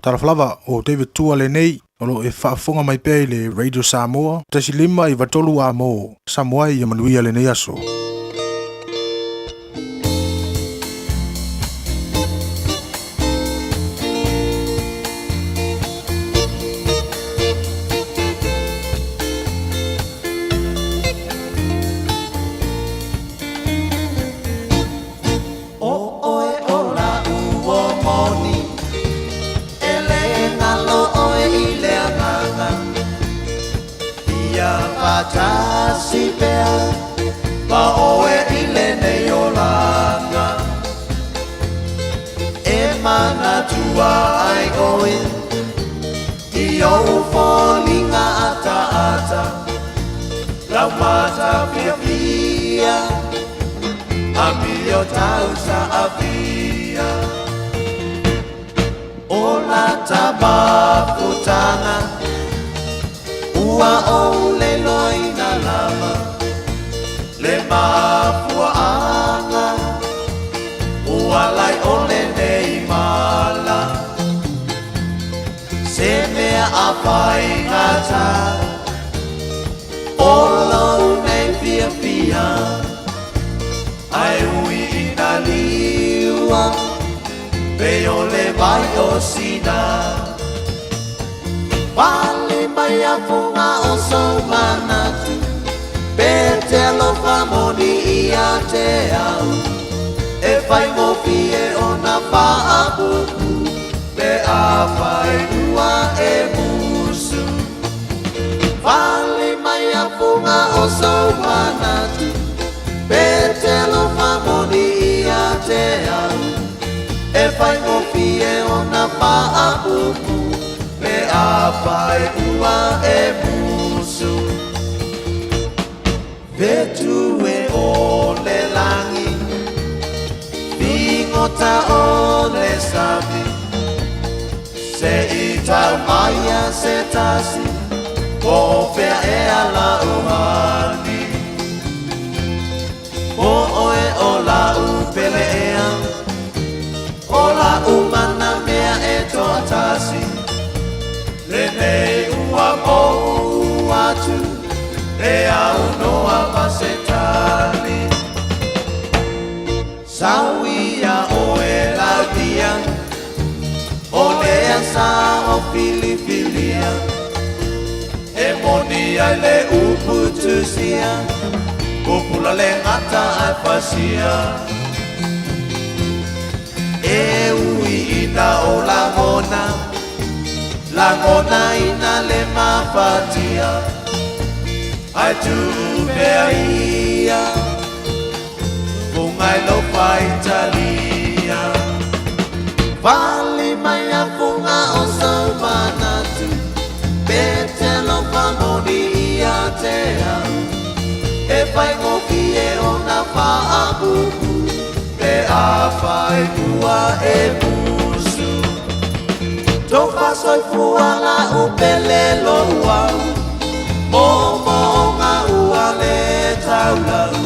Talofa lava, o David Tua lenei, o lo o e faafofoga mai pea i le Radio Samoa, 1.5 93 A mo Samoa ia manuia lenei aso. ʻO ʻoe ʻo laʻu moni, e lē galo ʻoe i le agaga. Ia faatasi pea ma ʻoe i lenei olaga. E manatua ai ʻoe i ou foliga ataata, lau mata fiafia. Amio tau saafia. O lata mafutaga ua ou leloina lava le mafuaaga ua ala ai o lenei mala. Se mea a faigata o lou nei fiafia, ae ui ina liua pei o le vai o Sina. Pale mai a fuga o sou manatu, pe te alofa moni ia te au, e faigofie ona faapupu pe afai ua e musu. Pale mai a fuga o sou manatu, pe te alofa moni ia te au, e faigofie ona faapupu pe afai ua e musu. Fetu e o le lagi, figota o le sami, se i tau mai ia se tasi, po o fea ea lau hani. Po ʻoe o lau pele ea, o lau mana mea e toatasi, lenei ua mou atu, e aunoa ma se tali. Sau ia ʻoe Laudia, o lea sa ou filifilia, e moni ai le upu tusia, pupula le gata ae fasia. E ui ina ou lagona, lagonaina le mafatia, ae tuu pea ia, fuga i lou faitalia. Pale mai a fuga o sou manatu, pe te alofa moni ia te au, e faigofie ona faapupu pe afai ua e musu. Tofa soifua lau pele lou au, moomooga ua le taulau,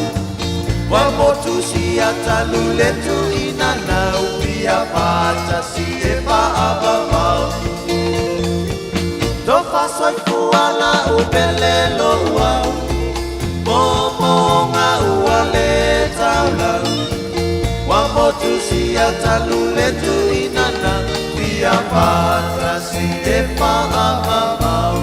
ua motusia talu le tuuina nau, fia faatasi e faavavau. Tofa soifua lau pele lou au, moomooga ua le taulau, ua motusia talu le tuuina nau, fia faatasi e faavavau.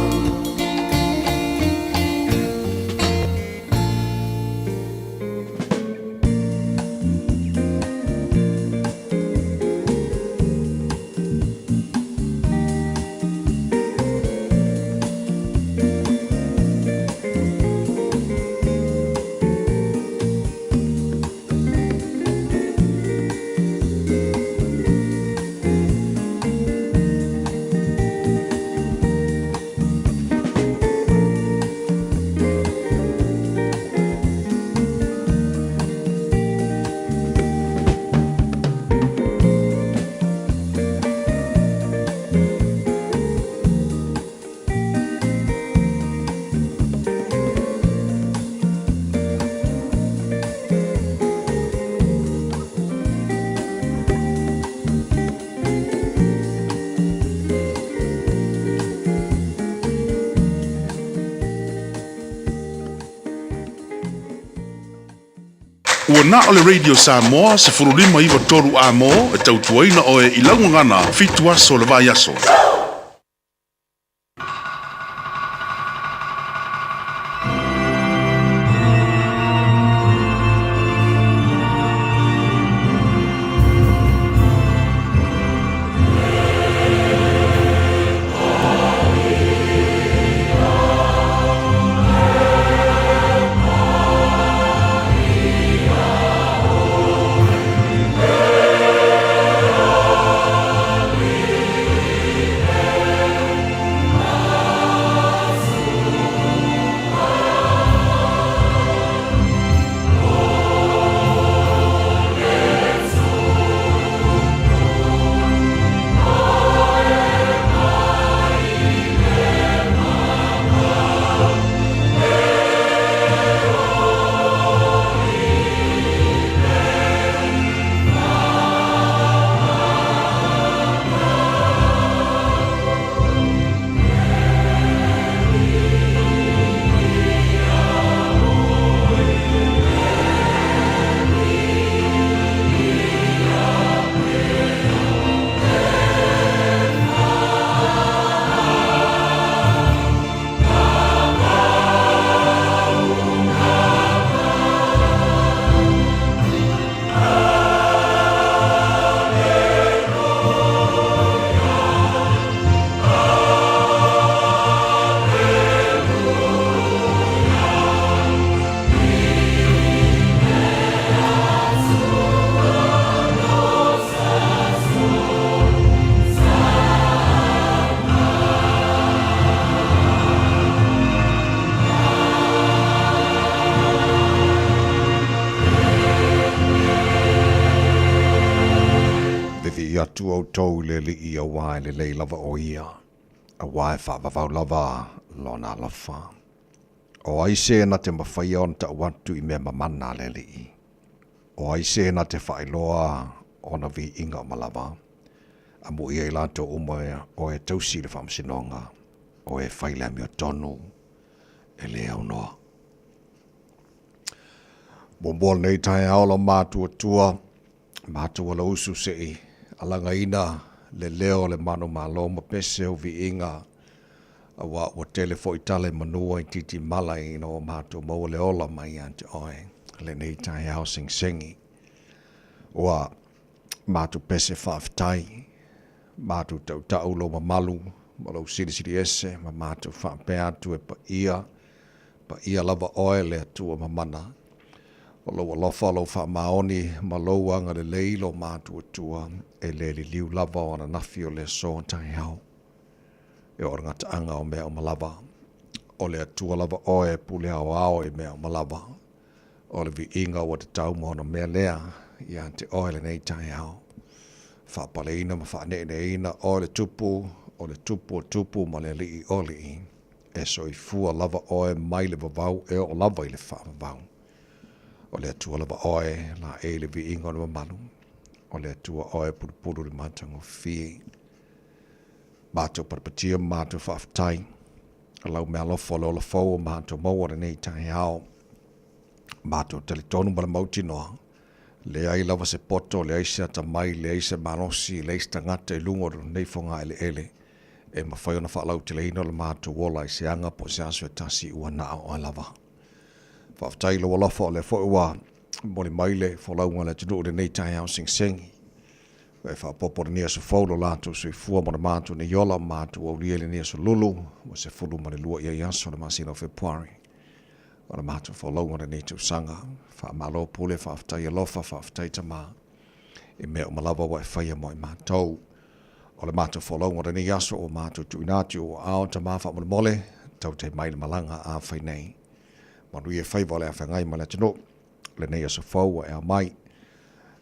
Ua na o le Radio Samoa 1593 A-mo e tautuaina oe i lau gagana 7 aso o le vaiaso. Vivi'i atu outou i le Alii auā e lelei lava o Ia, auā e faavavau lava Lona alofa. O ai se na te mafaia ona tau atu i mea mamana a le Alii? O ai se na te faailoa ona viiga uma lava? Amuia i latou uma o e tausi i le faamasinoga, o e fai le amiotonu e le aunoa. Muamua lenei taeao lo matuatua, matou alausu se i alagaina le leo o le manumalo ma pese o viiga, auā ua tele foi tala i manua i titimala ina ua matou maua le ola mai ia te oe lenei taeao segisegi. Ua matou pese faafetai, matou tautau lou mamalu ma lou silisili ese ma matou faapea atu e paia, paia lava oe le Atua mamana. O lou alofa, o lou faamaoni ma lou agalelei lo matuatua e le liliu lava o ananafi o le aso taeao. E o le gataaga o mea uma lava. O le Atua lava oe e pule aoao i mea uma lava. O le viiga ua tatau ma ona mea lea ia te oe lenei taeao. Faapaleina ma faaneeneeina oe le Tupu, o le Tupu o Tupu ma le Alii o Alii. E soifua lava oe mai le vavau e oo lava i le faavavau. O le Atua lava oe laei le viiga o le mamalu. O le Atua oe pulupulu le matagofie. Matou patapatia ma matou faafetai. Lau meaalofa o le ola fou o matou maua lenei taeao. Matou talitonu ma le mautinoa, leai lava se poto, leai se atamai, leai se malosi, leai se tagata i luga o lenei fogaeleele e mafai ona faalauteleina lo matou ola i se aga po o se aso e tasi ua na o oe lava. Faafetai i lou alofa o lea foi ua momoli mai le folauga a le atunuu i lenei taeao segisegi. E faaopoopo lenei aso fou lo latou soifua ma lo matou nei ola, matou aulia i lenei aso lulu ua 12 i ai aso o le masina o Fepuari. O le matou folauga lenei tausaga. Faamalo pule, faafetai alofa, faafetai tama i mea uma lava ua e faia mo i matou. O le matou folauga lenei aso ua matou tuuina atu i ou aao tama faamolemole, tautai mai le malaga a fai nei. Manuia faiva o le afeagai ma le atunuu. Lenei aso fou ua e ao mai.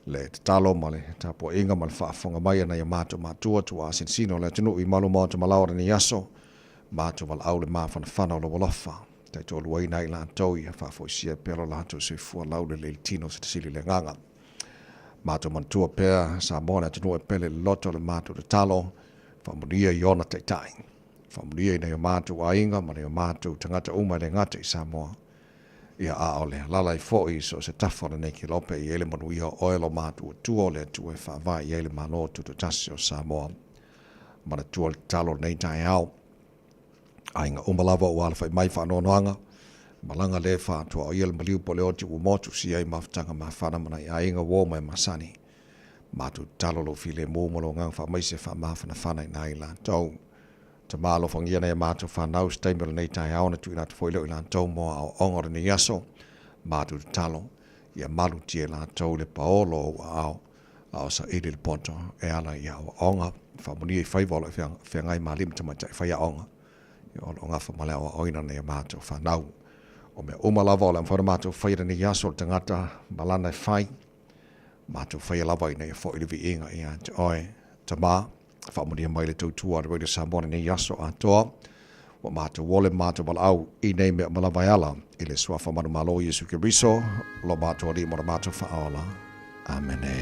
Le tatalo ma le tapuaiga ma le faafofoga mai a nai o matou matua tuaa sinosino o le atunuu i malu maota malao o lenei aso, matou valaau le mafanafana o lou alofa. Taitoaluaina ai latou ia faafoisia pea lo latou soifua laulelei i le tino silisili le agaga. Matou manatua pea Samoa le atunuu e pele i le loto le matou tatalo, faamanuia i ona taitai. Faamanuia i nai o matou aiga ma nai o matou tagata uma e le gata i Samoa. Ia a o le alaala ai foi i so o se tafa o lenei kelope i ai le manuia o oe lo matuatua o le Atua e faavae i ai le Malo Tutoatasi o Samoa. Manatua le tatalo o lenei taeao. Aiga uma lava ua alafai mai faanoanoaga, malaga le faatuaoia le maliu po o le oti ua motu sia i mafutaga mafana ma nai aiga uo ma e masani. Matou tatalo lou filemu ma lou agaga faamaise faamafanafana i nai latou. Tama alofagia nai a matou fanau i se taimi o lenei taeao ona tuuina atu foi lea o i latou mo aoaoga o lenei aso. Matou tatalo ia malutia e latou le paolo o ou aao a o saili le poto e ala i aoaoga. Faamanuia i faiva o lo o feagai ma alii ma tamaitai faiaoga o lo o gafa ma le aoaoina o nai a matou fanau. O mea uma lava o le a mafai ona matou faia i lenei aso o le tagata ma lana e fai, matou faia lava ina ia foi le viiga ia te oe. Tama, faamanuia mai le tautua a le Radio Samoa i lenei aso atoa. Ua matou ole ma matou valaau i nei mea uma lava e ala i le Suafa manumalo o Iesu Keriso, lo matou Alii ma lo matou Faaola. Amene.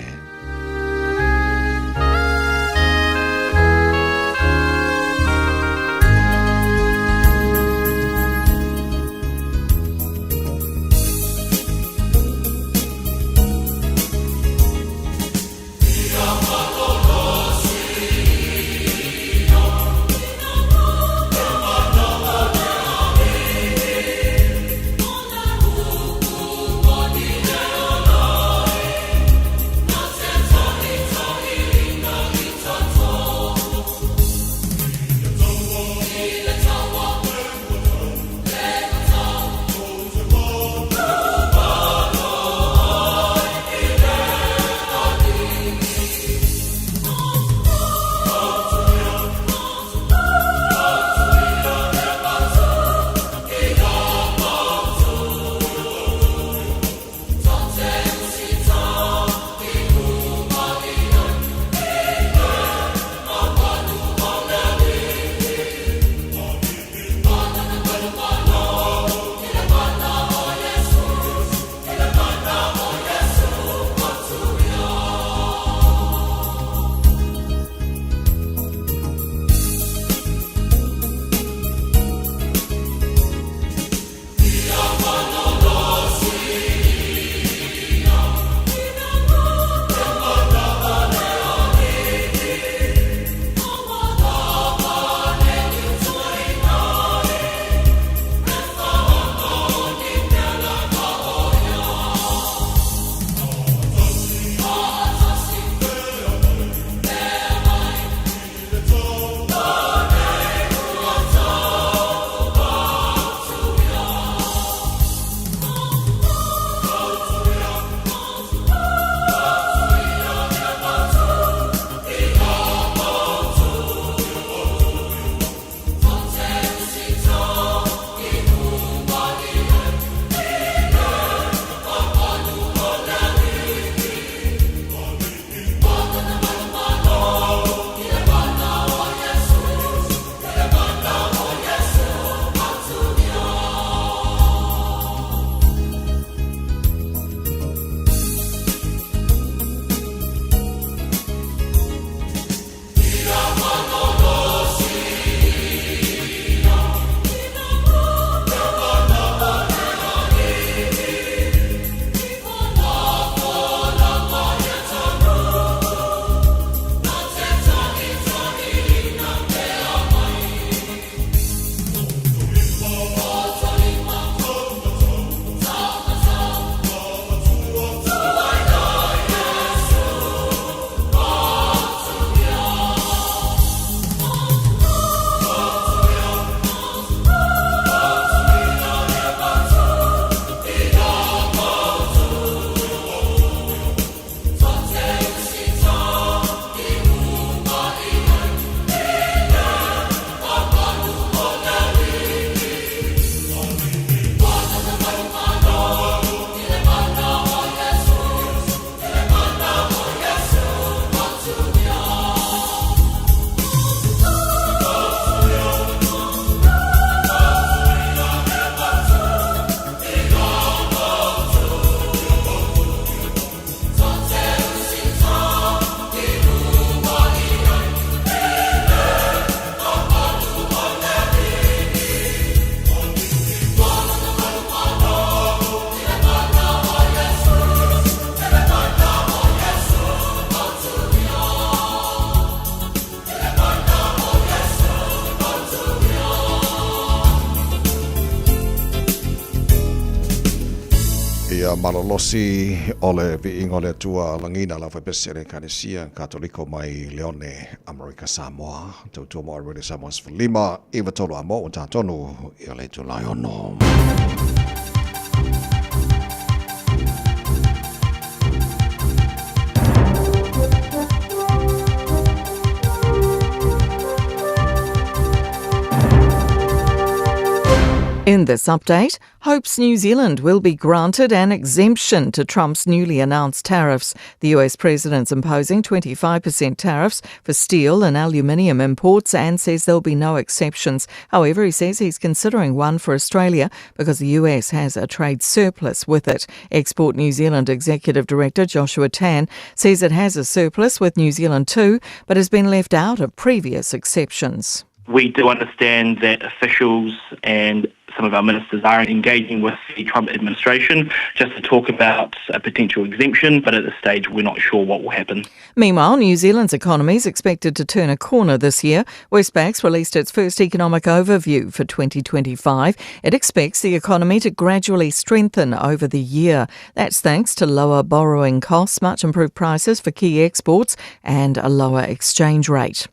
Ia malolosi o le viiga o le Atua lagiina lau faipese le Ekalesia Katoliko mai Leone Amerika Samoa tautua mo Radio Samoa 15 93 a mo ua tatonu i le itula e ono. In this update, hopes New Zealand will be granted an exemption to Trump's newly announced tariffs. The US president's imposing 25% tariffs for steel and aluminium imports and says there'll be no exceptions. However, he says he's considering one for Australia because the US has a trade surplus with it. Export New Zealand Executive Director Joshua Tan says it has a surplus with New Zealand too, but has been left out of previous exceptions. We do understand that officials and some of our ministers are engaging with the Trump administration just to talk about a potential exemption, but at this stage we're not sure what will happen. Meanwhile, New Zealand's economy is expected to turn a corner this year. Westpac's released its first economic overview for 2025. It expects the economy to gradually strengthen over the year. That's thanks to lower borrowing costs, much improved prices for key exports, and a lower exchange rate.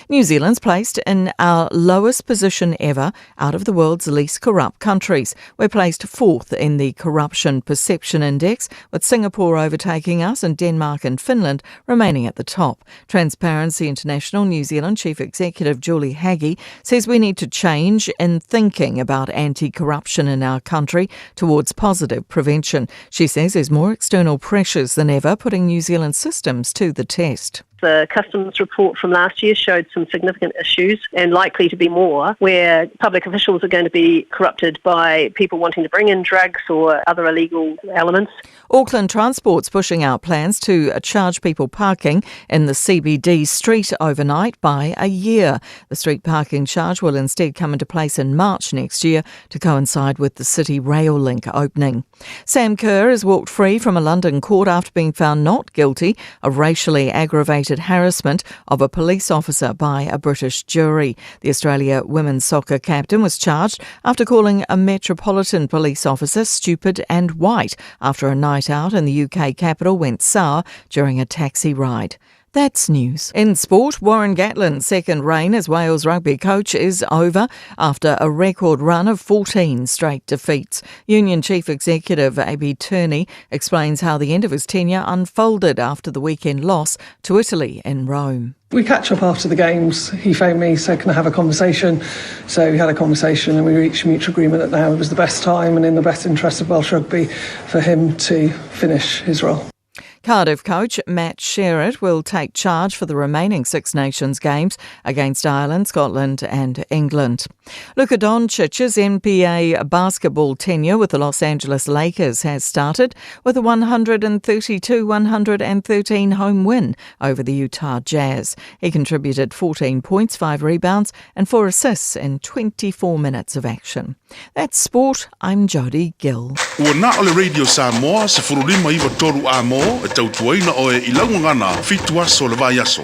New Zealand's placed in our lowest position ever out of the world's least corrupt countries. We're placed fourth in the Corruption Perception Index, with Singapore overtaking us and Denmark and Finland remaining at the top. Transparency International New Zealand Chief Executive Julie Haggie says we need to change in thinking about anti corruption in our country towards positive prevention. She says there's more external pressures than ever putting New Zealand systems to the test. The customs report from last year showed some significant issues and likely to be more where public officials are going to be corrupted by people wanting to bring in drugs or other illegal elements. Auckland Transport's pushing out plans to charge people parking in the CBD street overnight by a year. The street parking charge will instead come into place in March next year to coincide with the City Rail Link opening. Sam Kerr has walked free from a London court after being found not guilty of racially aggravated harassment of a police officer by a British jury. The Australia women's soccer captain was charged after calling a Metropolitan police officer stupid and white after a night out in the UK capital went sour during a taxi ride. That's news. In sport, Warren Gatland's second reign as Wales rugby coach is over after a record run of 14 straight defeats. Union Chief Executive Abi Turney explains how the end of his tenure unfolded after the weekend loss to Italy in Rome. We catch up after the games. He phoned me, said, Can I have a conversation? So we had a conversation and we reached a mutual agreement that now was the best time and in the best interest of Welsh rugby for him to finish his role. Cardiff coach Matt Sherratt will take charge for the remaining Six Nations games against Ireland, Scotland and England. Luka Doncic's NBA basketball tenure with the Los Angeles Lakers has started with a 132-113 home win over the Utah Jazz. He contributed 14 points, 5 rebounds and 4 assists in 24 minutes of action. That's sport. I'm Jodie Gill. Ua na o le Radio Samoa 1593 a mo e tautuaina oe i laugagana fitu aso o le vaiaso.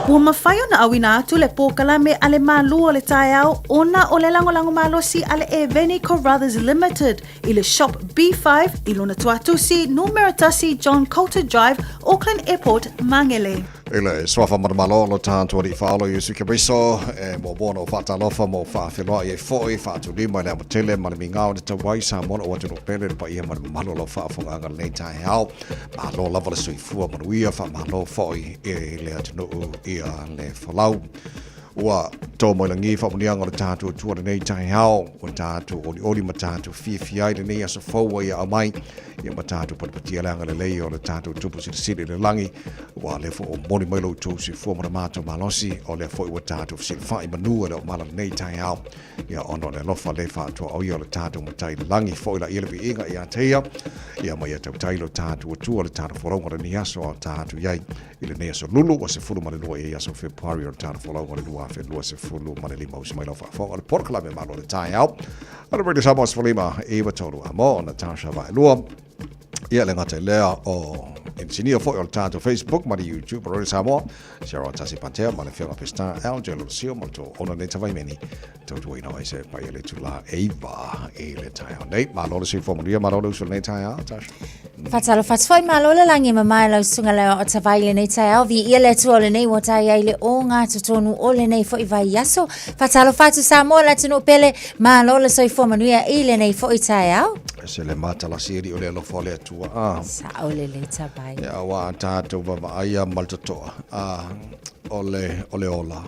Ua mafai ona auina atu le pōkalame a le Malū o le taeao ona o le lagolago malosi a le Eveni Carruthers Limited i le Shop B5 i lona tuatusi numera tasi John Coulter Drive, Auckland Airport, Mangere. I le suafa manumalo lo tatou Alii Faaola Iesu Keriso, e muamua ona ou faatalofa ma ou faafeiloai ai foi, faatulima i le amatele ma le migao i le tauai Samoa lou atunuu pele, le paia ma le mamalu o lau faafofogaaga i lenei taeao. Malo lava le soifua manuia, faamalo foi i le atunuu ia le folau. Ua tō mai lagi faamanuiaga o le tatou Atua lenei taeao, ua tatou olioli ma tatou fiafia ai lenei aso fou ua ia aumai, ia ma tatou patipatia le agalelei o le tatou Tupu Silisili i le lagi, ua lea foi ua momoli mai lo outou soifua ma le matou malosi, o lea foi ua tatou fesilafai manu e le o mala lenei taeao, ia ona o le alofa le faatuaoia o le tatou Matai i le lagi, foi laia le viiga ia te ia, ia ma ia tautai lo tatou Atua le tatou folauga o lenei aso a o tatou i ai. I lenei aso lulu ua 12 i aso Fepuari o le tau folauga o le 2025 usi mai lau faafofoga o le polokalame Malo le Taeao. A le Radio Samoa 15 i 3 a mo Natasha Vaelua. Ia le gata i lea o Engineer foi o le tatou Facebook ma le YouTube Radio Samoa, Sarah Tasi Patea ma le Afioga Pestar Al Jelo Sio ma le tou ona nei Tavaimeni. Tautuaina ai se paia le tula eiva i le taeao nei. Malo le soifua manuia, malo le uso lenei taeao, Tasha. Whatalo whatu whai malo le langi ma mai lau sunga leo o tawai le nei taeao. Vi ia le atua o lenei ua tai ai le o ngā totonu o lenei foi vai aso. Whatalo whatu Samoa la tunu pele, malo le soifua manuia i lenei foi taeao. Se le matalasi e li o le alofa o le Atua. Ah. Sa o le le tawai. Ia wa tātou vavaai ma le totoa. Ah, o le, o le ola.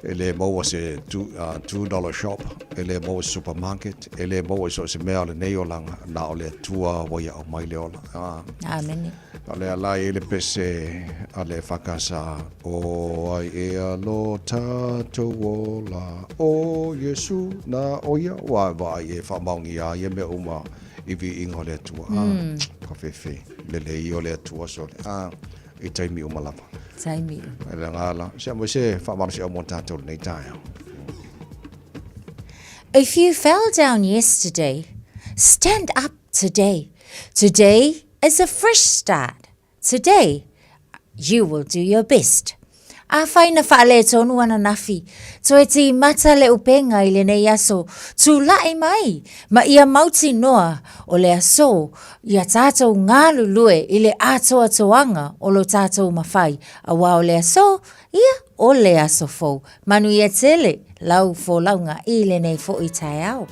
E le maua se $2 shop, e le maua se supermarket, e le maua i so o se mea o lenei olaga, na o le Atua ua ia aumai le ola. Amene. O lea la e i ai le pese a le EFKS, O ai ea lo tatou ola, o Iesu, na o ia, ua vaai e faamaonia ai ia mea uma i viiga o le Atua. Ka fefe, lelei o le Atua sole. I taimi uma lava. Taimi uma. E le ngala. Se mo se whaamalosi au mo tātou lenei taeao. If you fell down yesterday, stand up today. Today is a fresh start. Today, you will do your best. Afai na faaletonu ananafi, toe timata le upega i lenei aso, tula'i mai, ma ia mautinoa o le aso ia tatou galulue i le atoatoaga o lo tatou mafai, auā o le aso, ia, o le aso fou. Manuia tele lau folauga i lenei foi taeao.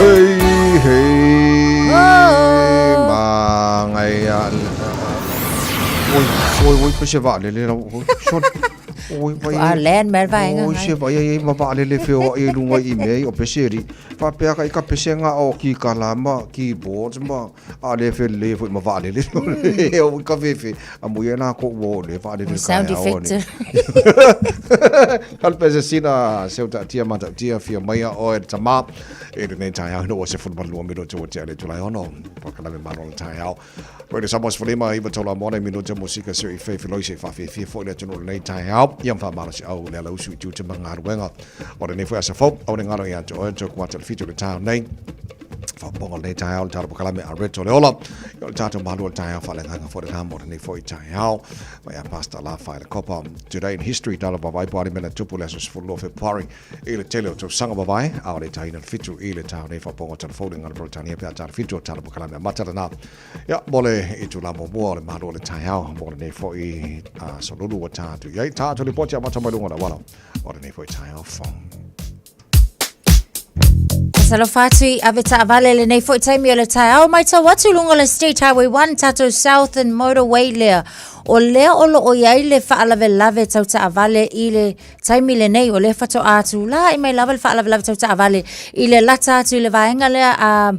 Hei, hei, magaia. Oi, oi, oi, pese vaalele lau. Oi, sole. Oi, vai. A land ma le vaega. Oi, se vai ai ma vaalele feoai i luga i mea i o pese ri. Faapea ka i ka pesega o kikala ma keyboards ma a le felelei foi ma vaalele. O ka fefe. A mo ia la ko ua o le vaalele Sound effect. Ka le pese sina seu taatia ma tautia fia maia oe le tama. E lenei taeao ina ua 12 minute ua tea le itula e ono. Polokalame Malo o le taeao. Koe le Samoa 15 iva tolu a moana i minute musika sio i fei feloi se i whawhiwhia fo i le atunuu lenei taeao. Ia mwha au le ala usu i tiute ma galuega. O lenei foi asa fou, au le ngalo ia te oe, tau kuata le fitu le taeao nei. Whaponga lenei taeao, le talo pakalame a reto le ola. Ia o le tātou malu o le taeao whalengaga fo le ramo lenei foi taeao. Mai a Pastor La Whai le Kopa. Today in history, talo vavai po ari mena tupu le aso 12 Februari. I le tele o tausaga mavae, a o le taina le fitu i le taeao nei whaponga telefoni ngana Peretania pe a talo fitu o talo pakalame a matala nā. Ia, mo le itula muamua o le malo o le taeao, mo lenei foi aso lulu ua ta atu i ai. Ta atu lipoti amata mai luga o le auala o lenei foi taeao fou. Talofa atu i ave taavale lenei foi taimi o le taeao matau atu i luga o le State Highway 1 tatou Southern Motorway lea. O lea o loo i ai le faalavelave tau taavale i le taimi lenei o lea faatoa tulai mai lava le faalavelave tau taavale i le lata atu i le vaega lea a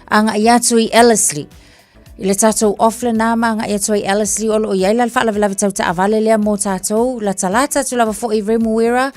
agai atu i Ellerslie. I le tatou off lena ma agai atu ai Ellerslie o loo i ai la le faalavelave tau taavale lea mo tatou latalata atu lava foi i Remuera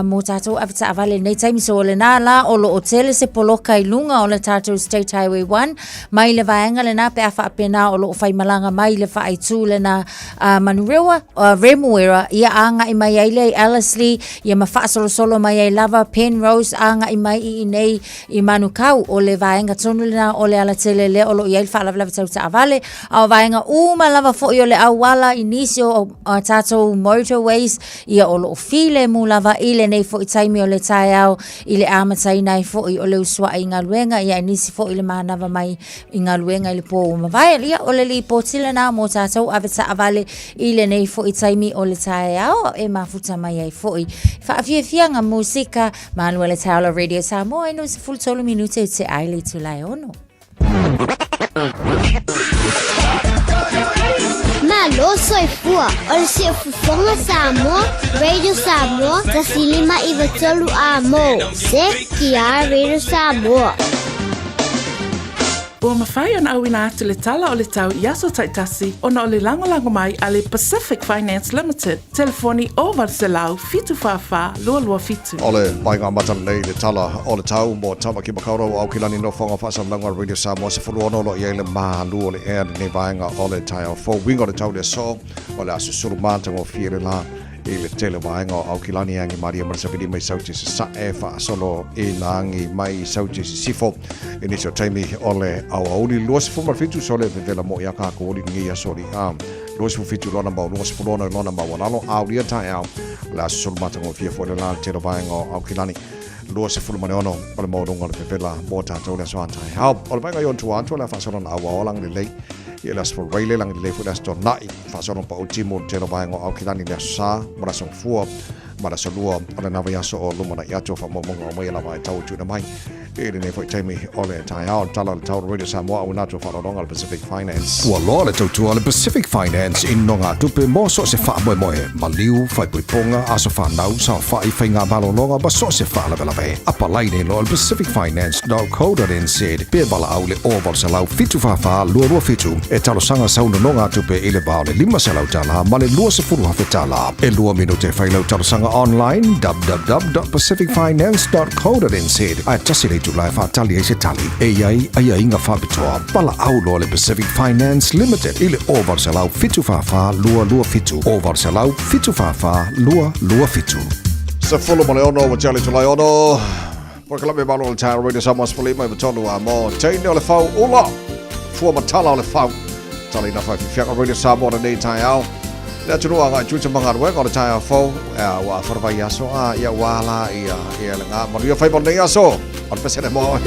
mo tatou ave taavale i lenei taimi. So o lena la o loo tele se poloka i luga o le tatou State Highway 1 mai le vaega lena pe a faapena o loo faimalaga mai le faaitu lena Manurewa, Remuera ia agai mai ai lea i Ellerslie ia ma faasolosolo mai ai lava Penrose agai mai i inei I Manukau, o le vaega tonu lena o le alatele lea o lo o i ai le faalavelave tau taavale, a o vaega uma lava foi o le auala i nisi o tatou motorways, ia o lo o filemu lava i lenei foi taimi o le taeao i le amataina ai foi o le usuai i galuega, ia e nisi foi le manava mai i galuega i le po ua mavae. Ia, o le lipoti lena mo tatou ave taavale i lenei foi taimi o le taeao e mafuta mai ai foi faafiafiaga musika Malu o le taeao la Radio Samoa i 13 minute i te ai le itula e ono. Malo soifua o le siufofoga Samoa, Radio Samoa, 1593 A mo, CKR Radio Samoa. Ua mafai ona auina atu le Tala o le Tau i aso taitasi ona o le lagolago mai a le Pacific Finance Limited, telefoni 0800 744 227. O le vaega amata lenei i le Tala o le Tau mo Tamaki Makaurau o Aukilani Nofoaga Faasalalauga Radio Samoa 16 o lo o i ai le malu o le ea lenei vaega o le taeao fou. Uiga o le tau i le aso o le a susulu matagofie le la i le tele vaega o Aukilani e agi malie ma le safili mai Sauti Sasae faasolo i lagi mai Sauti Sisifo i nisi o taimi o le aoauli 27 sole vevela mo ia kākou oli lenei aso li a 27 lona mau 26 lona maualalo aulia taeao o le aso sulu matagofie foi le la le tele vaega o Aukilani 26 o le maualuga o le vevela mo tātou le aso a taeao o le vaega i on tua atu o le a faasolo na auao lagi lelei i le aso Raile lagi lelei foi le aso Tona'i Faasolo pa o timu o le tele o vaega o Aukilani le aso Sa ma le aso Gafua ma le aso Lua o lena vaiaso o lumanai atu o faamaumauga o maia lava e tau tuuina mai i lenei foi taimi o le taeao. Le tala o le tau Radio Samoa auina atu o faaaloaloga a le Pacific Finance. Ua loa le tautua a le Pacific Finance i nogatupe mo so o se faamoemoe, maliu, faaipoipoga, aso fanau, saofai, faigamalologa ma so o se faalavelave. Apalai nei loa i le pacificfinance.co.nz pe valaau i le 0800 744 227 e talosaga sau nonogatupe i le va o le $500 ma le $20,000. E lua minute e fai lau talosaga online www.pacificfinance.co.nz ae tasi le itula e faatali ai se tali e i ai aiaiga faapitoa. Valaau loa le Pacific Finance Limited i le 0800 744 227 0800 744 227. 16 ua tea le itula e ono. Polokalame Malo o le Taeao Radio Samoa 15 i a mo teine o le fau ula. Fua matala o le fau. Tala ina whai whiwhianga Radio Samoa na nei taeao. Le atunuu agai tua ma galuega o le taeao fou. Ea, ua wharawai aso a ia ua la ia ia le ngā manuia whai mo nei aso. O le pesene mo oe.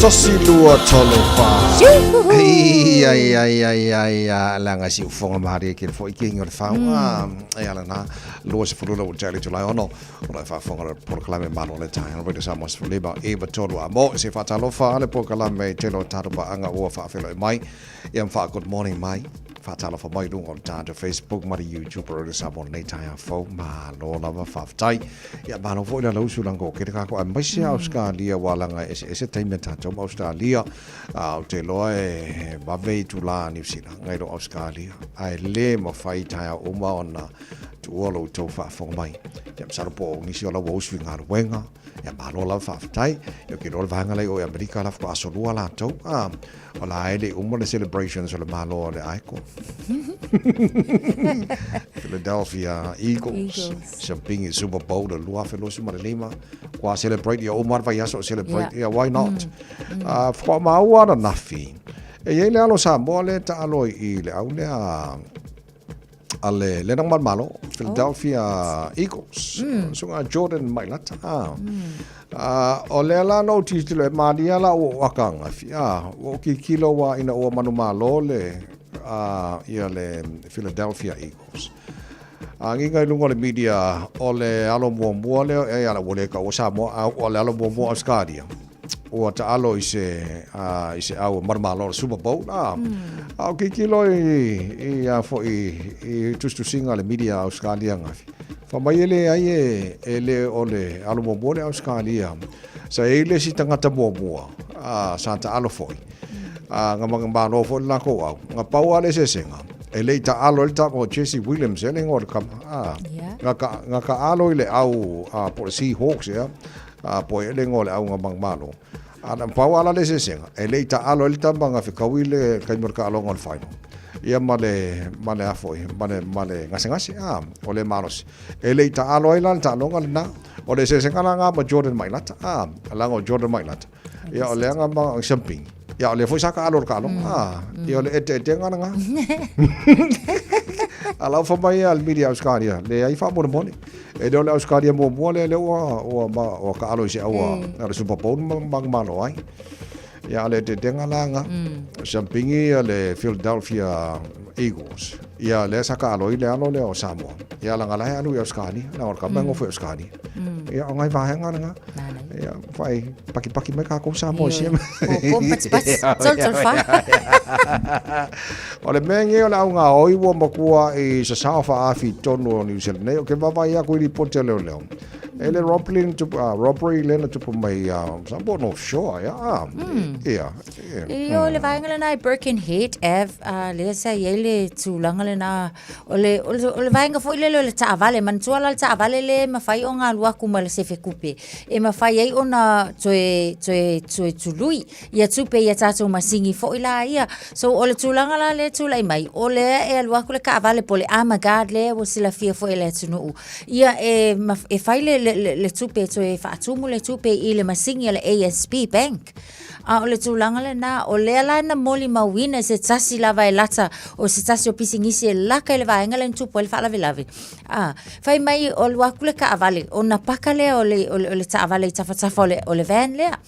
Tasi lua tolu wha. Ai, ai, ai, ai, ai, a langa si ufonga maharia ke fo ike ingo le whau. E ala nā, lua se fulu lau tali tulai ono. O lai whaafonga le polokalame malo le tae. Ana sa mo se fulima e wa tolu a mo. Se whaatalofa ale polokalame telo tātou paanga ua whaawhelo e mai. Ia mwha good morning mai. Whaatalofa mai runga o le tātou Facebook ma le YouTube o le Samoa nei tae a fau. Malo lava whaaftai. Ia malo foi la lausu langa o kere kako aemaise a Australia ua laga e eseese taimi a tatou ma Australia a o te iloa e vave itula a Niu Sila ngai lo Australia ae le mafai taeao uma ona tuua lo outou faafofoga mai. Ia masalo po o nisi o la ua usu i galuega. Ia malo lava faafetai. Ia ou te iloa le vaega la i o i Amerika la faatoa aso lua latou. A o la e le i uma le celebrations o le malo a le Aeko. Philadelphia Eagles. Eagles. Siamping i Super Bowl le 2025. Kua celebrate ia uma le vaiaso o celebrate. Yeah. Ia why not? Faatoa maua ananafi. E i ai le alo Samoa lea e taalo i le au lea a le Lena Malmalo, Philadelphia oh. Eagles. Suga Jordan Mailata. Ah. O lea la no tilotilo e malia la ua o aka angafi. Ah, ua o kilokilo wa ina ua manumalo le ia le Philadelphia Eagles. A ngiga i luga o le media o le alo muamua lea e ala ua le taua Samoa a o le alo muamua Australia. Ua taalo i se i se au manumalo o le Super Bowl. A, a o kilokilo i a foi i tusitusiga a le media Australia angafi. Fai mai e leai e, e le o le alo muamua le Australia. Sa i ai le isi tagata muamua, a, sa taalo foi. A, nga malo foi le lakou au. Nga pau lava le eseesega, e le i taalo ai le tama o Jesse Williams ea le igoa o le kama. A, nga ka, nga kaalo i le au, a, po o le Seahawks ea, a, po o ai ea le igoa o le au nga manumalo. A na pau lava la le eseesega, e le i taalo ai le tama nga fekaui le taimi o le taaloga o le final. Ia ma le, ma le a foi, ma le, ma le gasegase, a, o le malosi. E le i taalo ai la le taaloga lena. O le eseesega la nga ma Jordan Mailata, a, leaga o Jordan Mailata. Ia o lea nga ma Siamping. Ia o lea foi sa taalo le taaloga, a, ia o le eteetega lena. A lau fai mai a le media Australia, leai faamolemole. E le o le Australia muamua lea lea ua ua ma ua taalo i se au a le Super Bowl ma manumalo ai. Ia a le eteetega la nga. Siampingi ia le Philadelphia Eagles. Ia lea sa taalo ai le alo lea o Samoa. Ia leaga la e alu i Australia, leaga o le kama e nofo i Australia. Ia o ngai vaega lena. Ia whai pakipaki mai kākou Samoa i sia mea. Po patipati, tolu tolu wha. O le mea ngei o le au gaoi ua matua i sasao faaafi i totonu o New Zealand nei, o ke vaavaai aku i lipoti a leoleo. E le robbery na tupu, robbery lea na tupu mai Samoa North Shore, ia, ia, ia. Ioe le vaega lena i Birkenhead Ave, lea sa i ai le tulaga lena O le, o le, o le vaega foi lele o le taavale, manatua la le taavale le e mafai ona alu atu ma le sefe kupe, e mafai ai ona toe, toe, toe tului ia tupe ia tatou masini foi la ia. So o le tulaga la lea e tulai mai, o lea e alu atu le taavale po o le armour guard lea ua silafia foi e le atunuu, ia e, e fai le, le, le, le tupe e toe faatumu le tupe i le masini a le ASB Bank. A o le tulaga lena, o lea la na molimauina se tasi lava e lata o se tasi o pisinisi e laka i le vaega lea na tupu ai le faalavelave. A, fai mai o alu atu le taavale, ona paka lea o le, o le, o le taavale i tafatafa o le, o le van lea.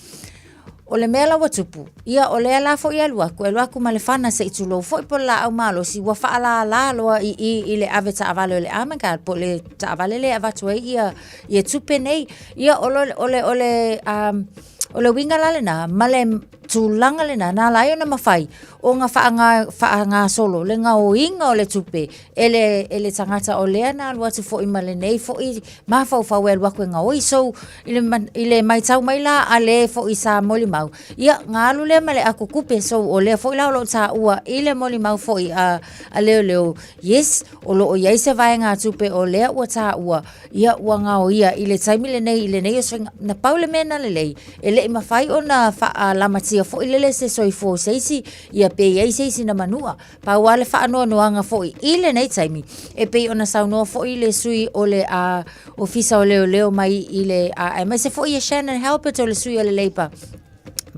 O le mea la ua tupu, ia o lea la foi e alu atu, e alu atu ma le fana se i tulou foi po o le laau malosi, ua faalala loa i i i le ave taavale o le armour guard po o le taavale lea e avatu ai ia, ia tupe nei. Ia o le, o le, o le, um, O le uiga la lena, ma le tulaga lena, na ala ai ona mafai ona faaaga, faagasolo le gaoiga o le tupe e le, e le tagata o lea na alu atu foi ma lenei foi mafaufau e alu atu e gaoi. So, i le, i le matau mai la a le foi sa molimau, ia, na alu lea ma le ato tupe. So, o lea foi la o lo o taua i le molimau foi a, a leoleo, yes, o lo o i ai se vaegatupe o lea ua taua Ia ua gaoia i le taimi lenei i lenei osofaiga, na pau le mea na lelei, e le i mafai ona faalamatia foi lele se soifua o se isi, ia pe i ai se isi na manua. Pau lava le faanoanoaga foi i lenei taimi, e pei ona saunoa foi le sui o le a, Ofisa o Leoleo mai i le a, aemaise foi ia Shannon Halbert o le sui o le Labour.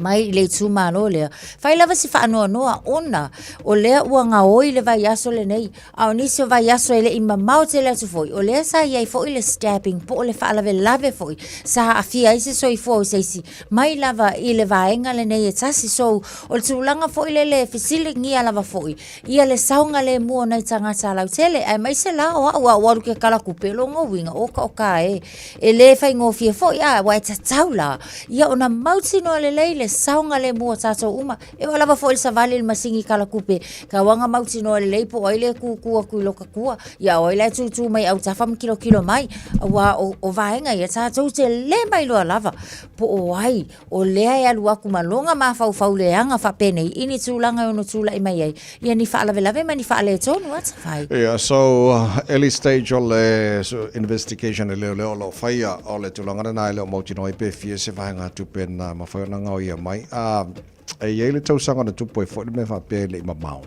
mai i le itumalo lea. Fai lava si faanoanoa ona o lea ua gaoi le vaiaso lenei, a o nisi o vaiaso e le i mamao tele atu foi, o lea sa i ai foi le stabbing po o le faalavelave foi sa aafia ai se soifua o se isi mai lava i le vaega lenei e tasi. So, o le tulaga foi lele e fesiligia lava foi ia le saogalemu o nai tagata lautele, aemaise la o au a ou alu i ke kalakupe, o lona uiga, oka oka e. E le faigofie foi, a, aua e tatau la ia ona mautinoa lelei le saogalemu o tatou uma. E oo lava foi i le savali i le masini kalakupe, tau lava ona mautinoa lelei po o ai le tūtū atu i lota tua, ia o ai la e tūtū mai autafa ma tilotilo mai, aua o vaega ia tatou te le mailoa lava po o ai o lea e alu atu ma lona mafaufau leaga faapenei i ni tulaga e ono tulai mai ai ia ni faalavelave ma ni faaletonu a Tafai. Yeah, so early stage o le investigation e leoleo o lo o faia, o le tulaga lena e le o mautinoa ai pe fia se vaegatupe na mafai ona gaoia mai. A e i ai le tausaga na tupu ai foi le mea faapea e le i mamao.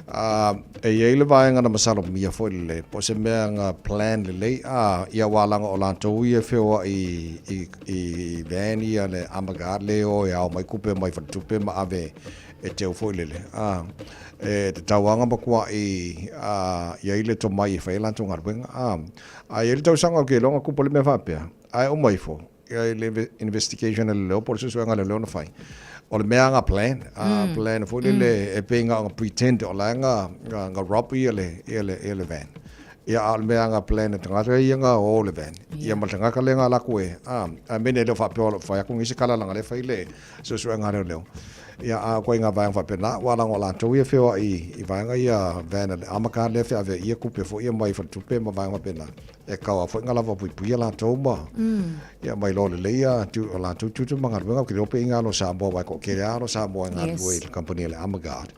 A e i ai le vaega na masalomia foi lele, po o se mea na plan lelei, a ia aua leaga o latou ia e feoai i, i, i van ia le Armaguard le o e ao mai kupe mai faletupe ma ave e teu foi lele. A e tatau lava ona matuai a i ai le tomai e fai ai latou galuega. A a i ai le tausaga o ke iloa na tupu ai le mea faapea, ae uma ifo, i le investigation a leoleo po o le suesuega a leoleo na fai, o le mea na plan, a plan foi lele e pei na ona pretend o la e na rob ia le ia le ia le van. Ia a o le mea na plan e tagata ia na o le van. Ia ma le tagata lea na alu atu e, a, I mean e le o faapea o lo o fai atu nisi tala leaga o lea e fai le suesuega a leoleo. Ia a o ituaiga vaega faapena, aua leaga o latou ia e feoai i vaega ia van a le Armaguard lea e feaveai ia tupe foi ia mai faletupe ma vaega faapena. E tatau lava foi ona lava puipuia latou ma ia ma iloa lelei ia o latou tiute ma galuega. Ou te iloa pei na alo Samoa aua e toatele lava alo Samoa e galulue i le kamupani a le Armaguard.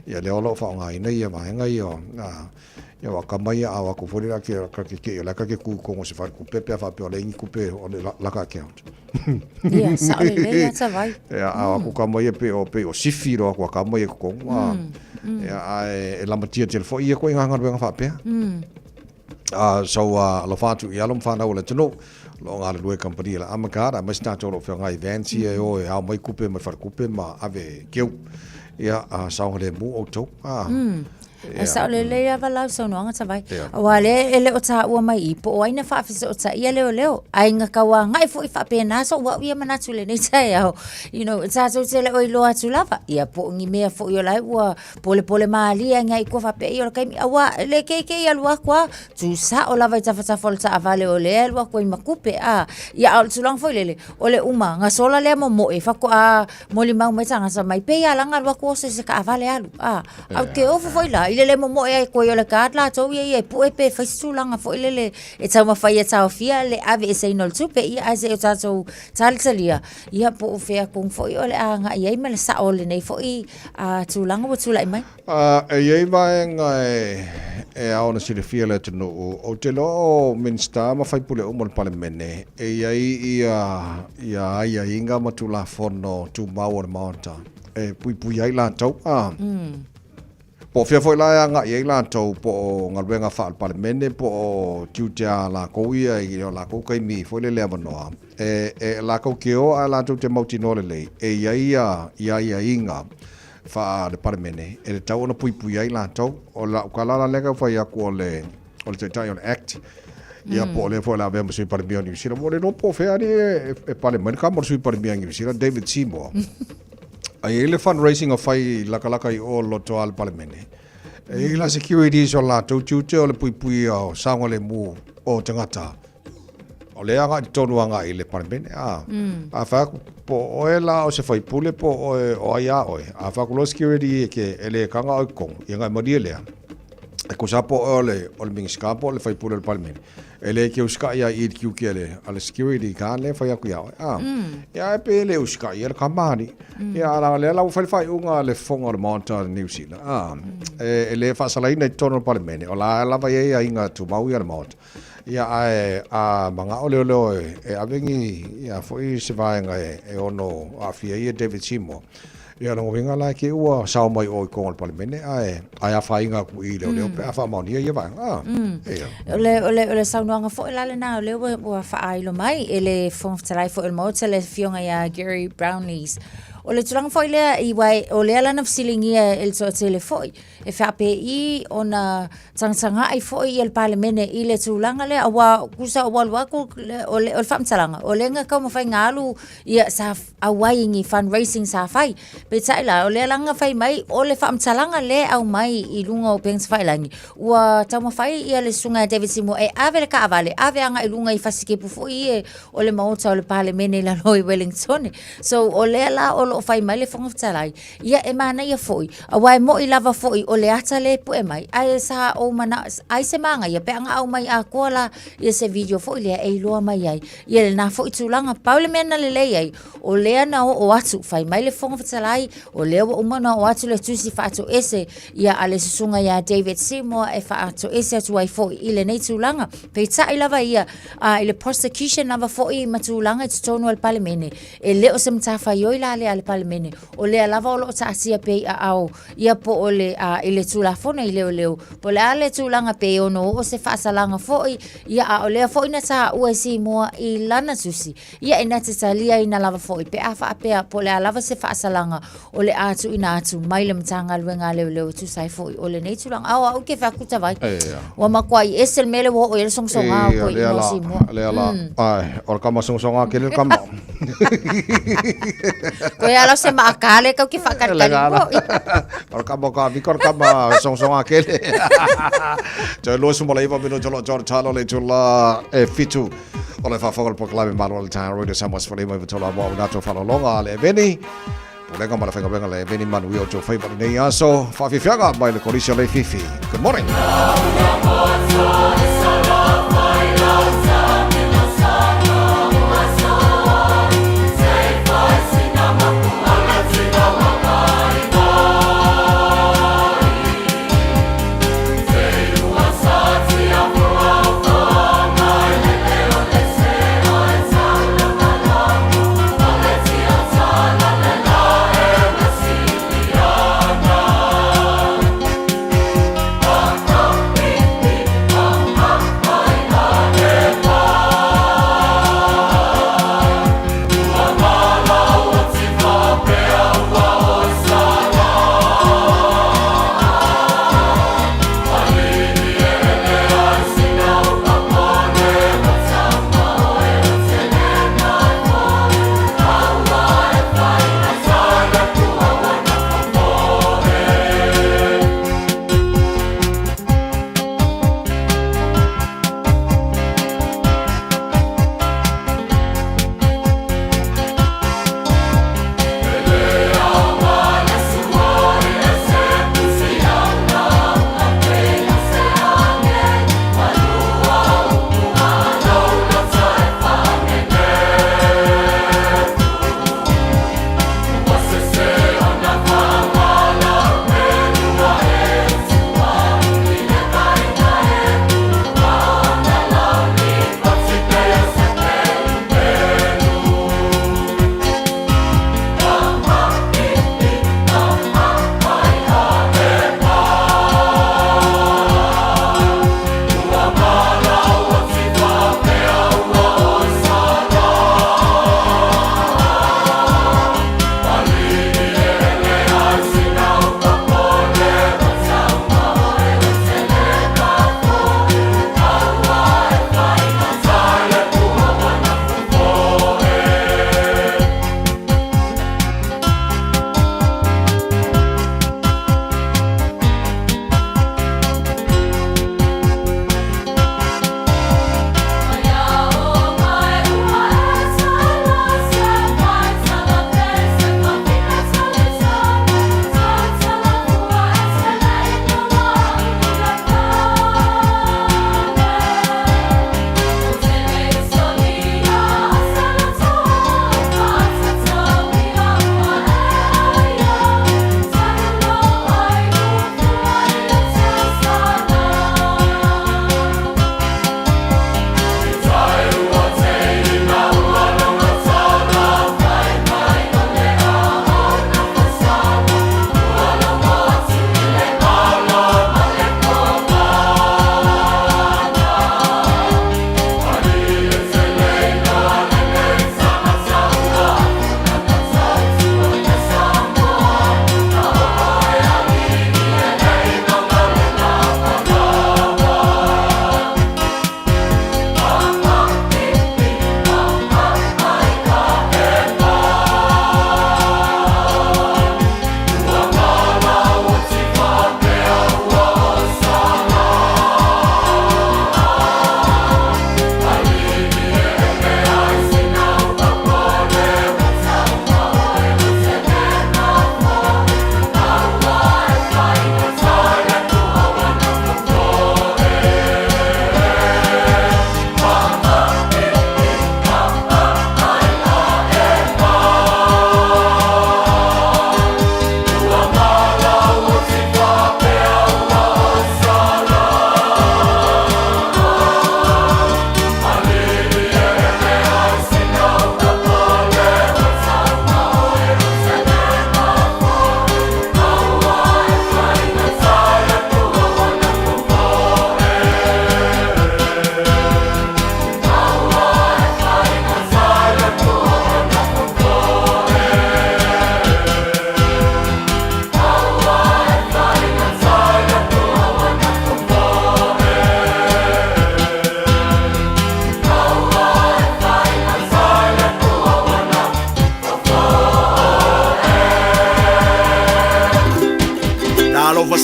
Ia lea o lo o faaaogaina ia vaega ia o ia aua o tama ia a o atu foi lea ta te te i o la e ta te tu i totonu o se faletupe pe a faapea o leai ni tupe o le lata account. Ia, sao lelei lava Tavai. Ia, a o atu tama ia pei o pei o sifi loa atu a tama ia i totonu. Ia, ae e lamatia tele foi ia ituaiga galuega faapea. So alofa atu i alo ma fanau o le atunuu o lo o galulue i kamupani a le Armaguard aemaise tatou o lo o feagai i vans ia e o e ao mai kupe mai falekupe ma ave keu. Ia, saogalemu outou. Ae sao lelei lava lau saunoaga Tavai. Aua lea e le o taua mai i po o ai na faafesootaia leoleo. Ae na tau agai foi faapena sou au ia manatu i lenei taeao. You know, tatou te le o iloa atu lava. Ia po o ni mea foi o la e ua Polepole mālie ai i kua faapea ia o le taimi, auā, le keikei alu atu a, tū sao lava i tafatafa o le taavale o lea e alu atu ai ma kupe, a, ia a o le tulaga foi lele, o le uma, na sola lea momoe, faatoa molimau mai tagata mai, pei lava la na alu atu oso i se taavale alu, a, a ou te ofo foi la, i le le momoe ai koe o le guard latou ia ia e pue pe fai se tulaga foi lele e taumafai e taofia le aveeseina o le tupe, ia ae se i o tatou talitalia, ia po o fea tonu foi o le a agai ai ma le sao o lenei foi tulaga ua tulai mai. E i ai vaega e ao ona silafia e le atunuu, ou te iloa o Minisita ma sui usufono uma o le Palemene e i ai ia aiaiga ma Tulafono Tumau o le Maota e puipui ai latou. Po o fea foi la e agai ai latou, po o galuega faale-Palemene, po o tiute a latou ia i o latou taimi foi lele avanoa, e latou te o ae latou te mautinoa lelei e i ai ia aiaiga faale-Palemene e tatau ona puipui ai latou. O lau tala la lea e tau fai atu o le Taitai o le Act, ia po o lea foi o le a avea ma Sui Palemia o Niu Sila. Ua le iloa po o fea alii e pale mai le tama o le Sui Palemia o Niu Sila, David Seymour. A i ai le fundraising o fai lakalaka i o loto a le Palemene, e i ai la securities o latou tiute o le puipuia o saogalemu o tagata. O lea agai i totonu agai i le Palemene. A, a fai atu, po o oe la o se faipule po o oe o ai a oe, a fai atu loa security e ke, e le taga oe i totonu, ia na e malie lea. E tusa po o oe o le Minisita po o le faipule o le Palemene, e le ke usikai ai i le tiute a le, a le security guard lea e fai atu ia oe. A, ia e pei e le usikai ia le tama alii. Ia a o lea la ua fai le faaiuga a le Fofoga o le Maota o Niu Sila, a, e le faasalaina i totonu o le Palemene, o la lava e i ai aiaiga tumau ia a le Maota. Ia ae a manao leoleo e ave ni ia foi se vaega e ono aafia ai ia David Seymour. Ia lona uiga la e te i ua sao mai o i totonu o le Palemene ae ae afaina atu i leoleo pe a faamaonia ia vaega. Ah, ia. O le, o le, o le saunoaga foi la lena o lea ua, ua faailo mai e le Fofoga Fetalai foi o le Maota le Afioga ia Gary Brownlees. O le tulaga foi lea i wai, o lea la na fesiligia e le toatele foi, e faapei ona tagatagai foi ia le Palemene i le tulaga lea, aua tusa ua alu atu o le, o le faamatalaga, o lea na taumafai na alu ia sa auai i ni fundraising sa fai. Peitai la, o lea la na fai mai, o le faamatalaga lea e aumai i luga o upega tafailagi, ua taumafai ia le Susuga ia David Seymour e ave le taavale, ave agai i luga i fasikepu foi ia o le Maota o le Palemene i lalo i Wellingtone. So, o lea la o lo o fai mai le Fofoga Fetalai, ia e manaia foi, aua e moni lava foi o le ata lea e pue mai, ae sa ou manao, ai se manaia pe a na aumai atoa la ia se video foi lea e iloa mai ai ia lena foi tulaga. Pau le mea na lelei ai, o lea na oo atu, fai mai le Fofoga Fetalai, o lea ua uma ona oo atu le tusi faatoese ia a le Susuga ia David Seymour e faatoese atu ai foi i lenei tulaga. Peitai lava ia, a, i le prosecution lava foi ma tulaga i totonu o le Palemene, e le o se matafaioi la lea a le Palemene, o lea lava o lo o taatia pea i aao ia po o le, a, i le Tulafono i leoleo, po o le a le tulaga pe ono oo se faasalaga foi, ia a o lea foi na taua e Seymour i lana tusi, ia e na te taliaina lava foi pe a faapea po o le a lava se faasalaga o le a tuuina atu mai le Matagaluega a Leoleo e tusa ai foi o lenei tulaga. A o au ke fai atu tavai. Ua matuai ese le mea lea ua oo i ai le sogasoga o koe i ino Seymour. Lea la, ai, o le kama sogasoga kele le kama. Koe ala se maaka le kau ke whakaritari po. O le kama ka vika o le kama sogasoga kele. Toe 29 minuta o lo o talo le tula e fitu. O le faafofoga le polokalame Malo le Taeao Radio Samoa 15 i tolu amo au nato whalolonga a le eveni. Pulega ma le whaingawenga le eveni manuia o tō whaiva nei aso. Whawhiwhianga mai le Kolisi o Leififi. Good morning.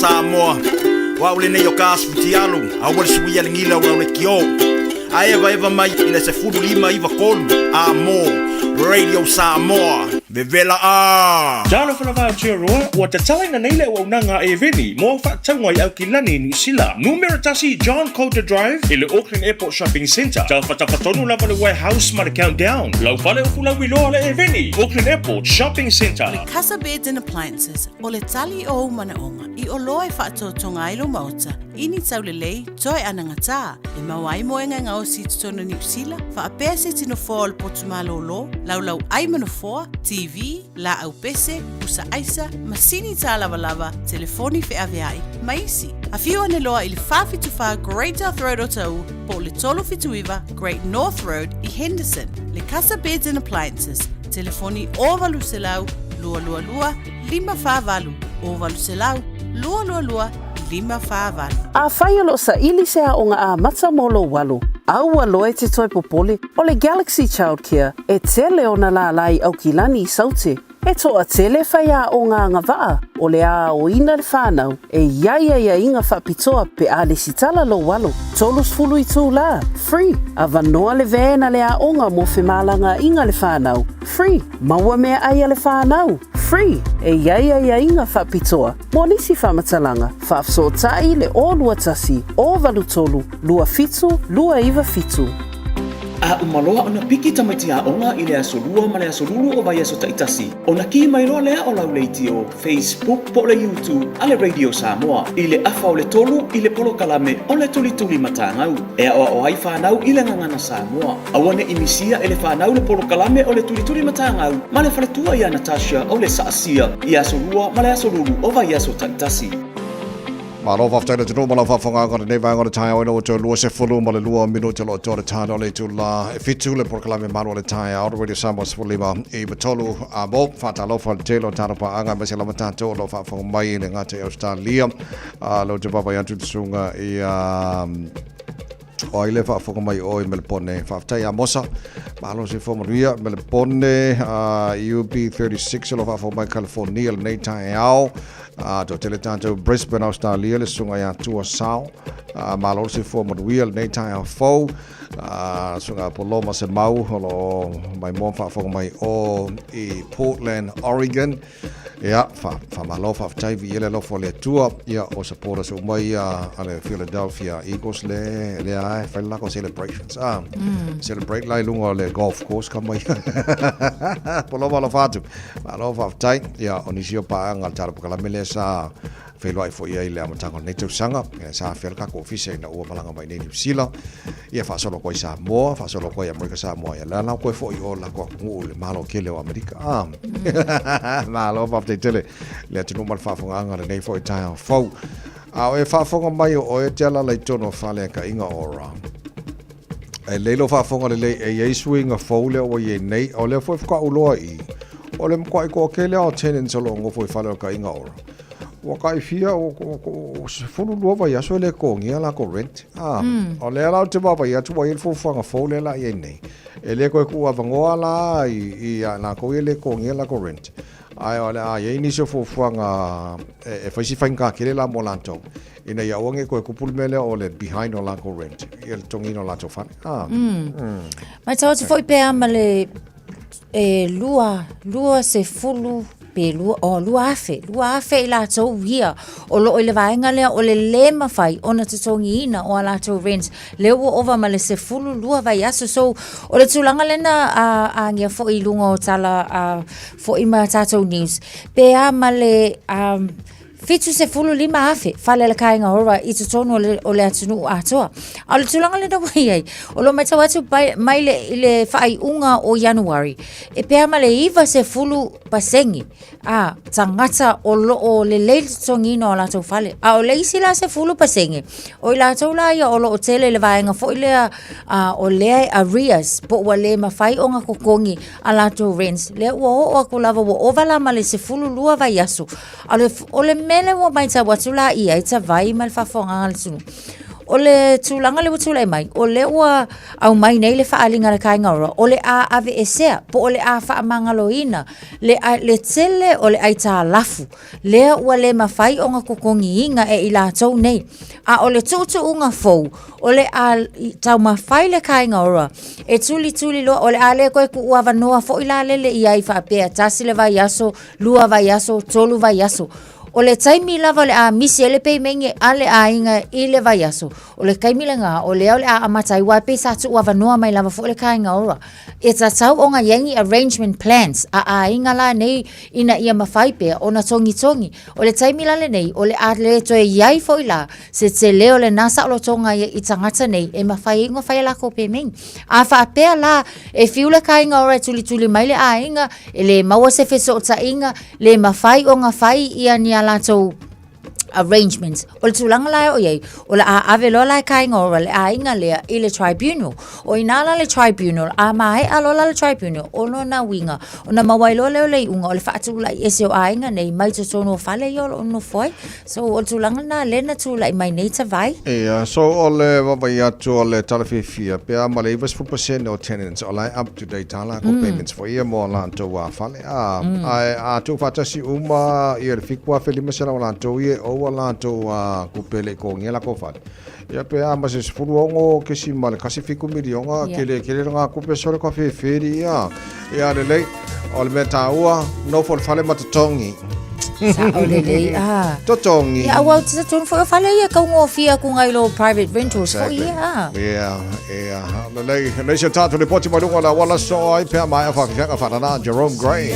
Samoa. O au lenei o ka asu fitialu, aua le suia le gila o lau lekiō. A evaeva mai i le 15 9 3 a mo Radio Samoa. Vevela a! Talofa lava Aotearoa, ua tatalaina nei le auaunaga a Eveni mo au faatauga i Aukilani i Niu Sila. Numera 1 John Coulter Drive i le Auckland Airport Shopping Centre. Taufatafata lava le warehouse ma le Countdown. Lau fale o fulauiloa le Eveni, Auckland Airport Shopping Centre. Casa Beds and Appliances, o le tali o ou manaoga, i oloa e faatotoga ai lou maota, i ni taulelei, toe anagatā, e maua ai moega e gaosi i totonu o Niu Sila, faapea se tino foa o le potu malōlō, laulau ʻai ma nofoa, TV, laau pese, pusa aisa, masini tālavalava, telefoni feaveai, ma isi. Afio ane loa i le 474 Great South Road o Taʻu po o le 379 Great North Road i Henderson. Le Casa Beds and Appliances, telefoni 0800 222 548, 0800 222 548. Afai o lo o saili se aoga amata mo lou alo, aua loa e te toe popole, o le Galaxy Childcare e tele ona lālā i Aukilani i Saute. E toatele faiaoga agavaa o le a aoina le whanau e i ai aiaiga faapitoa pe a lesitala lou alo. 30 itulā, free, avanoa le van a le aoga mo femalagaaiga le whanau, free, maua meaai a le whanau, free, e i ai aiaiga faapitoa mo nisi faamatalaga, faafesootai le 021 083 27 297. A uma loa ona piki tamaiti aoga i le aso Lua ma le aso Lulu o vaiaso taitasi, ona kī mai loa lea o lau leitio, Facebook po o le YouTube a le Radio Samoa i le afa o le tolu i le polokalame o le Tulituli Matagau e aoao ai fanau i le gagana Samoa. Aua ne i misia e le fanau le polokalame o le Tulituli Matagau ma le faletua ia Natasha o le Saasia i aso Lua ma le aso Lulu o vaiaso taitasi. Malo faafetai le atunuu ma lau faafofogaaga i lenei vaega o le taeao ina ua toe 22 minute o lo o toa le tane o le itulā e 7 le polokalame malu o le taeao o Radio Samoa 15 i 3 a mo faatalofa le tele o tatou paaga aemaise lava tatou o lo o faafofoga mai e le gata i Australia a lo te vaavaai atu le susuga i a O ai le faafofoga mai o i Melepone. Faafetai ia Mosa. Malo se fua manuia. Melepone, uh, UB36 o lo faafofoga mai California lenei taeao. Uh, toatele tatou Brisbane, Australia, le susuga ia Tua Sao. Uh, malo se fua manuia lenei taeao fou. Uh, susuga Poloma Semau o lo mai moa faafofoga mai o i Portland, Oregon. Ia, faamalo, faafetai, viia le alofa o le Atua. Ia, o supporters uma ia a le Philadelphia Eagles le, lea e fai le lako celebrations. Ah, Celebrate la i luga o le golf course ka mai. Poloma alofa atu. Malo, faafetai. Ia, o nisi o paaga o le tala pokalame lea sa feiloai foi ai i le amataga o lenei tausaga, sa afea le tatou ofisa ina ua malaga mai nei Niu Sila, ia faasolo atu ai Samoa, faasolo atu ai Amerika Samoa, ia lea la toe foi o latou atunuu i le Malo tele o Amerika. Ah. Malo faafetai tele le atunuu ma le faafofogaaga lenei foi taeao fou. A o e faafofoga mai o oe te alaala i totonu o fale a kaiga ora. E lei lou faafofoga lelei e i ai suiga fou lea ua i ai nei, o lea foi faatoa ou iloa i i, o le matuai toatele lava o tenants o lo o nofo i fale o kaiga ora. Ua tai fia, ua 12 vaiaso e le totogia latou rent. Ah, O lea la ou te vaavaai atu ua i ai le fuafuaga fou lea la i ai nei. E le toe tuuavanoa la i a latou ia e le totogia latou rent. Ae o le a i ai nisi o fuafuaga e fai si faigata tele la mo latou ina ia aua ne i toe tupu le mea lea o le behind o latou rent, ia le totogiina o latou fale. Ah. Matau atu foi pe a ma le e lua, 20 pe lua, oh, 2,000, 2,000 i latou ia o lo o i le vaega lea o le lē mafai ona totogiina o a latou rent, lea ua ova ma le 12 vaiaso. So, o le tulaga lena a agia foi i luga o tala a foi ma tatou news, pe a ma le um, 75,000 fale a le kāinga ora i totonu o le, o le atunuu atoa. A o le tulaga lena ua i ai, o lo o matau atu pai, mai le, i le faaiuga o Ianuari, e pea ma le 90% a tagata o lo o lelei le totogiina o latou fale. A o le isi la 10%, o i latou la ia o lo o tele i le vaega foi lea a, o lea e arrears, po ua le mafai ona totogi a latou rents, lea ua oo atu lava ua ova la ma le 12 vaiaso. A o le, o le mea lea ua matau atu la i ai, Tavai ma le faafofogaaga a le atunuu. O le tulaga lea ua tulai mai, o lea ua aumai nei le faaaliga a le Kāinga Ora, o le a aveesea po o le a faamagaloina le, le tele o le aitalafu lea ua le mafai ona totogiina e i latou nei. A o le tuutuuga fou, o le a taumafai le Kāinga Ora e tulituli loa, o le a le toe tuuavanoa foi la lele i ai faapea tasi le vaiaso, lua vaiaso, tolu vaiaso. O le taimi lava o le a misi ai le peimeine a le aiga i le vaiaso, o le taimi lena o lea o le a amata ai, aua e pei sa tuuavanoa mai lava foi le Kāinga Ora. E tatau ona i ai ni arrangement plans a aiga la nei ina ia mafai pea ona togitogi. O le taimi la lenei, o le a le toe i ai foi la se tele o lena saolotoga i tagata nei e mafai ai ona fai a latou peimeine. A faapea la e fiu le Kāinga Ora e tulituli mai le aiga, e le maua se fesootaiga, le mafai ona fai ia ni a latou arrangements. O le tulaga la e oo i ai, o le a ave loa la e Kāinga Ora le aiga lea i le tribunal. O i ina la le tribunal, a maea loa la le tribunal, o lona uiga, ona maua ai loa lea o le iuga o le faatulai ese o aiga nei mai totonu o fale ia o lo o nonofo ai. So o le tulaga lena lea na tulai mai nei Tavai. Ia, so o le vaavaai atu o le tala fiafia, pe a ma le 90% o tenants o la e up to date a latou payments foi ia mo a latou fale. A, ae a tuufaatasi uma ia le 7,500 o latou ia e ou a latou tupe e le i totogia latou fale, ia pe a ma se 16.17 miliona, tele tele lena tupe sole ka fefeli ia. Ia lelei, o le mea taua, nofo i le fale ma totogi. Sa'o lelei, ah. Totogi. Ia, aua ou te talitonu foi o fale ia e taugofie atu nai lo private rentals foi ia, ah. Ia, ia. Lelei, lelei se tatou lipoti mai luga o le auala soo ai pea maea faafeafeaga faalala Jerome Gray.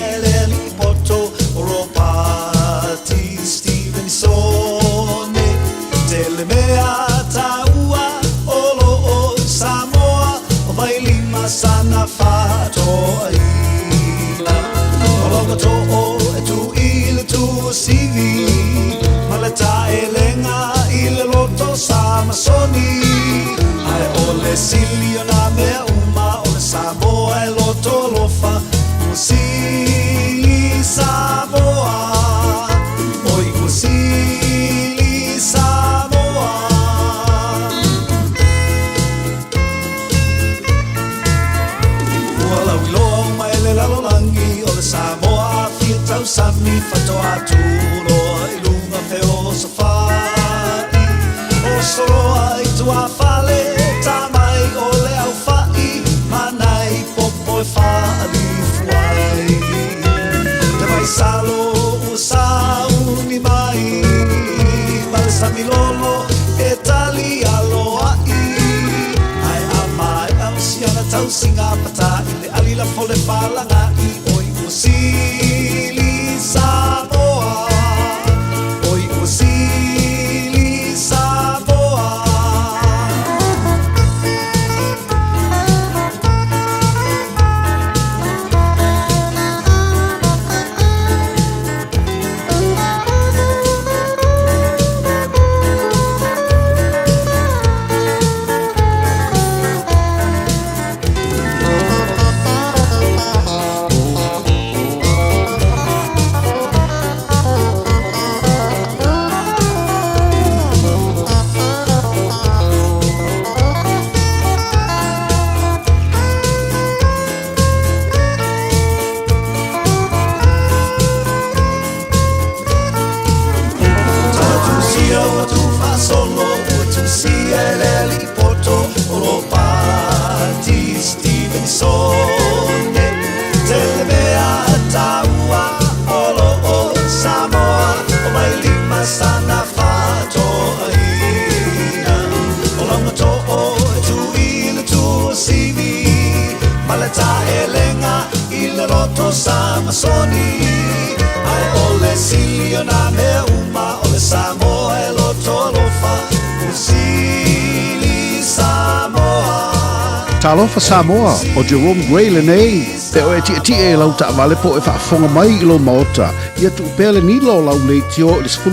Talofa Samoa, ʻo Jerome Gray lenei, e oe tietie i lau taavale po o e faafofoga mai i lou maota, ia tuu pea le nila o lau leitio i le 15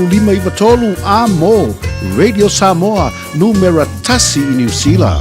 93 a mo Radio Samoa, numera tasi i Niu Sila.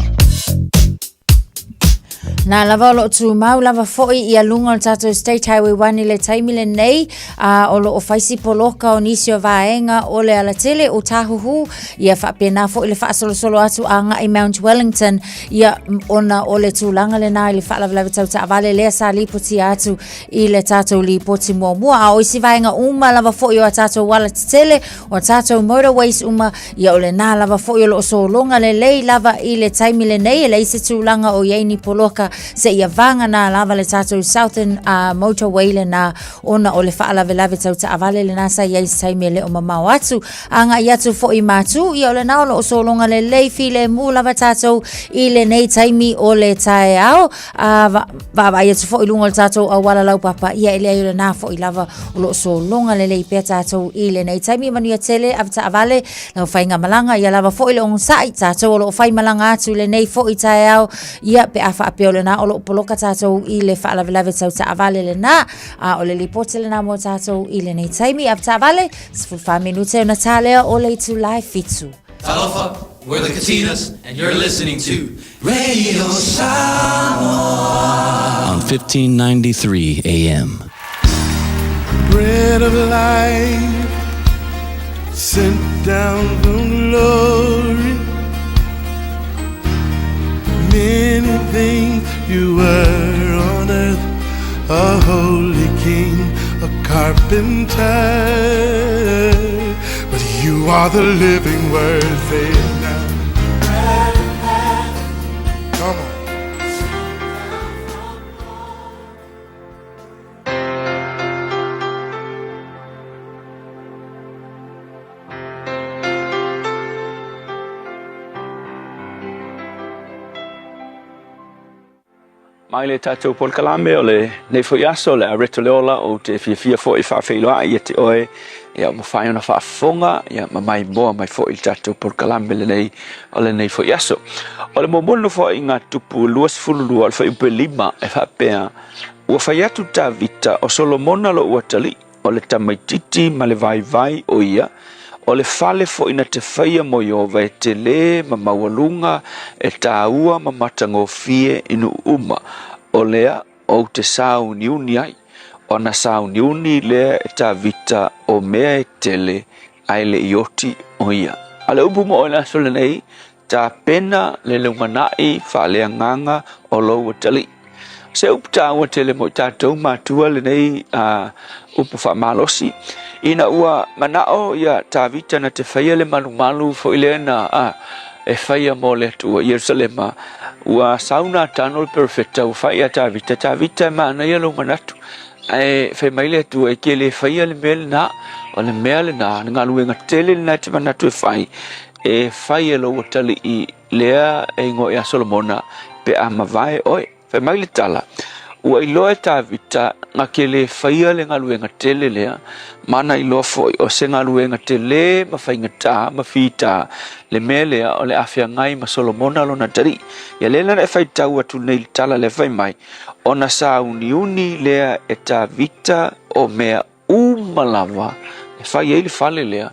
Na lava o loo tumau lava foi ia luga o le tatou State Highway 1 i le taimi lenei a o loo fai si poloka o nisi o vaega o le alatele o Tāhuhu ia faapena foi le faasolosolo atu agai Mount Wellington ia ona o le tulaga lena i le faalavelave tau taavale lea sa lipotia atu i le tatou lipoti muamua a o isi vaega uma lava foi o a tatou alatetele o a tatou motorways uma ia o lena lava foi o loo sologa lelei lava i le taimi lenei e leai se tulaga o i ai ni poloka seia vagana lava le tatou Southern uh, Motorway lena ona o le faalavelave tau taavale lena sa i ai se taimi e le o mamao atu agai atu foi i Matu ia o lena o loo sologa lelei filemu lava tatou i lenei taimi o le taeao a vaavaai atu foi i luga o le tatou auala laupapa, ia e leai o lena foi lava o lo o sologa lelei pea tatou i lenei taimi. Manuia tele, avetaavale, lau faigamalaga, ia lava foi le onosai, tatou o lo o faimalaga atu i lenei foi taeao, ia pe a faapea o lena o lo o poloka tatou i le faalavelave tau taavale lena, a o le lipoti lena mo tatou i lenei taimi. Avetaavale, 14 minute ona tā lea o le itula e fitu. Talofa, we're the Katinas, and you're listening to Radio Samoa on 1593 AM. Bread of life sent down from glory. Many things you were on earth, a holy king, a carpenter. But you are the living word, say it now. Come on. Mai le tatou polokalame o lenei foi aso, le Areto le Ola, ou te fiafia foi faafeiloai ia te oe, ia mafai ona faafofoga, ia ma maimoa mai foi le tatou polokalame lenei o lenei foi aso. O le muamua le Nofoaiga Tupu 22 o le fuaiupu e 5 e faapea, Ua fai atu Tavita, o Solomona lou atalii, o le tamaitiiti ma le vaivai o ia, o le fale foi na te faia mo Ieova e telē ma maualuga, e tāua ma matagofie i nuu uma, o lea ou te sauniuni ai. Ona sauniuni lea e Tavita o mea e tele ae le i oti o ia. A le upu mo oe i le aso lenei, Tapena le lumanai faaleagaga o lou atalii. Se upu tāua tele mo i tatou matua lenei uh, upu faamalosi. Ina ua manao ia Tavita na te faia le malumalu foi lea na uh, e faia mo le Atua i Ierusalema, ua sau Natano le perofeta ua fai ia Tavita, Tavita e manaia lou manatu, ae fai mai le Atua e ke le faia le mea lena, o le mea lena, le galuega tele lena e te manatu e fai, E fai e lou atalii lea e igoa ia Solomona pe a mavae oe. Fai mai le tala, Ua iloa e Tavita na ke le faia le galuega tele lea, ma na iloa foi o se galuega tele ma faigata ma fita le mea lea o le a feagai ma Solomona lona atalii. Ia lea la na e faitau atu nei le tala lea fai mai, Ona sauniuni lea e Tavita o mea uma lava e fai ai le fale lea,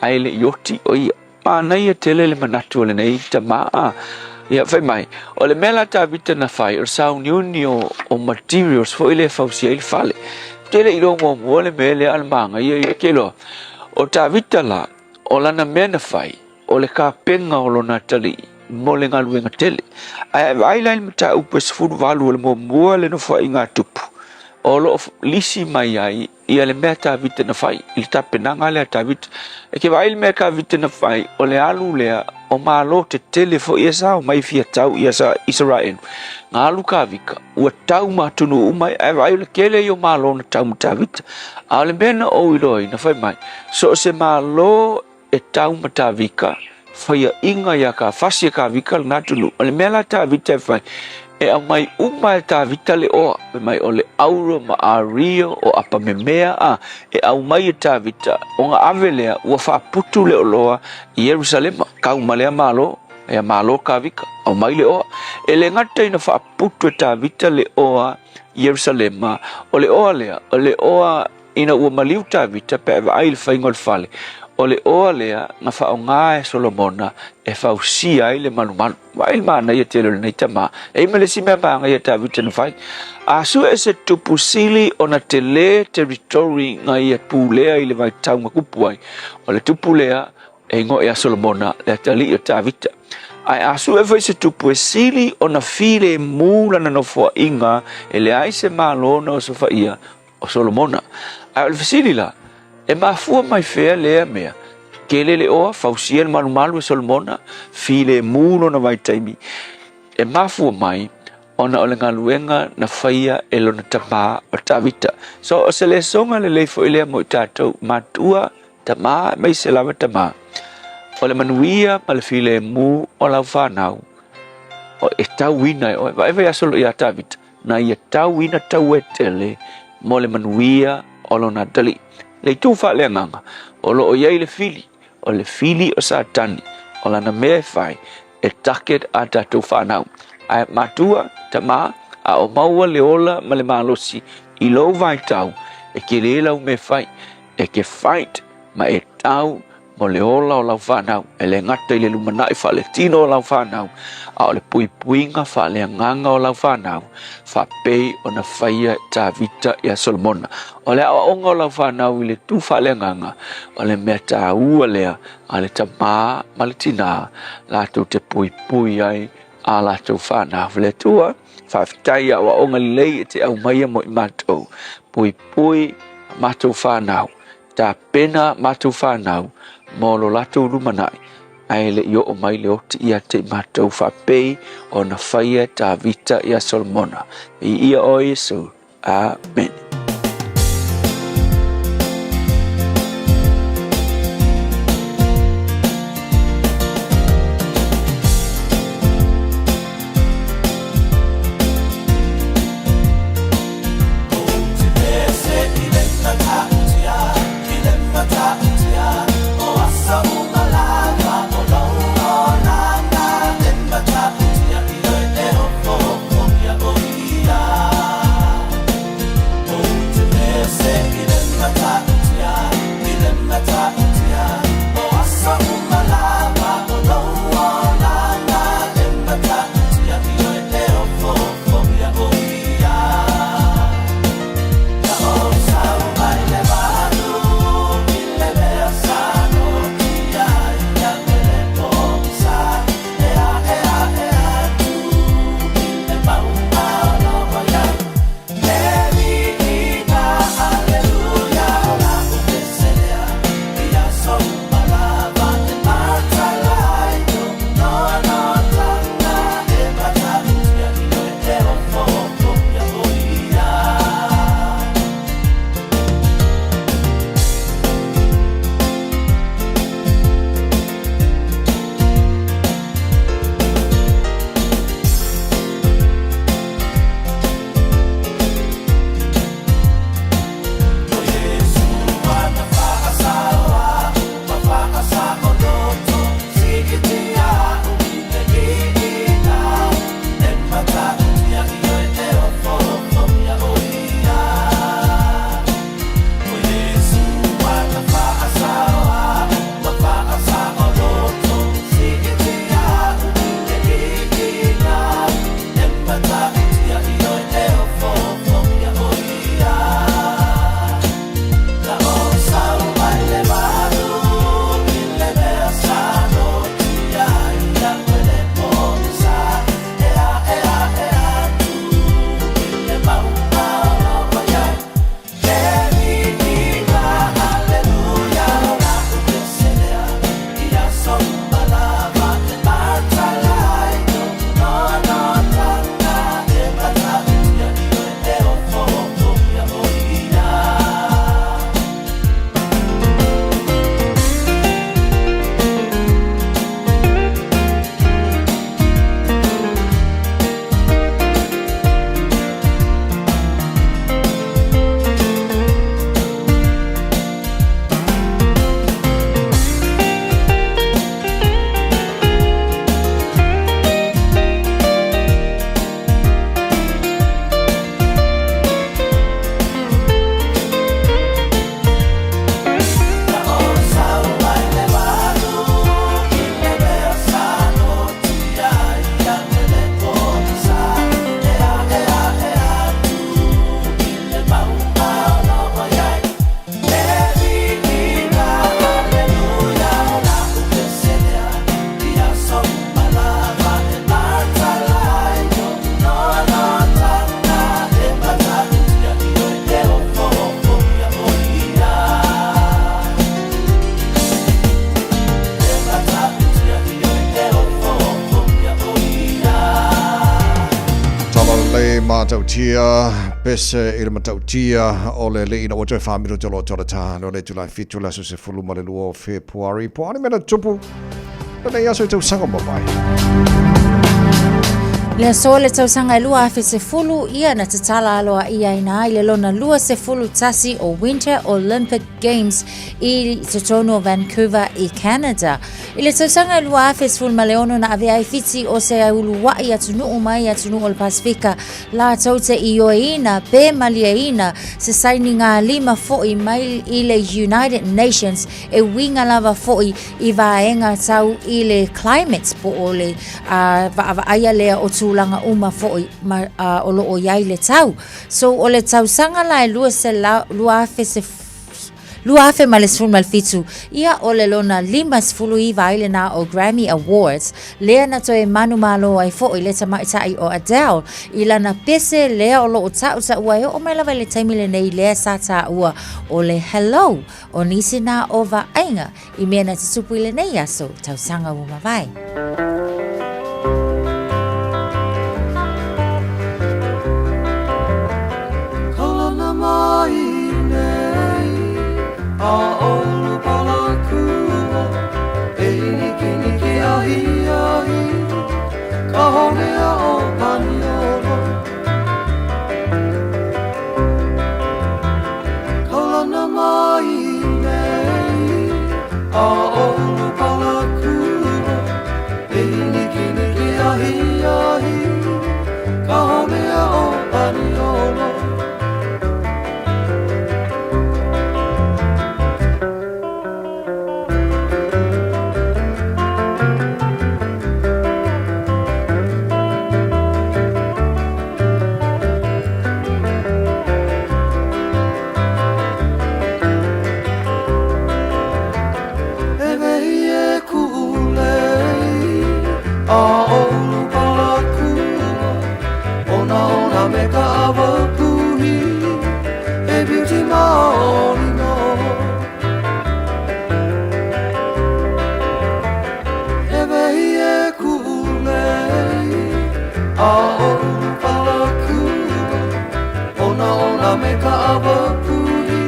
ae le i oti o ia. Manaia tele le manatu o lenei tama a. Ia, fai mai, o le mea la Tavita na fai, o le sauniuni o, o materials foi lea e fausia ai le fale. Ou te le i iloa muamua le mea lea a le magaia ia ke iloa. O Tavita la, o lana mea na fai, o le kapena o lona atalii mo le galuega tele. Ae a vaai la i le mataupu e 18 o le muamua le Nofoaiga a Tupu, o lo o lisi mai ai ia le mea Tavita na fai, i le tapenaga lea a Tavita. E ke vaai i le mea Tavita na fai, o le alu lea o malo tetele foi ia sa omai fia tau ia sa Isaraelu. Na alu Kavika, ua tau ma atunuu uma, ae vaai o le tele ia o malo na tau ma Tavita. A o le mea na ou iloaina, fai mai, so o se malo e tau ma Tavika, faiaʻiga iā ka fasi e Kavika lena atunuu. O le mea la Tavita e fai, e aumai uma e Tavita le oa, fai mai o le auro ma ario o apamemea a, e aumai e Tavita, ona ave lea ua faaputu le oloa i Ierusalema, kau ma lea malo, ia malo Kavika, aumai le oa. E le gata ina faaputu e Tavita le oa i Ierusalema, o le oa lea, o le oa Ina ua maliu Tavita pe a vaai i le faiga o le fale, O le oa lea na faaaoga e Solomona e fausia ai le malumalu. Vaai le manaia tele o lenei tama. E i ai ma le isi mea manaia a Tavita na fai. A sue se tupu sili ona tele territory na ia pulea i le vaitau na tupu ai. O le tupu lea e igoa ia Solomona le atalii o Tavita. Ae a sue foi se tupu e sili ona filemu lana nofoaiga e leai se malo na osofaia o Solomona. Ae o le fesili la, e mafua mai fea lea mea? Tele le oa, fausia le malumalu e Solomona, filemu lona vaitaimi. E mafua mai ona o le galuega na faia e lona tama o Tavita. So o se lesoga lelei foi lea mo i tatou, matua, tama, aemaise lava tama. O le manuia ma le filemu o lau fanau, o e tauina e oe. Vaai vaiaso ia Tavita, na ia tauina taua e tele mo le manuia o lona atalii. Le itu faaleagaga, o lo o i ai le fili, o le fili o Satani, o lana mea e fai, e target a tatou fanau. Ae matua, tama, a o maua le ola ma le malosi i lou vaitau, e tele lau mea e fai, e te fight ma e tau mo le ola o lau fanau, e le gata i le lumanai faaletino o lau fanau, a o le puipuiga faaleagaga o lau fanau, faapei ona faia e Tavita ia Solomona. O le aoaoga o lau fanau i le tu faaleagaga, o le mea taua lea a le tamā ma le tinā latou te puipui ai a latou fanau. Le Atua, faafetai i aoaoga lelei e te aumaia mo i matou. Puipui a matou fanau, tapena matou fanau mo lo latou lumanai, ae le i oo mai le oti ia te i matou faapei ona faia e Tavita ia Solomona. Viia oe Iesu. Amene. matautia pese i le matautia o le alii ina ua toe faaminuta o loo tola ta o le itula e 7 le aso 12 o Fepuari. Po o a ni mea na tutupu lenei aso i tausaga ua mavae. Le aso le tausaga e 2010 ia na tatala aloa'iaina ai le lona 21 o Winter Olympic Games i totonu o Vancouver i Canada. I le tausaga e 2016 na avea ai Fiti o se ulua'i atunuu mai atunuu o le Pasifika latou te ioeina pe malieina se sainigalima fo'i mai i le United Nations e uiga lava fo'i i vaega tau i le climate po o le vaavaaia lea o tulaga uma fo'i ma o lo o i ai le tau. So o le tausaga la e 2017, ia o le lona 59 ai lena o Grammy Awards, lea na toe manumalo ai fo'i le tamaitai o Adele i lana pese lea o lo o ta'utaʻua e oo mai lava i le taimi lenei lea sa tāua o le Hello. O nisi na o vaaiga i mea na tutupu i lenei aso tausaga ua mavae. Kaulana mai nei a olu palakua e nikiniki ahi ahi ka honea o Paniolo. Kaulana mai nei a olu palakua e nikiniki ahi ahi ka honea o Paniolo. E wehi e kuʻulei a olu palakua ona ona me ka awa puhi e beauty maoli no. E wehi e kuʻulei a olu palakua ona ona me ka awa puhi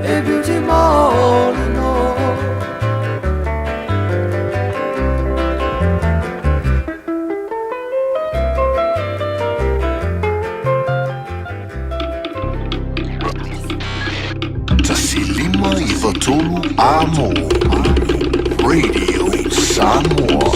e beauty maoli no. 1593 Amo Radio Samoa.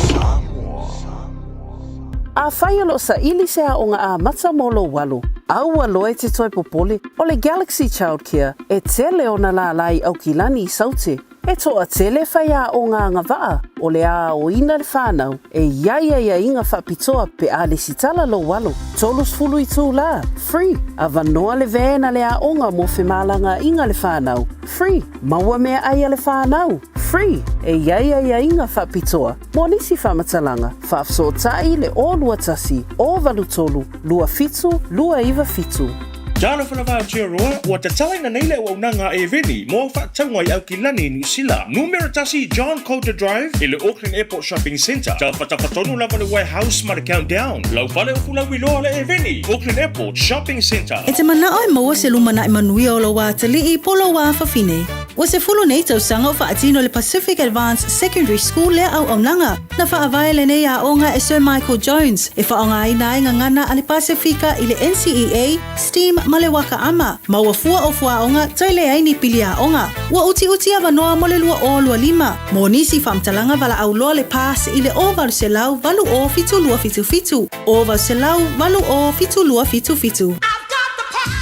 Afai o lo o saili se aoga amata mo lou alo, a ua loa e te toe popole, o le Galaxy Childcare e tele ona lālā i Aukilani i Saute. E toatele faiaoga agavaa o le aoina le whanau e i ai aiaiga faapitoa pe a lesitala lou alo. 30 itulā, free, avanoa le van a le aoga mo femalagaaiga le whanau, free, maua meaai a le whanau, free, e i ai aiaiga faapitoa mo nisi faamatalaga, faafesootai le 021 083 27 297. Talofa lava Aotearoa, ua tatalaina nei le auaunaga a Eveni mo au faatauga i Aukilani i Niu Sila. Numera 1 John Coulter Drive i le Auckland Airport Shopping Centre. Tafatafa tonu lava le Warehouse ma le Countdown. Lau fale o Fulauiloa le Eveni, Auckland Airport Shopping Centre. E te manao e maua se lumanai manuia o lou atalii po o lou afafine. Ua 10 nei tausaga o faatino le Pacific Advanced Secondary School lea auaunaga. Na faavae lenei aoga e Sir Michael Jones e faaaogaina ai gagana a le Pasefika i le NCEA, STEAM ma le Waka Ama. Maua fua o fuaoga toe leai ni pili aoga. Ua utiuti avanoa mo le 2025. Mo nisi faamatalaga valaau loa le PASS i le 0800 80 7277, 0800 80 7277.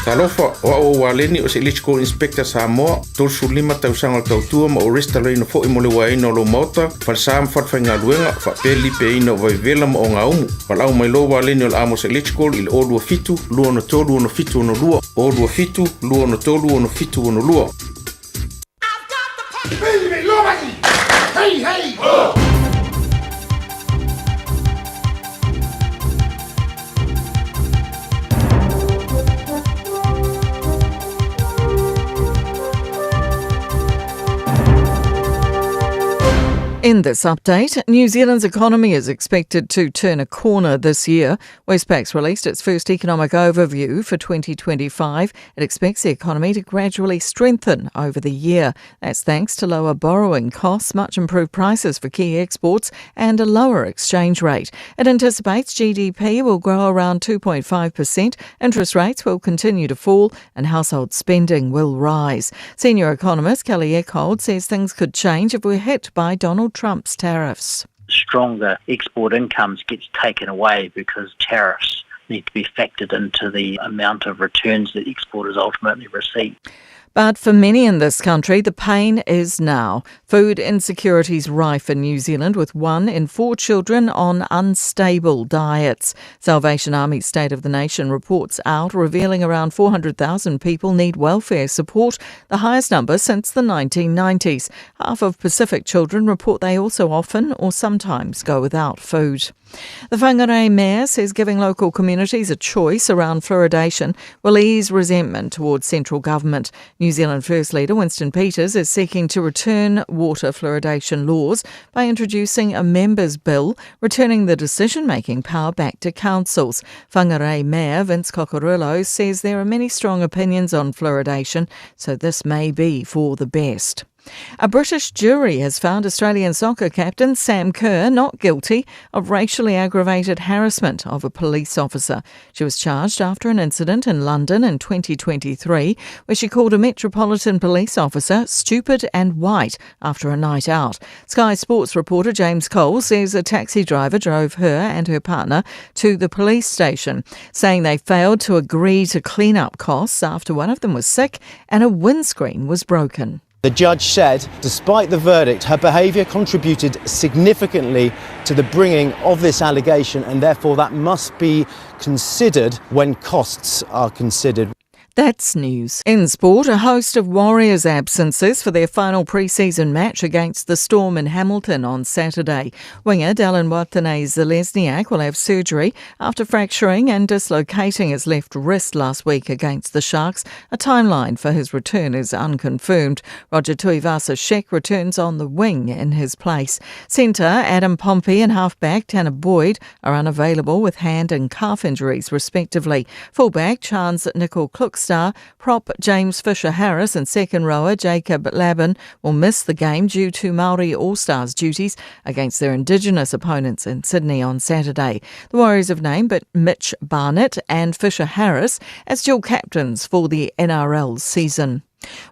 Talofa, o au o Waleni o se Electrical Inspector Samoa, 35 tausaga o le tautua ma o resitalaina foi mo le uaeina o lou maota, falesa ma falefaigaluega, faapea le lipeaina o vaivevela ma ogaumu. Valaau mai loa Waleni o le Amos Electrical i le 027 263 6762, 027 263 6762. Hey, hey! Ho! In this update, New Zealand's economy is expected to turn a corner this year. Westpac's released its first economic overview for 2025. It expects the economy to gradually strengthen over the year. That's thanks to lower borrowing costs, much improved prices for key exports, and a lower exchange rate. It anticipates GDP will grow around 2.5%, interest rates will continue to fall, and household spending will rise. Senior economist Kelly Eckhold says things could change if we're hit by Donald Trump's tariffs. Stronger export incomes gets taken away because tariffs need to be factored into the amount of returns that exporters ultimately receive. But for many in this country, the pain is now. Food insecurity is rife in New Zealand, with 1 in 4 children on unstable diets. Salvation Army's State of the Nation reports out, revealing around 400,000 people need welfare support, the highest number since the 1990s. Half of Pacific children report they also often or sometimes go without food. The Whangarei Mayor says giving local communities a choice around fluoridation will ease resentment towards central government. New Zealand First Leader Winston Peters is seeking to return water fluoridation laws by introducing a members' bill, returning the decision-making power back to councils. Whangarei Mayor Vince Cocurullo says there are many strong opinions on fluoridation, so this may be for the best. A British jury has found Australian soccer captain Sam Kerr not guilty of racially aggravated harassment of a police officer. She was charged after an incident in London in 2023 where she called a Metropolitan Police officer stupid and white after a night out. Sky Sports reporter James Cole says a taxi driver drove her and her partner to the police station, saying they failed to agree to clean up costs after one of them was sick and a windscreen was broken. The judge said, despite the verdict, her behaviour contributed significantly to the bringing of this allegation, and therefore that must be considered when costs are considered. That's news. In sport, a host of Warriors absences for their final pre-season match against the Storm in Hamilton on Saturday. Winger Dallin Watene-Zelezniak will have surgery after fracturing and dislocating his left wrist last week against the Sharks. A timeline for his return is unconfirmed. Roger Tuivasa-Sheck returns on the wing in his place. Centre Adam Pompey and halfback Tanner Boyd are unavailable with hand and calf injuries respectively. Fullback Charnze Nicoll-Klokstad, prop James Fisher-Harris and second rower Jacob Laban will miss the game due to Māori All-Stars duties against their Indigenous opponents in Sydney on Saturday. The Warriors have named but Mitch Barnett and Fisher-Harris as dual captains for the NRL season.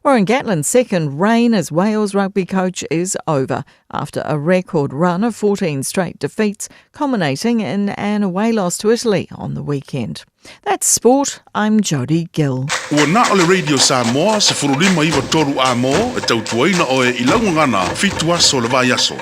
Warren Gatland's second reign as Wales rugby coach is over after a record run of 14 straight defeats, culminating in an away loss to Italy on the weekend. That's sport. I'm Jodie Gill. Ua na o le Radio Samoa, 1593 a mō, e tautuaina oe i laugagana, 7 aso le vaiaso.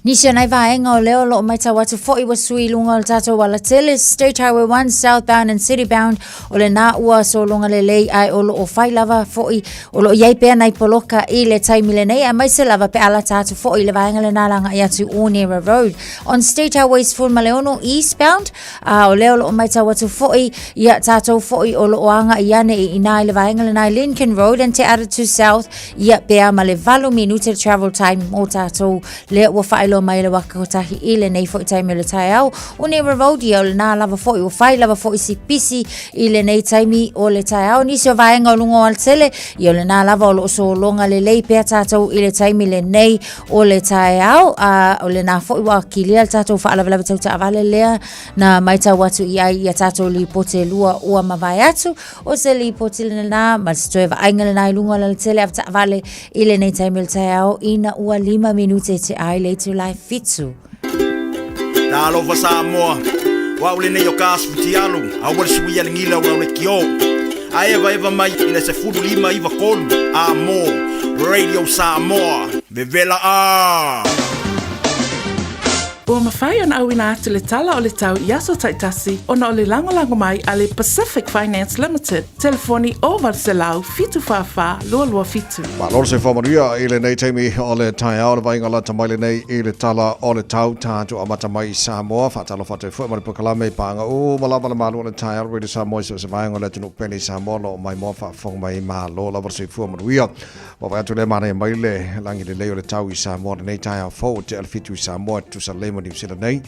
Nisi o nai vaega o lea o loo matau atu foi ua sui i luga o le tatou alatele State Highway 1 southbound and city bound o lena ua sologa lelei ae o loo fai lava foi o loo iai pea nai poloka i le taimi lenei aemaise lava pe a lata atu foi i le vaega lena lagai atu Onera Road on State Highway 16 eastbound a o lea o loo matau atu foi ia tatou foi o loo agai ane i ina i le vaega lena i Lincoln Road and Te Atatu South Ia pea ma le 8 minute le travel time mo tātou lea ua whaeloa mai le waka kotahi i lenei foi taimi o le taeao. O nei Road ia o lena lava foi ua whai lava foi si pisi i lenei taimi o le taeao. Nisi o vaenga o lunga o alatele ia o lena lava o loo sologa lelei pea tātou i le taimi lenei o le taeao. A o lena foi ua kilia le tātou whaalavelave tau taavale lea na maitau atu i ai ia tātou lipote lua ua mavae atu. O se lipoti lena ma se toe vaaiga lena i luga o le alatele avetaavale i lenei taimi o le taeao ina ua 5 minute te ai le itula e 7. Talofa Samoa, o au lenei o ka asu fitialu, aua le suia le gila o lau lekiō. A evaeva mai i le 1593 a mō Radio Samoa, vevela a! Ua mafai ona auina atu le tala o le tau i aso taitasi ona o le lagolago mai a le Pacific Finance Limited, telefoni 0800 744 227. Malo le soifua manuia i lenei taimi o le taeao le vaaiga lata mai lenei i le tala o le tau tatou amata mai i Samoa. Faatalofa atu ai foi ma le polokalame i paaga uma lava le malu o le taeao Radio Samoa i so o se vaega o le atunuu pele i Samoa o lo o maimoa faafofoga mai malo lava le soifua manuia. Ua vaai atu lea manaia mai le lagi lelei o le tau i Samoa lenei taeao fou o te alfitu i Samoa e tutusa lelei ma Niu Sila nei.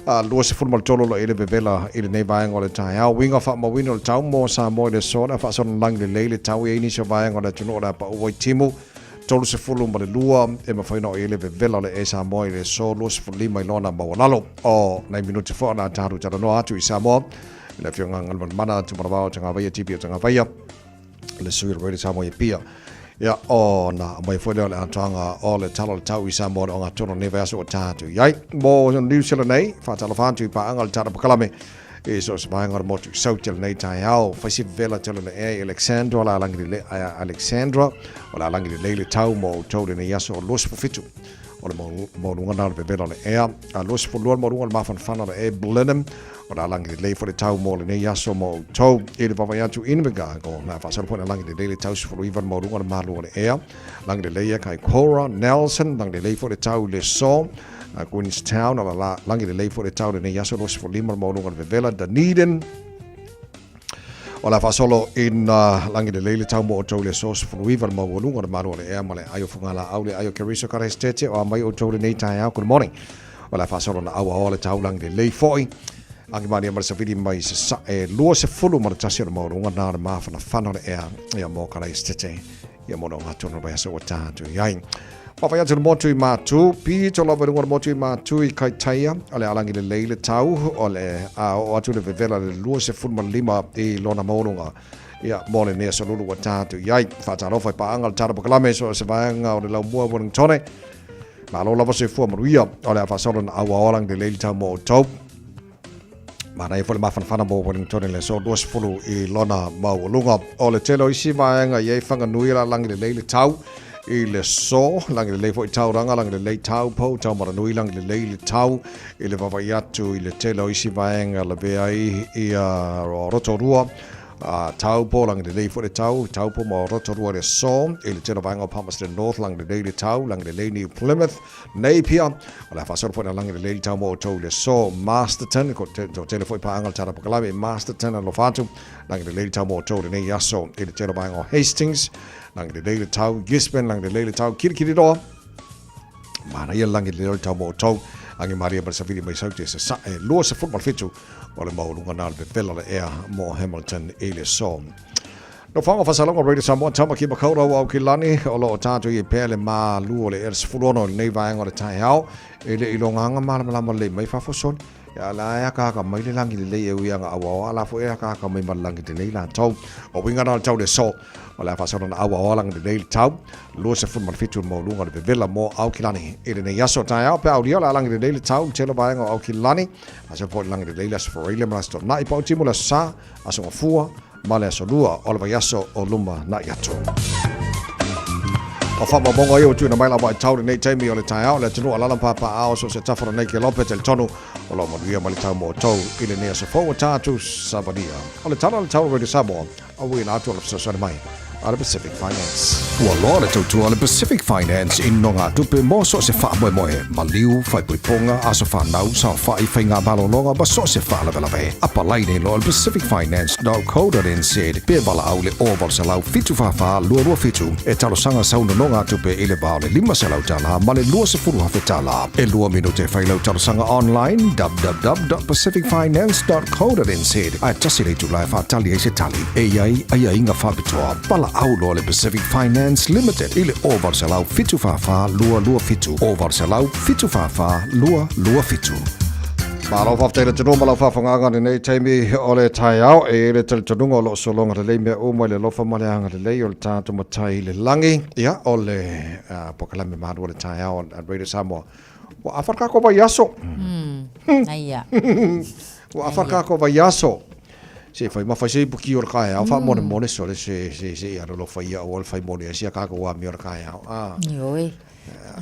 23 lo i le vevela i lenei vaega o le taeao. Uiga faamauina o le tau mo Samoa i le aso le a faasolo lagi lelei le tau i ai nisi o vaega o le atunuu o le a paua i timu 32 e mafai ona oo i ai le vevela o le e Samoa i le aso 25 i lona maualalo. O nai minute foi o le a tatou talanoa atu i Samoa i le Afioga Galumalemana Tumanavao Tagavaia TB o Tagavaia le sui o le Radio Samoa i Apia. Ia, o na mai foi lea o le atoaga o le tala o le tau i Samoa le ogatotonu o lenei vaiaso ua ta atu i ai. Mo New Zealand nei, faatalofa atu i paaga o le tala pakalame i so o se vaega o le motu i Saute lenei taeao. Fai si vela tele le ea i Alexandra, la langi le, Alexandra, o la langi lelei le tau mo outou lenei aso o 27 o le maualuga na o le vevela o le ea. A 22 le maualuga o le mafanafana o le ea i Blenheim, O le a lagi lelei foi le tau mo lenei aso mo outou. I le vaavaai atu Invercargill, na faasolo foi na lagi lelei le tau 19 le maualuga o le malu o le ea. Lagi lelei ia Kaikoura, Nelson, lagi lelei foi le tau i le aso. Queenstown, o la lagi lelei foi le tau lenei aso 25 le maualuga o le vevela. Dunedin, o le a faasolo ina lagi lelei le tau mo outou i le aso 19 le maualuga o le malu o le ea ma le ai o Fugalaau, le ai o Keriso Karaisetete, o a mai outou lenei taeao. Good morning. O le a faasolo na auaoa le taulagi lelei foi. Agi malia ma le savili mai Sasae 21 o le maualuga na o le mafanafana o le ea ia mo Karaisitete ia mo le ogatotonu o le vaiaso ua ta atu i ai. Whawhai atu le motu i Mātū, pito lava i runga o le motu i Mātū i Kaitaia, o le alangi lelei le tau, o le a oo atu le vevela le 25 i lona maualuga. Ia, mo lenei aso lulu ua ta atu i ai. Whaatalofa i paaga le tala pakalame so o se vaega o le laumua Wellingtone. Malo lava soifua manuia o le a faasolo na auaoa lagi lelei le tau mo outou. Manaia foi le mafanafana mo Wellington i le aso 20 i lona maualuga. O le tele o isi vaega i ai Whanganui la lagi lelei le tau i le aso, lagi lelei foi Tauranga, lagi lelei Taupo, Taumaranui, lagi lelei le tau i le vaavaai atu i le tele o isi vaega lavea ai ia Rotorua, A Taupo, lagi lelei foi le tau, Taupo ma Rotorua i le aso, i le tele o vaega o Palmerston North, lagi lelei le tau, lagi lelei New Plymouth, Napier, o le a faasolo foi na lagi lelei le tau mo outou i le aso, Masterton, ko te, to tele foi paaga o le tala pakalame i Masterton, alofa atu, lagi lelei le tau mo outou i lenei aso, i le tele o vaega o Hastings, lagi lelei le tau, Gisborne, lagi lelei le tau, Kirikiriroa, Manaia le lagi lelei o le tau mo outou, agi malie ma le savili mai Saute Sasae, 27 o le maualuga na o le vevela o le ea mo Hamilton i le aso. Nofoaga Faasalaga Radio Samoa, Tamaki Makaurau Aukilani, o lo o tatou i ai pea le malu o le ea le 16 i lenei vaega o le taeao, e le i logaga malamalama lelei mai fafo soli. Ia la e hakaha mai le lagi lelei e ui aga auaoa, a la foi e hakaha mai ma le lagi lelei latou. O uiga na o le tau le aso. O le a faasolo na auaoa lagi lelei le tau, 27 le maualuga o le vevela mo Aukilani. I lenei aso taeao pe aulia o le a lagi lelei le tau i le tele o vaega o Aukilani. Aso foi le lagi lelei le Aso Faraile ma le Aso Toonai, Pautimu le Aso Sa, Aso Gafua ma le Aso Lua o le vaiaso o luma na'i atu. O faamaumauga ia ua tuuina mai lava i tau lenei taimi o le taeao, le atunuu alala ma papaaao so o se tafa o lenei kelope talitonu o lo o manuia mai le tau mo outou i lenei aso fou ua ta atu savalia. O le tala o le tau o Radio Samoa, Auina atu o le fesoasoani mai a le Pacific Finance. Ua loa le tautua a le Pacific Finance i nogatupe mo so o se faamoemoe, maliu, faaipoipoga, aso fanau, saofai, faigamalologa ma so o se faalavelave. Apalai nei loa i le pacificfinance.co.nz pe valaau i le 0800 744 227 e talosaga sau nonogatupe i le va o le $500 ma le $20,000. E lua minute e fai lau talosaga online www.pacificfinance.co.nz Ae tasi le itula e faatali ai se tali e i ai aiaiga faapitoa. Valaau loa le Pacific Finance Limited i le 0800 744 227, 0800 744 227. Malo faafetai le atunuu ma lau faafogaaga i lenei taimi o le taeao. E i ai le talitonuga o lo o sologa lelei mea uma i le alofa ma le agalelei o le tatou Matai i le lagi. Ia, o le polokalame malu o le taeao a Radio Samoa. Ua afa le kākou vaiaso. Aia. Ua afa le kākou vaiaso. Se fai ma fai se ipu ki o le kaeao, faamolemole sole se se se i alolofa ia aua le fai mole ai sia kākou amio o le kaeao. Ah. Ioe.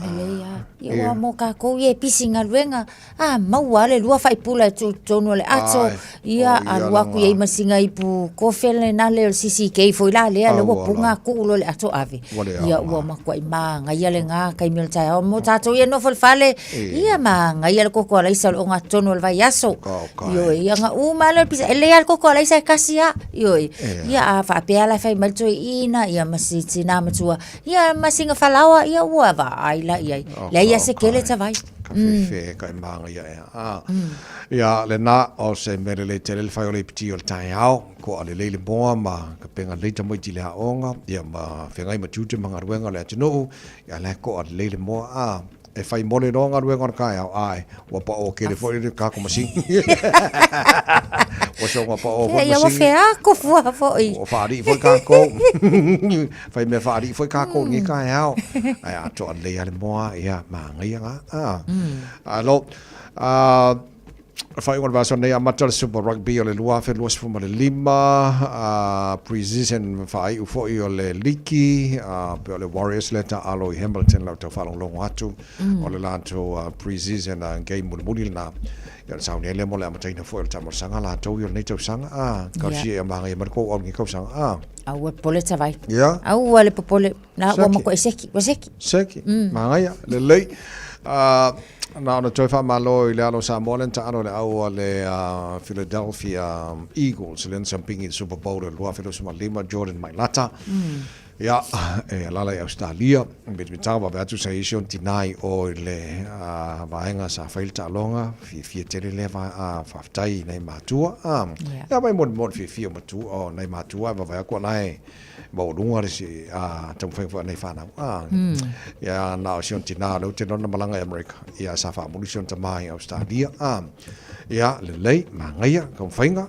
Lelei lava. Ia ua mo kākou ia e pisi i galuega, a maua lava le lua faipula e tuu i totonu o le ato, ia alu atu i ai ma sina ipu kofe lena le o le CCK foi la lea, lea ua puna tuu loa i le ato ave. Ia ua matuai manaia lena taimi o le taeao. Mo tatou ia e nofo i le fale, ia manaia le koko alaisa o le ogatotonu o le vaiaso. Ioe, ia ona uma lava lea o le pisa, e lelei lava le koko alaisa e tasi lava, ioe. Ia a faapea la e fai mai le toeaina ma si tina matua, Ia ma sina falaoa, ia ua vaai la i ai. Leai lava se kele tavai. Ka fefe ka i māngaia ea. Ah. Ia, lena, o se mea lelei tele le fai o le ipiti o le taeao, koa lelei le moa ma ka penga lelei tamaiti i le aoga, ia ma feagai ma tiute ma galuega o le atunuu, ia la e koa lelei le moa. Ah. E fai mole loa galuega o le taeao, ae ua pao tele foi le kako masini. Ua soga pao foi masini. Ia ua feako fua foi. Ua faalii foi kākou. Fai mea faalii foi kākou i lenei taeao. Ae atoa lelei lava le moa, ia, manaia la. Ah. Alo, ah, faaiuga o le vaiaso nei amata le Super Rugby o le 2025, pre-season faaiu foi o le liki, pei o le Warriors lea taaalo i Hamilton la outou faalogologo atu, o le latou pre-season game mulimuli lena. Ia o le sauni ai lea mo le amataina foi o le taamalosaga latou ia o lenei tausaga, talosia ia magaia mai le tou au i lenei tausaga. Aua le popole Tavai. Ia. Aua le popole. Na ua matuai seki, ua seki. Seki, magaia, lelei. Na ona toe faamalo i le alo o Samoa lea na taalo i le au a le Philadelphia Eagles lea na siampigi i le Super Bowl i le 2025, Jordan Mailata. Ia, e alaala i Ausetalia, mitamitaga vave atu sa i ai si ona tina i o i le vaega sa fai le taaloga, fiafia tele lea faafetai i nai matua. Ia mai molimoli fiafia o matua, o nai matua e vaavaai atu o la e maualuga le si taumafaiga foi a nei fanau. Ia, na o si ona tina lea ou te iloa na malaga i Amerika, ia sa faamuli si ona tama i Ausetalia. Ia, lelei, manaia taumafaiga.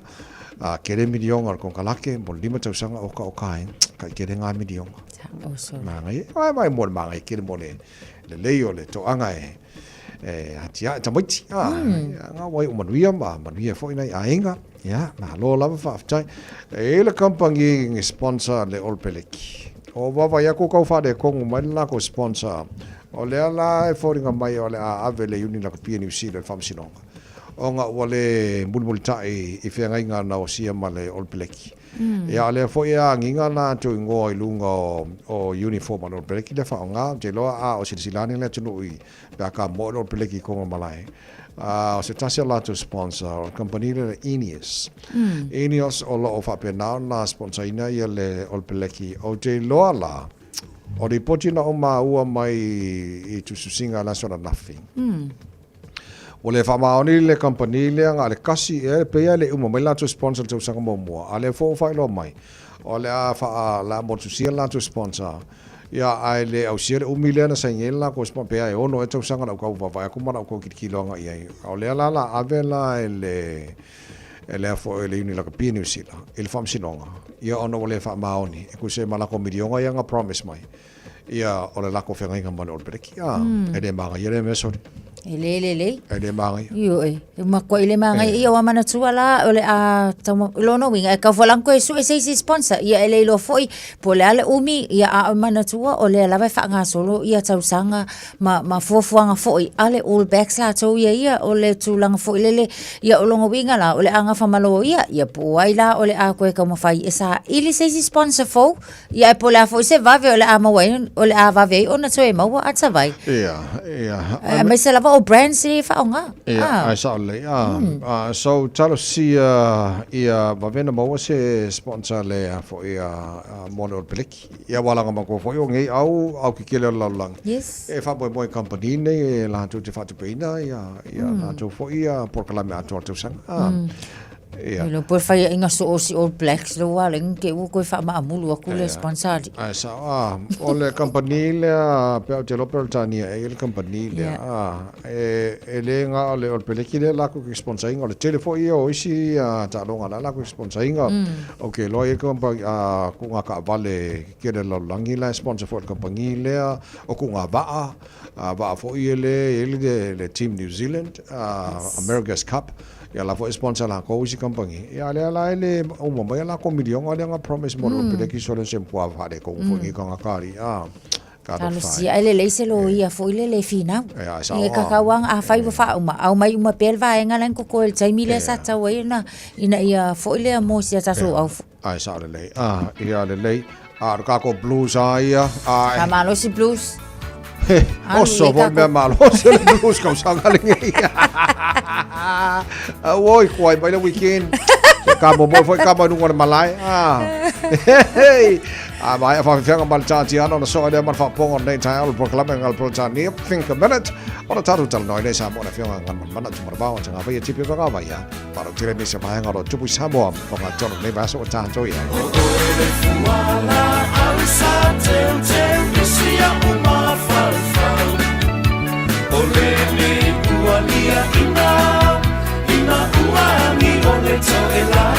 Tele miliona o le konekarate mo le 5 tausaga okaoka ai, tai tele ngā miliona. Manaia, ai mai mo le manaia tele mo le lelei o le toaga e e atiae tamaiti. Ia, ngā wai o manuia ma manuia foi nai aiga. Ia, malo lava faafetai. E i ai le kamupani ni sponsor le All Peleki. O vaavaai atu kau faaletonu mai le latou sponsor, o lea la e foliga mai o le a ave le Iuni Lakapi a Niu Sila i le Faamasinoga, ona ua le mulimulitai i feagaiga na osia ma le All Peleki. Ia, o lea foi e agiga latou igoa i luga o uniform a le All Peleki lea faaaoga, ou te iloa a o silasila ane le atunuu i pe a kamoe le All Peleki i kona malae. O se tasi o latou sponsor, o le kamupani lea o le Ineos. Ineos o lo o faapena ona sponsor ina ia le All Peleki. Ou te iloa la, o lipoti na ou maua mai i tusitusiga i le aso ananafi, ua le faamaoni le kamupani lea na o le kasi, e pei lava e le i uma mai le latou sponsor i le tausaga muamua, a o lea foi ua faailoa mai, O le a faa, le a motusia le latou sponsor, ia, ae le ausia le umi lea na saini ai le latou sponsor, pe a e ono ea tausaga lau tau vaavaai atu ma lau tau tilotilo agai i ai. O lea la la ave la e le, e lea foi le Iuni Lakapi a Niu Sila i le Faamasinoga, ia ona ua le faamaoni e tusa ai ma latou miliona ia na promise mai. Ia, o le lako feagaiga ma le All Peleki. A, e le māgaia lea mea soli. E le lelei. E le māgaia. Ioe, e matua i le māgaia. Ia, ua manatua la, o le a tauma, lona uiga, e kau folang koe sue se isi sponsor. Ia, e le iloa foi, po o le a le umi, ia, a o manatua, o lea lava e faagasolo ia tausaga ma, ma fuafuaga foi a le All Blacks latou ia ia, o le tulaga foi lele, ia, o lona uiga la, o le a gafa ma loia, ia, po o ai la o le a toe taumafai e saili se isi sponsor fou, Ia e po o le a foi se vave o le a maua ai, o le a vave ai ona toe maua ata vai. Ia, ia. Aemaise lava o brands e faaaoga. Ia, ae sao lelei. Ah, so talosia ia vave ona maua se sponsor lea foi a mo le All Peleki. Ia ua laga matou foi o nei au au kekele o le lalolagi. Yes. E faamoemoe i kamupani nei e latou te faatupeina ia ia latou foi ia polokalame atoa o le tausaga. Ah. Ia. Iloa po o le faiaina soo o si All Blacks lea ua ala ai ona te i ua toe faamaamulu atu le sponsor alii. Ae sao, a, o le kamupani lea, pe ou te iloa pe o le Tania ea le kamupani lea, a, e, e le na o le All Peleki lea latou te sponsor ina, o le tele foi ia o isi taaloga la latou te sponsor ina. Ou te iloa e i ai kamupani, a, tuuga taavale kekele a le lalolagi la e sponsor foi e le kamupani lea, o tuuga vaa, a, vaa foi e le i ai le, le Team New Zealand, a, America's Cup. Ia la foi e sponsor lakou isi kamupani. Ia a lea la e le uma mai a lakou miliona lea na promise mo le All Peleki so le se matua faaletonu foi nei tagata alii a. Talosia e lelei se loia foi lele e finau. E kakau lava afai ua faauma, aumai uma pea le vaega la e na totoe i le taimi lea sa tatau ai ona ina ia foi lea mo si a tatou au. Ae sao lelei. Ah, ia lelei. A o le kākou blues a ia. Ae. Faamalosi blues. Oso foi mea malosi o le blues kausaga lenei. Auoi, kuai mai le weekend. Se ka momoe foi ka mai luga o le malae. Ah. Hey. A mai a whawhiwhianga ma le tātiana ona soa lea ma le whaaponga o lenei taeao le polokalame nga le Peretania Think a Minute. Ona tātou talanoa i nei Samoa na whionga ngā mana tu maravao te ngā vaia tipi o ngā vaia. Whārau tele nei se vaenga o tupu i Samoa o ngā tono nei vaso o tātou ia. O oe le fuala au sa teu teu isi a uma whau whau. O le le ua lia ina, ina ua angi o le toe lau.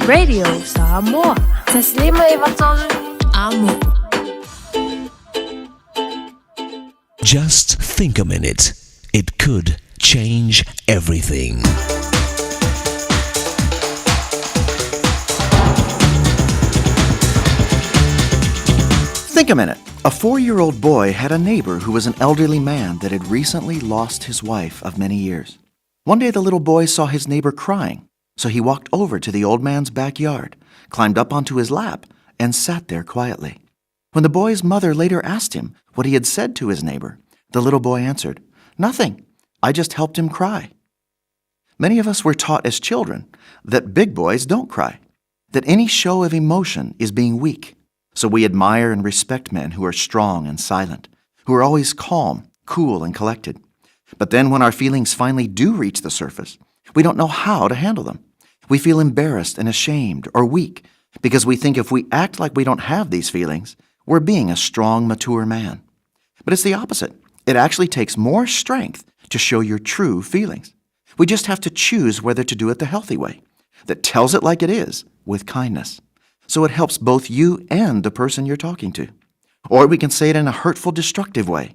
Radio Samoa. Taslima Ivatolu Amo. Just think a minute. It could change everything. Think a minute. A four year old boy had a neighbor who was an elderly man that had recently lost his wife of many years. One day the little boy saw his neighbor crying, so he walked over to the old man's backyard, climbed up onto his lap, and sat there quietly. When the boy's mother later asked him what he had said to his neighbor, the little boy answered, Nothing. I just helped him cry. Many of us were taught as children that big boys don't cry, that any show of emotion is being weak. So we admire and respect men who are strong and silent, who are always calm, cool, and collected. But then when our feelings finally do reach the surface, we don't know how to handle them. We feel embarrassed and ashamed or weak because we think if we act like we don't have these feelings, we're being a strong, mature man. But it's the opposite. It actually takes more strength to show your true feelings. We just have to choose whether to do it the healthy way, that tells it like it is, with kindness. So it helps both you and the person you're talking to. Or we can say it in a hurtful, destructive way.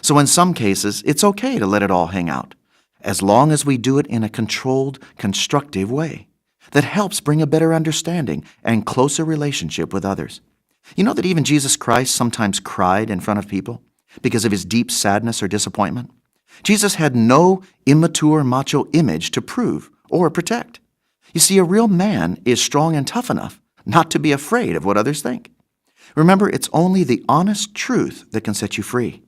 So in some cases, it's okay to let it all hang out, as long as we do it in a controlled, constructive way. that helps bring a better understanding and closer relationship with others. You know that even Jesus Christ sometimes cried in front of people because of his deep sadness or disappointment? Jesus had no immature macho image to prove or protect. You see, a real man is strong and tough enough not to be afraid of what others think. Remember, it's only the honest truth that can set you free.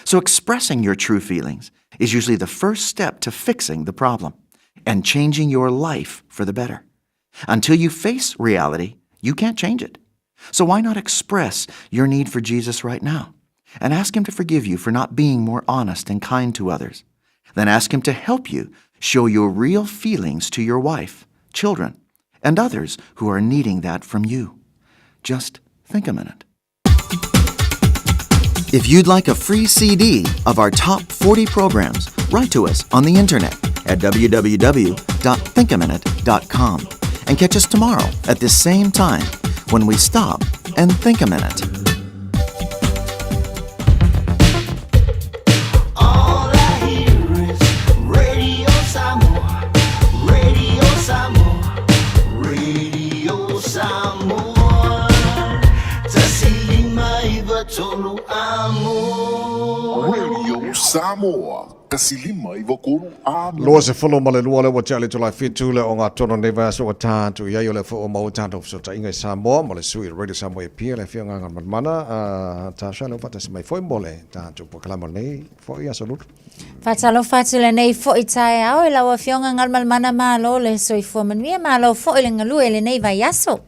So expressing your true feelings is usually the first step to fixing the problem and changing your life for the better. Until you face reality, you can't change it. So why not express your need for Jesus right now and ask Him to forgive you for not being more honest and kind to others? Then ask Him to help you show your real feelings to your wife, children, and others who are needing that from you. Just think a minute. If you'd like a free CD of our top 40 programs, write to us on the internet at www.thinkaminute.com and catch us tomorrow at this same time when we stop and think a minute. All I hear is Radio Samoa, Radio Samoa, Radio Samoa. Tasi lima iva tolu amo. Radio Samoa, 159 amo. 22 le ua tea le itula e 7 le ogatonu o lenei vaiaso ua tatou i ai o lea foi ua maua tatou fesootaiga i Samoa ma le sui o le Radio Samoa i Apia le Afioga a Galumalemana Tasha le ua faatasi mai foi mo le tatou polokalame o lenei foi aso lulu. Faatalofa atu lenei foi taeao i lau Afioga Galumalemana malo le soifua manuia malo foi le galue i lenei vaiaso.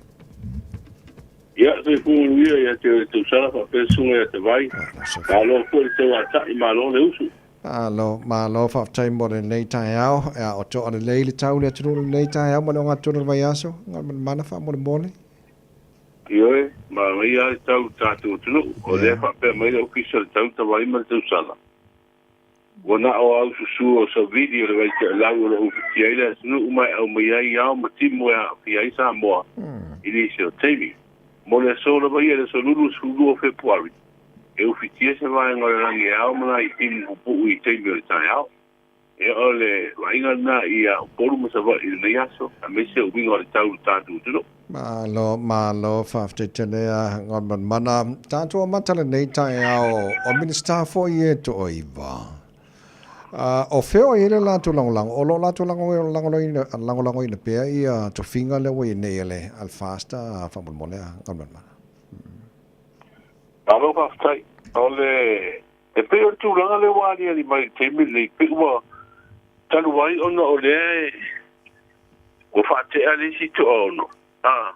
Ia, soifua manuia ia te oe Tausala faapea le susuga ia Tavai. Malo foi le tauatai, malo le usu. Malo, malo, faafetai mo lenei taeao. E a o toa lelei le tau i le atunuu i lenei taeao ma le ogatotonu o le vaiaso, Galumalemana faamolemole. Ioe, manaia lava le tau i le tatou atunuu. O lea e faapea mai le Ofisa o le Tau Tavai ma le Tausala, Ua na o aususu o savili o le vaitealau o lo o ufitia ai le atunuu ma e aumai ai ao ma timu e aafia ai Samoa i nisi o taimi. Mo le aso lava ia, le aso 22 o Fepuari, e ufitia se vaega o le lagi e ao ma nai timu pupuu i taimi o le taeao. Ia o le vaaiga lena ia Upolu ma Savaii i lenei aso, aemaise o uiga o le tau i le tatou atunuu. Malo, malo, faafetai tele a Galumalemana. Tatou amata lenei taeao o Minisita foi e toaiva. O fea o i ai le latou lagolago? O lo o latou lagolagoina pea ia tofiga lea ua i ai nei a le FAST faamolemole a Galumalemana. Malo faafetai. O le E pei o le tulaga lea ua aliali mai i le taimi lenei, pei ua talu ai ona o lea ua faatea le isi toaono a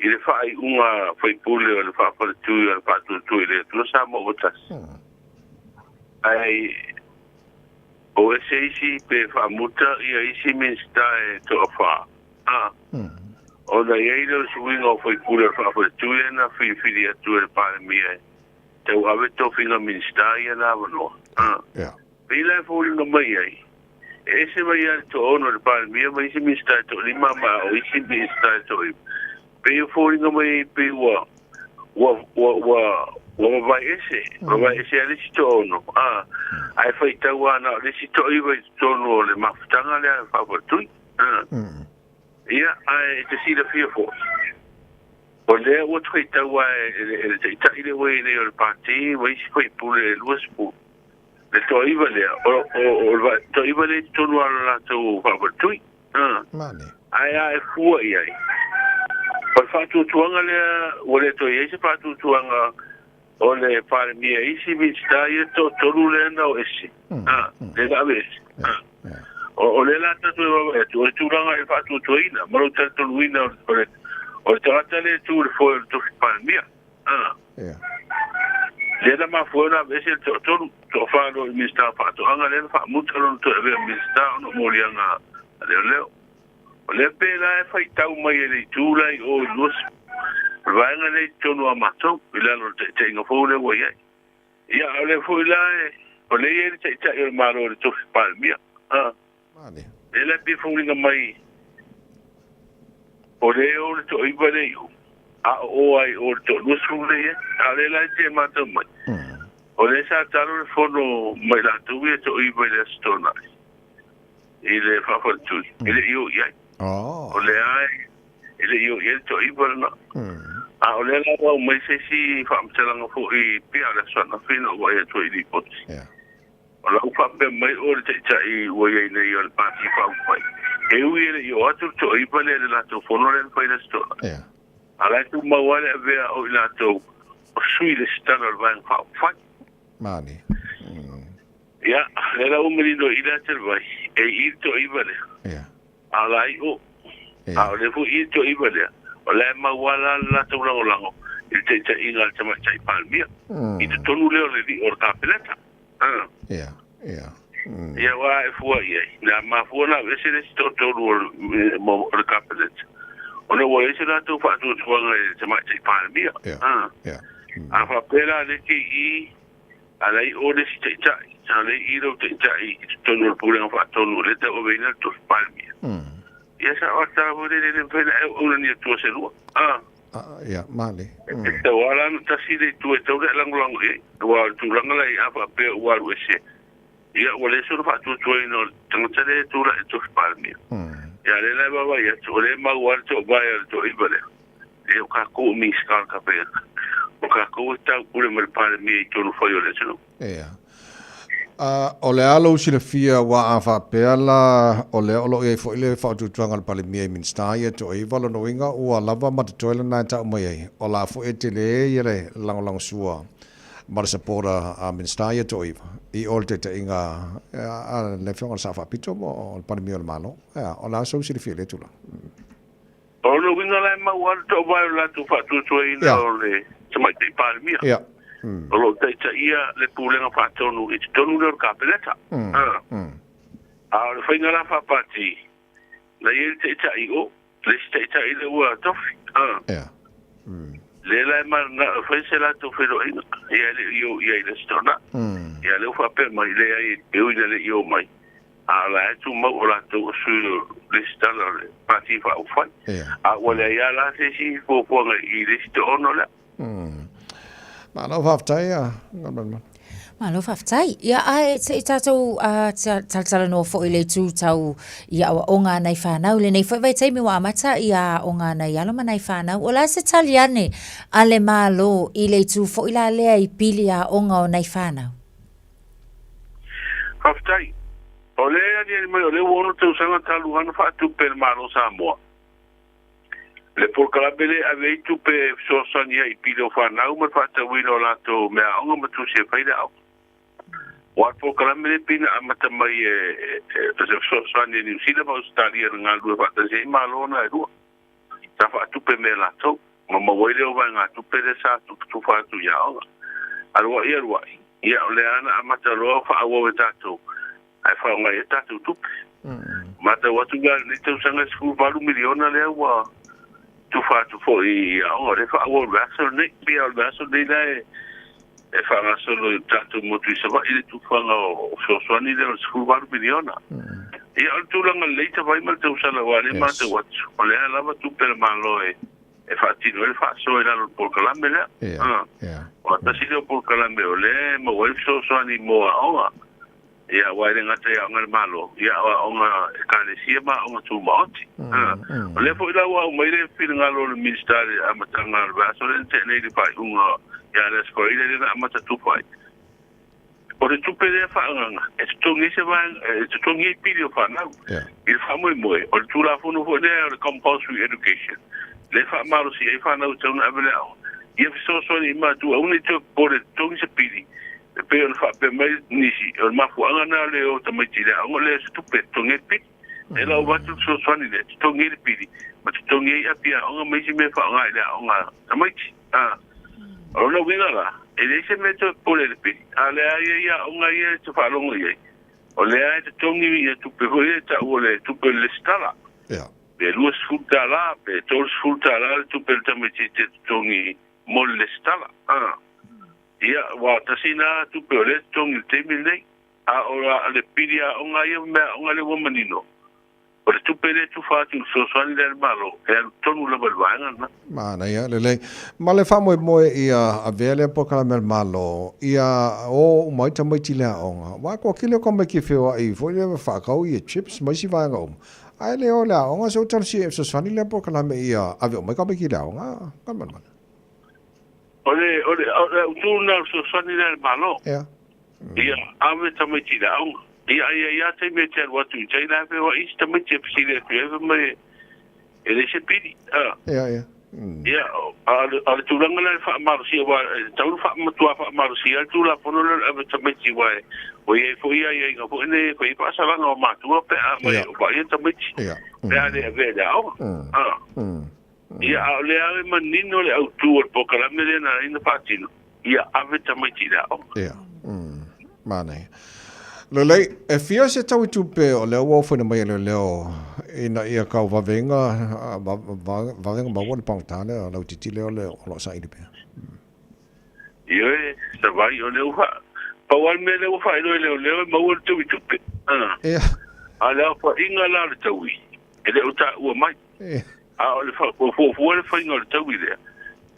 i le faaiuga faipule o le faafaletui o le Faatuatua i le Atua Samoa ua Tasi. Ae o ese isi pe faamuta ia isi Minisita e toafa a ona i ai lea o le suiga o faipule o le faafaletui na filifili atu e le Palemia e tau ave tofiga Minisita ia na avanoa. A. Pei la e foliga mai ai, e ese mai lava le toaono i le Palemia ma isi Minisita e toalima ma o isi Minisita e toaiva. Pei e foliga mai ai pei ua, ua, ua, ua, ua vavae ese, vavae ese lava le isi toaono, a, ae faitau lava na o le isi toaiva i totonu o le mafutaga lea a le faafaletui. A. Ia, ae e te silafia foi, o lea ua faitau lava e le Taitai lea ua i ai nei o le Pati ma isi faipule e 20, le toaiva lea, o le toaiva lea i totonu lava o le latou faafaletui. Ae a e fua i ai, o le faatuatuaga lea, ua le toe i ai se faatuatuaga o le Palemia i isi Minisita ia toatolu lea na o ese, lea na ave ese. O lea la tatou e vaavaai atu, o le tulaga i le faatuatuaina ma lou talitonuina o le o le tagata lea e tu i le foe o le tofi Palemia. Lea na mafua ai ona aveese le toatolu, toafa loa i le Minisita o Faatoaga lea na faamuta lona toe avea ma Minisita ona o moliaga a leoleo. O lea pe la e faitau mai e le itu la i o i 20, o le vaega lea i totonu a matou i lalo o le taitaiga fou lea ua i ai. Ia, a o lea foi la e, o lea e i ai le Taitai o le Malo i le tofi Palemia. A. Lea la e pei e foliga mai o lea e o le toaiva lea i o, a o o lava i o i le toa-20 lea e i ai. A o lea la e te matau mai, o lea sa talo le fono ma i latou ia toaiva i le Aso Toonai i le faafaletui, e le i o i ai. Oh. O lea e le i oo i ai le toaiva lena. A o lea la ua aumai se isi faamatalaga foi pei o le aso ananafi na ou vaai atu ai i lipoti. O la ua faapea mai o le taitai ua i ai nei o le Pati Faaupufai, e ui e le i oo atu le toaiva lea i le latou fono lea na fai i le Aso Toonai. A o la e tumau lava le avea o i latou o sui resitala o le Vaega Faaupufai. Mani. Ia, lea la ua manino i le ata le vai, e i le toaiva lea. Ia. A o la i o. A o lea foi i le toaiva lea, o la e mau lava la le latou lagolago i le taitaiga a le Tamaitai Palemia. I totonu lea o le lio o le Kapeneta. Ia, ia. Ia, aua e fua i ai, na mafua ona aveese le isi toatolu o le Kapeneta, ona ua leai se latou faatuatuaga i le Tamaitai Palemia. Ia, ia. A faapea la le KE, A la i o le isi taitai, a la i lou taitai i totonu o le Pulega Faatonu o lea e tauaveina le tofi Palemia. Ia sa o ata foi lele le mafai ona e auauna ni atua se lua. A. Ia, male. E tatau lava la ona tasi le itu e tatau ona e lagolago i ai, aua o le tulaga la i a faapea ua alu ese, ia ua leai sona faatuatuaina o le tagata lea e tulai i le tofi Palemia. Ia a o lea la e vaavaai atu, o lea e mau lava le toovae a le toaiva lea. E o kākou o Minisita o le Kapeneta, o kākou e taupule ma le Palemia i tonu fai o le atunuu. Ia. A, o le a lou silafia aua a faapea la o lea o lo o i ai foi le faautuatuaga a le Palemia i Minisita ia e toaiva, lona uiga ua lava ma totoe lena e tau mai ai, o la foi e tele ia le lagolagosua ma le support a Minisita ia e toaiva i o le taitaiga a le Afioga i le Sao Faapito mo le Palemia o le Malo. Ia, o le a sou silafia i lea tulaga? O lona uiga la e mau lava le toovae o le latou faatuatuaina o le Tamaitai Palemia, o lo o taitaia le Pulega Faatonu i totonu lea o le Kapeneta. A o le faiga la faapati, na i ai le taitai o le isi taitai lea ua tofi. Lea la e mananao e fai se latou feiloaiga, ia e le i o i ai i le Aso Toonai. Ia lea ua faapea mai, leai e ui ina le i o mai, A o la e tumau o latou o sui o lesitala o le Pati Faaupufai. A ua leai lava la se isi fuafuaga i le isi toaono lea. Malo faafetai a Galumalemana. Malo faafetai. Ia ae se i tatou talatalanoa foi i le itu tau i aoaoga a nai fanau. I lenei foi vaitaimi ua amata ia aoga a nai alo ma nai fanau. O le a se tali ane a le Malo i le itu foi la lea i pili aoga o nai fanau? Faafetai. O le aliali mai o lea ua ono tausaga talu ana faatupe e le Malo o Samoa le polokalame lea e ave ai tupe e fesoasoani ai i pili o fanau ma le faatauina o latou meaaoga ma tusi e fai le aoga. Aua o le polokalame lea pei na amata mai e se fesoasoani a Niu Sila ma Ausetalia na galulue faatasi ai Malo na e lua. Sa faatupe mea latou, ma maua ai lea o vaegatupe lea sa tufatufa atu i aoga. Aluai aluai, ia o lea na amata loa faaauau e tatou, ae faaaoga ai a tatou tupe. Matau atu la i lenei tausaga e 18 miliona lea ua tufa atu foi i aoga, o lea e faaauau i le vaiaso lenei. Pei lava o le vaiaso lenei la e faagasolo i le tatou motu i Savaii le tufaga o fesoasoani lea o le 18 miliona. Ia, o le tulaga lelei tavai ma le tausala aua o lea e matau atu, o lea lava tupe a le Malo e faatino ai le faasoa i lalo o le polokalame lea. Aua tasi lea o polokalame o lea e maua ai le fesoasoani mo aoga. Ia, aua e le gata i aoga a le Malo, ia o aoga Ekalesia ma aoga tumaoti. O lea foi la ua aumai le finagalo o le Minisita i le amataga o le vaiaso lea na tea nei i le faaiuga ia le Aso Faraile lea na amata tufa ai. O le tupe lea faaagaaga e totogi ai se vaega, e totogi ai pili o fanau. I le faamoemoe, o le Tulafono foi lea o le Compulsory Education, lea e faamalosia ai fanau e tatau ona ave i le aoga, ia fesoasoani i matua aua ne i toe popole e totogi se pili E pei ona faapea mai nisi, o le mafuaaga lena o le o tamaiti i le aoga lea o se tupe e totogi ai le pili. E lau avatu le fesoasoani lea e totogi ai le pili ma totogi ai api aoga ma isi mea e faaaoga i le aoga a tamaiti. A o lona uiga la, e leai se mea e toe popole i le pili, a o lea e i ai aoga ia e te faalogo i ai, o lea e totogi ia tupe foi ia e tau o le tupe o le lesitala. Pe $20 pe $30 le tupe a le tamaitiiti e totogi mo le lesitala. A. Ia, ua tasi na tupe o lea e totogi i le taimi lenei. A o le pili aoga ia ma mea aoga lea ua manino, o le tupe lea e tufa atu i le fesoasoani lea a le Malo, e alu tonu lava i le vaega lena. Manaia, lelei. Ma le faamoemoe ia avea lea polokalame a le Malo ia o uma ai tamaiti i le aoga. Aua kua kile o tamaiti e feoai foi lea faatau ia chips ma isi vaega uma. Ae le o le aoga se o talosia e fesoasoani lea polokalame ia ave uma ai tamaiti i le aoga Galumalemana. O le o le o le autu lena o le fesoasoani lea a le Malo. Ia. Ia ave tamaiti i le aoga. Ia ai ai lava taimi e te alu atu i tai la e feoai isi tamaiti e fesili atu i ai fai mai e leai se pili. A. Ia ia. Ia, a o le tulaga lea i le faamalosia, aua e tatau ona matua faamalosia le Tulafono lea o le ave tamaiti, aua ua i ai foi aiaiga foi nei e fai ai faasalaga o matua pe a mai o vaaia tamaiti, pe a le avea i le aoga. Ia, a o lea lava e manino le autu o le polokalame lea na ala ai ona faatino, ia ave tamaiti i le aoga. Ia. Manaia. Lelei, e fia se tau i tupe o lea ua ofoina mai e leoleo ina ia kau vavenga, vavenga maua le pagota lea lautiti lea o le o lo o saili pea. Ioe, savai o lea ua pau lava le mea lea ua faailoa e leoleo e maua le tau i tupe. Ia. A o le aofaiga la o le taui, e le o taua mai. Ia. A o le fuafua le faiga o le taui lea,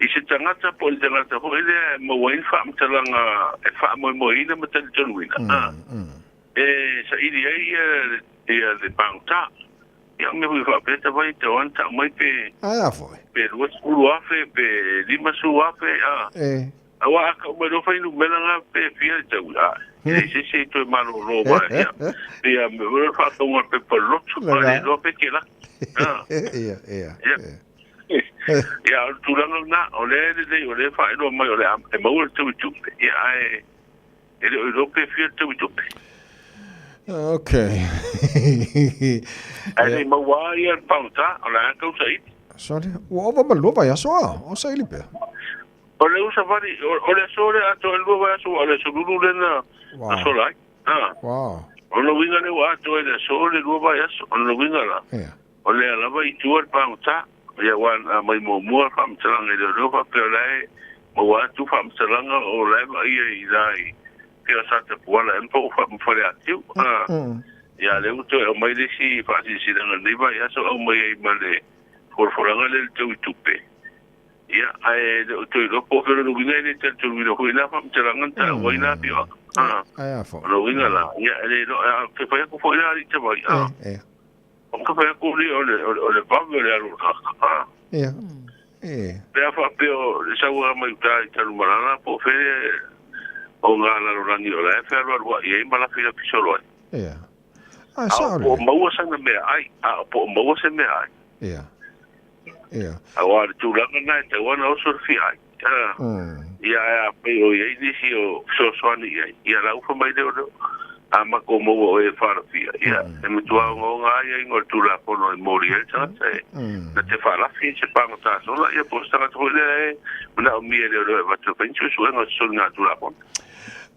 i se tagata po o le tagata foi lea e maua ai ni faamatalaga e faamoemoeina ma talitonuina, e saili ai ia le pagota. Ia, o mea foi faapea tavai e tau lava ona tau mai pe Ae a foi? pe 20,000 pe 50,000, a. E. Aua a tau mai loa fuainumera na pe fia le taui, a e leai se isi e toe malolo mai ia. Pei a mea foi lea o le faatauga o le pepa loto, a le iloa pe kelaki. A. Ia, ia, ia. Ia, o le tulaga lena, o lea e lelei, o lea e faailoa mai o le a e maua le taui tupe, ia ae e le o iloa pe fia le taui tupe. Ok. Ae le i maua lava ia le pagota, o la e tau saili. Sorry, ua ova ma le 2 vaiaso a o saili pea. O le usavali, o le aso lea atoa e le 2 vaiaso, aua o le aso lulu lea na Wow. sola ai. A. Wow. O lona uiga lea ua atoa i le aso le 2 vaiaso. O lona uiga la, Ia. o lea lava i tua le pagota. Ia aua na aumai muamua le faamatalaga i leoleo faapea o la e maua atu faamatalaga o la e vaaia i la i pei o Satapuala ea po o Faleatiu. A. Ia lea ua toe aumai le isi faasilasilaga i lenei vaiaso aumai ai ma le folafolaga lea i le tau i tupe. Ia, ae le o toe iloa po o fea lona uiga e le talitonuina foi lena faamatalaga na taua ai lena afioaga. A, Ae a foi. o lona uiga la, ia, e le iloa, a ke fai atu foi la alii tamai, a, Ia, ia. o ke fai atu le, o le, o le, o le vave o le alu o le tagata, a. Ia, e. Pe a faapea o le sau mai uta i Tanumalala po o fea o ngā lalolagi o la e fealualuai ai ma lafilafi solo ai. Ia. Ae A sao o po o lelei. maua sana mea ai, a o po o maua se mea ai. Ia. Ia. Aua o le tulaga lena e tatau ona oso le fia ai. Ia, ae afai o i ai nisi o fesoasoani i ai, ia la ua fai mai lea o lea, a matou maua oe e faalafia, ia, e matua ogaoga lava aiaiga o le Tulafono e moli ai le tagata e na te faalafi i se pagota sola, ia po o se tagata foi lea e manaomia e leoleo e avatu e fai ni suesuega o se soligatulafono.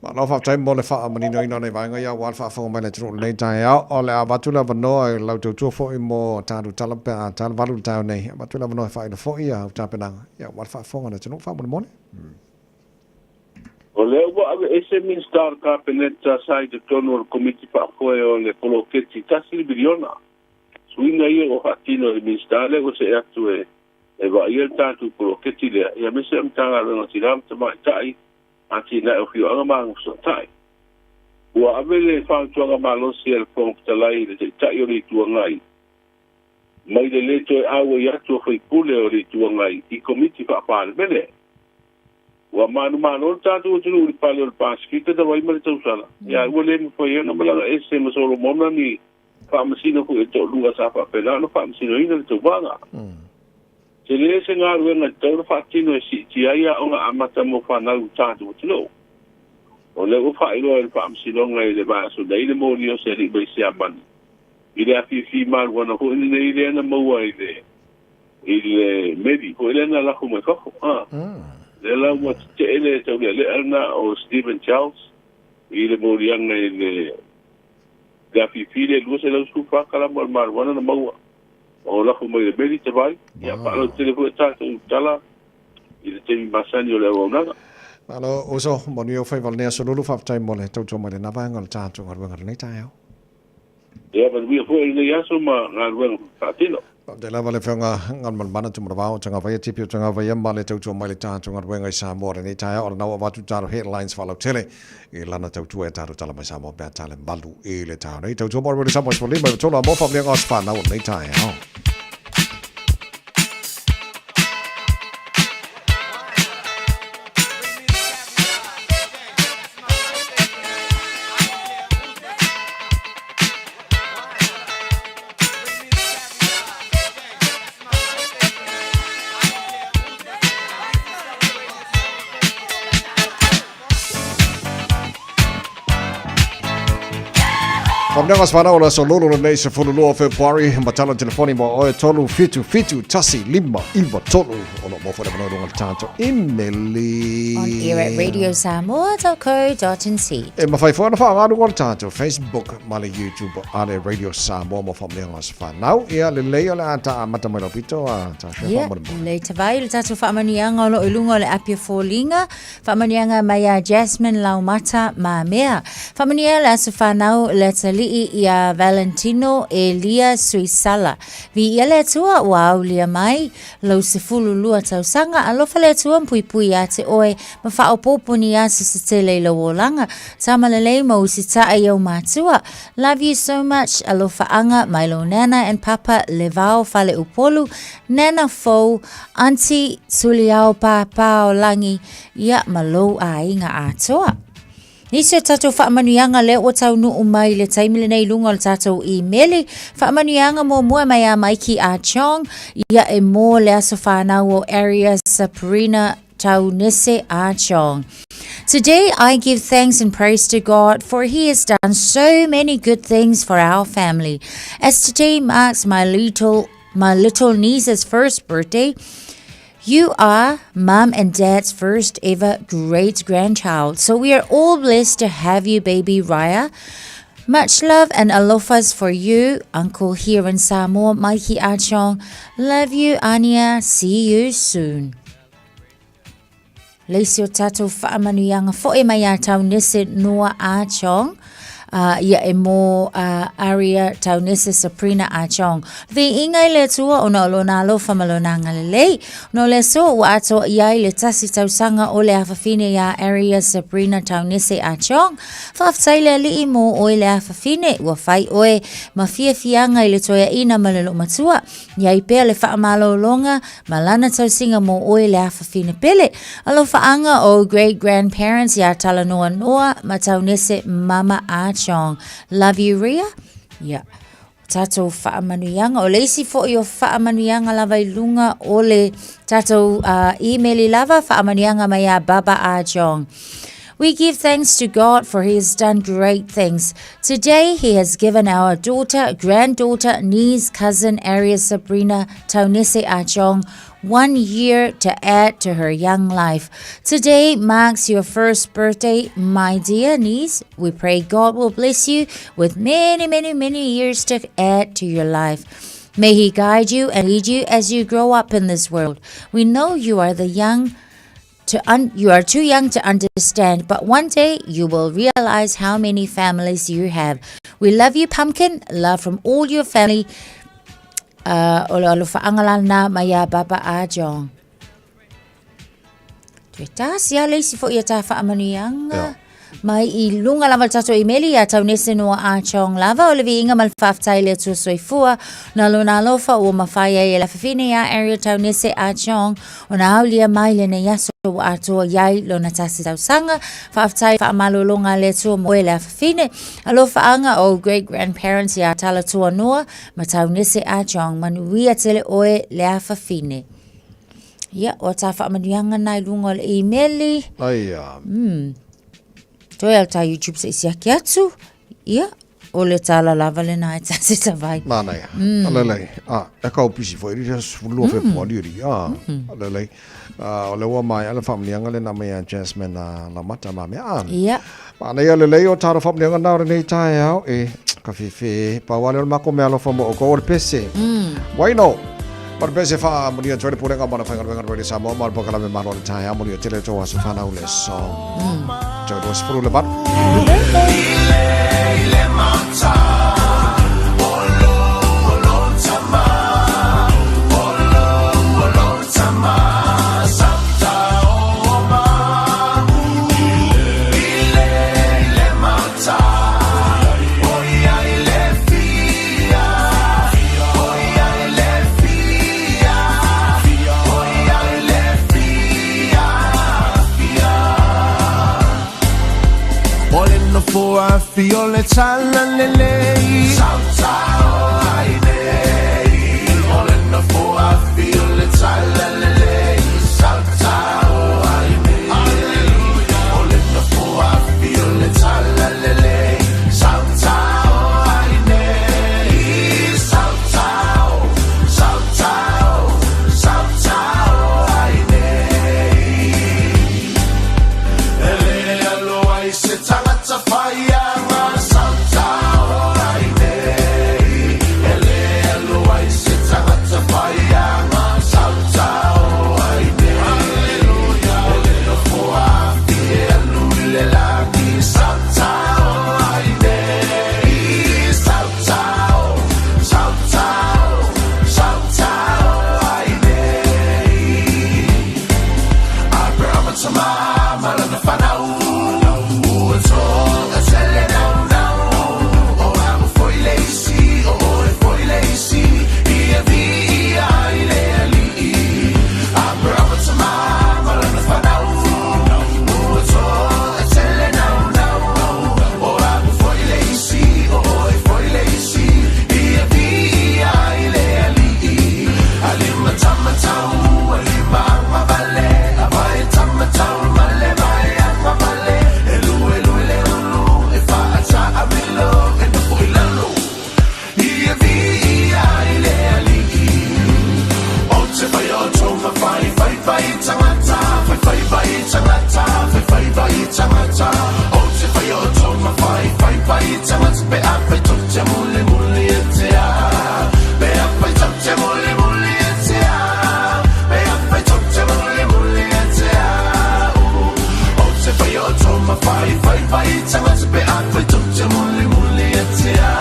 Malo faafetai mo le faamaninoina o nei vaega ia aua le faafofoga mai le atunuu i lenei taeao. O le a avatu le avanoa i lau tautua foi mo talu tala pe a tala valu i le taeao nei. Avatu le avanoa e faailo foi au tapenaga ia aua le faafofoga a le atunuu faamolemole. O lea ua aveese Minisita o le Kapeneta sa i totonu o le Komiti Faafoe o le Poloketi $1 miliona. Suiga ia ua faatino e le Minisita lea ua see atu e vaaia le tatou poloketi lea, ia aemaise o le Matagaluega o Tina ma Tamaitai, Atinae o Afioaga ma Agafesootai. Ua ave le fautuaga malosi a le Fofoga Fetalai i le Taitai o le Itu Agai mai le lē toe auai atu o faipule o le Itu Agai i Komiti Faa-Palemene. Ua manumalo le tatou atunuu i le pale o le Pasefika talu ai ma le tausala, ia ua le mafai ai ona malaga ese ma Solomona ni faamasino foi e toalua sa faapena ona faamasinoina le tauvaga. Tele se galuega e tatau ona faatino e siitia ai aoga amata mo fanau i tatou atunuu. O lea ua faailoa e le Faamasinoga i le vaiaso nei le moli o se alii mai Siamani i le afifi maluana foi lenei lea na maua i le i le meli foi lea na lafo mai fafo. A lea la ua tetee le taulealea lena o Stephen Charles i le moliaga i le le afifi le 214 kalama o le maluana na maua o lafo mai le meli te vai, ia faalautele foi tatou tala i le taimi masani o le auaunaga. Malo uso, manuia faiva o lenei aso lulu, faafetai mo le tautua mai lena vaega o le tatou galuega i lenei taeao. Ia manuia foi lenei aso ma galuega faatino. Faafetai lava le Afioga Galumalemana Tumanavao o Tagavaia Tipi o Tagavaia ma le tautua mai le tatou galuega i Samoa lenei taeao. O lena ua avatu talo headlines faalautele i lana tautua e tatou tala mai Samoa pe a tale malu i le taeao nei. Tautua mo le Samoa 15 i tolu a mo faamaliaga o se whanau o lenei taeao. Faamnega se whanau o le aso lolo lenei 12 Februari matala telefoni mo oe 3 7 7 1 5 9 3 o lo mo fo le manoa lunga le tātou imeli. On air at radiosamoa.co.nz. E mawhai fo ana whaangalu o le tātou Facebook ma le YouTube a le Radio Samoa mo faamanuiaga o se fanau. Ia, lelei o le a ta amata mai lau pito a ta share Ia, faamolemole. lelei tavai le tatou faamanuiaga o lo o i luga o le api o foliga, faamanuiaga mai ia Jasmine Laumata Mamea. Faamanuia le aso fanau le atalii ia Valentino Elia Suisala. Viia le Atua ua aulia mai lou 12 tausaga, alofa le Atua ma puipui ia te oe ma faaopoopo ni aso se tele i lou olaga. Tama lelei ma usitaa i ou matua. Love you so much alofaaga mai lou nana and papa Levao Faleupolu, nana fou, aunty Tuliao Pāpā o Lagi, ia ma lou aiga atoa. Nisi o tatou faamanuiaga lea ua taunuu mai i le taimi lenei i luga o le tatou imeli. Faamanuiaga muamua mai ia Maiki Ah Chong, ia e mo le aso whanau o Aria Sabrina Taunese Ah Chong. Today I give thanks and praise to God for he has done so many good things for our family. As today marks my little my little niece's first birthday, you are mom and dad's first ever great grandchild. So we are all blessed to have you, baby Raya. Much love and alofas for you, Uncle here in Samoa, Mikey Achong. Love you, Anya. See you soon. Le isi o tatou faamanuiaga foʻi mai iā Taunese Noa Ah Chong, uh, ia e mō uh, Aria Taunese Sabrina Ah Chong. Viiga i le Atua ona o lona alofa ma lona agalelei. No le aso ua atoa i ai le tasi tausaga o le afafine iā Aria Sabrina Taunese Ah Chong. Faafetai le Alii mō oe le afafine, ua fai oe ma fiafiaga i le toeaina ma le loomatua. Iai pea le faamalologa ma lana tausiga mo oe le afafine pele. Alofaaga o great grandparents iā Talanoa Noa ma Taunese Mama Ah Chong. Love you Ria. Ia. Tatou faamanuiaga. O le isi foi o faamanuiaga lava i luga o le tatou uh, email lava, faamanuiaga mai iā Baba Ah Chong. We give thanks to God for he has done great things. Today he has given our daughter, granddaughter, niece, cousin, Aria Sabrina Taunese Achong one year to add to her young life. Today marks your first birthday, my dear niece. We pray God will bless you with many, many, many years to add to your life. May He guide you and lead you as you grow up in this world. We know you are the young to un- you are too young to understand, but one day you will realize how many families you have. We love you, Pumpkin. Love from all your family. Uh, o le alofaanga lana mai a Baba a Jong. Toe tasi a le isi foʻi a tā faamanuiaga. Yeah. Mai i luga lava le tatou imeli ia Taunese Noa Ah Chong lava o le viiga ma le faafetai i le Atua Soifua na lona alofa ua mafai ai e le afafine iā Ariel Taunese Ah Chong ona aulia mai lenei aso ua atoa i ai lona tasi tausaga. Faafetai faamalologa a le Atua mo oe le afafine. Alofaaga o great grandparents iā Talatua Noa ma Taunese Ah Chong. Manuia tele oe le afafine. Ia, o tā faamanuiaga na i luga o le imeli. Aia. Toe al tā YouTube se i siaki atu. Ia, o le tala lava le nā e tā se tawai. Mānaia. Mm. Alelei. Ah, e kau pisi foi, rira lua mm. fe ri. Ah, mm. alelei. Ah, o le ua mai ala faamanuiaga le na mai a Jasmine a la mata ma mea. Ah. Ia. Mānaia lelei o tāro faamanuiaga na o lenei taeao e ka whiwhi pau ale o le mako mea alofa mo o kou o le pese. Waino! Ma le pese wha manuia tau le pulega mana whaingaluega Radio Samoa ma le pokalame malo le taeao manuia tele tō aso whanau le so. Tau 20 le valu. Le mata, o lo, o lo tama. nofoafi o le Talalelei. Tautau ai nei, o le nofoafi o le Talalelei. Tautau ai nei, o le nofoafi o le Talalelei. Tautau ai nei, tautau, tautau, tautau ai nei. E le alo ai se tagata faiaga sautao ai nei. E le alo ai se tagata faiaga sautao ai nei. O le nofoafi e alu i le lagi sautao ai nei. Sautao, sautao, sautao ai nei. Aperahama tama ma lana fanau ua toatele naunau. O au foi le isi, o oe foi le isi, ia viia ai le Alii. Aperahama tama ma lana fanau ua toatele naunau. O au foi le isi, o oe foi le isi, ia viia ai le Alii. Alimatamatau, alimaagavale, avaetamatau ma le vaeagavale. E lue lue le ulu, e faataamilo, e nofo i lalo. Ia viia ai le Alii. O te whai o tonga whai, whai whai tangata, whai whai whai tangata, whai whai whai tangata. O te whai o tonga whai, whai whai tangata, pe a whai tau te muli muli e te a. Pe a whai tau te muli muli e te a. Pe a whai tau te muli muli e te a. O te whai o tonga whai, whai whai tangata, pe a whai tau te muli muli e te a.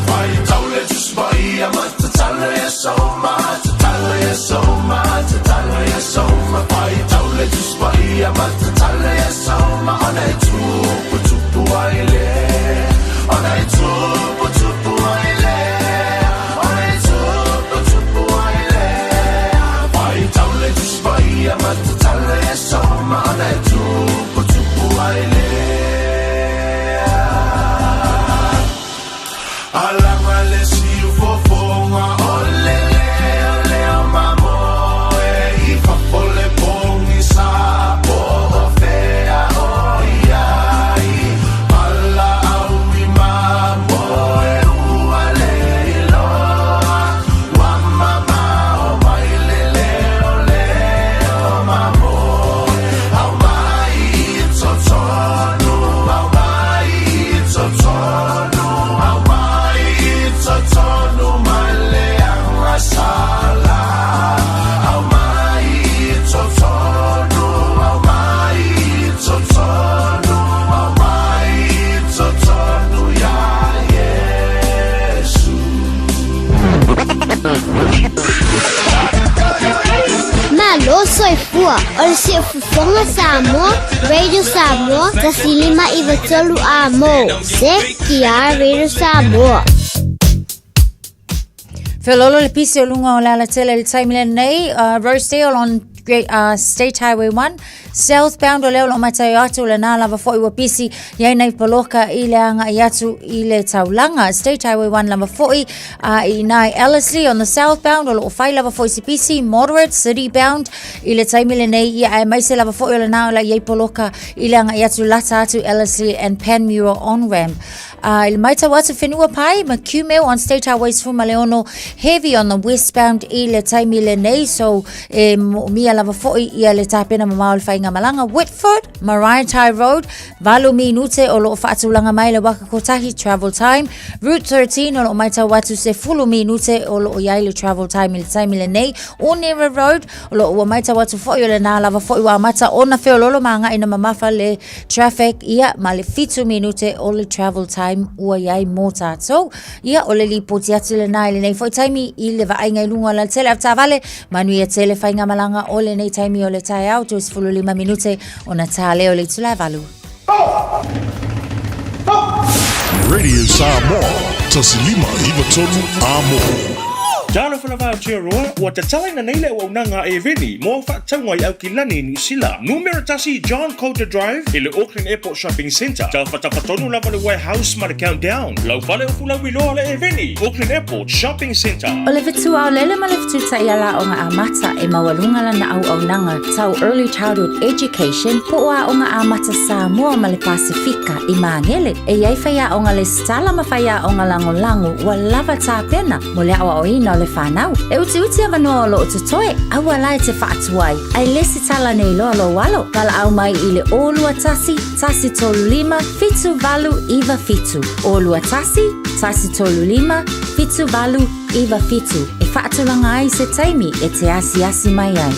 Whai tau le tuspai a matatalo e soma, tatalo e soma, tatalo e soma. Whai tau le tuspai a matatalo e soma, ona e tupu tupu ai le. Ona e tupu tupu ai le. Ona e tupu tupu ai le. Whai tau le tuspai a matatalo e soma, ona e tupu tupu ai le. Alaga le siufofoga o le leo leo mamoe i fafo le pogisa po o fea o iai. Valaau i mamoe ua le iloa ua mamao mai le leo leo mamoe. Aumai i totonu, aumai i totonu, aumai i totonu ma le agasala. Aumai i totonu, aumai i totonu, aumai i totonu ia Iesu. Malo soifua, o le Siufofoga Samoa, Radio Samoa, 105 93 A mo, CKR Radio Samoa. Feololo le pisi o luga o le alatele i le taimi lenei, Rosedale on Great, State Highway 1, southbound o lea o lo o matau atu lena lava foi ua pisi iai nai poloka i le agai atu i le taulaga. State Highway 1 lava foi i ina i Ellerslie on the southbound o lo o fai lava foi se pisi moderate city bound i le taimi lenei ia aemaise lava foi o lena o la iai poloka i le agai atu lata atu Ellerslie and Panmure on ramp. I le maitau atu whenua pai, McCumel on State Highway 16, heavy on the westbound i le taimi lenei, so e moomia lava foi ia le tapena mamao le whainga malanga. Whitford, Maraetai Road, valu minute o loo whaatulanga mai le waka kotahi travel time. Route 13 o loo maitau atu se fulu minute o loo iai le travel time i le taimi lenei. Onera Road, o loo ua maitau atu foi o le nā lava foi ua amata ona feololo ma agai na mamafa le traffic ia ma le 7 minute o le travel time ua iai mō tātou. Ia o le lipoti atu lenā i lenei foi taimi i le vaaiga i luga o le alatele avetaavale, manuia tele faigamalaga o lenei taimi o le taeao, 35 minute ona tā lea o le itula e valu. Radio Samoa, 105 93 A mo. Talofa lava Aotearoa, ua tatalaina nei le auaunaga a Eveni mo au faatauga i Aukilani, Niu Sila. Numera tasi John Coulter Drive i le Auckland Airport Shopping Centre. Taufataufatonu lava le Warehouse ma le Countdown. Lau fale o Fulauiloa le Eveni, Auckland Airport Shopping Centre. O le fetu aolele ma le fetu taiala aoga amata e maualuga lana auaunaga tau Early Childhood Education po o Aoga Amata Samoa ma le Pasefika i Magele. E i ai faiaoga lesitala ma faiaoga lagolago ua lava tapena mo le aoaoina o le fanau. E utiuti avanoa o loo totoe, aua la e te faatuai, ae lesitala nei loa lou alo. Valaau mai i le 021 135 7897. 021 135 7897 e faatulaga ai se taimi e te asiasi mai ai.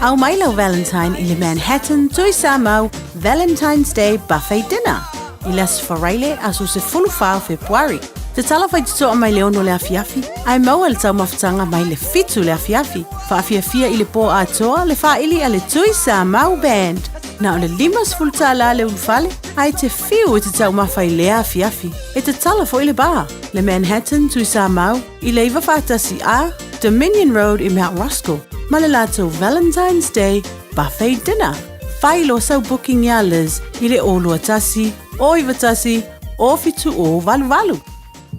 Ao mai lau Valentine i le Manhattan Tui Samoa Valentine's Day Buffet Dinner i le Aso Faraile aso 14 o Fepuari. Tatala faitotoa mai le 6 le afiafi, ae maua le taumafataga mai le 7 le afiafi. Faafiafia i le pō atoa le faaili a le Tui Samoa Band. Na o le $50 le ulufale, ae e te fiu e te taumafa i lea afiafi. E tatala foi le bar, le Manhattan Tui Samoa, i le 91A Dominion Road i Mount Roskill, ma le latou Valentine's Day Buffet Dinner. Fai loa sau booking iā Liz i le 021 091 0788.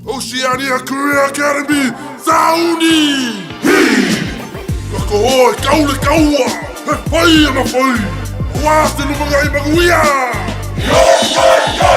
Oceania Career Academy, Sauni! Hi! Ka koho e kau le kaua, he whai ana whai, wā te lumangai manuia! Yo, yo, yo!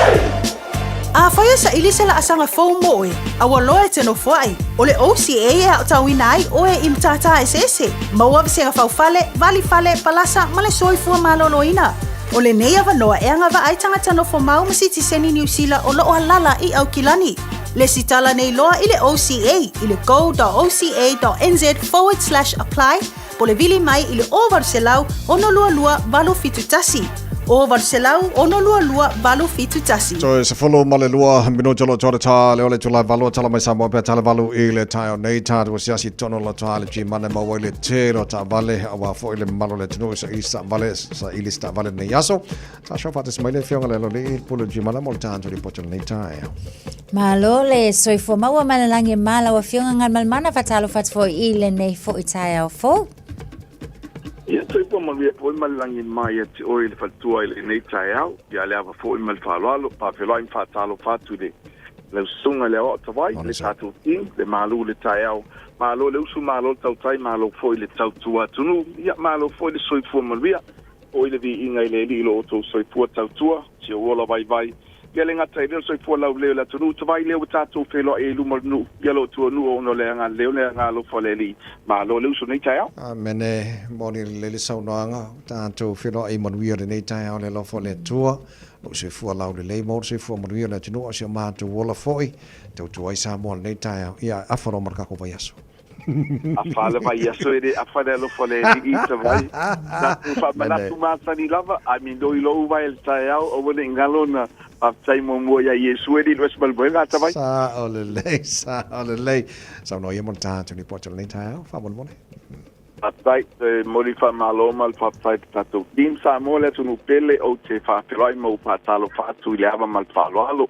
Afai e saili se laasaga fou mo oe, a ua loa e te nofoai, o le OCA e aotauina ai oe i matata eseese, maua vasega faufale, valifale, palasa ma le soifua maloloina. O lenei avanoa e agavaa ai tagata nofomau ma sitiseni Niu Sila o loo alala i Aukilani. Lesitala nei loa i le OCA i le go.oca.nz/apply po le vili mai i le 0800 622 871. 0800 622 871. Toe 12 minuti o lo toa tā le ole tulai valua tala mai Samoa pea tala valu i le tae o nei tā tua siasi tono lo toa le G-Mane maua i le te lo tā vale awa foi le malo le tunu sa i sa vale sa ili sa vale nei aso. Tā show whaatas mai le whionga le loli i pulu G-Mane mo le tā antu ripoto nei tae. Malo le soifua maua ma le lagi e ma lau Afioga Galumalemana faatalofa atu foi i lenei foi taeao fou. Ia soifua manuia foi ma le lagi ma ia te oe le faletua i lenei taeao, ia le ava foi ma le faaaloalo, faafeiloai ma faatalofa atu i le lau susuga i le Aoao Tavai, le tatou team, le malu i le taeao. Malo le usu, malo le tautai, malo foi le tautua atunuu, ia malo foi le soifua manuia. Foi le viiga i le Alii i lo outou soifua tautua, si ou ola vaivai. Ia le gata i lea o le soifua laulelei o le atunuu, tavai lea ua tatou feiloai ai i luma o le nuu, ia lo outou nuu ona o le aga lelei o le aga alofa o le Alii. Malo le uso i lenei taeao. Amene. Moni lelei le saunoaga, ua tatou feiloai i manuia lenei taeao le alofa o le Atua, lou soifua laulelei maua le soifua manuia o le atunuu, a o si o matou ola foi, tautua ai Samoa lenei taeao. Ia, afa loa ma le tatou vaiaso. Afa le vaiaso e le afa le alofa o le Alii i Tavai. Tatou faamanatu masani lava, a minoi lou vae le taeao, aua ne i galo na faafetai muamua ia Iesu e lilo ese ma le moega a Tavai. Sao lelei, sao lelei. Saunoa ia mo le tatou lipoti o lenei taeao, faamolemole. Faafetai, e momoli faamalo ma le faafetai i le tatou team Samoa le atunuu pele, ou te faafeiloai ma ou faatalofa atu i le ava ma le faaaloalo.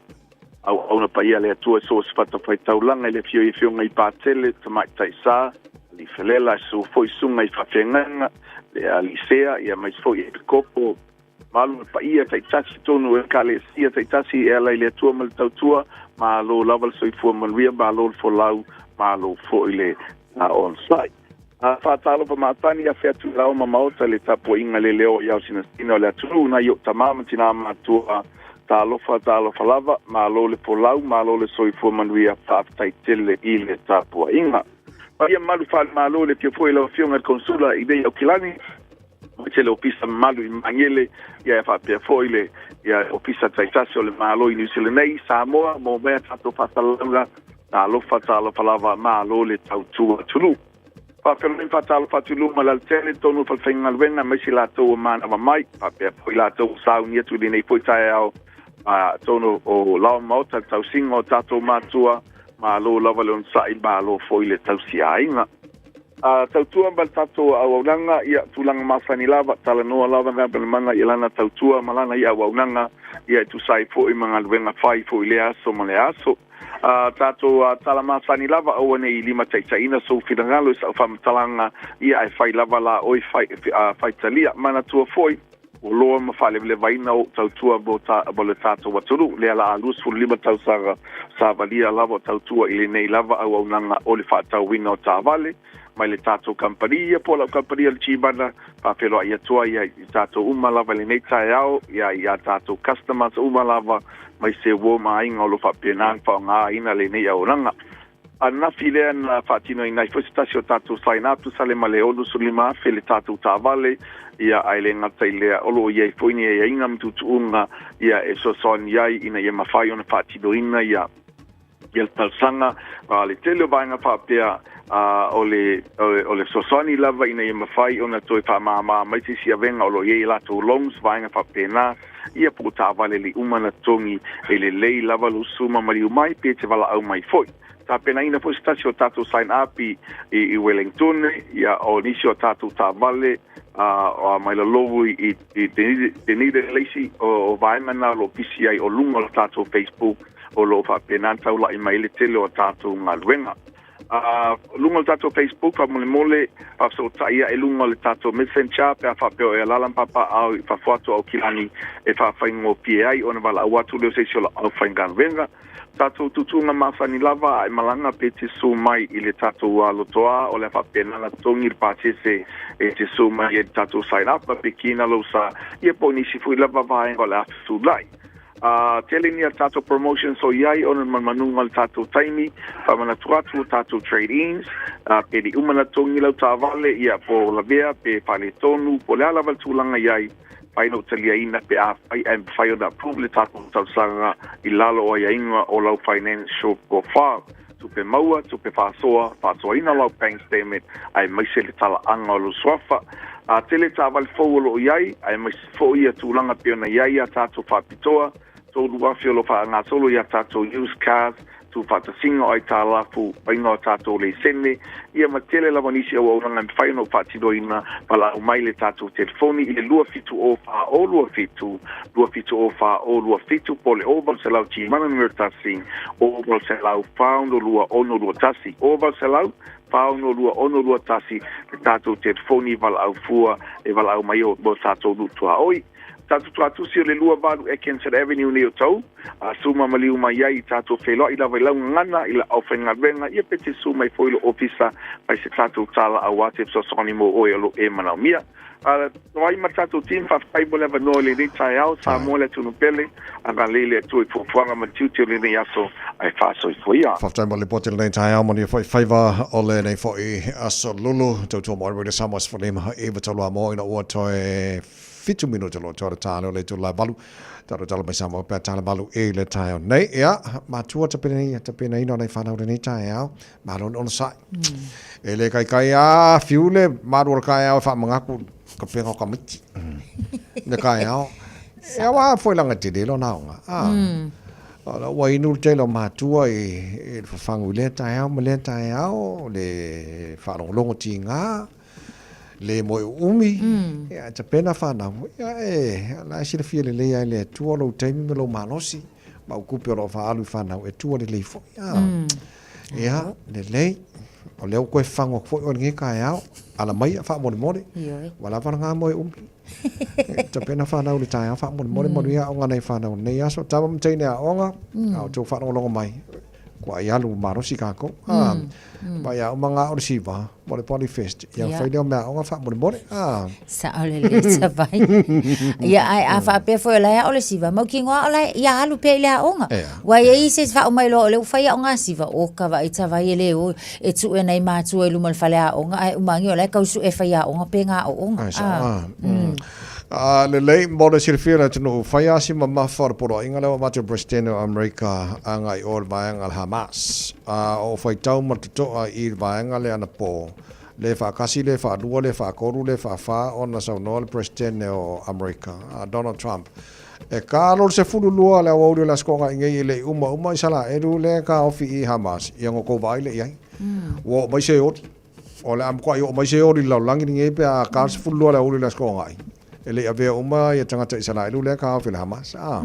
Auauna paia a le Atua i so o se fatafaitaulaga i le afio i Afioga i Patele, Tamaitai Sa, Alii Felela, susu foi Susuga i Faafeagaiga, le Alii Sea, ia aemaise foi Epikopo, malo le paia taitasi tonu o Ekalesia taitasi e ala i le Atua ma le tautua, malo lava le soifua manuia, malo le folau, malo foi le onosai. A faatalofa matani afe atu i lao ma maota le tapuaiga le leo i aosinasina o le atunuu nai ou tama ma tinā matua talofa talofa lava malo le folau malo le soifua manuia faafetai tele i le tapuaiga. Paia mamalu faale-Malo le afio foi i lau Afioga i le Konsula i nei Aukilani aemaise le Ofisa mamalu i Magele ia e faapea foi le ia Ofisa taitasi o le Malo i Niu Sila nei Samoa mo mea tatou faasalalauga Talofa, talofa lava, malo le tautua atunuu. Faafeiloai ma faatalofa atu i luma lautele tonu o falefaigaluega aemaise i latou ua manava mai, faapea foi i latou ua sauni atu i lenei foi taeao a tonu o lao maota le tausiga o tatou matua, malo lava le onosai, malo foi le tausiaiga. A tautua ma le tatou auaunaga, ia, tulaga masani lava, talanoa lava Galumalemana i lana tautua ma lana ia auaunaga, Ia e tusa ai foi ma galuega fai foi i lea aso ma lea aso. A tatou tala masani lava, aua ne i limataitaiina sou finagalo i sa'u faamatalaga, ia ae fai lava la oe fai, faitalia. Manatua foi, ua loa ma faalevalevaina ou tautua mo, ta, mo le tatou atunuu, lea la a 25 tausaga savalia lava o tautua i lenei lava auaunaga o le faatauina o taavale mai le tatou kamupani ia po o lau kamupani o le Gmana. Faafeiloai atu ai i tatou uma lava i lenei taeao, ia i a tatou customers uma lava mai se uo ma aiga o lo o faapena ona faaaogaina lenei auaunaga. Ananafi lea na faatinoina ai foi se tasi o tatou sign up tusa le ma le 65,000 le tatou taavale, ia ae le gata i lea o lo o i ai foi ni aiaiga ma tuutuuga ia e fesoasoani ai ina ia mafai ona faatinoina ia ia le talosaga. A le tele o vaega faapea a o le o le fesoasoani lava ina ia mafai ona toe faamāmā mai se isi avega o lo o i ai i latou loans, vaega faapena, ia po o taavale le uma na totogi e lelei lava lou suma maliu mai pe te valaau mai foi. Tapenaina foi se tasi o tatou sign up i, i, i Wellington, ia o nisi o tatou taavale a mai lalovu i, i, i Dunedin le isi o, o vaega na o lo o pisi ai o luga o le tatou Facebook o lo o faapena ona taulai mai le tele o tatou galuega. A luga o le tatou Facebook faamolemole faafesootai ae luga o le tatou Messenger pe a faapea o e alaala ma papaaao i fafo atu o Aukilani e faafaigofie ai ona valaau atu lea o se isi o lau aufaigaluega. Tatou tuutuuga masani lava a e malaga pe te susu mai i le tatou lotoa o le a faapena ona totogi le pasese e te susu mai ai i le tatou sign up ma pe kina lou sa ia po o nisi foi lava vaega o le a fesulai. A tele ni a tatou promotions o i ai ona manumanuga o le tatou taimi, faamanatu atu o tatou trade-ins, a pe le i uma ona totogi lau taavale, ia po o lavea pe faaletonu, po o le a lava le tulaga i ai, fai ona ou taliaina pe afai ae mafai ona approve le tatou talosaga i lalo o aiaiga o lau financial profile, tupe maua, tupe faasoa, faasoaina lau bank statement aemaise le talaaga o lou suafa. A tele taavale fou o lo o i ai, aemaise foi ia tulaga pei ona i ai a tatou faapitoa, 3,000 o lo o faagasolo i a tatou used cars, tuufaatasiga o aitalafu, faiga o tatou leisene, ia ma tele lava nisi auaunaga e mafai ona ou faatinoina, valaau mai le tatou telefoni i le 270 4027, 270 4027 po o le 0800 Timana numera 1, 0800 42 6 21, 0800 42 6 21 le tatou telefoni valaau fua e valaau mai o mo tatou nuu tuaoi. Tatou tuatusi o le 28 Atkinson Avenue nei o Tau, a suma maliu mai ai i tatou feiloai lava i lau gagana i la aufaigaluega ia pe te susu mai foi i lou ofisa fai se tatou tala auā te fesoasoani mo oe o lo e manaomia. A vai ma le tatou team, faafetai mo le avanoa i lenei taeao, Samoa le atunuu pele, agalelei le Atua i fuafuaga ma tiute o lenei aso, ae faasoifua ia. Faafetai mo le lipoti i lenei taeao, manuia foi faiva o lenei foi aso lulu. Tautua mai Radio Samoa 15 9 3 mo ina ua toe 7 minute lo toe tale o le itula e 8. Talo talo mai Samoa pea tale 8 i le taeao nei. Ia, matua tapenaina, tapenaina o nei whanau lenei taeao. Malo le onosai. E le kaikai a fiu le malu o le kaeao e whamangaku ka penga o ka miti. Le kaeao. E awa foi langa te lelo na onga. Ah. Ora ua inu le tele o matua i, i le fafangu i lea taeao ma lea taeao, le whaalongolongo tīngā, le moe uumi, ia, tapena whanau. Ia, e, la e silafia lelei ai le Atua lou taimi ma lou malosi, ma au kupe o loo whaalu i whanau, e tua lelei foi. Ah. Ia, lelei. O lea ua toe fafagu atu foi oe i lenei taeao. Ala mai a faamolemole. Ioe. Ua lava lena moe umi. E tapena whanau i le taeao faamolemole manuia aoga nai whanau i lenei aso. Tama ma teine aoga, a outou faalogologo mai, kua ai alu malosi kākou. A, mai a uma ngā o le siva, mo le Polyfest. Ia Ia. whai lea o mea aoga faamolemole. A. Sao lelei Savai. Ia ae a faapea foi o la e ao le siva, mautinoa o la e, ia alu pea i le aoga. Ea. Ua i ai se isi faauma mai loa o lea ua fai aoga siva, o ka vaai Savai e le o e tue nai matua i luma o le fale aoga, ae uma agi o la e tau sue faiaoga pe ngā aoaoga. Ai sao, a. A lelei, mo le silafia le atunuu, fai lava si mamafa o le poloaiga lea ua avatu e le Peresetene o Amerika agai i o i le vaega a le Hamas. A o faitau ma le totoa i le vaega lea anapo, Le faatasi, le faalua, le faatolu, le faafā ona saunoa le Peresetene o Amerika, a Donald Trump, e kalo le 12 le aoauli o le Aso Toonai nei e le i umauma Isalaelu le taofi i Hamas, ia na outou vaai lea i ai. Ua oo mai se oli. O le a matuai oo mai se oli i le lalolagi lenei pe a ka le 12 le aoauli o le Aso Toonai. E le i avea uma ia tagata Isaraelu lea ka aofi le Hamas. Ah.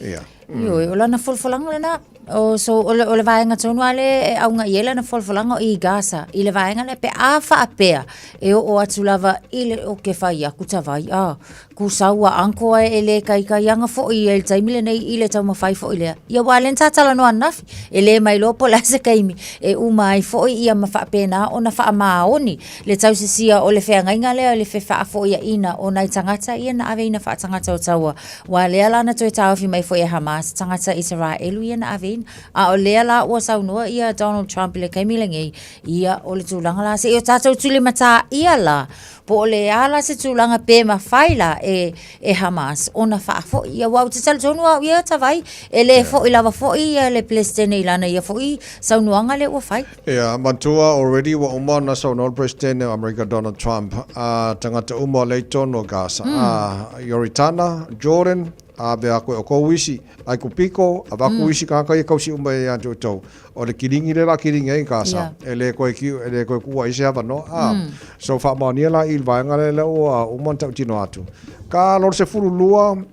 Ia. Ioe, o lana folafolaga lena, o, so, o le, o le vaega tonu lava lea e auga i ai lana folafolaga o i Gaza, i le vaega lea pe a faapea e oo atu lava i le, o ke fai aku tavai, a, kusau a uncle ae e le kaikaiaga foi ia i le taimi lenei i le taumafai foi lea. Ia aua lea na sa talanoa ananafi, e le ma iloa po o le a se taimi e uma ai foi ia ma faapena ona faamaoni le tausisia o le feagaiga lea o le fefaafoiaina o nai tagata ia na aveina faatagata o taua, aua lea la na toe taofi mai foi e Hamas tagata Isaraelu ia na aveina. A o lea la ua saunoa ia Donald Trump i le taimi lenei, ia o le tulaga la se i o tatou tulimataia la, po o le a la se tulaga pe mafai la e, e Hamas ona faafoi. Ia aua ou te talitonu au ia Tavai, e le foi lava foi ia le Peresetene i lana ia foi saunoaga lea ua fai. Ia, matua already ua uma ona saunoa le Peresetene o Amerika Donald Trump, a tagata uma o lea i totonu o Gaza, a Ioritana, Jordan, ave aku e oukou isi, Aikupiko, avaku isi tagata ia kausi uma ia te outou. O le kiligi lea la kiligi ai Gaza, e le koe kiu, e le koe kuua ai se avanoa, a. So faamaonia la i le vaega lea lea ua uma ona tautino atu. Ka lona 12,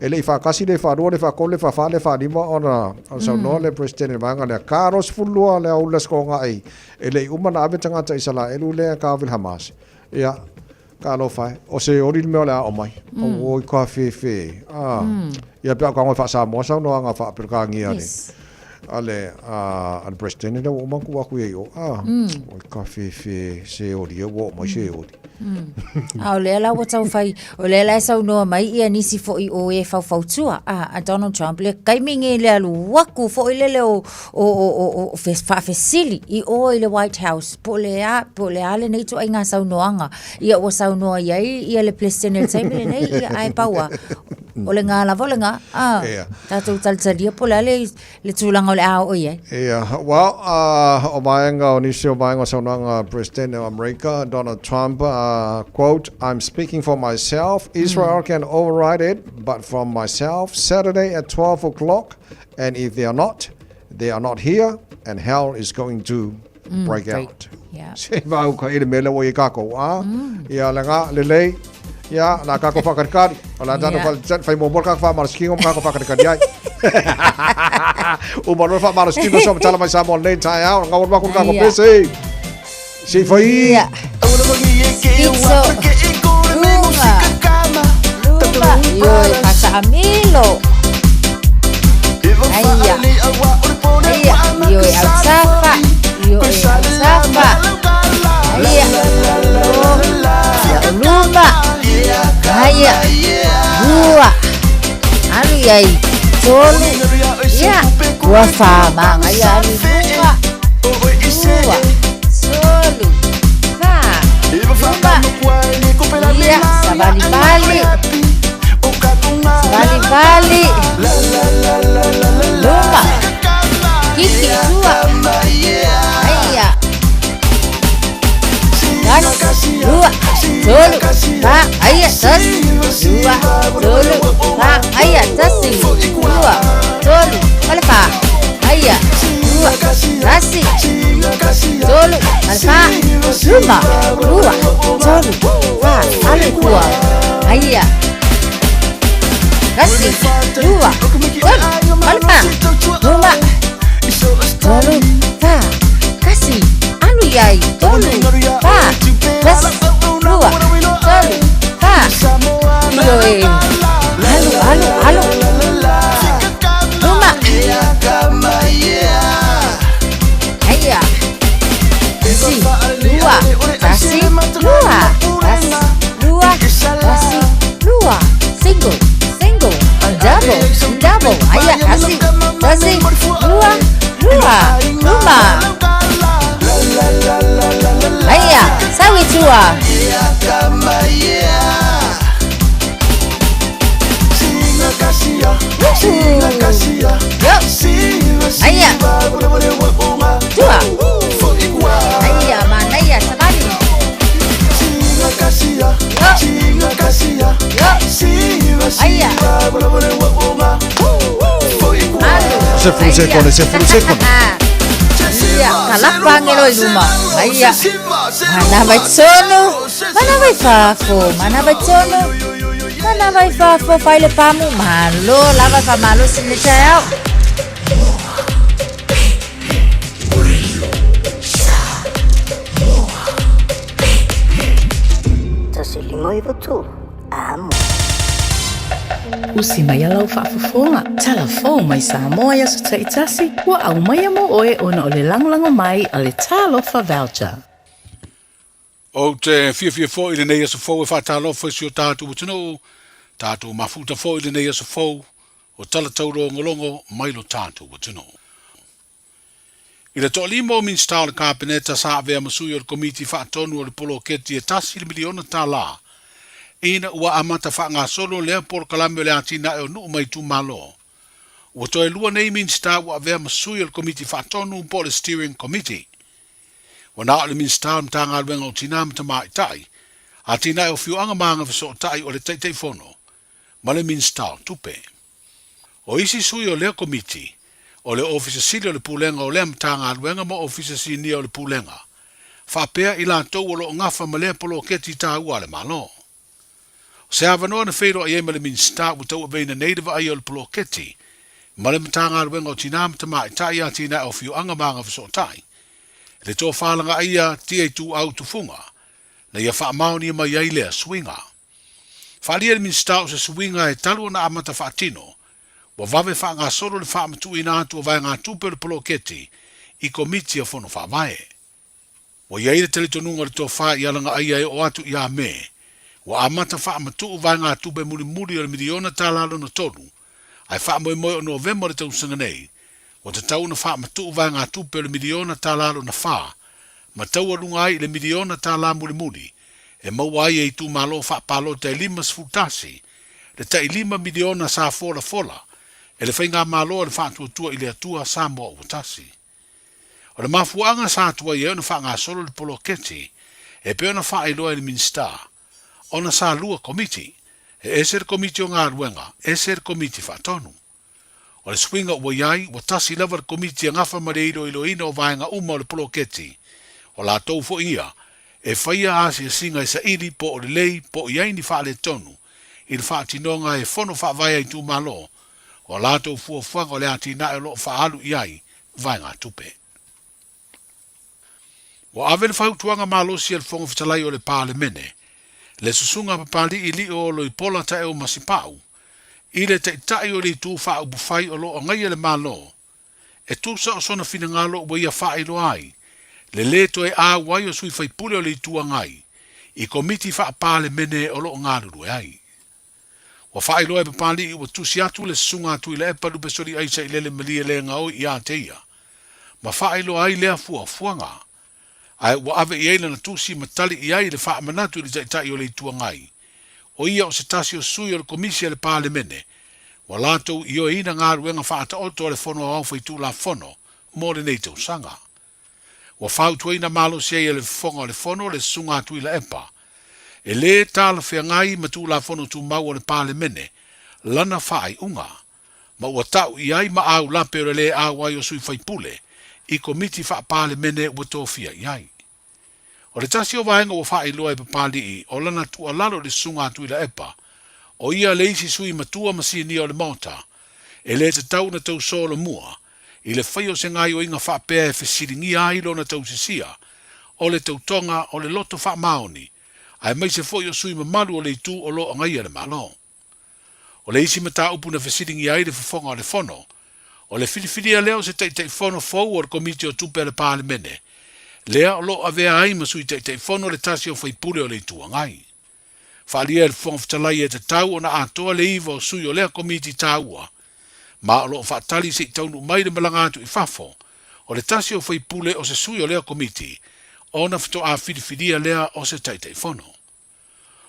E le i faatasi, le faalua, le faatolu, le faafa, le faalima ona saunoa le Peresetene i le vaega lea. Ka 22 le aoauli le Aso Toonai, e le i uma ona ave tagata Isaraelu lea ka ave i le Hamas. Ia, talofa e, o se oli le mea o le a oo mai. Auoi ka fefe. Ah. Ia pe a ou tago e faa-Samoa saunoaga faa-Peretania a le, a le, a le Peresetene lea ua uma ona tuu atu i ai i o. Ah. Oi ka fefe, se oli e ua oo mai se oli. A o lea la ua tau fai, o lea la e saunoa mai ia nisi foi o e faufautua a, a Donald Trump, le taimi nei le alu aku foi lele o, o, o, o, o fe, faafesili i o i le White House, po o le a, po o le a lenei ituaiga saunoaga, ia ua saunoa i ai ia le Peresetene i le taimi lenei, ia ae pau lava, o le ga lava o le ga, a, tatou talitalia po o le a le le tulaga o le a oo i ai. Ia, well, uh, o vaega o nisi o vaega o saunoaga a President o Amerika, Donald Trump, uh, quote, I'm speaking for myself. Israel can override it, but from myself, Saturday at 12 o'clock, and if they are not, they are not here, and hell is going to break break. out. Yeah. Se vau ka i le mele o i kākou, a? Ia, le ngā, le lei, ia, la kākou whakarikari. O la tātou yeah. whai mōmō kākou whaamarasikino ma kākou whakarikari ai. O maloa whaamarasikino so matala mai Samoa nei tai ao, ngā waru maku kākou pese. Se whai. Yeah. Pizzo. Luma. Luma. Ioi, pasa amilo. Aia. Aia. Ioi, autafa. Ioi, autafa. Aia. Ia, luma. Aia. Lua. Alu iai. Tolu. Ia. Ua wha ia alu luma. Lua. Tolu. Wha. Luma. Ia. Savali vali. Savali vali. Luma. Kiki tua. Aia. Tasi, lua, tolu, fa, aia, tasi, lua, tolu, fa, aia, tasi, lua, tolu, pale fa, aia, lua, tasi, tolu, pale fa, luma, lua, tolu, fa, alu kua, aia, tasi, lua, tolu, pale fa, luma, tolu, fa, kasi, alu iai, tolu, fa, tasi, lua, tolu, fa, ioe, alu, alu, alu, luma, aia, tasi, lua, tasi, lua, tasi, lua, tasi, lua, single, single, double, double, aia, tasi, tasi, lua, lua, luma. Aia, sau i tua. Aia. Tua. Aia, manaia, savali. Aia. Alu. Se fulu sekone, se fulu sekone. Ia, kalapa ngelo i luma. Aia. Mana vai tonu. Mana vai fafo. Mana vai tonu. Mana vai fafo fai le pamu, malo lava fa malo sine taeao. 1593, Amo. Usi mai lau faafofoga, talafou mai Samoa i aso taitasi, ua aumaia mo oe ona o le lagolago mai a le Talofa Voucher. Ou te fiafia foi i lenei aso fou e faatalofa i si o tatou atunuu, tatou mafuta foi i lenei aso fou o tala taulogologo mai lo tatou atunuu. I le toalima o Minisita o le Kapeneta sa avea ma sui o le Komiti Faatonu o le Poloketi e tasi le miliona tala ina ua amata faagasolo lea polokalame o le atinae o nuu ma itumalo. Ua toe lua nei Minisita ua avea ma sui o le Komiti Faatonu po o le Steering Committee. Ua na o le Minisita o le Matagaluega o Tinā ma Tamaitai, Atinae o Afioaga ma Agafesootai o le Taitaifono ma le Minisita o Tupe. O isi sui o lea Komiti, o le Ofisa Sili o le Pulega o lea Matagaluega ma Ofisa Sinia o le Pulega, faapea i latou o lo o gafa ma lea poloketi taua a le Malo. O se avanoa na feiloai ai ma le Minisita ua tauaveina nei le vaaia o le poloketi ma le Matagaluega o Tinā ma Tamaitai, Atinae o Afioaga ma Agafesootai, le tofa lagaaia Tia Ituau Tufuga, na ia faamaonia mai ai lea suiga. Faaalia e le Minisita o se suiga e talu ona amata faatino, ua vave faagasolo le faamatuuina atu o vaegatupe o le poloketi i Komiti a Fono Faavae. Ua i ai le talitonuga o le tofa i Alagaaia e oo atu ia Me, ua amata faamatuu vaegatupe mulimuli o le miliona tala lona tolu, ae faamoemoe o Novema o le tausaga nei, ua tatau ona faamatuu vaegatupe o le miliona tala lona fa, ma taualuga ai i le miliona tala mulimuli e maua ai e itumalo faapalota e 51 le tai lima miliona sa folafola e le Faigamalo a le Faatuatua i le Atua Samoa Ua Tasi. O le mafuaaga sa tuai ai ona faagasolo le poloketi e pei ona faailoa e le Minisita, ona sa lua komiti, e ese le komiti o galuega, ese le komiti faatonu. O le suiga ua i ai, ua tasi lava le komiti e gafa ma le iloiloina o vaega uma o le poloketi, o latou foi ia e faia asiasiga e saili po o lelei po o i ai ni faaletonu i le faatinoga e fono faavae a itumalo o a latou fuafuaga o le atinae o lo o faaalu i ai vaegatupe. Ua ave le fautuaga malosi a le Fofoga Fetalai o le Palemene, le Susuga Papali'i Lio Loipola Taeo Masipau, i le Taitai o le Itu Faaupufai o lo o agaia le Malo, e tusa o sona finagalo ua ia faailoa ai le lē toe auai o sui faipule o le Itu Agai i Komiti Faa-Palemene o lo o galulue ai. Ua faailoa e Papali'i ua tusi atu le Susuga a Tuilaepa Lupesoli'aisa i Lele Malie le gaoi ia te ia, ma faailoa ai lea fuafuaga. Ae ua ave i ai lana tusi ma tali i ai le faamanatu i le Taitai o le Itu Agai, o ia o se tasi o sui o le Komisi a le Palemene, ua latou ioeina galuega faataoto a le Fono Aoao Faitulafono mo lenei tausaga. Ua fautuaina malosi ai e le Fofoga o le Fono le Susuga a Tuilaepa, e lē talafeagai ma Tulafono Tumau o le Palemene lana faaiuga, ma ua ta'u i ai maau lape o le lē auai o sui faipule i Komiti Faa-Palemene ua tofia i ai. O le tasi o vaega ua faailoa e Papali'i o lana tuualalo i le Susuga a Tuilaepa, o ia le isi sui matua ma sinia o le Maota, e lē tatau ona tau solomua i le fai o se gaoioiga faapea e fesiligia ai lona tausisia o le tautoga o le loto faamaoni, aemaise foi o sui mamalu o le itu o lo o agaia le Malo. O le isi mataupu na fesiligia ai le fofoga o le Fono, o le filifilia lea o se Taitaifono fou o le Komiti o Tupe a le Palemene, lea o lo o avea ai ma Sui Taitaifono le tasi o faipule o le Itu Agai. Faaalia e le Fofoga Fetalai e tatau ona atoa le iva o sui o lea komiti taua, ma o lo o faatali se i taunuu mai le malaga atu i fafo o le tasi o faipule o se sui o lea komiti ona faatoa filifilia lea o se Taitaifono.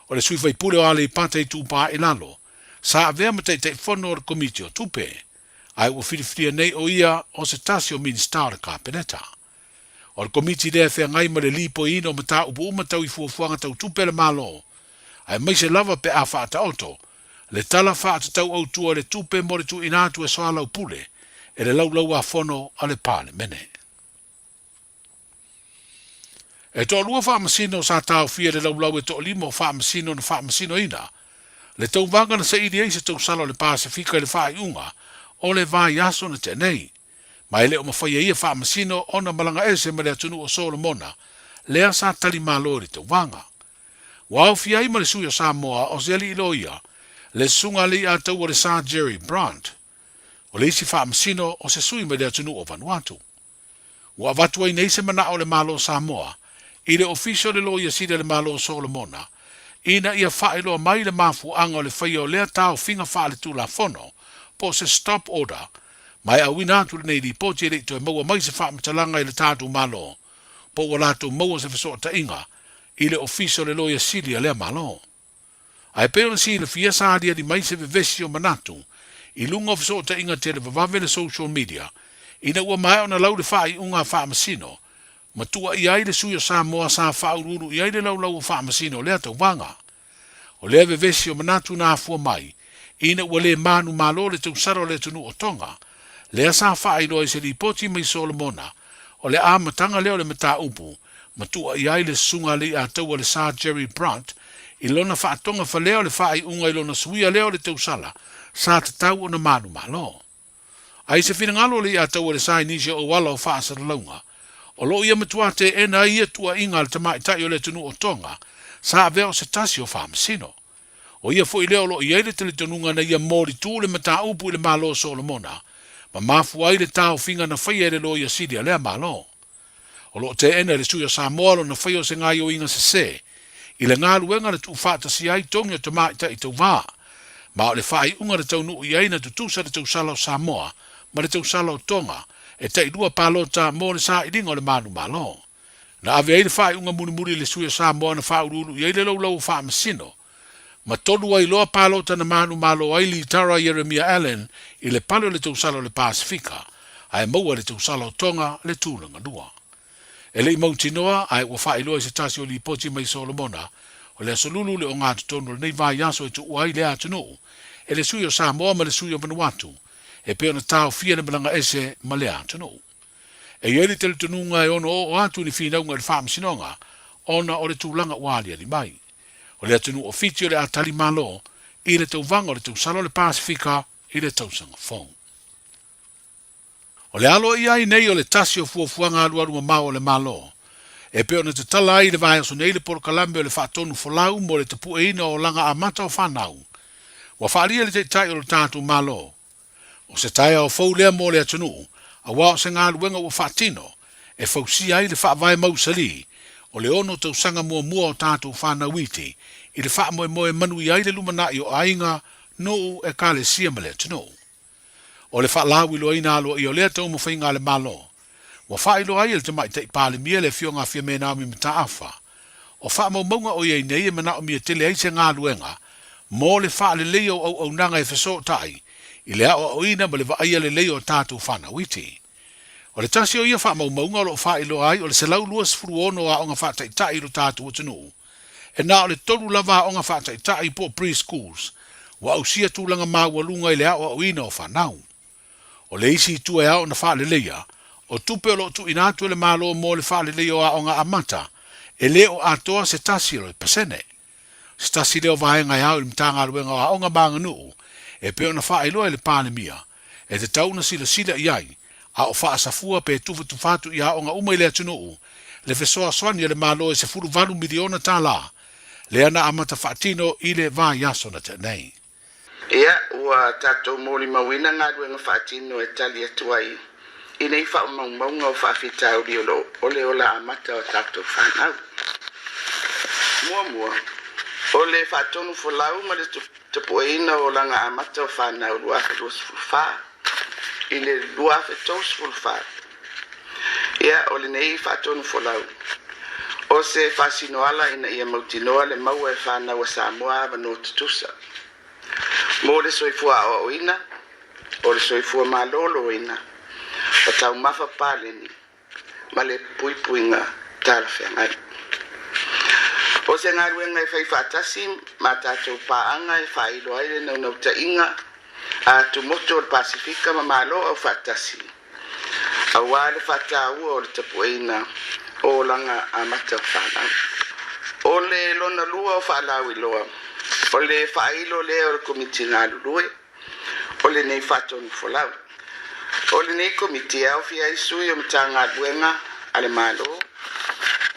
O le sui faipule o Aleipata Itupa i Lalo, sa avea ma Taitaifono o le Komiti o Tupe, ae ua filifilia nei o ia o se tasi o Minisita o le Kapeneta. O le Komiti lea e feagai ma le lipoiina o mataupu uma tau i fuafuaga tau tupe a le Malo, aemaise lava pe a faataoto le Tala Faatatau Autu o le Tupe mo le tuuina atu e soalaupule e le Laulau-a-Fono a le Palemene. E toalua faamasino sa taofia i le laulau e toalima o faamasino na faamasinoina Le tauvaga na saili ai se tausala o le Pasefika i le faaiuga o le vaiaso na tea nei. Ma e le o mafai e ia faamasino ona malaga ese mai le atunuu o Solomona, lea sa tali malo i le tauvaga. Ua aofia ai ma le sui o Samoa o se alii loia, le Susuga Alii-a-Taua le Sir Jerry Brandt. O le isi faamasino o se sui mai le atunuu o Vanuatu. Ua avatu ai nei se manao o le Malo o Samoa i le Ofisa o le Loia Sili a le Malo o Solomona ina ia faailoa mai le mafuaaga o le faia o lea taofiga faaletulafono po o se stop order ma e auina atu lenei lipoti e le i toe maua mai se faamatalaga i le tatou Malo po ua latou maua se fesootaiga i le Ofisa o le Loia Sili a lea Malo. Ae pei ona silafia sa aliali mai se vevesi o manatu i luga o fesootaiga televavave le social media ina ua maea ona lau le faaiuga a Faamasino ma tuuaia ai le sui o Samoa sa faauluulu i ai le laulau o Faamasino o lea tauvaga. O lea vevesi o manatu na afua mai ina ua le manumalo le tausala o le atunuu o Tonga, lea sa faailoa i se lipoti mai Solomona o le amataga lea o le mataupu ma tuuaia ai le Susuga Alii-a-Taua le Sir Jerry Brandt i lona faatoga falea o le faaiuga i lona suia lea o le tausala sa tatau ona manumalo. A i se finagalo o le Alii-a-Taua le Sa i nisi o auala o faasalalauga, o lo o ia matua teena ai ia tuuaiga a le tamaitai o le atunuu o Tonga sa avea o se tasi o faamasino. O ia foi lea o lo o i ai le talitonuga na ia molitu le mataupu i le Malo o Solomona ma mafua ai le taofiga na faia e le Loia Sili a lea Malo. O lo o teena e le sui o Samoa lona faia o se gaioiga sese i le galuega na tuufaatasia ai togi o tamaitai tauvā, ma o le faaiuga na taunuu i ai na tutusa le tausala o Samoa ma le tausala o Tonga e tailua palota mo le sailiga o le manumalo. Na ave ai le faaiuga mulimuli i le sui o Samoa na faauluulu i ai le laulau o Faamasino, ma tolu ai loa palota na manumalo ai Litara Ieremia Allan i le pale o le tausala o le Pasefika, ae maua e le tausala o Tonga le tulaga lua. E le i mautinoa, ae ua faailoa i se tasi o lipoti mai Solomona, o le Aso Lulu le ogatotonu o lenei vaiaso e tuua ai lea atunuu e le sui o Samoa ma le sui o Vanuatu, e pei ona taofia le malaga ese ma lea atunuu. E i ai le talitonuga e ono oo atu ni finauga i le Faamasinoga ona o le tulaga ua aliali mai. O le atunuu o Fiti o le a tali malo i le tauvaga o le tausala o le Pasefika i le tausaga fou. O le alo i ai nei o le tasi o fuafuaga alualu mamao a le Malo, e pei ona tatala ai i le vaiaso nei le polokalame o le faatonu folau mo le tapueina o olaga amata o fanau. Ua faaalia le Taitai o lo tatou Malo, O se taeao fou lea mo le atunuu, aua o se galuega ua faatino e fausia ai le faavae mausali o le ono tausaga muamua o tatou fanau iti i le faamoemoe e manuia ai le lumanai o aiga, nuu, ekalesia ma le atunuu. O le faalauiloaina aloaia o lea taumafaiga a le Malo, ua faailoa ai e le Tamaitai Palemia le Afioga a Fiame Naomi Mataafa, o faamaumauga o i ai nei e manaomia tele ai se galuega mo le faaleleia o auaunaga e fesootai i le aoaoina ma le vaaia lelei o tatou fanau iti. O le tasi o ia faamaumauga o lo o faailoa ai o le 126 aoga faataitai i lo tatou atunuu, e na o le tolu lava aoga faataitai po o pre-schools ua ausia tulaga maualuga i le aoaoina o fanau. O le isi itu e ao ona faaleleia, o tupe o lo o tuuina atu e le Malo mo le faaleleia o aoga amata, e le o atoa se tasi o le pasene. Se tasi lea o vaega e ao i le Matagaluega o Aoga ma Aganuu e pei ona faailoa e le Palemia, e tatau ona silasila i ai, a o faasafua pe tufatufa atu i aoga uma i le atunuu le fesoasoani a le Malo e $18 miliona lea na amata faatino i le vaiaso na tea nei. Ia, ua tatou molimauina galuega faatino e tali atu ai i nei faamaumauga o faafitauli o lo o le ola amata o tatou fanau. Muamua, o le faatonu folau ma le tapueina o olaga amata o fanau 2024 i le 2034. Ia, o lenei faatonu folau, o se faasinoala ina ia mautinoa le maua e fanau a Samoa avanoa tutusa mo le soifua aoaoina, o le soifua maloloina, o taumafa paleni ma le puipuiga talafeagai. O se galuega e fai faatasi ma tatou paaga e faailo ai le naunautaiga a atumotu o le Pasefika ma Malo Aufaatasi aua le faataua o le tapueina o olaga amata o fanau. O le lona lua o faalauiloa, O le faailo lea o le Komiti galulue o lenei faatonufolau. O lenei Komiti e aofia ai sui o Matagaluega a le Malo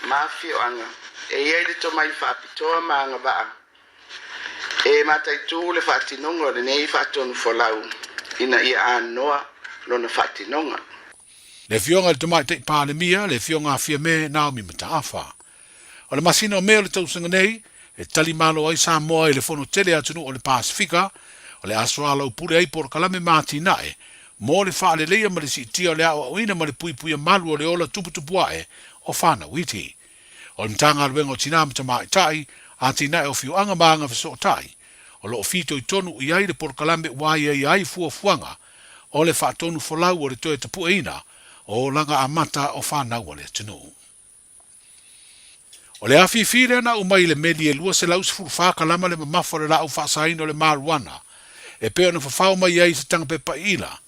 ma afioaga e i ai le tomai faapitoa ma agavaa e mataitū le faatinoga o lenei faatonufolau ina ia anoa lona faatinoga. Le Afioga i le Tamaitai Palemia, le Afioga a Fiame Naomi Mataafa. O le masina o Me o le tausaga nei, e tali malo ai Samoa i le Fono Tele a Atunuu o le Pasefika, o le aso alaupule ai polokalame ma atinae mo le faaleleia ma le siitia o le aoaoina ma le puipuia malu o le ola tuputupu ae o fanau iti. O le Matagaluega o Tinā ma Tamaitai, Atinae o Afioaga ma Agafesootai, o lo o fitoitonu i ai le polokalame ua aiaia ai fuafuaga o le faatonufolau o le toe tapueina o olaga amata o fanau a le atunuu. O le afifi lea na aumai i le meli e 214 kalama le mamafa o le laau faasaina o le marijuana e pei ona fafao mai ai i se tagapepa iila.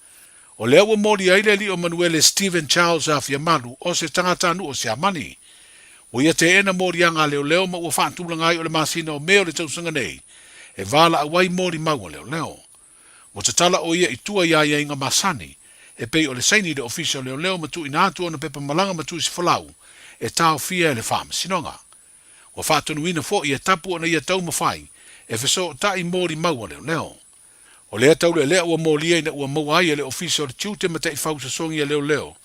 O lea ua moli ai le alii o Manuele Steven Charles Afiamalu o se tagatanuu o Siamani. Ua ia teena moliaga a leoleo ma ua faatulaga ai o le masina o Me o le tausaga nei e valaau ai molimau a leoleo. Ua tatala ʻo ia i tua i aiaiga masani, e pei o le saini i le Ofisa o Leoleo ma tuuina atu ona pepa malaga ma tuusifolau e taofia e le Faamasinoga. Ua faatonuina foi e tapu ona ia taumafai e fesootai molimau a leoleo. O lea taulealea ua molia ina ua maua ai e le Ofisa o le Tiute ma Taifau Sosogi a Leoleo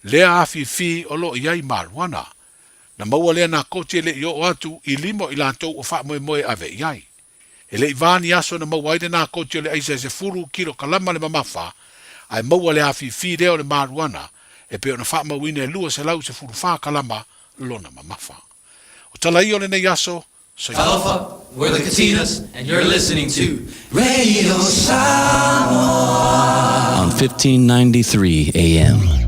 lea afifi o lo o i ai marijuana. Na maua lea nakoti e le i oo atu i lima o i latou o faamoemoe e ave i ai. E le i va ni aso na maua ai le nakoti o le aisa e 10 kilokalama le mamafa, ae maua le afifi lea o le marijuana e pei ona faamauina e 214 kalama lona mamafa. O tala ia o lenei aso, soifua. Talofa, we're the Katinas and you're listening to Radio Samoa on 1593 AM.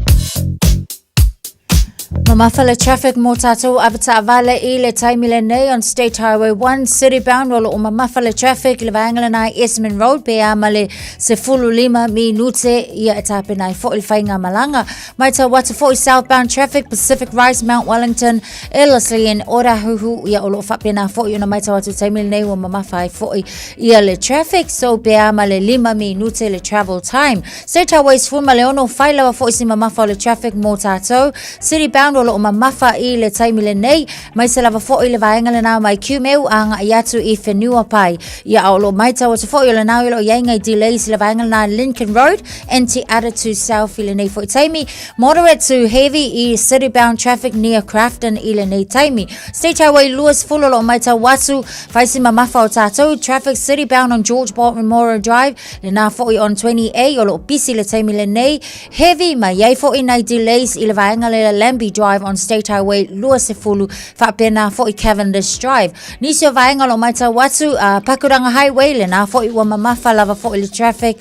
Mamafa le traffic mo tātou avetaavale i le taimi lenei on State Highway 1 city bound o loo mamafa le traffic le vaega lena i Esmond Road pe a ma le 15 minute ia e tāpena ai fo'i le whainga malanga. Mai tau atu fo'i southbound traffic Pacific Rise Mount Wellington Ellerslie and Otahuhu ia o loo faapena fo'i ona mai tau atu taimi lenei ua mamafa ai fo'i ia le traffic so pe a ma le 5 minute le travel time. State Highway 16 whai lawa fo'i si mamafa o le traffic mō tātou. City bound o loo mamafa i le taimi lenei. Mai se lava fo'i le vaega lena mai Kumeu a ngai atu i whenua pai. Ia a o loo maitau atu fo'i o lena i loo iai ngai delays i le vaega lena Lincoln Road and Te Atatu South i lenei fo'i taimi. Moderate to heavy i city bound traffic near Crafton i lenei taimi. State Highway 20 o loo maitau atu whai si mamafa o tātou traffic city bound on George Bolt Memorial Drive Lena fo'i on 20A o loo pisi le taimi lenei. Heavy ma iai fo'i nai delays i le vaega le Lambie Drive on State Highway 20 faapena fo'i Cavendish Drive. Nisi o vaega o loo maitau atu Pakuranga Highway lena fo'i ua mamafa lava fo'i le traffic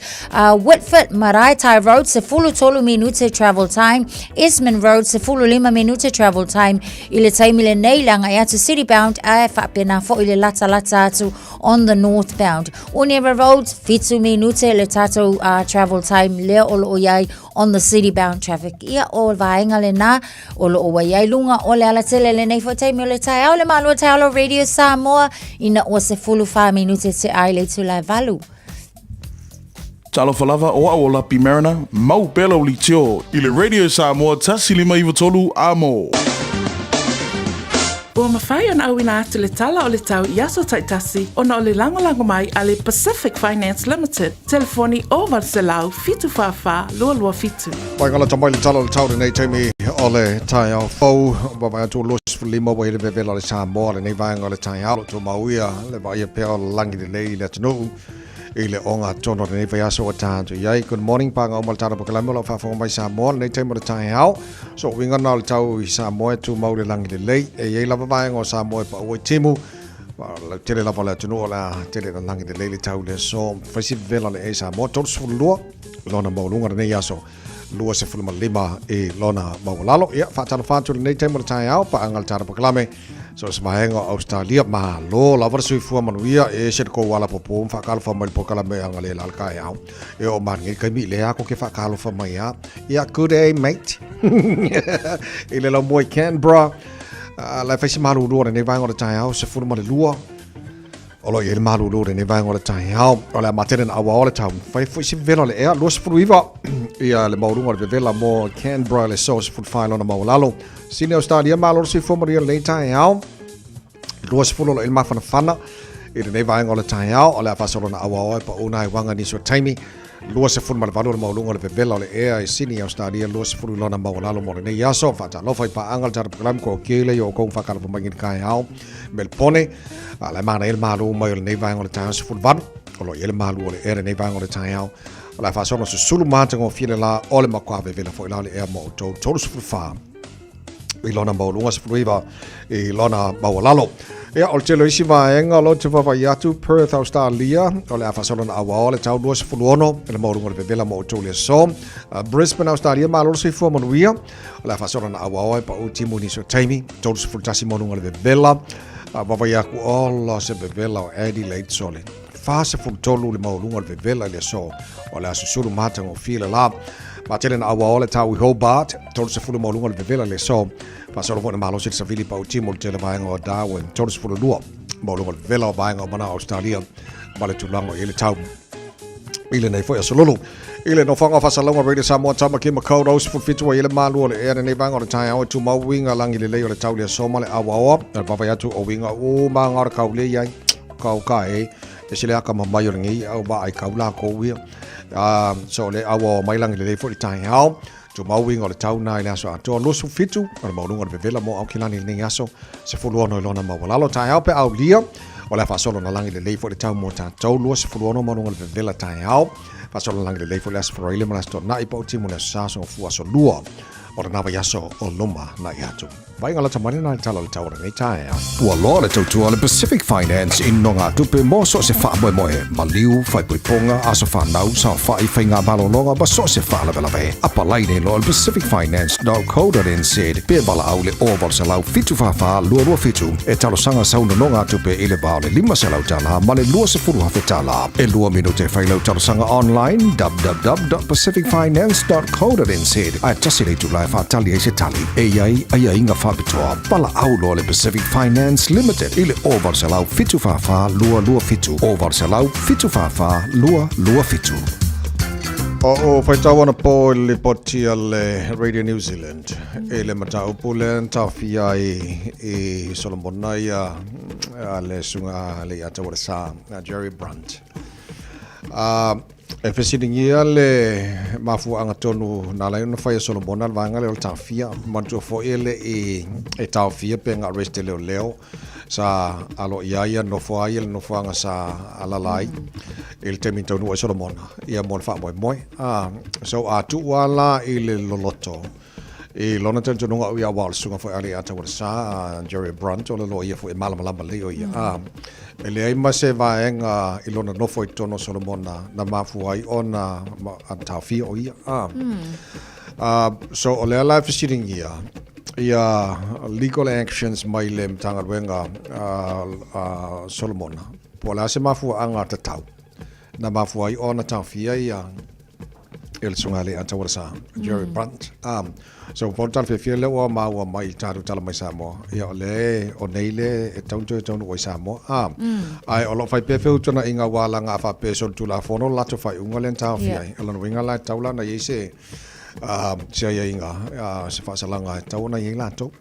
Whitford Maraetai Road 13 minute travel time, Esmond Road 15 minute travel time i le taimi lenei le agai atu city bound ae faapena fo'i le latalata atu on the northbound. Onera Road, 7 minute le tātou travel time lea o loo iai on the city bound traffic. Ia o vaenga le nā o loo wai ai lunga o le ala tele le nei taimi o le taeao le malua taeao Radio Samoa ina ua se fulu whā minute te ai le tūlai valu. Talofa lava o au o Lapi Mariner, mau pea lau litio i le Radio Samoa 1593 amo. Ua mafai ona auina atu le tala o le tau i aso taitasi ona o le lagolago mai a le Pacific Finance Limited, telefoni 0800 744 227. Mai galata mai le tala o le tau lenei taimi o le taeao fou. Vaavaai atu o 25 ua i le vevela o le Samoa lenei vaega o le taeao. Lo tumauia le vaaia pea o le lagi lelei i le atunuu. I le ogatotonu o lenei vaiaso ua tatou i ai. Good morning, pāga uma le tatou polokalame o lo o faafofoga mai Samoa lenei taimi o le taeao. So uiga na o le tau i Samoa e tumau le lagi lelei. E i ai lava vaega o Samoa e paua i timu. Lautele lava o le atunuu o le a tele na lagi lelei le tau le aso. Fai si vela le e Samoa 32 lona maualuga lenei aso. 25 i lona maualalo. Ia, faatalofa atu lenei taimi o le taeao, paaga le tatou polokalame. So se vaega o Australia, malo lava le soifua manuia, e ese le kou alapopo ma faakalofa mai le polokalame a le la le taeao. E oo mai lenei taimi i lea ko ke faakalofa mai a. Ia, good day mate. I le laumua i Canberra. La e fai se malulua lenei vaega o le taeao, 12. O lo o i ai le malūlū o lenei vaega o le taeao. O le a matele na auao le tau. Fai foi se vevela o le ea, 29 ia le maualuga o le vevela mo Canberra i le aso 14 i lona maualalo. Sydney Australia, malo le soifua manuia i lenei taeao. 20 o lo o i le mafanafana i lenei vaega o le taeao. O le a faasolo na auao e pau nai uaga nisi o taimi. 28 le maualuga o le vevela o le ea i Sydney, Australia, 20 i lona maualalo mo lenei aso. Faatalofa i paaga le tatou polokalame ko kele i o kou whakalapa mai i le kaeao. Melpone, a le mana i le malu mai o lenei vaega o le taeao 18. O lo o i ai le malu o le ea lenei vaega o le taeao. O le a faasolo susulu matagofie le la o le makuā vevela foi la o le ea mo outou 34 i lona maualuga 19 i lona maualalo. Ia, o le tele o isi vaega o lo te vaavaai atu Perth, Australia, o le a faasolo na auao le tau 26 i le maualuga o le vevela mo outou le aso. Brisbane, Australia, malo le soifua manuia. O le a faasolo na auao e pau timu nisi o taimi, 31 maualuga o le vevela. Vaavaai atu, ola se vevela o Adelaide sole. 43 le maualuga o le vevela i le aso o le a susulu matagofie le la. Matele na auao le tau i Hobart, 30 maualuga o le vevela i le aso. Faasolo foi na malosi le savili pau timu le tele vaega o Darwin, 32 maualuga o le vevela o vaega o mana Australia ma le tulaga o i ai le tau i lenei foi aso lulu. I le nofoaga o faasalalauga Radio Samoa Tamaki Makaurau 17 ua i ai le malu o le ea lenei vaega o le taeao e tumau uiga lagi lelei o le tau i le aso ma le auaoa. E vaavaai atu o uiga uma ga o le kaulei ai. Kau ka e, e se le aka mamai o lenei au vaai kau lākou ia. So le auaoa mai lagi lelei foi le taeao. Tumau uiga o le tau na i le aso atoa 27 o le maualuga o le vevela mo Aukilani i lenei aso 16 i lona maualalo. Taeao pe aulia o le a faasolo na lagi lelei foi le tau mo tatou 26 maualuga o le vevela taeao. Faasolo na lagi lelei foi le aso Faraile ma le aso Toonai pau timu le aso Sa aso Gafua aso Lua o lena vaiaso o luma na i atu. Vaaiga lata mai lena i le tala o le tau o lenei taeao. Ua loa le tautua a le Pacific Finance i nogatupe mo so o se faamoemoe, maliu, faaipoipoga, aso fanau, saofai, faiga malologa ma so o se faalavelave. Apalai nei loa i le pacificfinance.co.nz pe valaau i le 0800 744 227 e talosaga sau nonogatupe i le va o le $500 ma le $20,000. E lua minute e fai lau talosaga online www.pacificfinance.co.nz ae tasi le itula e faatali ai se tali. E i ai aiaiga faapitoa, valaau loa le Pacific Finance Limited i le 0800 744 227, 0800 744 227. O o faitau anapo i le lipoti a le Radio New Zealand i le mataupu lea na taofia ai i Solomona ia a le susuga a le Iata Sa, Jerry Brunt. E fesiligia le mafuaaga tonu na ala ai ona fai e Solomona le vaega lea o le taofia. Manatua foi e le i e taofia pe na arrest e leoleo sa alo i ai ia nofo ai le nofoaga sa alala ai i le taimi na taunuu ai Solomona ia mo le faamoemoe. So a tuu lava la i le loloto i lona talitonuga o ia aua o le susuga foi a le Iata Sa Jerry Brunt o le loia foi e malamalama lelei o ia. E leai ma se vaega i lona nofo i totonu o Solomona na mafua ai ona taofia o ia. So o lea la e fesiligia ia legal actions mai le Matagaluega a Solomona po o le a se mafuaaga tatau na mafua ai ona taofia ia e le susuga ia Taualasa, Jerry Brunt. So po o le tala fiafia lea ua maua mai i tatou tala mai Samoa, ia o le o nei le e tau toe taunuu ai Samoa. Ae o lo o fai pea feutagaiga aua laga a faapea e solitulafono le latou faaiuga lea na taofia ai. O lona uiga la e tatau la ona i ai se se aiaiga, se faasalaga e tatau ona i ai latou.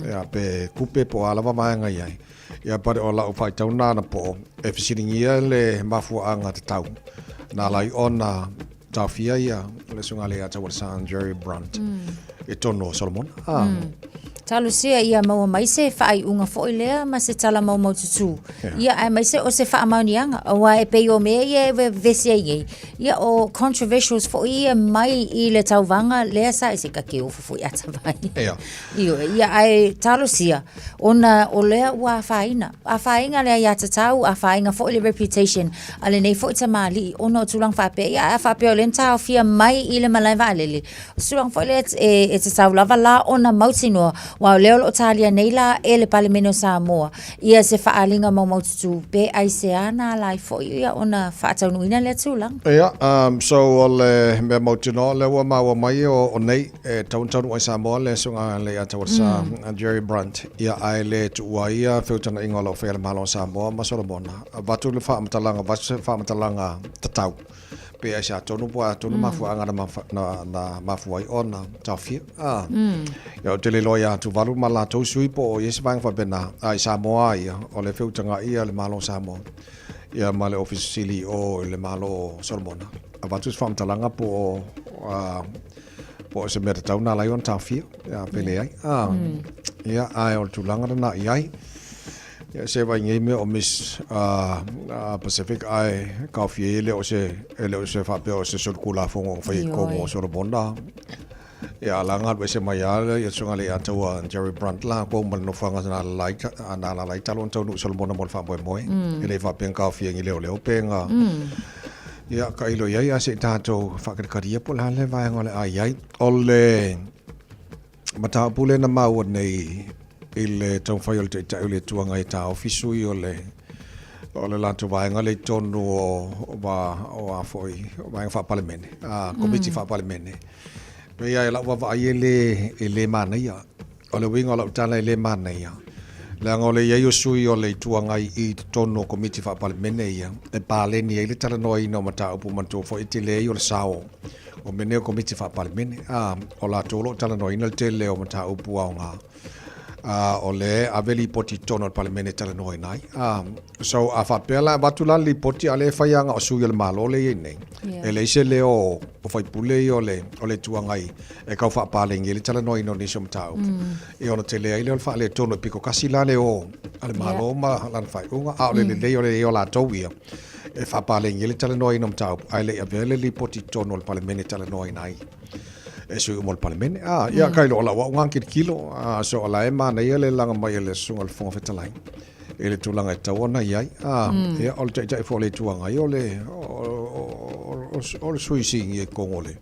Ia pe kupe po o a lava vaega i ai. Ia but o lau faitau na anapo e fesiligia le mafuaaga tatau na ala ai ona taofia ia le susuga ia Taualesa Jerry Brunt i totonu o Solomona. Talosia ia maua mai se faaiuga foi lea ma se tala maumaututu. Ia aemaise o se faamaoniaga aua e pei o mea ia e vevesi ai nei. Ia o controversials foi ia mai i le tauvaga lea sa e se ka ke ofo foi ata vai. Ia. Ioe, ia ae talosia ona o lea ua afaina. Afaina le aiatatau, afaina foi le reputation a lenei foi tamalii ona o tulaga faapea. Ia ae a faapea o lea na taofia mai i le malae vaalele, o se tulaga foi lea e tatau lava la ona mautinoa Aua o lea o lo o talia nei la e le Palemene o Samoa ia se faaaliga maumaututu pe aisea na ala ai foi ia ona faataunuuina lea tulaga. Ia, um, so o le mea mautinoa lea ua maua mai o, o nei e taunutaunuu ai Samoa le susuga le Leiataua mm. Jerry Brunt ia ae le tuua ai ia feutagaiga o lo o faia le Malo o Samoa ma Solomona. Avatu le faamatalaga, avatu se faamatalaga tatau pe aisea tonu po o a tonu mm. mafuaaga na, na, na mafua ai ona taofia. Ah. Mm. Ia, ou te le iloa ia Tuvalu ma latou sui po o i ai se vaega faapena. A i Samoa ia, o le feutagai ia le Malo o Samoa. Ia ma le Ofisa Sili o le Malo o Solomona. Avatu se faamatalaga po o uh, po o se mea tatau na ala ai ona taofia. Ia, pe leai. Ah. Mm. Ia, ae o le tulaga lena i ai. Ia se vai nei mea o Miss uh, uh, Pacific ae kaofia e le o se e le o se faapea o se solitulafono o fai i totonu o Solomona. Ia la galu ese mai lava le susuga i le Ataua Jerry Brunt latou ma le nofoaga na alaala ai na alaala ai talu ona taunuu i Solomona mo le faamoemoe. E le i faapea na taofia e ni leoleo pe na ia tailo i ai ae se i tatou faatalikali po o le a le vaega o le a i ai. O le mataupu lea na maua nei i le taumafai o le Taitai o le Itu Agai e taofi sui o le o le latou vaega lea i totonu o o a foi o vaega faa-Palemene, a Komiti faa-Palemene. Pei lava i lau vaavaai e le, e le manaia. O le uiga o lau tala e le manaia, leaga o le i ai o sui o le Itu Agai i totonu o Komiti Faa-Palemene ia, e paleni ai le talanoaina o mataupu manatua foi e tele ai o le sao o mea nei o Komiti Faa-Palemene. A, o latou o lo o talanoaina le tele o mataupu aoga. A, o lea e ave lipoti i totonu o le Palemene e talanoaina ai. A, so a faapea la e avatu la le lipoti a o lea e fai lava na o sui o le Malo lea e i ai nei, yeah. E leai se leo o faipule ia o le, o le Itu Agai e tau faapaleni ai le talanoaina o nisi o mataupu. Ia ona tele ai lea o le faaletonu e pito kasi la le o a le Malo yeah. ma lana faaiuga, a o le lelei o le i ai o latou ia e faapaleni ai le talanoaina o mataupu, ae le i avea le lipoti i totonu o le Palemene e talanoaina ai e sui uma o le Palemene. Ah, ia, mm. kai lo lau au ngā kilikilo, ah, so o la e manaia le laga mai e le susuga i le Fofoga Fetalai i le tulaga e tatau ona i ai. Ah, mm. ia, o le taitai foi o le Itu Agai, o le, o, o, o le sui sigi e kongo le,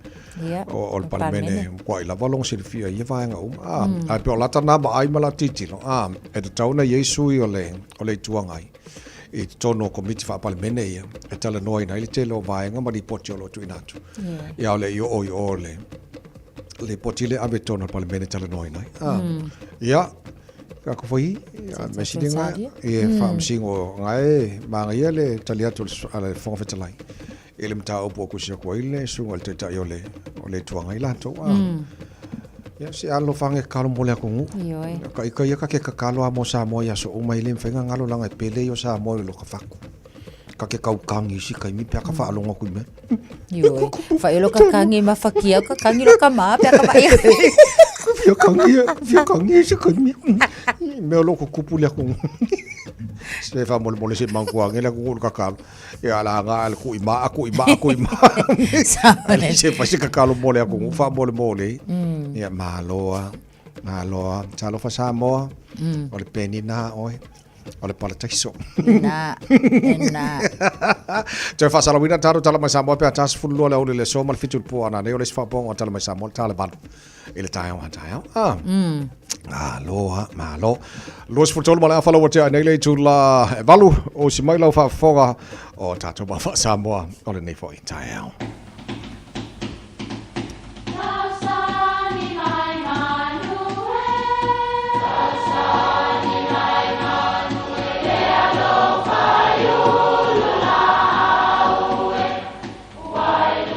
yeah, o, o le Palemene, matuai lava lona silafia i ia vaega uma. Ah, mm. ae pei o lata nā vaai ma la tilotilo, ah, e tatau ona i ai sui o le, o le Itu Agai i totonu o Komiti Faa-Palemene ia, e talanoaina ai le tele o vaega ma lipoti o lo o tuuina atu. Yeah. Ia o le i oo i o le lipoti le ave totonu o le Palemene e talanoaina ai. Ah. Ia, ka ko foi, ia, me sili nga, e faamasino ngae, manaia le tali atu a le Fofoga Fetalai i le mataupu o kusi atu ai le susuga i le Taitai o le, o le Itu Agai latou. Ah. Ia, se alofa e tatalo mo le atunuu. Ioe. Ka ika ia ka ke tatalo a mo Samoa i aso uma e le mafai ona galo leaga e pele ia o Samoa i lo ka fatu. Ka ke kaukangi isi taimi pe a ka faalogo atu i mea. Ioe. Fai lo ka kangi mafakia, ka kangi lo ka mā, pe a ka vai. Fia kangi, fia kangi isi taimi. Mea o lo kukupu le atunuu. Se faamolemole se manguange le atunuu i le tatalo. Ia la nga le kui ma kui ma kui ma. Sa Se fai se kakalo mo le atunuu faamolemole. Ia malo a. Malo a. Talofa Samoa. O le peni na oe. O le parataiso. Na, na. Toe faasalauina tatou Tala Mai Samoa pe a 42 le aoauli o le aso ma le 7 i le po a nanei o le isi faaopooga o Tala Mai Samoa le ta le 8 i le taeao a taeao. Ah. Malo a, malo. 23 ma le afa lau ua tea ai nei le itula e 8 o usi mai lau faafofoga o tatou ma faa-Samoa o lenei foi taeao.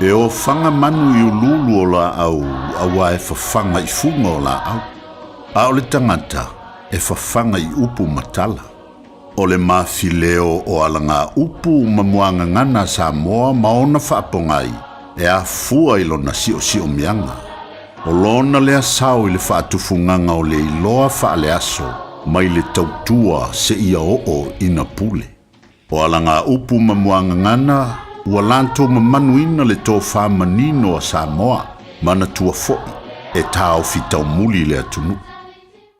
E ofaga manu i uluulu o laau auā e fafaga i fuga o laau, a o le tagata e fafaga i upu ma tala. O le mafileo o alagaupu ma muagagana a Samoa ma ona faapogai e afua i lona siosiomiaga. O lona lea sao i le faatufugaga o le iloa faaleaso mai le tautua seia oo ina pule. O alagaupu ma muagagana ua latou mamanuina le tofa manino a Samoa, manatua foi e taofi taumuli le atunuu.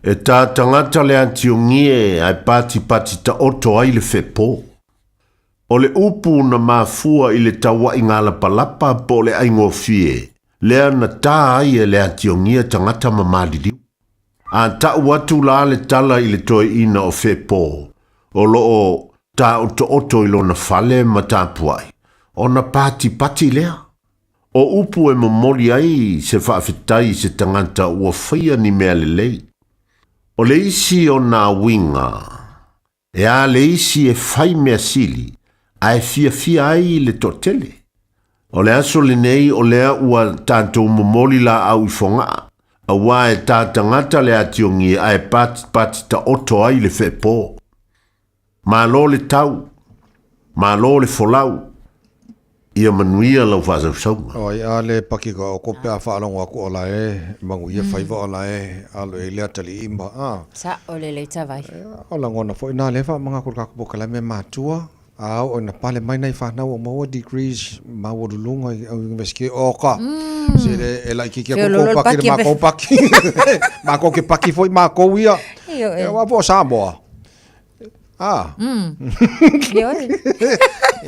E tā tagata le atiogie ae patipati taoto ai le fepo. O le upu na mafua i le tauaiga lapalapa po o le aigofie, lea na tā ai e le atiogie tagata ma maliliu. A ta'u atu la le tala i le toeaina o Fepo, o lo o taotooto i lona fale ma tapuai, ona patipati lea. O upu e momoli ai se faafetai i se tagata ua faia ni mea lelei. O le isi o nā uiga, e a le isi e fai mea sili ae fiafia ai le toatele? O le aso lenei o lea ua tatou momoli laau i Fogaa, auā e tā tagata le atiogi ae patipati taoto ai le feepo. Malo le tau, malo le folau, ia manuia lau faasausauga. Oi a le paki ka oko pe a faalogo atu o la e manuia faiva o la e alo i ai le atalii ma a. Sao lelei tavai. O lagona foi na lea faamanatu i le tatou polokalame matua a oo ina pale mai nai fanau ua maua degrees maualuluga i University oka se le e laitiiti atu tou paki i le matou paki matou te paki foi matou ia aua po o Samoa. Ah. Ioe.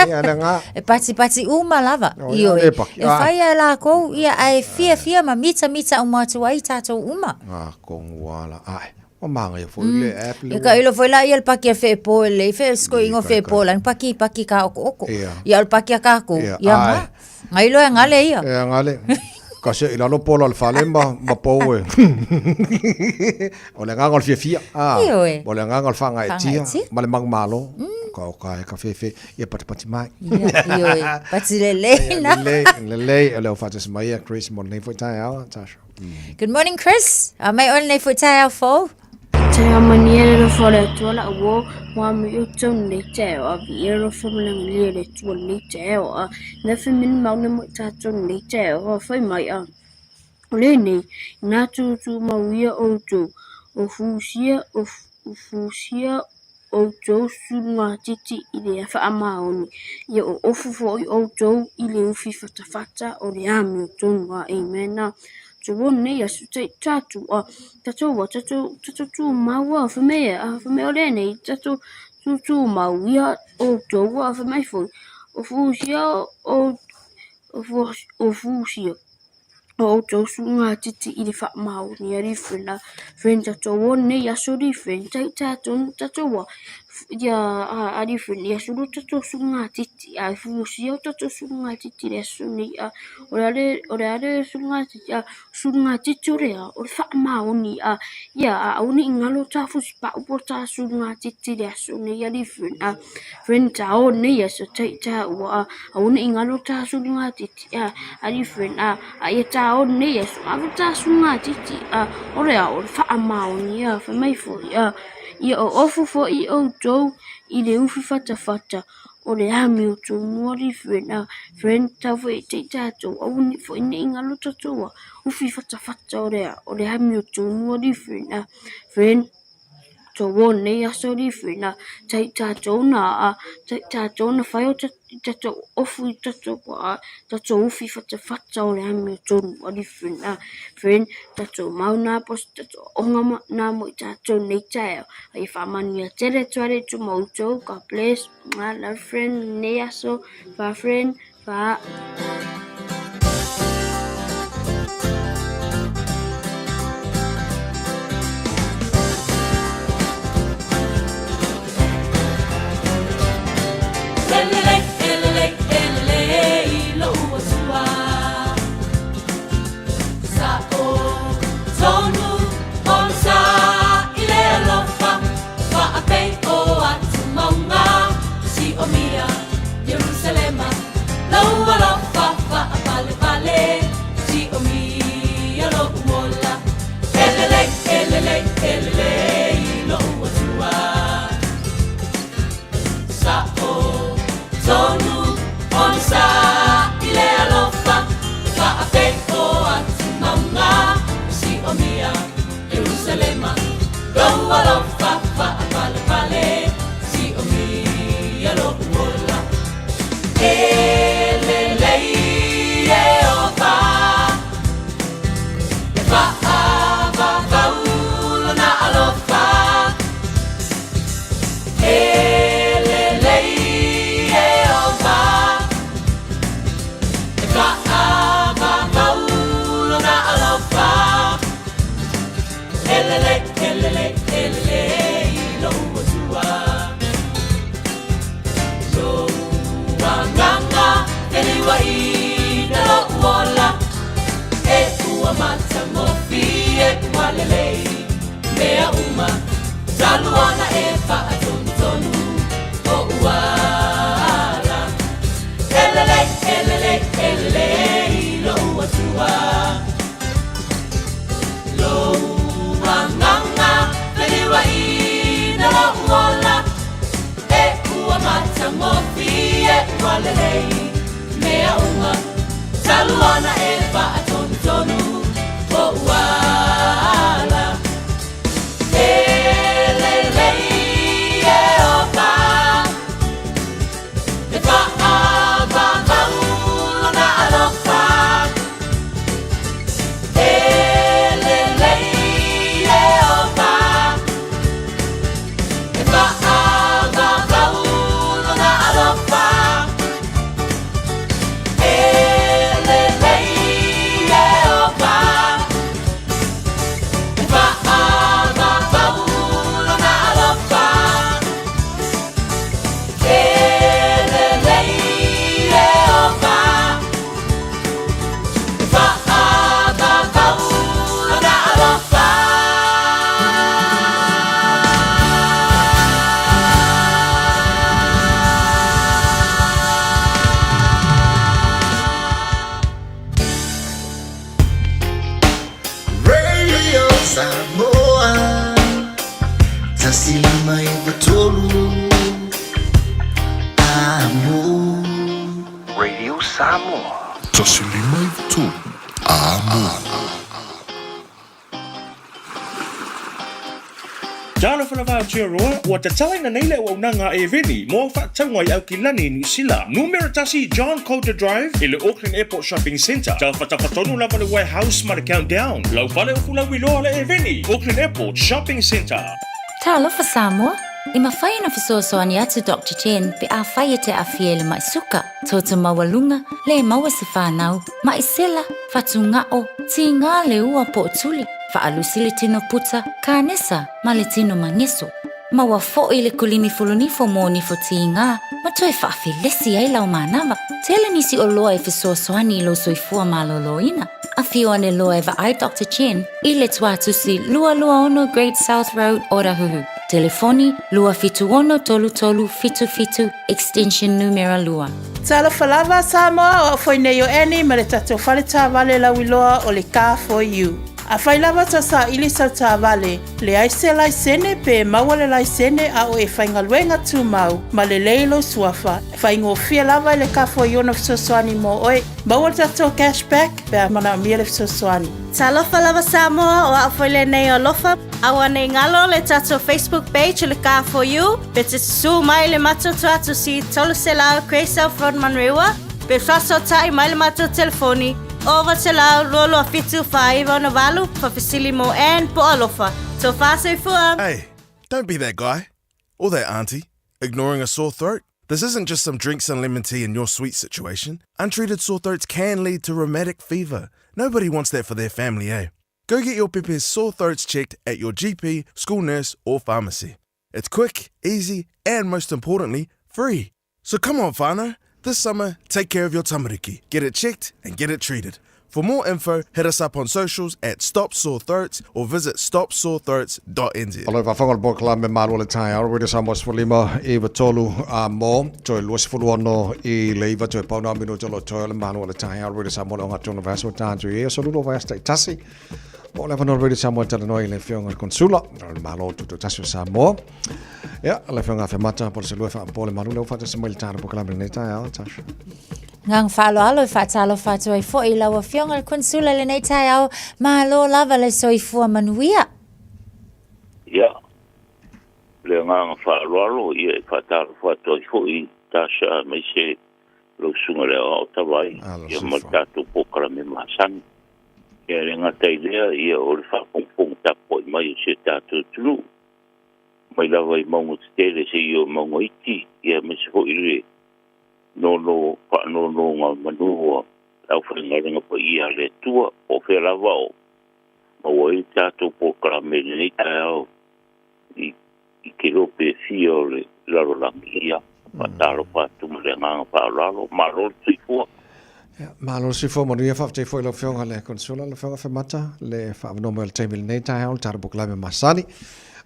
Ia le ga. E patipati uma lava. Ioe. E fai a lākou, ia, ae fiafia ma mitamita uma atu ai tātou uma. Ah, kongu ala. Ai. Ua māngaia foi le app le. E ka ilo foi la ia le paki a wheepo le i whe sko ingo wheepo lan paki paki ka oko oko. Ia o le paki a kākou. Ia nga. Ngai loa e gale ia. E gale. Ka se i lalo pola o le fale ma, ma pou e. o le agaga o le fiafia. Ah, Ioe. O le agaga o le faagaetia Faagaetia. ma le manumalo. Ka o ka e ka fefe ia patipati mai. Ia, ioe. Pati lelei na. Lelei, lelei. O le au faatasi mai ia Chris mo lenei foi taeao, Tasha. Good morning, Chris. A mai oe lenei foi taeao fou. Te amania le alofa o le Atua la uo, wa mi o tau nei te ao, a vi e alofa ma langalia le Atua nei te ao, a na fe min mau na mo i tātou nei te ao, a whai mai a. O le nei, nā tū tū mau ia o tou, o fusia, o fusia outou sulugātiti i le whaamaoni, ia o ofu fo'i outou i le ufi fatafata o le amiotonu. A Amen. A to nei aso te tātou a tatou a tatou tatou tūmau a whamea a whamea o lenei tatou tū tūmau ia outou a whamai foi o fusia o o fusia o outou sulugātiti i le faamaoni a Friend, friend tatou o nei aso Friend, tai tatou tatou a ia a Friend ia sulu tatou sulugātiti a e fusia o tatou sulugātiti i le aso nei a o le ale o le ale sulugātiti a sulugātiti o le a o le faamaoni a ia a aua ne i galo ta fusipau po o ta sulugātiti i le aso nei a Friend a Friend ta o nei aso tai taua a aua ne i galo ta sulugātiti a ali friend a a ia tā o nei aso ave tā sulugātiti a o le a o le faamaoni a fai mai foi a ia o ofu fo'i outou i le ufi fatafata o le amiotonu ali friend a friend tau foi e te tātou aua ne fo'i ne i galo tatou a ufi fatafata o le a o le amiotonu ali friend a friend tou nei aso riwhi na tai tātou na a tai tātou na whai o tatou ofu i tatou a tatou ufi whatawhata o le amiotonu a riwhi na friend tatou mau nā pos tatou onga nā mo i tātou nei taeao a i whamania tere tuare tu moutou God bless my love friend nei aso wha friend wha. matagofie ua lelei mea uma talu ona e faatonutonu oʻu ala. E lelei, e lelei, e lelei loʻu Atua. Lou agaga feliuaʻina loʻu ola e ua matagofie ua lelei mea uma talu ona e faatonutonu oʻu ala. E lelei Ieova e faavavau lona alofa. E lelei Ieova e faavavau lona alofa. E lelei Ieova e faavavau lona alofa. E lelei Ieova e faavavau lona alofa. Radio Samoa 153 Amo. Radio Samoa. 153 Amo. Talofa lava Aotearoa, ua tatalaina nei le auaunaga a Eveni mo faatauga i Aukilani, Niu Sila. Numera 1 John Coulter Drive i le Auckland Airport Shopping Centre. Tafatafatonu lava le warehouse ma le Countdown. Lau fale o fulauiloa le Eveni, Auckland Airport Shopping Centre. Talofa Samoa, e mafai ona fesoasoani atu Doctor Chen pe afai e te aafia i le maʻi suka, toto maualuga, le maua se fanau, maʻi sela, fatugao, tigā le ua po o tuli, faalusi le tino puta, kanesa ma le tino mageso. Maua foʻi le kulimi fulunifo mo nifo tigā ma toe faafelesi ai lau manava. Tele nisi oloa e fesoasoani i lou soifua malōlōina. Afio ane loa e vaai Doctor Chen i le Tuatusi 226 Great South Road, Otahuhu. Telefoni, 276 33 77, extension numera 2. Talofa lava Samoa, o au foi nei o Annie ma le tatou fale taavale lauiloa o le Car For You. Afai lava ta saili sau taavale, leai se laisene pe maua le laisene a o e faigaluega tumau ma lelei lou suafa, faigofie lava i le Car For You ona fesoasoani mo oe. Maua le tatou cash back pe a manaomia le fesoasoani. Talofa lava Samoa, o au foi lenei o Alofa. Aua nei galo le tatou Facebook page o le Car For You, pe te susū mai le matou tuatusi 300 Grey South Road Manurewa, pe faasootai mai le matou telefoni 900 22 7 49 68, faafesili mo Ann po o Alofa. Tofa soifua! Hey, don't be that guy. Or that auntie, ignoring a sore throat. This isn't just some drinks and lemon tea in your sweet situation. Untreated sore throats can lead to rheumatic fever. Nobody wants that for their family, eh? Go get your pepe's sore throats checked at your GP, school nurse, or pharmacy. It's quick, easy, and most importantly, free. So come on, whānau. This summer, take care of your tamariki. Get it checked and get it treated. For more info, hit us up on socials at Stop Sore Throats or visit stopsorethroats.nz. O le faafofoga o le polokalame Malu o le Taeao, Radio Samoa 15 i 3 a mo, toe 26 i le 9 toe pau na o minuta o lo o toe o le Malu o le Taeao, Radio Samoa le ogatotonu o le vaiaso tatou i ai aso lua o vaiaso taitasi. Mo le avanoa o le Radio Samoa e talanoa i le Afioga i le Konsula o le Malo Tutoatasi o Samoa. Ia, le Afioga Afemata Poleselua e faapopo le malu lea ua faatasi mai i le tala polokalame i lenei taeao, Tasha. Agaga faaaloalo e faatalofa atu ai foi i lau Afioga i le Konsula i lenei taeao, malo lava le soifua manuia. Ia, le agaga faaaloalo ia e faatalofa atu ai foi Tasha aemaise lau Susuga i le Aoao Tavai ia ma le tatou polokalame masani. Ia e le gata i lea ia o le faafogafoga tapuai mai o si o tatou atunuu mai lava i mauga tetele seia oo i mauga iti ia aemaise foi le nono faanonogamanu a le aufaigaluega paia a le Atua po o fea lava o maua ai le tatou polokalame i lenei taeao i i kelope e fia o le lalolagi. Ia, faatalofa atu ma le agaga faaaloalo. Malo le soifua. Ia, malo le soifua manuia, faafetai foi i lau Afioga i le Konesula, lau Afioga Afemata, le faaavanoa mai o le taimi i lenei taeao, le tatou polokalame masani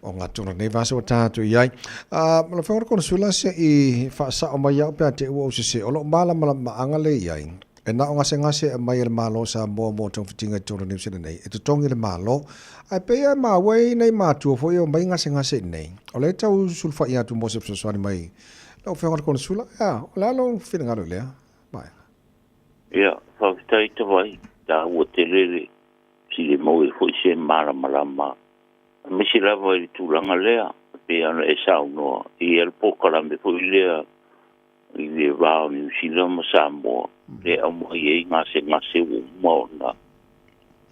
o gatola lenei vaiaso ua tatou i ai. Lau Afioga i le Konesula, se i faasao mai au pe a te i ua ou sese, o lou malamalamaaga lea i ai, e na o gasegase e aumai e le Malo o Samoa mo togafitiga i totonu o Niu Sila nei, e totogi e le Malo. Ae pei lava e maua e i ai nai matua foi e omai gasegase i inei. O lea e tau sulufai atu mo se fesoasoani mai lau Afioga i le Konesula. Ea, o le a lou finagalo i lea vaega? Ia, faafetai Tavai, taua tele le sili maua ai foi se malamalama aemaise lava i le tulaga lea e pei ona e saunoa i ai le polokalame foi lea i le va o Niu Sila ma Samoa lea e aumai ai gasegase ua uma ona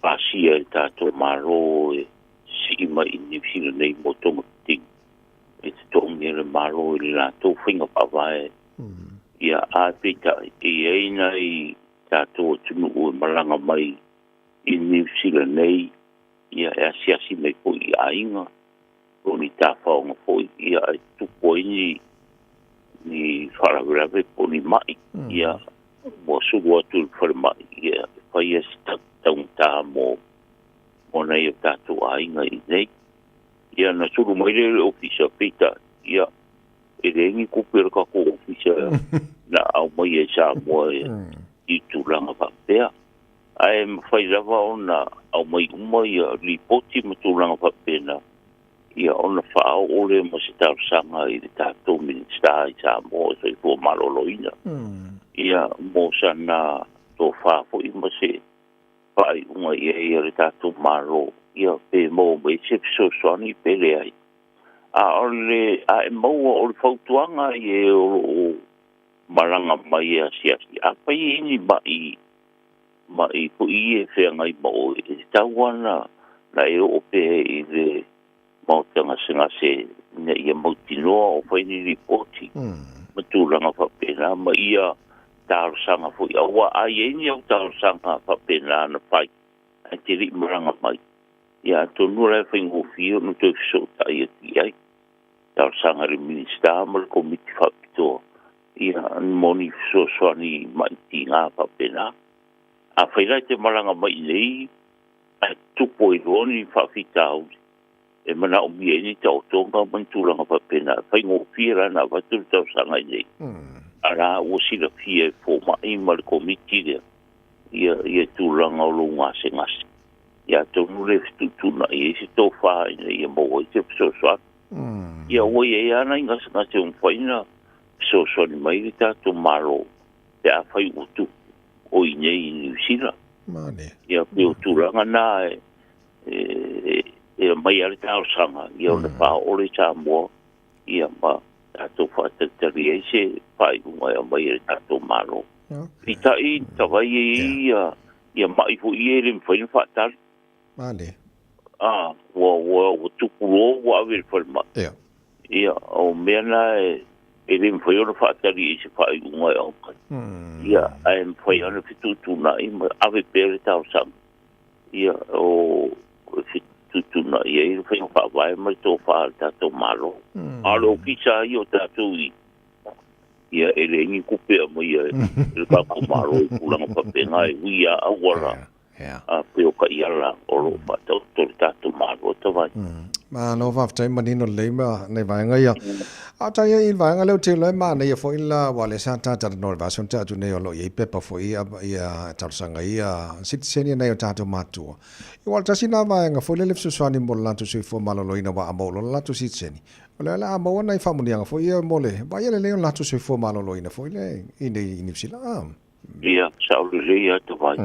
pasia e le tatou Malo e sii mai i Niu Sila nei mo togafitiga e totogi e le Malo i le latou faiga faavae. Ia, a peitai, e i ai nai tatou atunuu e malaga mai i Niu Sila nei, ia, e asiasi mai foi i aiga, po o ni tafaoga foi, ia, e tupu ai ni, ni faalavelave po o ni ma'i, ia, ua sulu atu i le falemai, ia, e fai se taugata mo, mo nai o tatou aiga i inei. Ia, ona sulu mai lea i le ofisa, peitai, ia, e leai ni tupe a le tatou ofisa na aumaia i Samoa i tulaga faapea. Ae mafai lava ona aumai uma ia lipoti ma tulaga faapena, ia ona faaoo lea ma se talosaga i le tatou Minisita i Samoa o Soifua Maloloina, ia mo sana tofa foi ma se faaiuga i ai a le tatou Malo, ia pe maua mai se fesoasoani pe leai. A o le a e maua o le fautuaga i e o lo o malaga mai e asiasi, afai e i ai ni ma'i, ma'i foi ia e feagai ma oe, e tatau lava ona na e oo pea i le maota gasegase ina ia mautinoa o fai ni lipoti ma tulaga faapena ma ia talosaga foi, aua a i ai ni au talosaga faapena na fai ae te le i malaga mai, Ia atonu o la e faigofie ona toe fesootai atu i ai. Talosaga i le Minisita ma le Komiti Faapitoa, ia, mo ni fesoasoani ma'i tiga faapena. Afai la e te malaga mai i inei ae tupu ai loa ni faafitauli e manaomia ai ni taotoga ma ni tulaga faapena, e faigofie la ona avatu le talosaga i inei. Arā ua silafia e fomai ma le Komiti lea ia, ia tulaga o lou gasegase. Ia atonu le fetuutuunai ai se tofa ina ia maua ai se fesoasoani. Ia ua i ai lava nai gasegase ua mafai ona fesoasoani mai le tatou Malo pe afai ua tupu o i inei i Niu Sila. Ia pei o tulaga na e aumai lava le talosaga ia ona faaoo lea i Samoa ia ma tatou faatalitali ai se faaiuga e aumai e le tatou Malo. Peitai, tavai e i ai ia ia ma'i foi ia e le mafai ona faatali. Male. A, ua, ua, ua tupu loa ua ave i le falemai. Ia. Ia, o mea na e, e le mafai ona faatali i se faaiuga e aumai. Ia, ae mafai lava ona fetuutuunai ma ave pea le talosaga. Ia, o, e fetuutuunai ai le faiga faavae ma le tofa a le tatou Malo. A o le ofisa lava ia o tatou i Ia, e leai ni tupe e aumaia e le tatou Malo i tulaga faapena e ui lava auala a pei o taiala o lo o faataoto e le tatou Malo e tavai. Malo faafetai manino lelei ma nai vaega ia. A o tai ai i le vaega lea ou te iloa e manaia foi la aua o lea sa ta talanoa i le vaiaso na tea atu nei o lo o i ai pepa foi ia talosaga ia sitiseni a nai o tatou matua. Aua o le tasi lena vaega foi lele fesoasoani mo le latou soifua maloloina aua a maua loa le latou sitiseni, O lea o le a maua nai faamanuiaga foi ia mo le vaaia lelei o le latou soifua maloloina foi lea i inei i Niu Sila. Ia, sao lelei lava Tavai.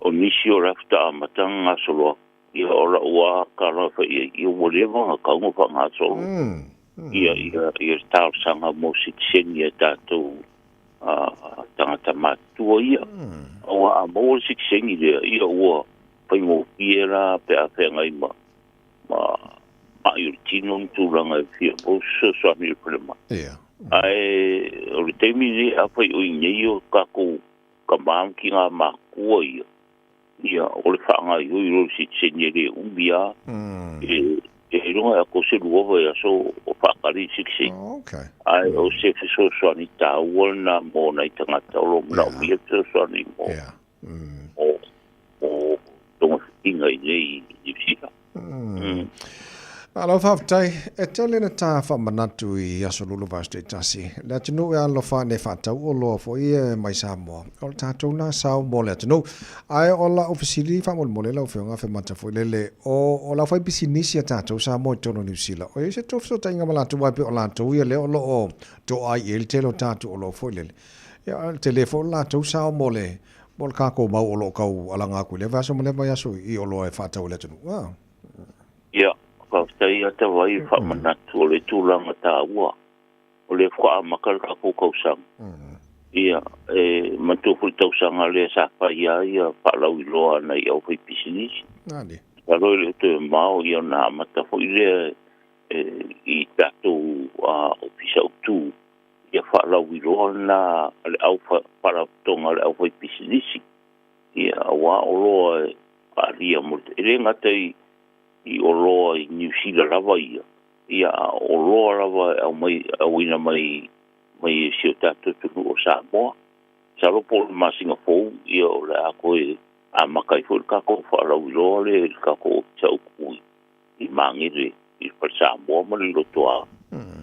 O nisi o le faatoa amata ona gasolo atu, ia o lau lava tala e fai i ai, ia ua leva ona tatau ona faagasolo ia ia ia le talosaga mo sitiseni a tatou tagata matutua ia. Aua a maua le sitiseni lea, ia ua faigofie la pe a feagai ma ma ma'i o le tino ma tulaga e fia maua se fesoasoani i le falemai. Ia. Ae o le taimi lenei, afai o i inei o tatou tama ma tina matutua ia, ia o le faagaoioi loa o le sitiseni e le umi lava e, Te iloga e ako se lua vaiaso o faakali i sikisiki. Okay. Ae o se fesoasoani tāua lena mo nai tagata o lo o manaomia fesoasoani mo mo togafitiga i nei i Niu Sila. Malo faafetai. E tele na ta faamanatu i aso lulu vaiaso taitasi. Le atunuu e alolofa nei faatau oloa foi e mai Samoa. O le tatou na sao mo le atunuu. Ae o lau fesili faamolemole lau Afioga Afemata foi lele, o o le aufaipisinisi a tatou Samoa i totonu o Niu Sila, o i ai se tou fesootaiga ma latou aua e pei o latou ia lea o lo o toai i ai le tele o tatou oloa foi lele. Ia, o le tele foi o le latou sao mo le mo le tatou mau o lo o tau alaga atu i lea vaiaso ma lea vaiaso i oloa e faatau i le atunuu. Ah. Ia, faafetai ia Tavai i le faamanatu o le tulaga taua o lea faatoa amata le tatou tausaga. Ia, e manatua foi le tausaga lea sa fai ai ia faalauiloa a nai aufaipisinisi. Masalo e le o toe mamao ia ona amata foi lea i tatou ofisa autu ia faalauiloa lena a le au faalapotopotoga a le aufaipisinisi. Ia, aua oloa e faaalia mo le, e le gata i oloa i Niu Sila lava ia, ia a o oloa lava e aumai auina mai mai si o tatou atunuu o Samoa. Masalo po o le masina fou ia o le a toe amata ai foi le tatou faalauiloa lea i le tatou Ofisa Autu i Magele i le Fale Samoa ma le Lotoa.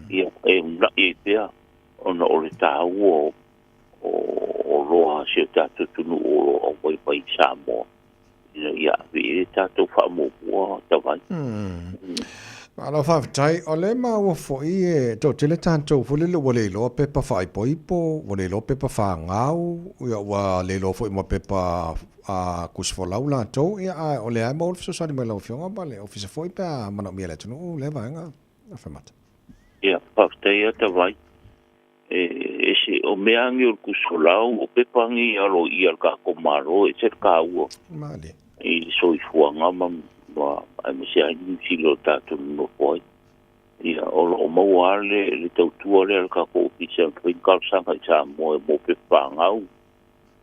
Ia e uunai ai pea ona o le taua o oloa a si o tatou atunuu o lo o aumai mai i Samoa ina ia ave i ai le tatou faamuamua tavai. Malo faafetai. O lea e maua foi e toatele tatou foi lele ua le iloa pepa faaipoipo, ua le iloa pepa fagau, ia ua le iloa foi ma pepa a tusifolau latou, ia ae o lea e maua le fesoasoani mai lau Afioga ma le Ofisa foi pe a manaomia e le atunuu lea vaega Afemata. Ia, faafetai lava Tavai. E ese, o mea agi o le tusifolau, o pepa agi aloaia a le tatou Malo, e ese le taua i le soifuaga ma aemaise ai Niu Sila o tatou nonofo ai. Ia, o lo o maua lava le, le tautua lea a le tatou Ofisa e mafai ona talosaga i Samoa mo pepa fagau,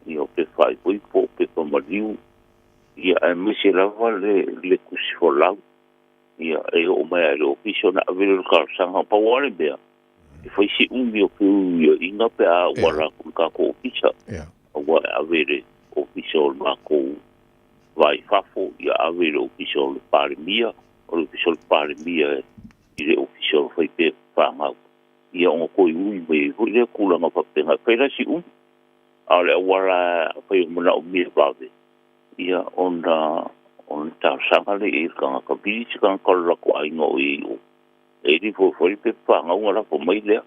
ia, o pepa faaipoipo, o pepa maliu, ia, aemaise lava le, le tusifolau. Ia, e oo mai lava i le Ofisa ona ave lea o le talosaga. Pau lava le mea, e fai si umi o feuiuiaiga pe a auala atu i le tatou ofisa. Aua e ave i le ofisa o le matou va i fafo, ia ave i le ofisa o le Palemia, o le ofisa o le Palemia i le ofisa o le faipea fanau. Ia ona toe ui mai ai foi lea tulaga faapena. E fai la si umi, a o le auala afai o manaomia vave, ia ona ona talosaga lea i ai le tagata. Vili se tagata o le latou aiga o i ai i o. E le foi foi pe whangau la fo mai lea.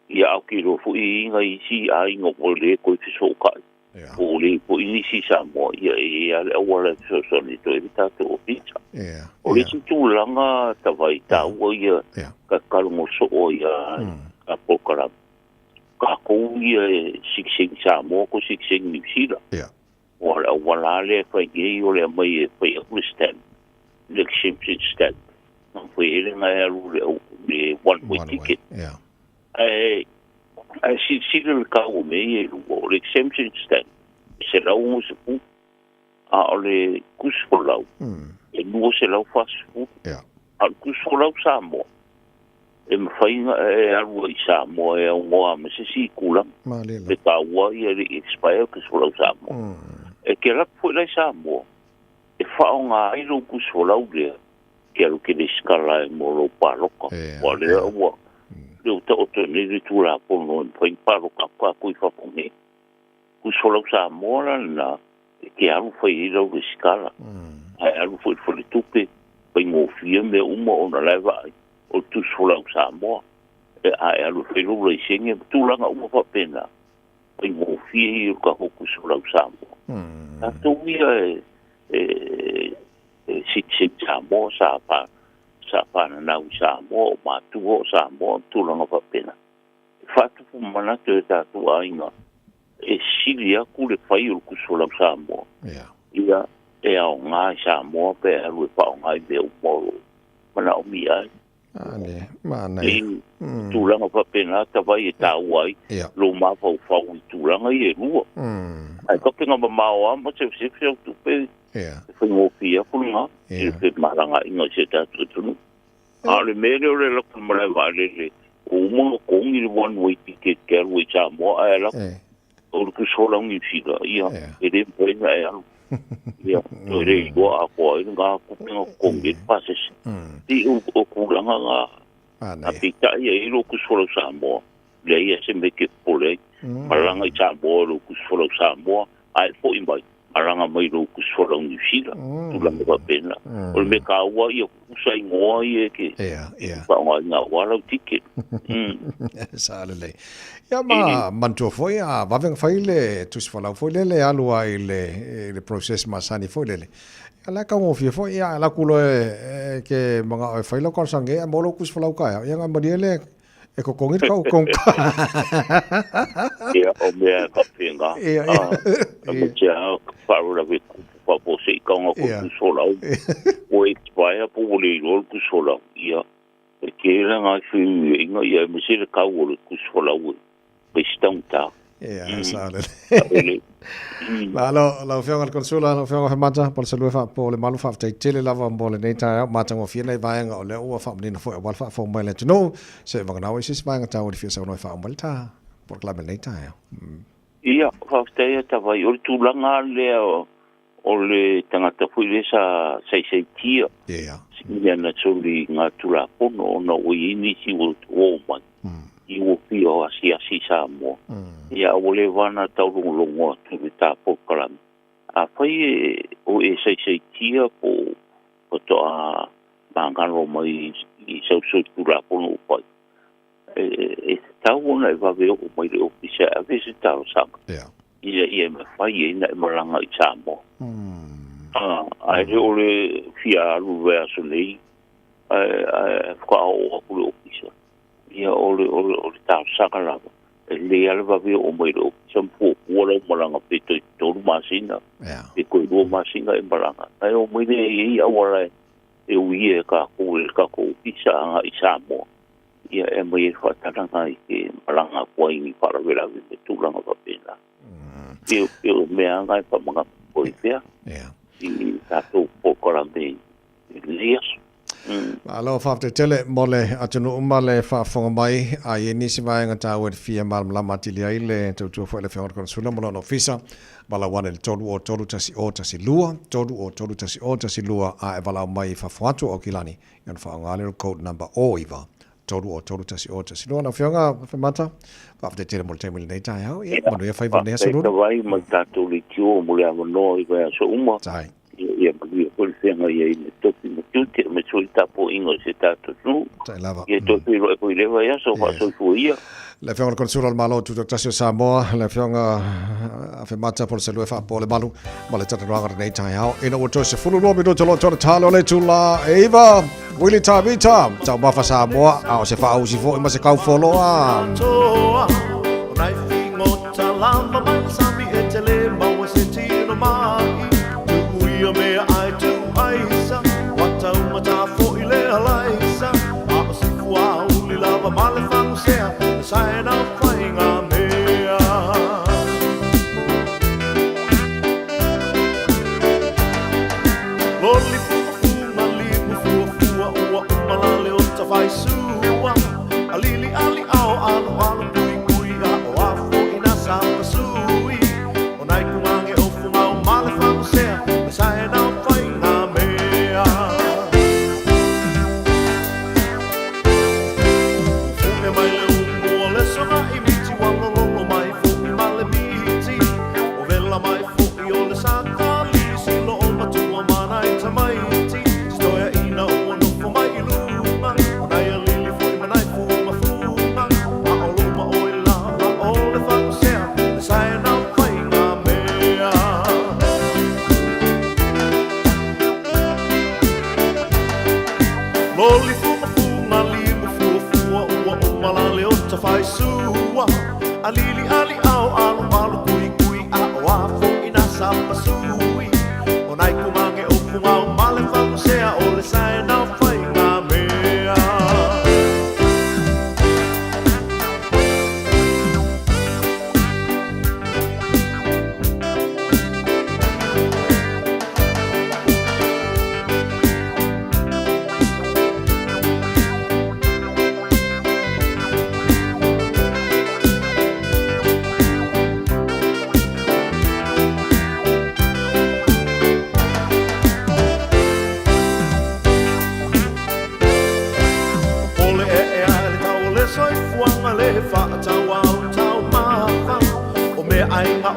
Ia au ki ro foi i ngā isi aiga o le koe fesootai. Po o le foi nisi Samoa, ia e i ai le auala e fesoasoani atu ai le tatou ofisa. O le isi tulaga tavai taua ia ka kalogo soo ia ka polokalame. Kākou ia e sikisengi Samoa ko sikisengi Niu Sila. Ua le auala lava lea e fai nei o le aumai e fai atu le stamp, le exemption stamp, na fai ai le e alu le, le one way ticket. Ae, ae silasila le tau o mea ia e lua, o le exemption stamp, e 160, a o le tusi folau, e 240. A o le tusi folau Samoa, e mafai ona e alu ai i Samoa e aunoa ma se isi tulaga. E taua ia e le i expire tusi folau Samoa. E te alu atu foi la i Samoa, e faaaoga ai lou tusi folau lea, e te alu e te resitala ai mo lou palota. Aua o lea ua lea ua taoto nei le Tulafono e mafai ona palota atu tatou i fafo nei. Tusi folau Samoa la lena, e te alu fai ai lau resitala. Ae alu foi i le faletupe, faigofie mea uma ona o la e vaai o le tusi folau Samoa. E, a e alu e fai lou laisene ma tulaga uma faapena, faigofie ia o le tatou tusi folau Samoa. Tatou ia e, e, e citizen Samoa, sa, fa, sa fananau i Samoa, o matua o Samoa, tulaga faapena. E faatupu manatu e tatou aiga e sili atu le fai o le tusi folau Samoa. Ia, e aoga i Samoa pe alu e faaaoga i mea uma o lo o manaomia ai. Ane, manaia. I tulaga faapena tavai e taua ai lou mafaufau i tulaga ia e lua. Ae kapega mamao lava ma sefusefu au tupe e faigofie atu lena i le femalagaaiga o si o tatou atunuu. A o le mea lea o le alu atu i le malae vaalele, ua uma ona totogi le one way ticket e te alu ai i Samoa ae alu atu o le tusi folau Niu Sila, ia, e le mafai ona e alu. Ia, toe le iloa atoa ai lena tupe na totogi ai le pasese. Pei o tulaga na, a peitai e i ai lou tusi folau Samoa, leai lava se mea e te popole ai. Malaga i Samoa i lou tusi folau Samoa, a e foi mai, malaga mai i lou tusi folau Niu Sila, tulaga faapena. O le mea taua ia tutusa igoa ia e te faaaogaina aua lau ticket. Sa lelei. Ia ma manatua foi a vave ona fai le tusi folau foi lele alu ai i le process masani foi lele. Ia la e taugofie foi, ia alu atu loa e te manao e fai lau talosaga nei ae maua lou tusi folau taeao, ia ona malie lea E kokongi le kau kong. Ia, o mea e faapena. Ia, ia. A me te a faalavelave tupu faafuasei taga koe tusolau. Ua expire po ua le iloa le tusolau. Ia, e tele la nai fesuiaiga ia aemaise le tau o le tusifolau e fai si taugata. Ia, sa lelei. Malo, lau Afioga i le Konesula, lau Afioga Afemata, Palusalua faapo le malu, faafetai tele lava mo lenei taeao, matagofie nai vaega o lea ua faamanino foi aua le faafofoga mai a le atunuu. Se vaganao ai se isi vaega taua e fia saunoa e faauma ai le ta polokalame i lenei taeao. Ia, faafetai a Tavai. O le tulaga lea o le tagata foi lea sa saisaitia ia na soli i ngā Tulafono ona ua i ai nisi ua o mai i ua fia o asiasi i Samoa. Ia a ua leva ona taulogologo atu i le ta polokalame. Afai e o e saisaitia po o faatoa magalo mai i sau solitulafono ua fai, e tatau ona e vave oo mai i le ofisa e ave se talosaga ina ia mafai ai ona e malaga i Samoa. Ae le o le fia alu i le vaiaso nei ae faatoa oo atu i le ofisa. Ia o le, o le, o le talosaga lava, e lelei lava le vave oo mai i le ofisa ma fuafua lau malaga pe toe 3 masina, pe toe 2 masina e malaga. Ae oo mai lea e i ai auala e uia e tatou e le tatou ofisa agai i Samoa. Ia e aumai ai faatalaga i te malaga atu ai i faalavelave ma tulaga faapena. E pei o mea lava na e faamanatu atu ai pea i tatou polokalame i lenei aso. Malo faafetai tele mo le atunuu ma le faafofoga mai. A i ai nisi vaega taua e te fia malamalama atili ai le tautua foi a le Afioga i le Konesula ma lona ofisa, valaau ane i le 303 1012, 303 1012 a e valaau mai i fafo atu o Aukilani Ia ona faaaoga lea o le code number 09 303 1012. Lau Afioga Afemata, faafetai tele mo le taimi i lenei taeao. Ia, manuia faiva i lenei aso Lulu. Faafetai tavai ma le tatou leitio mo le avanoa i vaiaso uma. Tai. Ia manuia foi le feagai ai ma tofi ma tiute aemaise foi le tapuaiga o si o tatou atunuu. Tai lava. Ia toe feiloai foi i lea vaiaso, faasoifua ia. Le Afioga i le Konesula o le Malo Tutoatasi o Samoa, le Afioga Afemata Palusalua e faapoa le malu ma le talanoaga i lenei taeao. Ina ua toe 12 minuta o lo o toa talo le itula e 9, Willy Tavita, taumafa Samoa, a o se faausi foi ma se kaufoloa. Toa, o nai figota lava mai le sami e te le maua se tino mai. Tu'u ia mea ai tu'u aisa, ua taumata fo'i le alaisa. A o si fuauli lava ma le fagusea, e saena faiga mea. Loli fugafuga limu fuafua ua uma la le ota faisua. Alili ali ao alo alo kui kui a o a fo'i na sapasui. O nai kugage o fugao ma le fagusea, e saena faiga mea. Ua fu'e mai le umu o le soga'i miti, ua lololo mai fo'i ma le miti. Ua vela mai fo'i o le sakalili, silo o matua ma nai tamaiti. Si toeaina ua nofo mai i luga, o nai alili fo'i ma nai fugafuga. A o lo'u ma'oi lava o le fagusea, le saena faiga mea. Loli fugafuga limu fuafua ua uma la le ota faisua. Alili ali ao alo alo kui kui a o a fo'i na sapasui. O nai kugage o fugao ma le fagusea o le saena faiga mea.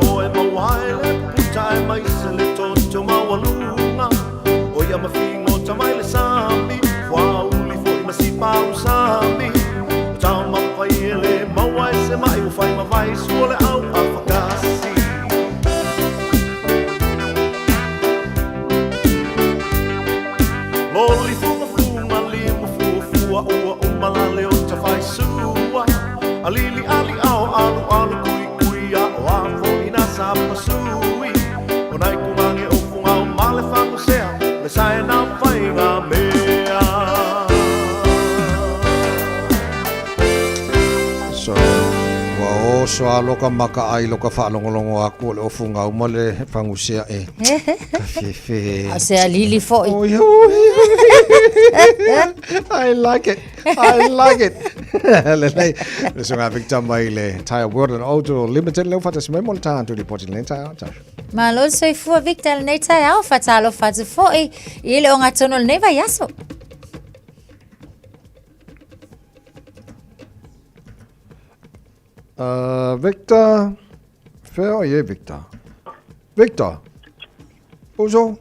oe maua ai le puta e mai se le toto maualuga o ia mafigo tamai le sami fuauli foʻi ma sipau sami o taumafai e lē maua e se maʻi ua fai ma vai sua le au afakasi. Loli fugafuga limu fuafua ua uma lale o tafaisua alili ali ao alu alu kui kui a o a foʻi na sapasui o nai kumage o fugao ma le fagusea le sae na faiga mea. So, ua oso a loka maka ai loka whaalongolongo aku o le ofu ngau ma le fagusea e. Ka fefe. A se alili foʻi. Oh, ia, I like it. I like it. Lelei. Le songa Victor mai le Tire World and Auto Limited leo whatas mai mo le taha atu ripoti le taha. Malo le soifua Victor lenei taeao, faatalofa atu foʻi i le ogatonu o lenei vaiaso. Victor, fea o i ai Victor? Victor? Uso?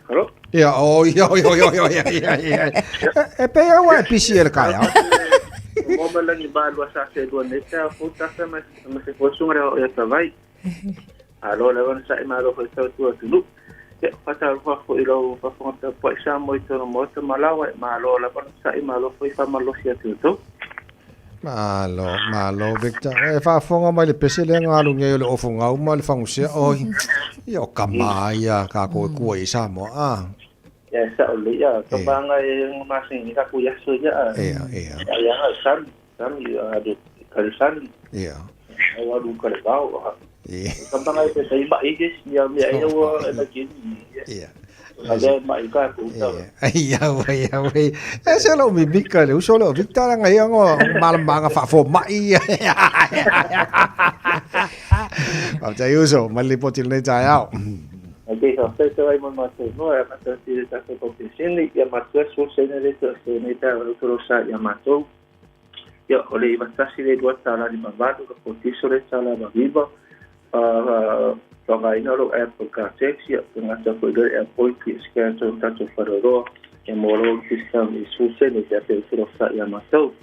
Hello? Ia, o, ia, o, ia, o, ia, ia, ia, ia. E pe au e pisi e le kai au. Mo ma langi ba lua sa se lua nei ta fo ta sa ma ma se fo sunga o ya tavai. Alo le wan sa ma lo fo sa tu tu lu. Ia fa ta fa fo i lo fa fo ta po sa mo i to mo ta malawa ma lo la wan sa ma lo fo fa ma lo sia tu tu. Malo, malo, Victor. E faafofoga mai le pese lea na alu nei o le ofu gau ma le fagusea. Oi, ia o kama ia kākou e kua i Samoa. Ah. Ia sa o le ia ka banga e ma sing ka ku ya so ia. Ia, ia. Ia ha san, san ia de ka san. Ia. Au alu ka le vao. Ia. Ka banga e te ma i ke ia mea ia ua e na kini. Ia. Ale ma i ka ku ta. Ia, ia, ia. E se lo mi mika le uso le Victor nga ia ngo malamanga fa fo mai. Au tai uso, mai le poti le tai au. Okay, so se se vai mo ma se no e ma se se ta se ko sini ia ma se so se ne le se ne ta o to sa ia ma to. Ia o le iva tasi le dua tala ni mavalu ka potiso le tala ma viva. Tonga ina lo Apple car taxi ia ngata ko le airport ki scan to tato faroro e moro discount i su se ne te te to sa ia ma to.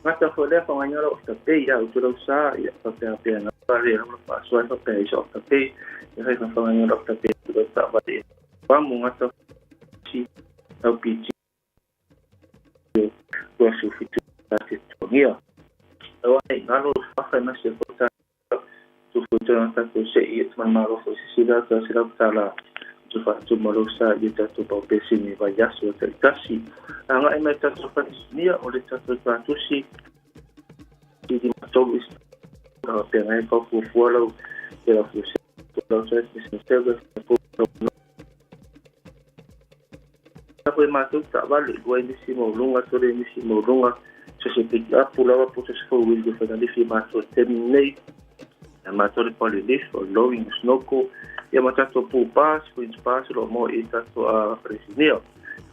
Ngata ko le fa ngaro o te pe ia to sa ia pa pe pe na pa re na pa so pa pe so te pe ia fa fa ngaro o te pe to sa va de. Pa mo ngata si LPG ko su fitu ta te tongia. O ai ngaro fa fa na se ko ta tu fu tona ta ko se i te mana ro fo si la ta si la ta la tu fa tu malo sa i ta tu pa pe si ni va ya so te tasi anga e mai ta tu fa ni o le ta tu ta tu si i di ma to is na pe ngai pa fu fu lo te la fu se tu la se se se se fu ta ko ma tu ta va le go ni si mo lunga to le ni si mo lunga se se pe a pu la pu se fu wil de fa na fi ma to te nei ma tole pole lif o lowing snoko ia ma tato pu pas pu pas lo mo i tato a presidio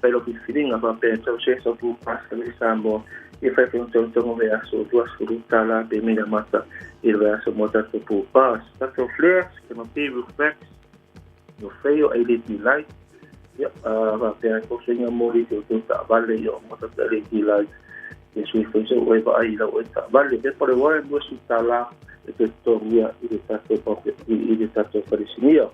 fai lo feeling a pe tau se so pu pas ka le sambo e fai fai tau tau me aso dua suru tala pe me mata e le aso mo tato pu pas tato flares ke ma pe reflex no feio LED light ia va pe ko se nga mo ri te ta vale yo mo tato LED light e sui fai so o va ai la o ta vale pe pole wa mo su tala e te tongia i le tato i le tato farisinia.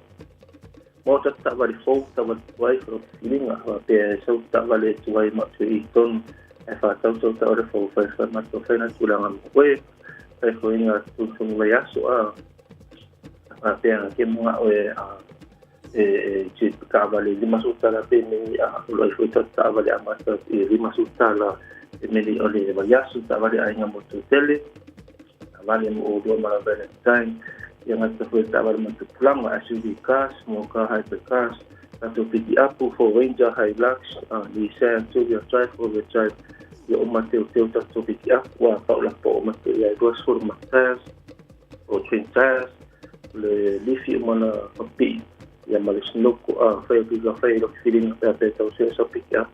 Mo ta ta vale fo ta vale tuai fo filinga wa pe so ta vale tuai ma tu i ton e fa tau tau ta ore fo fa fa ma to fa na tulanga mo e fa fo inga tu tu mo ya so a pe na ke mo o e a e ti ka vale lima so ta la pe me a lo fo ta ta vale a ma ta e lima so ta la e me li ole va ya so ta vale a inga mo to tele vale mo do ma Valentine ia ngata foi ta vale mo te planga SUV cars mo ka hyper cars tato pick up for Ranger Hilux Nissan two-wheel drive four-wheel drive ia o mateo teo tato pick up wa paula po o mateo ia duas forma tires o twin tires le lifi o mana papi ia ma le snoko a fai piga fai lo feeling pe pe tau se so pick up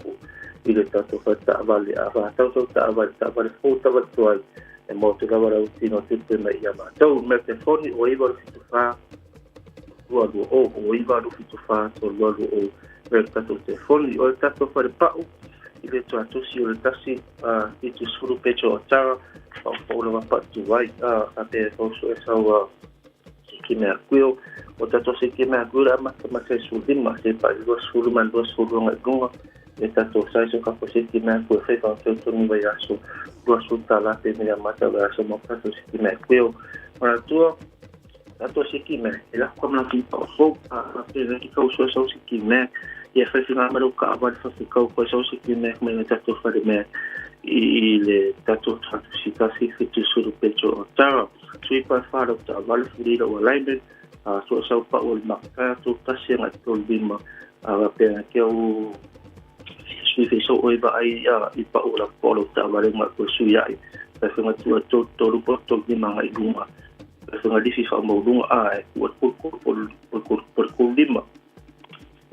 i le tato fa ta vale a fa tau ta vale fo ta vale tuai E maua atu lava lau tino tupe mai ia matou. Mea telefoni o 974 220 o 974 320 mea tatou telefoni. O le tatou falepau i le tuatusi o le tasi fitu sefulu peto o tara paupau lava paatu ai a pe tauso e sau Sikimea Grill. O tatou Sikimea Grill e amata mai le 15 seia pa'i 22 agai i luga e tatou size o kapo Sikimea Grill e fai faaotootonu vaiaso $20 pe mea amata vaiaso mo tatou Sikimea Grill. Manatua tatou Sikimea e lafo ka malaki pa'u fou a pe le kau sua sau Sikimea ia fai finga mai lau kaavale faafekau koe sau Sikimea mai le tatou falemea i le tatou tuatusi tasi fitu sulu petro o tara sui pa fa lau taavale fuli lau alignment a sua sau pa'u o le makatae tolu tasi agai tolu lima a faapea ke au sui fei sau oi vaai i pa'u o lau po lau taavale ma koe sui ai fai finga tua tolu tolu po tolu lima agai luga fai finga lifi faamauluga a e ua tolu tolu po le tolu lima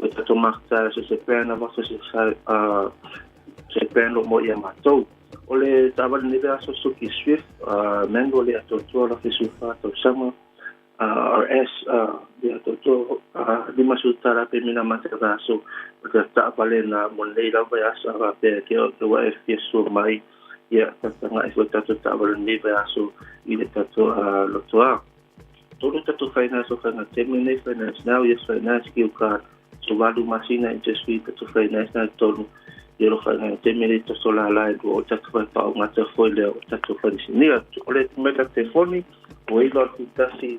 o tatou makatae so se plan ava so se se plan lo mo ia matou. O le taavale nei vaiaso Suzuki Swift manual le atoatoa la fisu fa tausaga RS le atoatoa $50 pe mina mata vaiaso o le taavale na mo nei lava vaiaso a faapea ke o te ua e fia sua mai ia tataga e foi tatou taavale nei vaiaso i le tatou lotoa. Tolu tatou finance o faiga taimi nei finance now yes finance Q card so valu masina interest free tatou finance na tolu ia lo faiga taimi nei tatou lala e lua o tatou faipau gata foi lea o tatou falesinia. O le mea telefoni o 971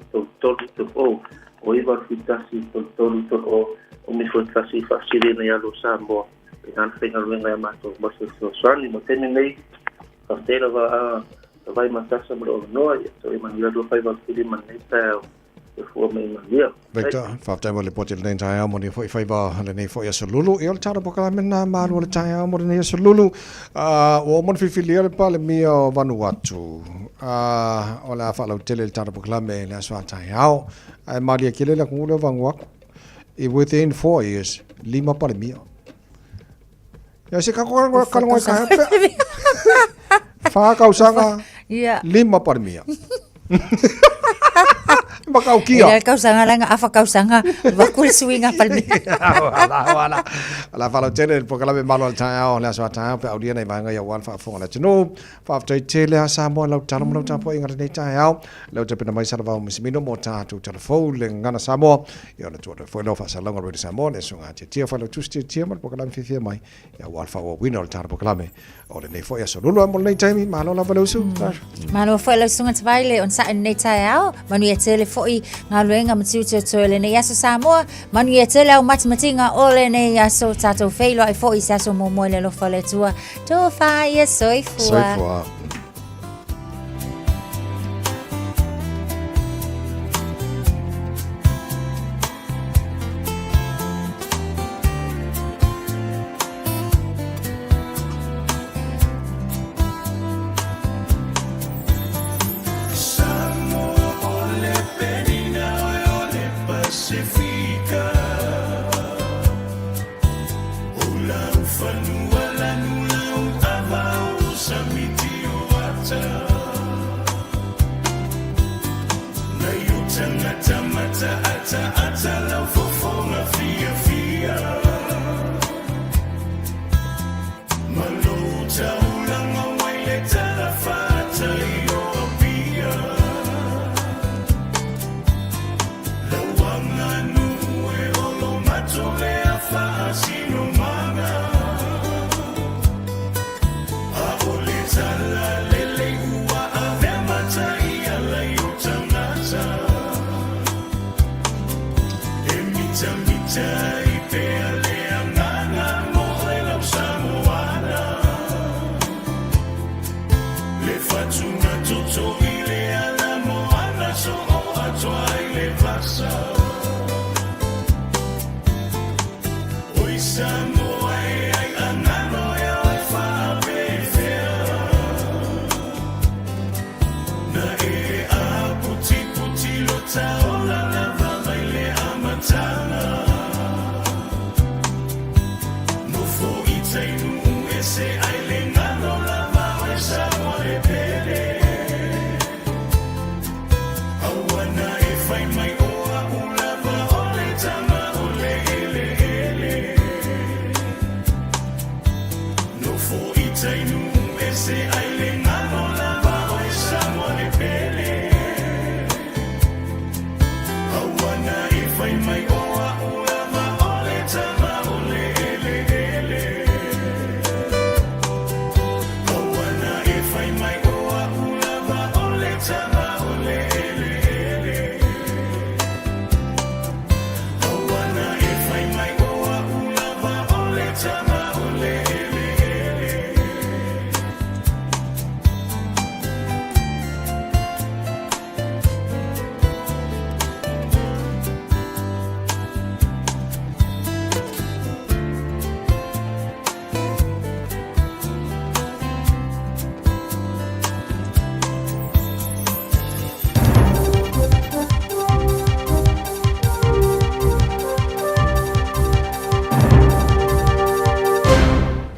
33 30 o 971 33 30 o mi foi tasi faasili na ia lo Samoa i nā faigaluega ia matou mo se fesoasoani mo taimi nei. Faafetai lava a vai matasa ma le avanoa ia toe manuia lua faiva pili ma lenei taeao e fua mai manuia. Victor, faafetai mo le lipoti i lenei taeao mo lenei foi faiva lenei foi aso lulu. Ia o le tala polokalame lena malu o le taeao mo lenei aso lulu. Ua uma ona filifilia le Palemia o Vanuatu. O le a faalautele le tala polokalame i le aso a taeao. Ae malie tele le atunuu lea o Vanuatu. I within 4 years, lima Palemia. Ia se kako kalongo ka pe. Wha kausaga, lima Palemia. Makaukia. E le kausaga langa afa kausaga vaku le suiga Palemia. Wala, wala. La whalautele le polokalame malo o le taeao, le aso a taeao pe aulia nei vaega ia ua le faafofoga a le atunuu. Faafetai tele a Samoa lau talo ma lau tapuaiga lenei taeao. Lau tapena mai Salavao Misimino mo tātou talafou le gagana Samoa. Ia ona tua foi lau faasalalauga Radio Samoa le susuga Tiatia Failautusi Tiatia ma le polokalame fiafia mai. Ia ua le faaauauina o le tala polokalame o lenei foi aso lulu mo lenei taimi. Malo lava le usu. Malo foi lau susuga Tavaile on sa lenei taeao. Manuia tele foi galuega ma tiute o toe lenei aso Samoa. Manuia tele au matimatiga o lenei aso tātou feiloai foi i se aso muamua i le alofa o le Atua. Tofa ia soifua. Soifua.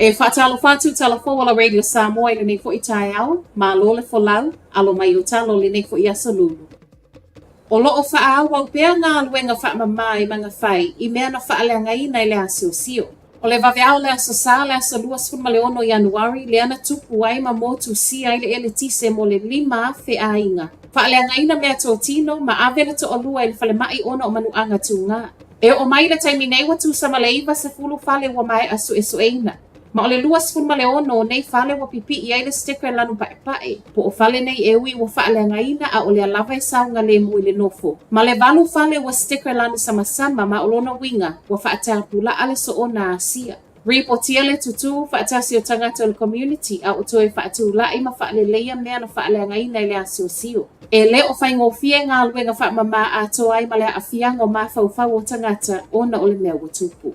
E faatalofa atu talafou ala Radio Samoa i lenei fo'i taeao, malo le folau, alo mai o talo lenei fo'i aso lulu. O lo o faaauau pea galuega faamamā i Magafai i mea na faaleagaina i le asiosio. O le vaveao o le Aso Sa le aso 26 Ianuari lea na tupu ai ma motusia ai le eletise mo le 5,000 aiga. Faaleagaina meatotino ma ave le toalua i le falemai ona o manuaga tugā. E oo mai i le taimi nei ua tusa ma le 90 fale ua maea suesueina. Ma o le 26 o nei fale ua pipii ai le sticker lanu paepae, po o fale nei e ui ua faaleagaina a o lea lava e saogalemu i le nofo. Ma le valu fale ua sticker lanu samasama ma o lona uiga ua faatapulaa le soona asia. Ripotia le tutū faatasi o tagata o le community a o toe faatulai ma faaleleia mea na faaleagaina i le asiosio. E le o faigofie galuega faamamā atoa ai ma le aafiaga o mafaufau o tagata ona o le mea ua tupu.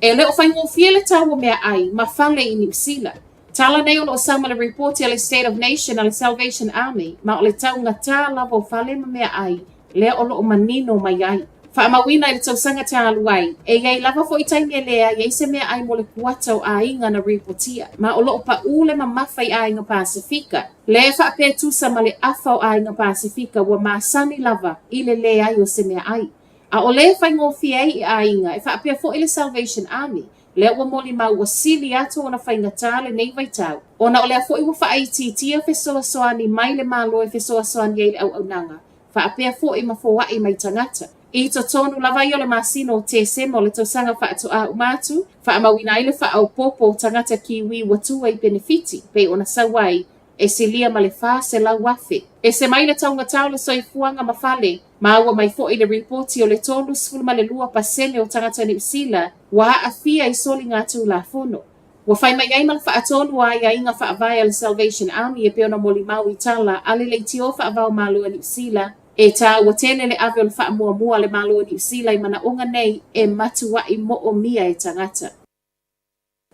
E le o faigofie le tau o meaai ma fale i Niu Sila. Tala nei o lo o sau ma le ripoti a le State of Nation a le Salvation Army, ma o le taugatā lava o fale ma meaai lea o lo o manino mai ai. Faamauina i le tausaga talu ai, e i ai lava foi taimi e leai ai se meaai mo le kuata o aiga na ripotia, ma o lo o paʻū le mamafa i aiga Pasefika. Lea e faapea tusa ma le afa o aiga Pasefika ua masani lava i le leai o se meaai. A o lea e faigofie ai i aiga, e faapea foi le Salvation Army, lea ua molimau ua sili atu ona faigata lenei vaitau, ona o lea foi ua faaitiitia fesoasoani mai le Malo e fesoasoani ai i le auaunaga, faapea foi ma foai mai tagata. I totonu lava ia o le masina o Tesema o le tausaga faatoa uma atu, faamauina ai le faaopoopo o tagata Kiwi ua tua i penefiti, pei ona sau ai, e silia ma le 400,000. Ese mai le taugatā o le soifuaga ma fale, Maua mai foi le ripoti o le 32% o tagata Niu Sila ua aafia i soligatulafono. Ua fai mai ai ma le faatonu o aiaiga faavae a le Salvation Army e pei ona molimau i tala a le leitio faavao Malo a Niu Sila, e taua tele le ave o le faamuamua a le Malo o Niu Sila i manaoga nei e matuai moomia e tagata.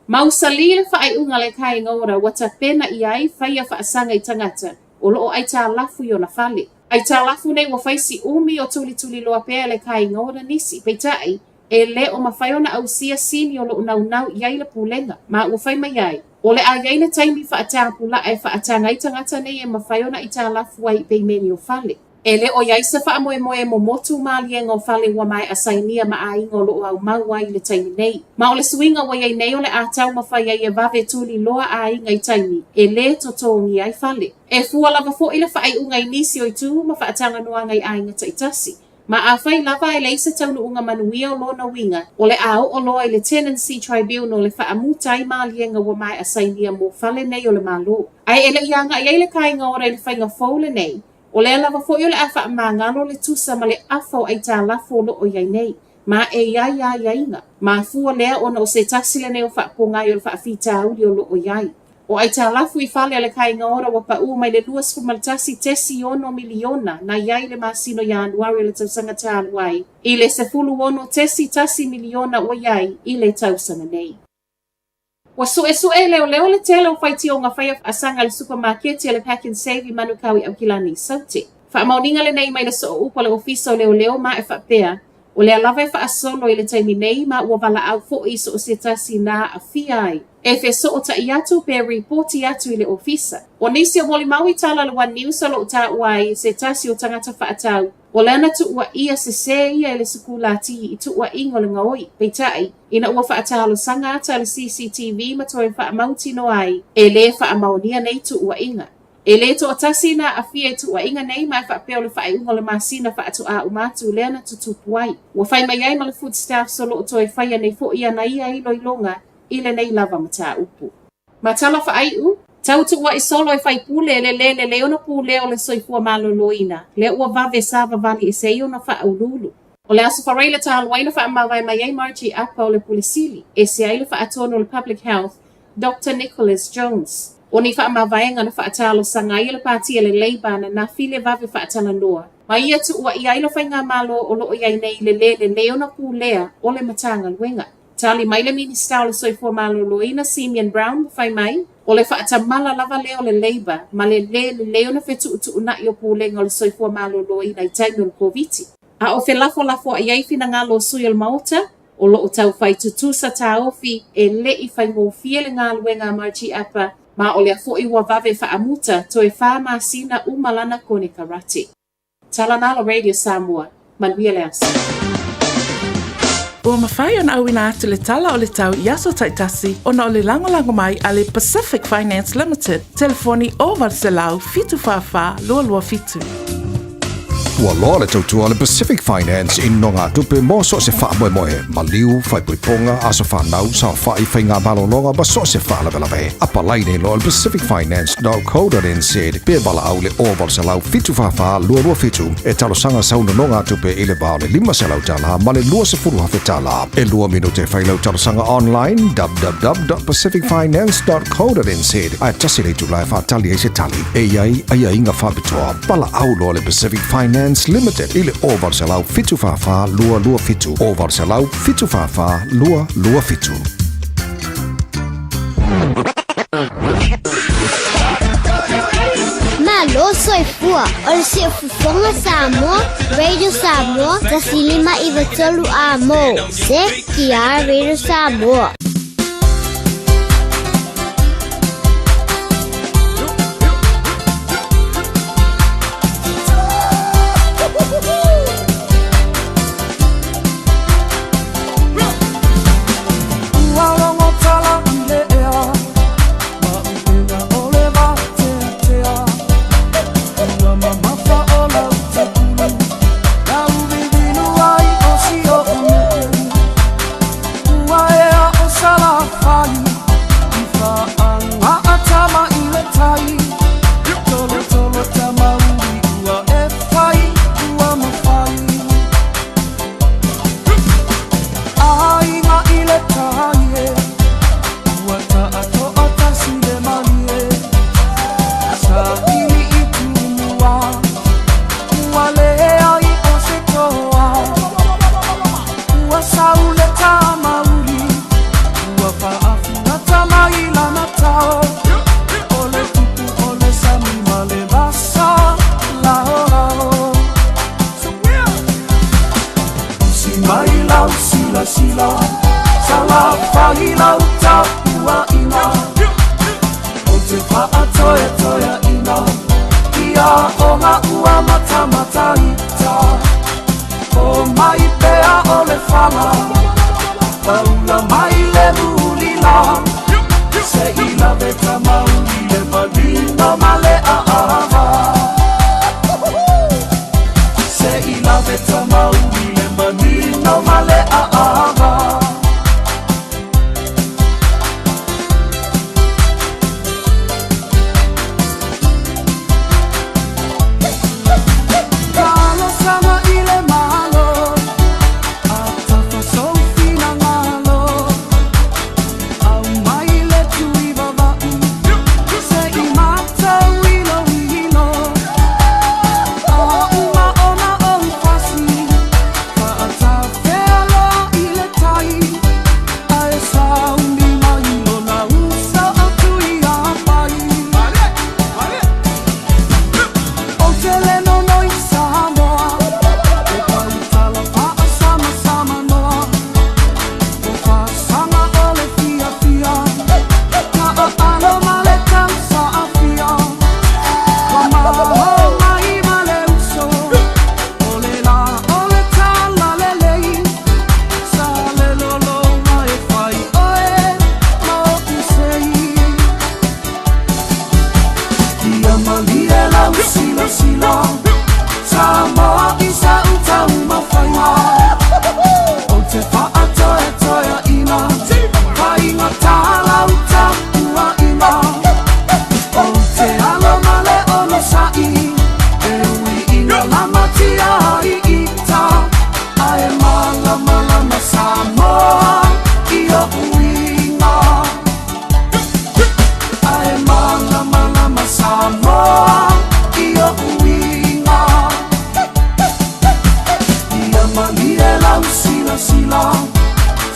Mausali le faaiuga a le Kāinga Ora ua tapena i ai faia faasaga i tagata o lo o aitalafu i ona fale. Aitalafu nei ua fai si umi o tulituliloa pea e le Kāinga Ora nisi, peitai, e le o mafai ona ausia sini o lo o naunau i ai le Pulega, ma ua fai mai ai, o le a i ai le taimi faatapulaa e faataga ai tagata nei e mafai ona aitalafu ai i peimeni o fale. E le o i ai se faamoemoe momotu maliega o fale ua maea sainia ma aiga o lo o aumau ai i le taimi nei. Ma o le suiga ua i ai nei o le a taumafai ai e vave tuliloa aiga i taimi e lē totogia ai fale. E fua lava foi le faaiuga i nisi o itu ma faataganoaga i aiga taitasi. Ma afai lava e leai se taunuuga manuia o lona uiga, o le a oo loa i le Tenancy Tribunal e faamuta ai maliega ua maea sainia mo fale nei o le Malo. Ae e le i agai ai le Kāinga Ora i le faiga fou lenei, O lea lava foi o le a faamagalo le tusa ma le afa o aitalafu o lo o i ai nei, ma e i ai aiaiga. Mafua lea ona o se tasi lenei o faapogai o le faafitauli o lo o i ai. O aitalafu i fale a le Kāinga Ora ua paʻū mai le 21.6 miliona na i ai i le masina o Ianuari o le tausaga talu ai i le 16.1 miliona ua i ai i le tausaga nei. Ua suesue leoleo le tele o faitioga faia faasaga i le supamaketi a le Pak'nSave i Manukau i Aukilani i Saute. Faamaoniga lenei mai le sooupu a le Ofisa o Leoleo ma e faapea, o lea lava e faasolo i le taimi nei ma ua valaau foi i so o se tasi na aafia ai e fesootai atu pe ripoti atu i le ofisa. O nisi o molimau i tala a le One News o lo o taua ai se tasi o tagata faatau O lea na tuuaia sesē ia e le sikulati i tuuaiga o le gaoi, peitai, ina ua faatalosaga ata a le CCTV ma toe faamautinoa ai, e lē faamaonia nei tuuaiga. E lē toatasi na aafia i tuuaiga nei ma e faapea o le faaiuga o le masina faatoa uma atu lea na tutupu ai. Ua fai mai ai ma le Foodstaffs o lo o toe faia nei foi ana ia iloiloga i lenei lava mataupu. Ma tala faaiu, tau tuuaʻi solo e faipule le lē lelei ona pulea o le soifua maloloina, lea ua vave savavali ese ai ona faauluulu. O le Aso Faraile talu ai na faamavae mai ai Margie Apa o le Pule Sili, ese ai le Faatonu o le Public Health, Doctor Nicholas Jones. O ni faamavaega na faatalosaga ai e le Pati a le Labour ananafi le vave faatalanoa ma ia tuuaia ai le Faigamalo o lo o i ai nei i le lē lelei ona pulea o le Matagaluega. Tali mai le Minisita o le Soifua Maloloina Simeon Brown ma fai mai, o le faatamala lava lea o le Labour ma le lē lelei ona fetuutuunai o pulega o le soifua maloloina i taimi o le Koviti. A o felafolafoai ai finagalo o sui o le Maota, o lo o taufai tutusa taofi e le i faigofie le galuega a Margie Apa ma o lea foi ua vave faamuta toe fa masina uma lana konekarate. Tala Nalo Radio Samoa, manuia le aso. Ua mafai ona auina atu le tala o le tau i aso taitasi ona o le lagolago mai a le Pacific Finance Limited, telefoni 0800 744 227. Ua loa le tautua a le Pacific Finance i nogatupe mo so o se faamoemoe, maliu, faaipoipoga, aso fanau, saofai, faiga malologa ma so o se faalavelave. Apalai nei loa i le pacificfinance.co.nz pe valaau i le 0800 744 227 e talosaga sau nonogatupe i le va o le $500 ma le $20,000. E lua minute e fai lau talosaga online www.pacificfinance.co.nz ae tasi le itula e faatali ai se tali. E i ai aiaiga faapitoa. Valaau loa le Pacific Finance Limited i le 0800 744 227 0800 744 227. Malo soifua, o le Siufofoga Samoa, Radio Samoa, 105 93 A mo, CTR Radio Samoa.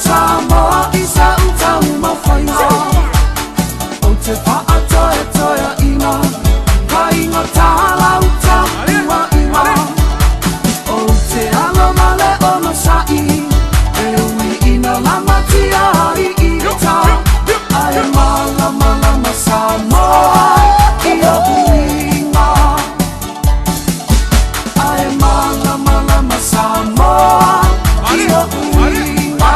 Samoa i sa utau mawhainga. O te whaatoe toea ina, ka inga tāla uta ua inga. O te alo male ono sa'i, e ui ina lama tia i ita. Ae malama lama Samoa i o uinga. Ae malama lama Samoa i o uinga.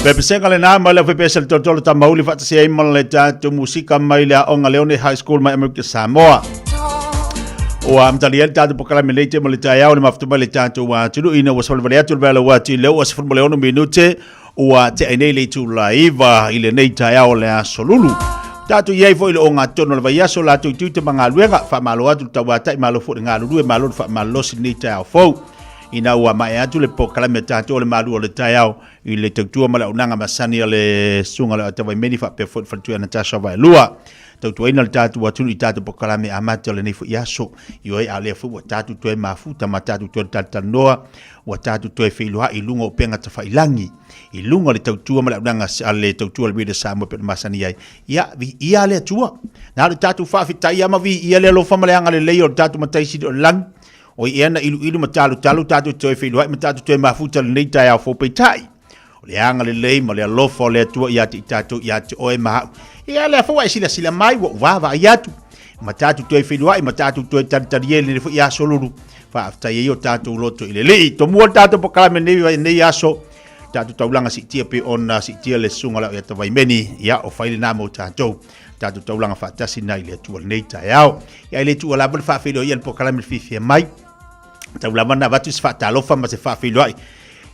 Pepesega lenā mai le aufaipeese le tolotolo tamauli faatasi ai ma le tatou musika mai le aoga Leone High School mai Amerika Samoa. Ua amatalia ai le tatou pokalame nei te ma le taeao le mafuta mai le tatou atunuu ina ua savalivali atu le vela ua atu i le 16 minute ua tea ai nei le itula 9 i lenei taeao o le aso Lulu. Tatou i ai foi i le ogatotonu o le vaiaso latou i tiute ma galuega, faamalo atu le tauatai, malo foi le galulue, malo le faamalolosi i lenei taeao fou. Ina ua maea atu le polokalame a tatou o le malu o le taeao i le tautua ma le auaunaga masani a le Susuga i le Tawaimeni faapea foi le faletua ia Natasha Vaelua. Tautuaina le tatou atunuu i tatou polokalame amata o lenei foi aso. Ioe, a o lea foi ua tatou toe mafuta ma tatou toe talatalanoa, ua tatou toe feiloai i luga o upega tafailagi, i luga o le tautua ma le auaunaga a le tautua a le Radio Samoa e pei ona masani ai. Ia, viia le Atua. Na o le tatou faafetai lava ma viia le alofa ma le agalelei o le tatou Matai Sili o le lagi. O ia na iluilu ma talutalu tatou toe feiloai ma tatou toe mafuta lenei taeao fou peitai. O le agalelei ma le alofa o le Atua ia te i tatou ia te oe ma au. Ia lea foi ua e silasila mai ua ou vaavaai atu. Ma tatou toe feiloai ma tatou toe talitali ai lenei foi aso lulu. Faafetai ai o tatou loto i le Alii. Tomua le tatou polokalame nei nei aso. Tatou taulaga siitia pe ona siitia le susuga o le Tavaimeni. Ia o fai lena mo tatou. Tatou taulaga faatasi na i le Atua lenei taeao. Ia e le tuua lava le faafeiloai a le polokalame le fiafia mai. Tau lava na avatu se faatalofa ma se faafeiloai.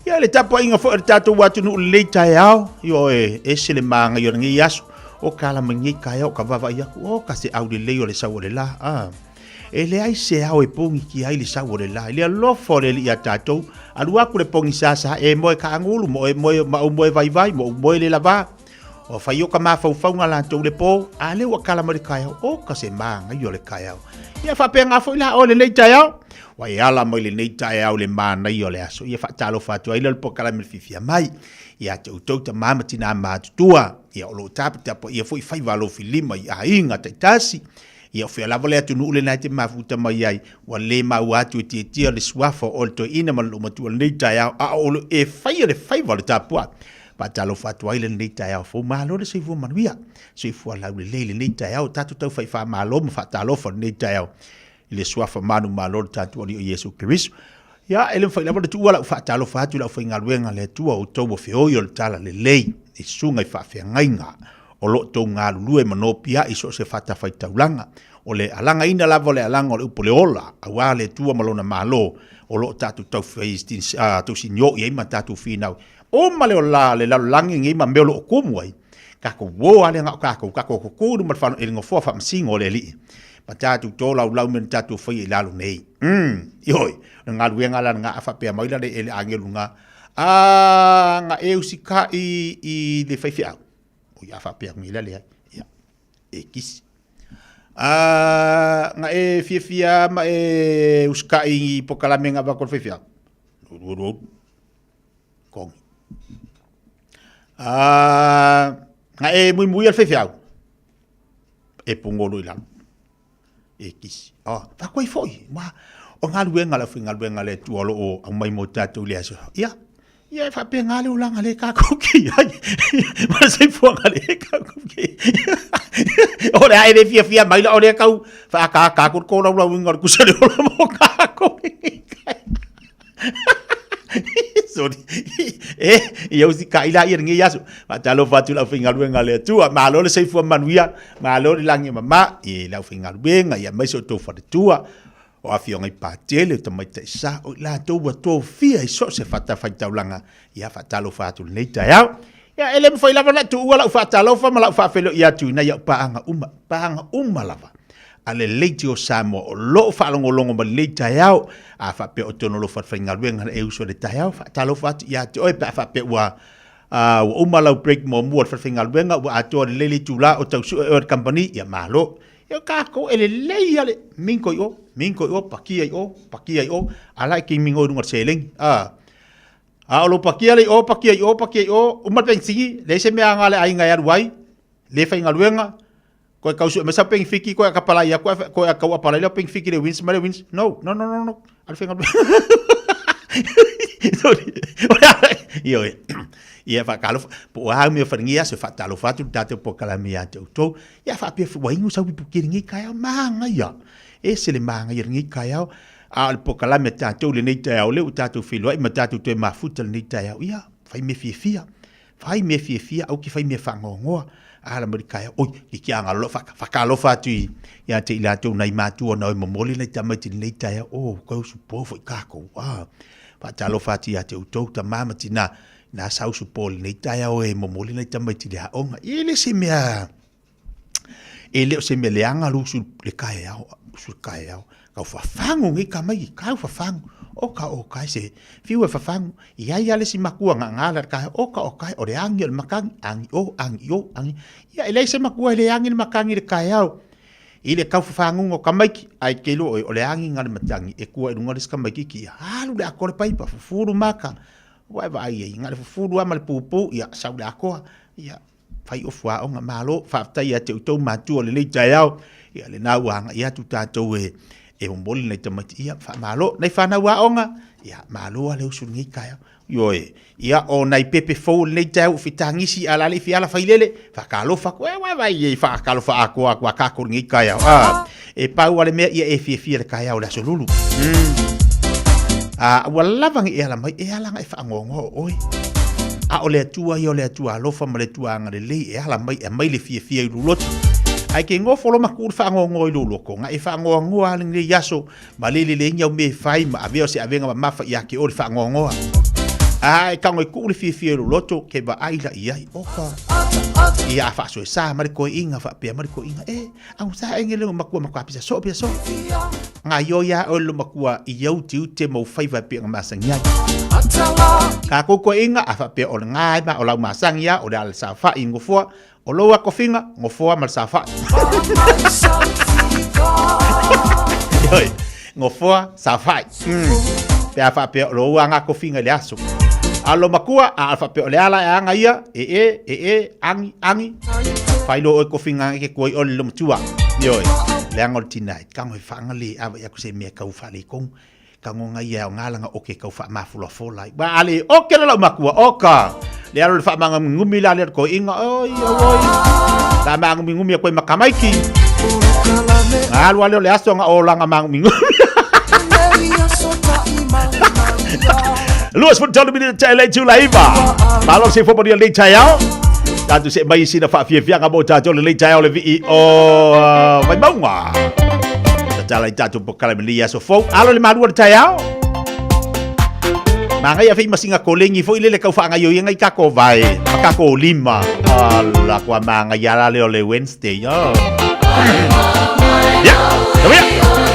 Ia le tapuaiga foi o le tatou atunuu lenei taeao, ioe, ese le māgai o lenei aso. O ka ala mai nei taeao ka vaavaai aku, o ka se aulelei o le sau o le la. Ah. E leai se ao e pogitia ai le sau o le la. I le alofa o le Alii iā tatou, alu aku le pogisāsā, e moe kaagulu, mo e moe, ma ou moe vaivai, mo ou moe le lavā. Ua fai o ka mafaufauga latou le po, a lea ua kala mai le taeao, o ka se māngai o le taeao. Ia faapena foi la oe lenei taeao. Ua e ala mai lenei taeao le mānaia o le aso. Ia faatalofa atu ai lea o le polokalame le fiafia mai. Ia te outou tamā ma tinā matutua. Ia o lo o taputapuaia foi faiva alofilima i aiga taitasi. Ia o fea lava le atunuu lena e te mafuta mai ai, ua le maua atu e tietia le suafa o le toeaina ma le loomatua lenei taeao, a o lo e faia le faiva o le tapuai. Faatalofa atu ai lenei taeao fou. Malo le soifua manuia, soifua laulelei lenei taeao. Tatou tau fai faamalo ma faatalofa lenei taeao i le suafa manumalo o le tatou Alii o Iesu Keriso. Ia, e le mafai lava ona tuua lau faatalofa atu i le aufaigaluega a le Atua, o outou ua feoi o le talalelei i susuga i faafeagaiga o lo o tou galulue ma nopiai i so o se fatafaitaulaga. O le alagaina lava o le alaga o le upu o le ola, aua le Atua ma Lona Malo o lo o tatou tausinio i ai ma tatou finau. Uma le ola le lalolagi nei ma mea o lo o kumu ai, tatou uo lava lea na o tatou, tatou tutu i luma i le nofoa faamasino o le Alii, ma tatou tolaulau mea na tatou faia i lalo nei. Umm, ioe, o le galuega la lena, a faapea mai la le agelu lena, A, na e usikai i le faifeau. Oi, a faapea atu nei la, leai, ia, e kisi. A, na e fiafia ma e usikai i pokalame na avatu a le faifeau. Uru, uru, uru. Kongi. A, na e muimui a le faifeau, e pugolu i lalo. E kisi. Oh, fakoa foi. Ma, o galuega la faigaluega le Atua o lo o aumai mo tatou i le aso. Ia, ia e faapena le olaga le kākou ke i ai. Ma le soifuaga le kākou ke i ai. O le a e le fiafia mai la o lea kau whaakākā ko le kōlaulauina o le kusa le ola mo kākou. Sorry. E, ia usi ka ila ia lenei aso. Faatalofa atu i le aufaigaluega a le Atua. Malo le soifua manuia, malo le lagi e mama i le aufaigaluega, ia aemaise o outou faletua, o afioga i Patele, o tamaitai sa, o i latou ua tofia i so o se fatafaitaulaga. Ia faatalofa atu i lenei taeao. Ia, e le mafai lava ona tuua lau faatalofa ma lau faafeiloai atu i nai au paaga uma, paaga uma lava a le Leitio Samoa o lo o faalogologo mai lenei taeao. A faapea o tonu alofa le faigaluega na e uso i le taeao, faatalofa atu ia te oe pe a faapea ua ua uma lau break muamua o le falefaigaluega, ua atoa lelei le itula o tau sue oe e le kamupani, ia malo. Ia o tatou e lelei lava le mingo i o, mingo i o, pakia i o, pakia i o, a la e kei mingo i luga o le seleni. A, a o lou pakia lea i o, pakia i o, pakia i o, uma le penisini, leai se mea a le aiga e alu ai, le faigaluega, Koe kau sue mai sau penifiki koe a kapalai aku koe a kau apalai lea penifiki le wins mai le wins. No, no, no, no, no. Alu whenga. Sorry. Ioe. Ia whakalofa. Po o au mea wharingi aso whakalofa atu tātou po kalame ia te outou. Ia whaapea fu waingu sau pipu ki lenei taeao māngaia. E se le māngaia lenei taeao. A o le pokalame a tātou lenei taeao lea ua tātou feiloai ma tātou toe mafuta lenei taeao. Ia, whai mea fiafia. Fai mea fiafia, aua ke fai mea faanoanoa. Ala mai le taeao, oi, ke kia agalo loa faatalofa atu ia te i latou nai matua na oi momoli nai tamaiti i lenei taeao, oh, ua tau usupo foi tatou, ah. Faatalofa atu ia te outou tama ma tina, na sa usupo i lenei taeao e momoli nai tamaiti i le aoga. E le se mea, e le o se mea leaga le usu le taeao, usu le taeao. Kau fafagu nei tamaiti, kau fafagu, oka oka e se fiu e fafagu. I ai lava le isi matua na gala le taeao, oka oka e, o le agi o le matagi, agi o, agi o, agi. Ia, e leai se matua e le agi le matagi i le taeao. I le tau fafaguga o tamaiti, ae te iloa oe, o le agiga o le matagi e tua i luga o le isi tamaititi, ia alu le atoa le paipa, fufulu maka. Ua e vaai ai, na o le fufulu lava ma le pupu, ia sau le atoa. Ia, fai ofu aoga, malo, faafetai ia te outou matua o lenei taeao, ia lena ua agai atu tatou e, e momoli nai tamaiti, ia faamalo, nai fanau aoga, ia malo lava le usu i lenei taeao. Ioe, ia o nai pepe fou o lenei taeao ua fetagisi a la le i fiala failele, faatalofa atu, e uai vai e faatalofa atoa atu a tatou i lenei taeao. Ah, e pau lava le mea ia e fiafia i le taeao o le Aso Lulu. A ua lava ni e ala mai, e ala na e faanoanoa o oe. A o le Atua ia o le Atua alofa ma le Atua agalelei e ala mai e aumai le fiafia i lou loto. Ae ke nofo loa ma tuu le faanoanoa i lou loto, na e faanoanoa lava lenei aso ma le lelei au mea e fai ma avea o se avega mamafa ia te oe le faanoanoa. A e tago e tuu le fiafia i lou loto, ke vaai la i ai, oka. Ia a faasoesa mai le toeaina faapea mai le toeaina, e, Agusa e le matua matua pisa so pisa so. Nga yo ya o le matua i au te ute mau faiva e pea nga masangi ai. Ka koko inga a whapea o le ngai ma o lau masangi ia o le ala sa wha i ngofoa o lou a kofinga ngofoa ma le sa wha. Oi, ngofoa sa wha. Pe a whapea o lou a nga kofinga i le aso. A lo makua a a whapea o le ala e anga ia e e e e angi angi Failo oe kofi nga ke koi ole lo matua. Ioe. Leaga o le tina e tago e faagale ava ia ku se mea kau faaletonu. Tago nga ia o ngalanga o ke kau faamafolafola ai. Ua ale oke le lau makua oka. Le alo le faamagumigumi la le koiga oi oi. La magumigumi a koe makamaiki. Alu ale o le aso nga o langa magumigumi. Luas foot tolu minute te lei tula iva. Malo se fo le taeao. Tatou se mai sina faafiafiaga mo tatou le lei taeao le vii o Vaimauga. Tatala i tatou pokala me lei aso fou. Alo le malua le taeao. Mangai a fei masinga kolengi foi lele kau whaangaio i kako vai. Ma kako lima. Ala kua mangai ala leo le Wednesday. Oh. Yeah. Here we are.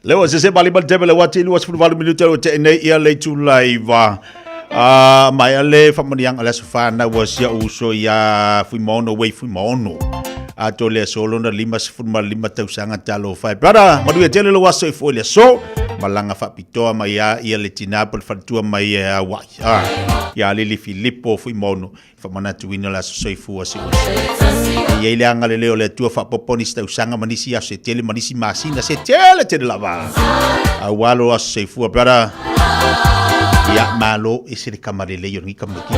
Le ua sese mali mali teme le wati 28 minute o te nei ia le itula iva. A mai ale whamanianga le aso whanau a sia uso ia Fuimaono wei Fuimaono. A to le aso lona 55 tausaga talo whai. Brother, manuia tele lo aso i fo le aso. Malanga whapitoa mai a ia le tina po le whanatua mai e a wai. A, ia Lili Filipo Fuimaono. Whamanatuina le aso soifua si uso. E iai le agalelei o le Atua faapopo nisi tausaga ma nisi aso e tele ma nisi masina se tele tele lava. Aua lo aso soifua brother. Ia malo e se le kamalelei o lengi kameki.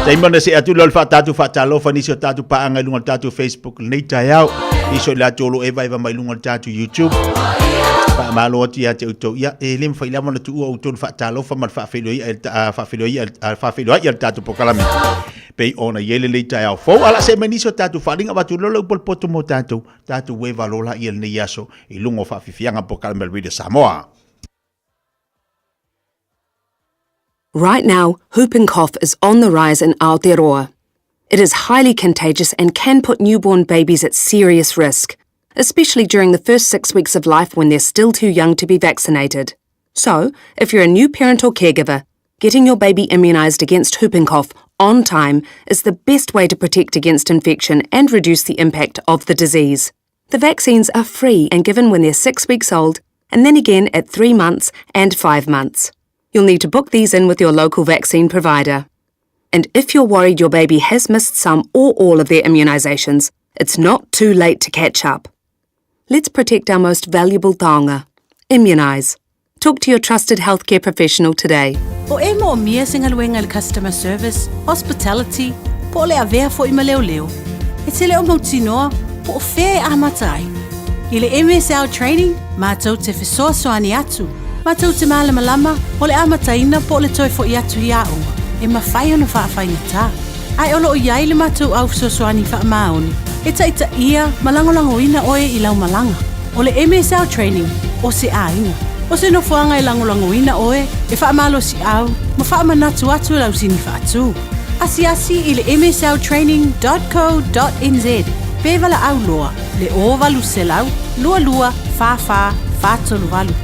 Taimi ona se atu leo le faatatu faatalofa nisi o tatou paaga i luga o le tatou Facebook lenei taeao. Nisi o i latou o lo o evaeva mai luga o le tatou YouTube. Faamalo atu ia te outou. Ia, e le mafai lava ona tuua outou le faatalofa ma le faafeiloai a le tatou polokalame pei ona i ai lenei taeao fou. A o le a see mai nisi o tatou faaaliga avatu loa le upu a le poto mo tatou, tatou eva lola ia lenei aso i luga o faafiafiaga polokalame a le Radio Samoa. Right now, whooping cough is on the rise in Aotearoa. It is highly contagious and can put newborn babies at serious risk, especially during the first six weeks of life when they're still too young to be vaccinated. So, if you're a new parent or caregiver, getting your baby immunised against whooping cough on time is the best way to protect against infection and reduce the impact of the disease. The vaccines are free and given when they're six weeks old, and then again at three months and five months. You'll need to book these in with your local vaccine provider. And if you're worried your baby has missed some or all of their immunisations, it's not too late to catch up. Let's protect our most valuable taonga. Immunise. Talk to your trusted healthcare professional today. O e moomia se galuega i le customer service, hospitality, po o le avea foi ma leoleo. E te le o mautinoa po o fea e amata ai. I le MSL Training, mātou te fesoasoani atu, mātou te mālamalama o le amataina po o le toe fo'i atu i aoga e mafai ona faafaigata. Ae o lo o i ai le matou au fesoasoani faamaoni e taitaia ma lagolagoina oe i lau malaga. O le MSL Training o se aiga. O se nofoaga e lagolagoina oe e faamalosiau ma faamanatu atu e lau sini faatu. Asiasi i le msltraining dot co dot nz pe valaau loa le 0800 22 44 438.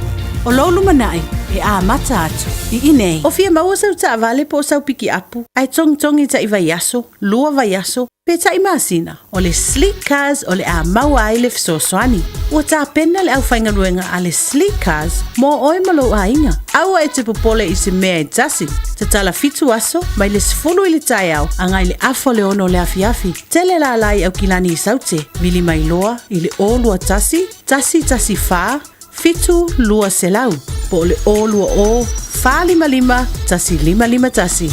O lou lumanai e amata atu i inei. O fia maua sau taavale po o sau pikiapu, ae togitogi ta'i vaiaso, lua vaiaso, pe ta'i masina, o le Sleek Cars o le a maua ai le fesoasoani. Ua tapena le aufaigaluega a le Sleek Cars mo oe ma lou aiga. Aua e te popole i se mea e tasi. Tatala fitu aso, mai le 10 i le taeao agai le afa o le ono o le afiafi. Tele lala i Aukilani i Saute, vili mai loa i le 021 114 7200 po o le 020 455 1551.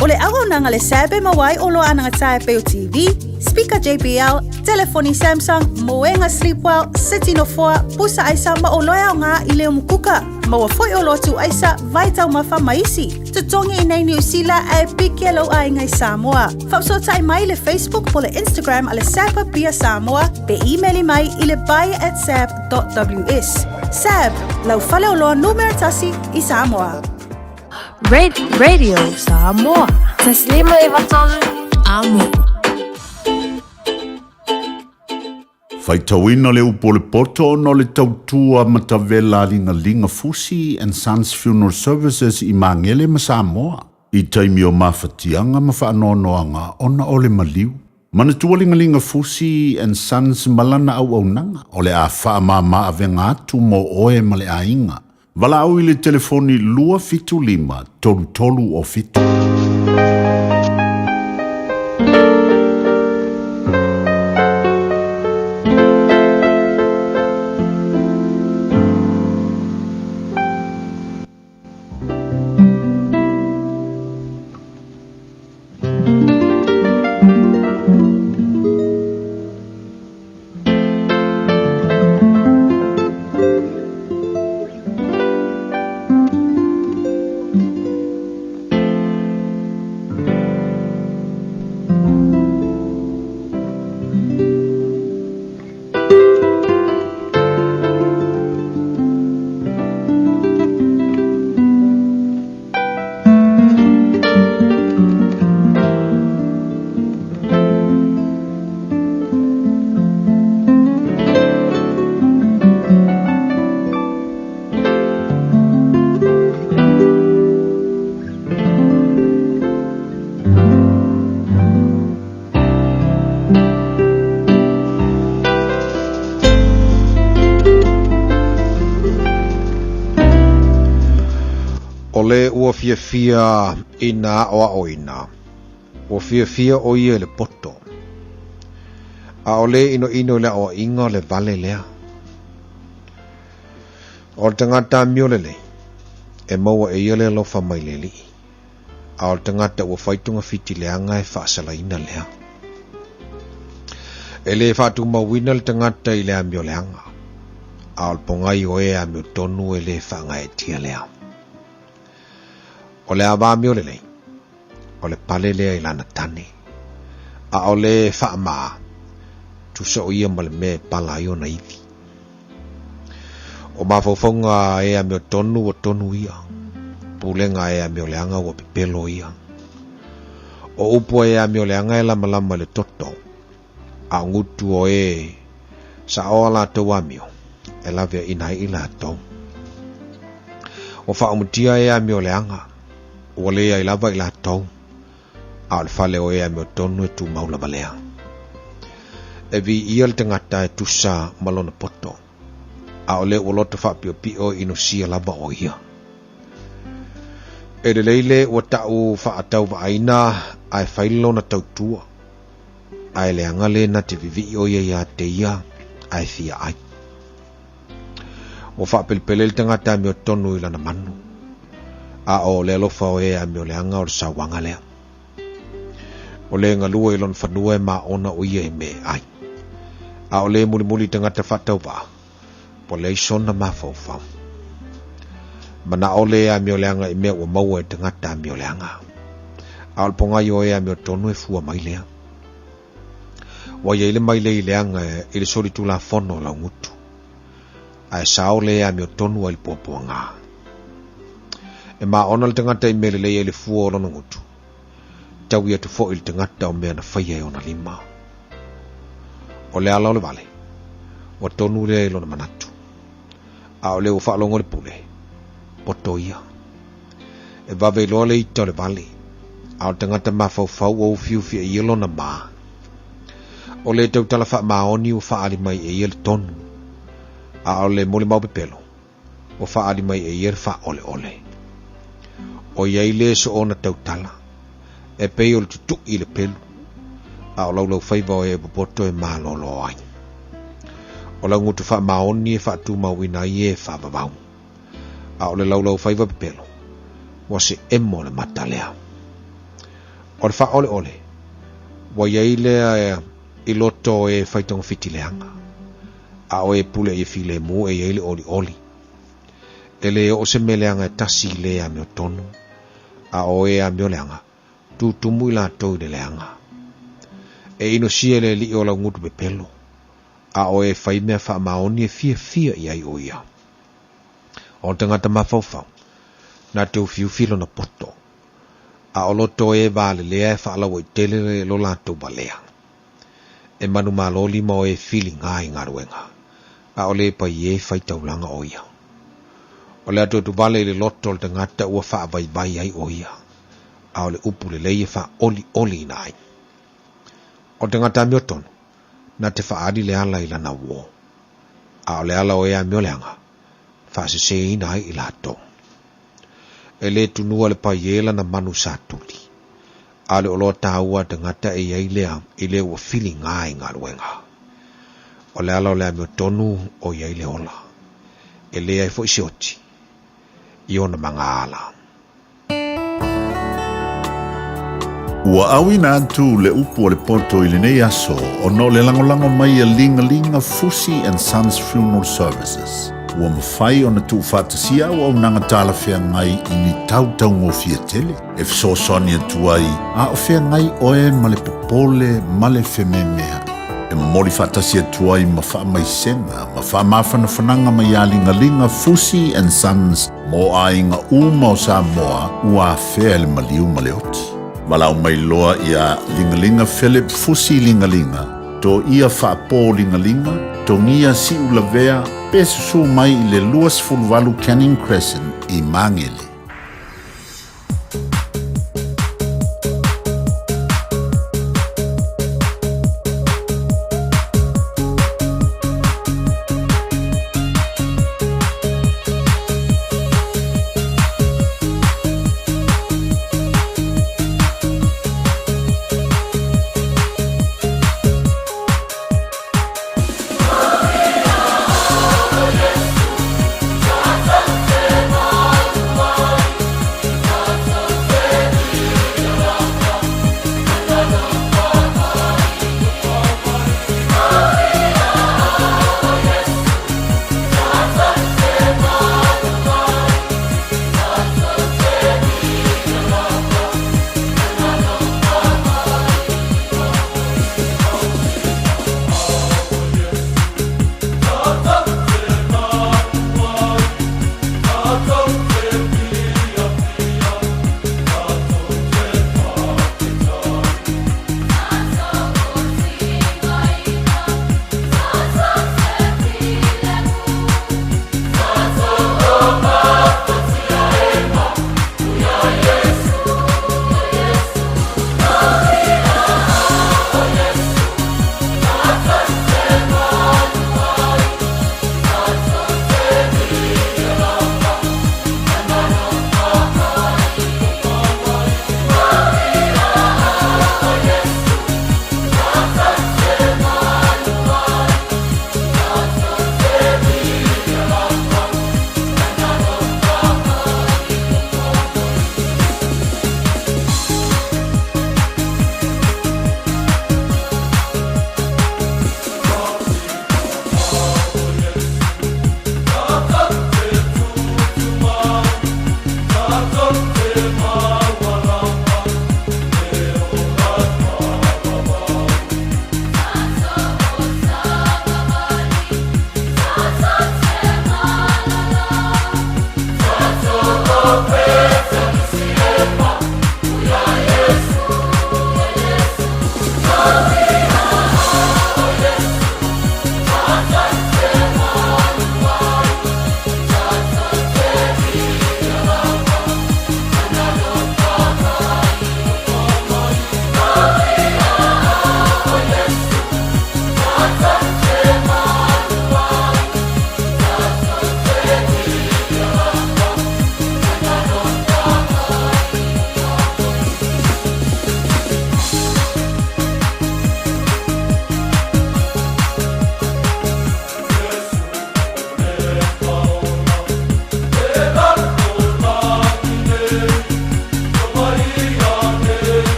O le auaunaga le SAB e maua ai oloa anagataa e pei o TV, speaker JBL, telefoni Samsung, moega Sleepwell, seti nofoa, pusa aisa ma oloa e aoga i leo mukuka. Maua foi oloa tuu aisa, vai taumafa ma isi. Totogi i nei Niu Sila ae piki e lou aiga i Samoa. Faafesootai mai i le Facebook po le Instagram a le SAB Apia Samoa pe imeli mai i le buy at sab.ws. SAB, lau faleoloa numera tasi i Samoa. Radio Samoa. 153 Amo. Faitauina le upu o le poto ona o le tautua matavela a Ligaliga Fusi and Sons Funeral Services i Magele ma Samoa i taimi o mafatiaga ma faanoanoaga ona o le maliu. Manatua Ligaliga Fusi and Sons ma lana auaunaga o le a faamama avega atu mo oe ma le aiga. Valaau i le telefoni 275 33 o 7. O le ua fiafia i nā aʻoaʻoina, ua fiafia ʻo ia i le poto. A ʻo le ʻinoʻino i le aʻoaʻiga o le wale lea. ʻO le tagata amio lelei, e maua e ia le alofa mai le Alii, a o le tagata ua fai togafiti leaga e faasalaina lea. E lē faatumauina le tagata i le amio leaga, a o le pogai o e amio tonu e lē faagaeetia lea. O le ava amio lelei, o le pale lea i lana tane, a o le faamā, tusa o ia ma le mea e pala ai ona ivi. O mafaufauga a e amiotonu ua tonu ia, pulega a e amioleaga ua pepelo ia. O upu a e amioleaga e lamalama i le toto, a o gutu o e saoa latou amio, e laveaina ai i latou. Ua faaumutia e amioleaga, ua leai lava i latou, a o le fale o e amiotonu e tumau lava lea. E viia le tagata e tusa ma lona poto, a o le ua loto faapiopio e inosia lava o ia. E lelei le ua taʻu faatauvaaina ae fai lona tautua, ae leaga le na te vivii o ia iā te ia ae fia ai. Ua faapelepele le tagata amiotonu i lana manu, a o le alofa o e amioleaga o le sauaga lea. O le galue i lona fanua e maona o ia i mea e ai. A o le mulimuli i tagata faatauvaa, ua leai sona mafaufau. Manao le amioleaga i mea ua maua e tagata amioleaga. A o le pogai o e amiotonu e fua mai lea. Ua i ai le mailei leaga i le solitulafono o laugutu, ae sao le amiotonu ai le puapuaga. E maona le tagata i mea lelei ai le fua o lona gutu, taui atu foi i le tagata o mea na faia e ona lima. O le ala o le vale, ua tonu lea i lona manatu, a o le ua faalogo le pule, poto ia. E vave iloa le ita o le vale, a o le tagata mafaufau ua ufiufi e ia lona ma. O le tautala faamaoni ua faaali mai e ia le tonu, a o le molimau pepelo, ua faaali mai e ia le faaoleole. O iai le soona tautala, e pei o le tutui i le pelu, a o laulaufaiva o e popoto e malōlō ai. O laugutu faamaoni e faatumauina ai e faavavau, a o le laulaufaiva pepelo, ua se emo le mata lea. O le faaoleole, ua iai lea i loto o e fai togafiti leaga, a o e pule i e filemu e iai le olioli. E lē oo se mea leaga e tasi i le amiotonu, a o e amioleaga, tutumu i latou i le leaga. E inosia e le Alii o laugutu pepelo, a o e fai mea faamaoni e fiafia i ai o ia. O le tagata mafaufau, na te ufiufi lona poto, a o loto e valelea e faalauaitele lo latou valea. E manumalo lima o e filiga i galuega, a o le paie e faitaulaga o ia. O le atuatuvale i le loto o le tagata ua faavaivai ai o ia, a o le upu lelei e faaolioliina ai. O le tagata amiotonu, na te faaali le ala i lana uō, a o le ala o e amioleaga, faaseseina ai i latou. E lē tunua le paie lana manu satuli, a o le oloa taua a tagata e i ai lea i le ua filiga i galuega. O le ala o le amiotonu o i ai le ola, e leai foi se oti i ona magaala. Ua auina atu le upu o le poto i lenei aso ona o le lagolago mai a Ligalinga Fusi and Sons Funeral Services. Ua mafai ona tuufaatasia auaunaga talafeagai i ni tautaugofie tele e fesoasoani atu ai a o feagai oe ma le popole ma le fememea'i. E momoli faatasi atu ai ma faamaisega ma faamafanafanaga mai ia Ligaliga Fusi and Sons mo aiga uma o Samoa ua afea e le maliu ma le oti. Valaau mai loa iā Ligaliga Philip Fusi Ligaliga, Toia Faapō Ligaliga, Togia Siulavea pe susū mai i le 28 Canning Crescent i Magele.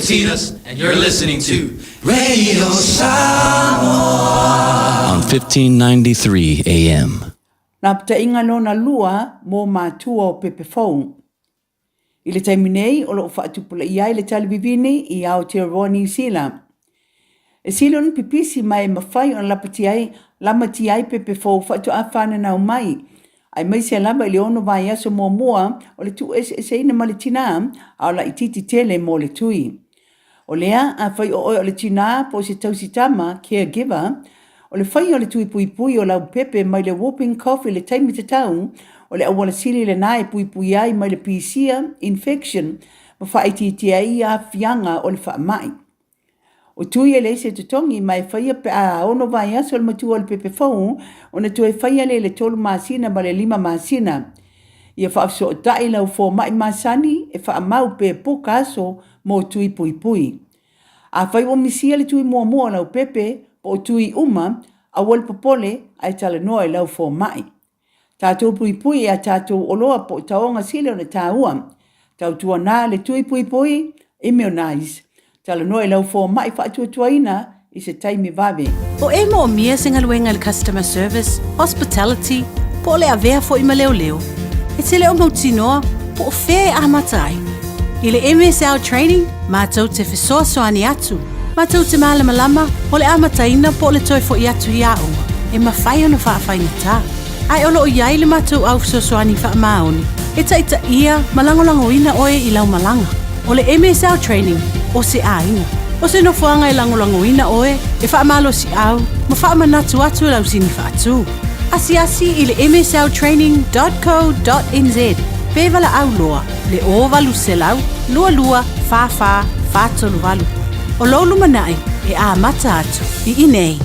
Katinas, and you're listening to Radio Samoa on 1593 AM. Lapataiga lona lua mo matua o pepe fou. I le taimi nei o lo o faatupulaia ai le talivivini i Aotearoa Niu Sila. E sili ona pipisi ma e mafai ona lapatia ai, lamatia ai pepe fou faatoa fananau mai, aemaise lava i le ono vaiaso muamua o le tuueseeseina ma le tinā, a o laitiiti tele mo le tui. O lea, afai o oe o le tinā po o se tausi tama, caregiver, o le faia o le tui puipui o lau pepe mai le whooping cough i le taimi tatau, o le auala sili lenā e puipui ai mai le pisia, infection, ma faaitiitia ai aafiaga o le faamai. O tui e leai se totogi ma e faia pe a ono vaiaso le matua o le pepe fou ona toe faia lea i le tolu masina ma le lima masina. Ia faafesootai lau fomai masani e faamau pe puka aso mo tui puipui. Afai ua misia le tui muamua o lau pepe po o tui uma, aua le popole ae talanoa i lau fomai. Tatou puipui i a tatou oloa po o taoga sili ona taua. Tautuana le tui puipui, immunize. Talanoa i lau fomai faatuatuaina i se taimi vave. O e moomia se galuega i le customer service, hospitality, po o le avea foi ma leoleo, e te le o mautinoa po o fea e amata ai. I le MSL Training, matou te fesoasoani atu, matou te malamalama o le amataina po o le toe foi atu i aoga e mafai ona faafaigata. Ae o lo o i ai le matou au fesoasoani faamaoni e taitaia ma lagolagoina oe i lau malaga. O le MSL Training, o se aiga. O se nofoaga e lagolagoina oe, e faamalosiau ma faamanatu atu lau sini faatu. Asiasi i le msltraining dot co dot nz pe valaau loa le 0800 22 44 438. O lou lumanai e amata atu i inei.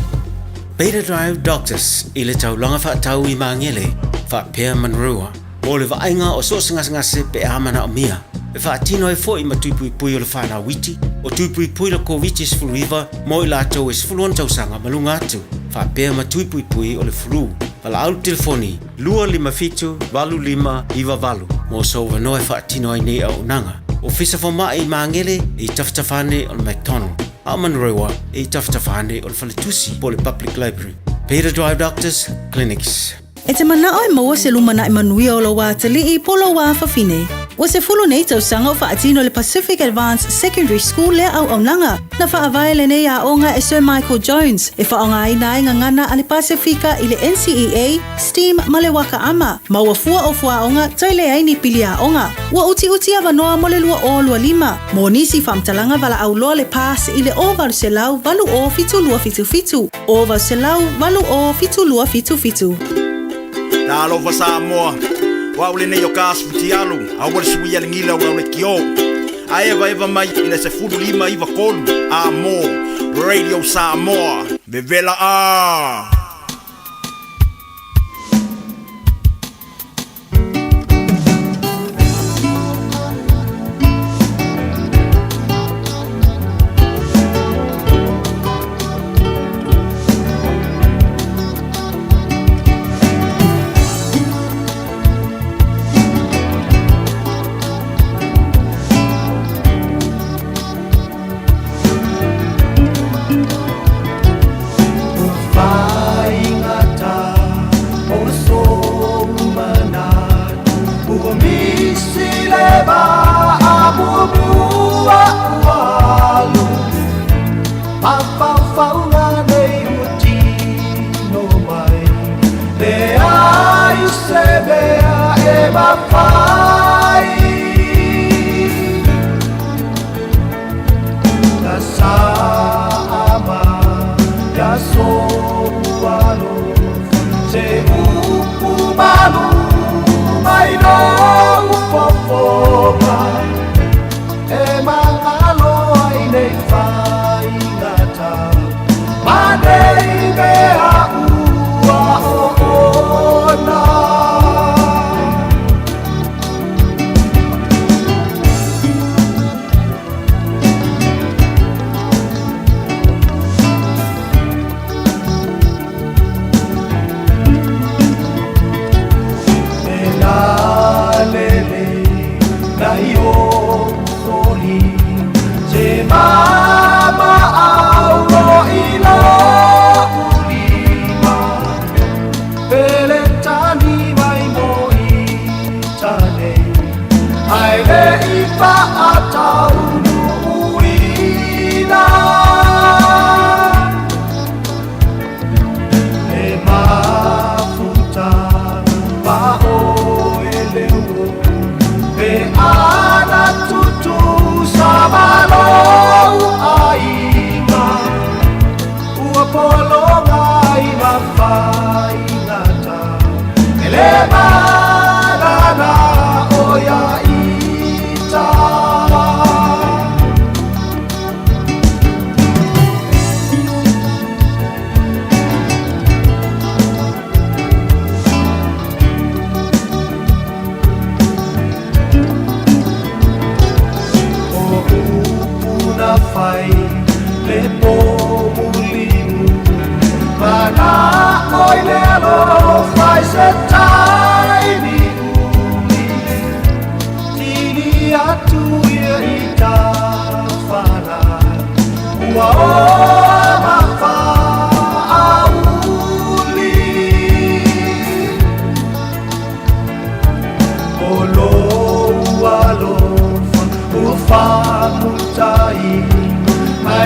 Beta Drive Doctors i le taulaga faatau i Magele, faapea Manurewa, mo le vaaiga o so o se gasegase pe a manaomia. E faatino ai foi ma tui puipui o le fanau iti, o tui puipui le Koviti-19 mo i latou e 16 tausaga ma luga atu, faapea ma tui puipui o le flu. Valaau le telefoni 257 8598 mo sou avanoa e faatino ai nei auaunaga. Ofisa Fomai i Magele i tafatafa ane o le McDonald, a o Manurewa i tafatafa ane o le Faletusi po o le Public Library. Beta Drive Doctors Clinics. E te manao e maua se lumanai manuia o lou atalii po o lou afafine. Ua sefulu nei tausaga o faatino le Pacific Advanced Secondary School lea auaunaga. Na faavae lenei aoga e Sir Michael Jones e faaaogaina ai gagana a le Pasefika i le NCEA, STEAM ma le Waka Ama. Maua fua o fuaoga toe leai ni pili aoga. Ua utiuti avanoa mo le 2025. Mo nisi faamatalaga valaau loa le pass i le 0800 80 7277, 0800 80 7277. Talofa Samoa, o au lenei o ka asu futialu, aua le suia le gila o lau lekiō. A evaeva mai i le 15 93 a mo Radio Samoa, vevela a!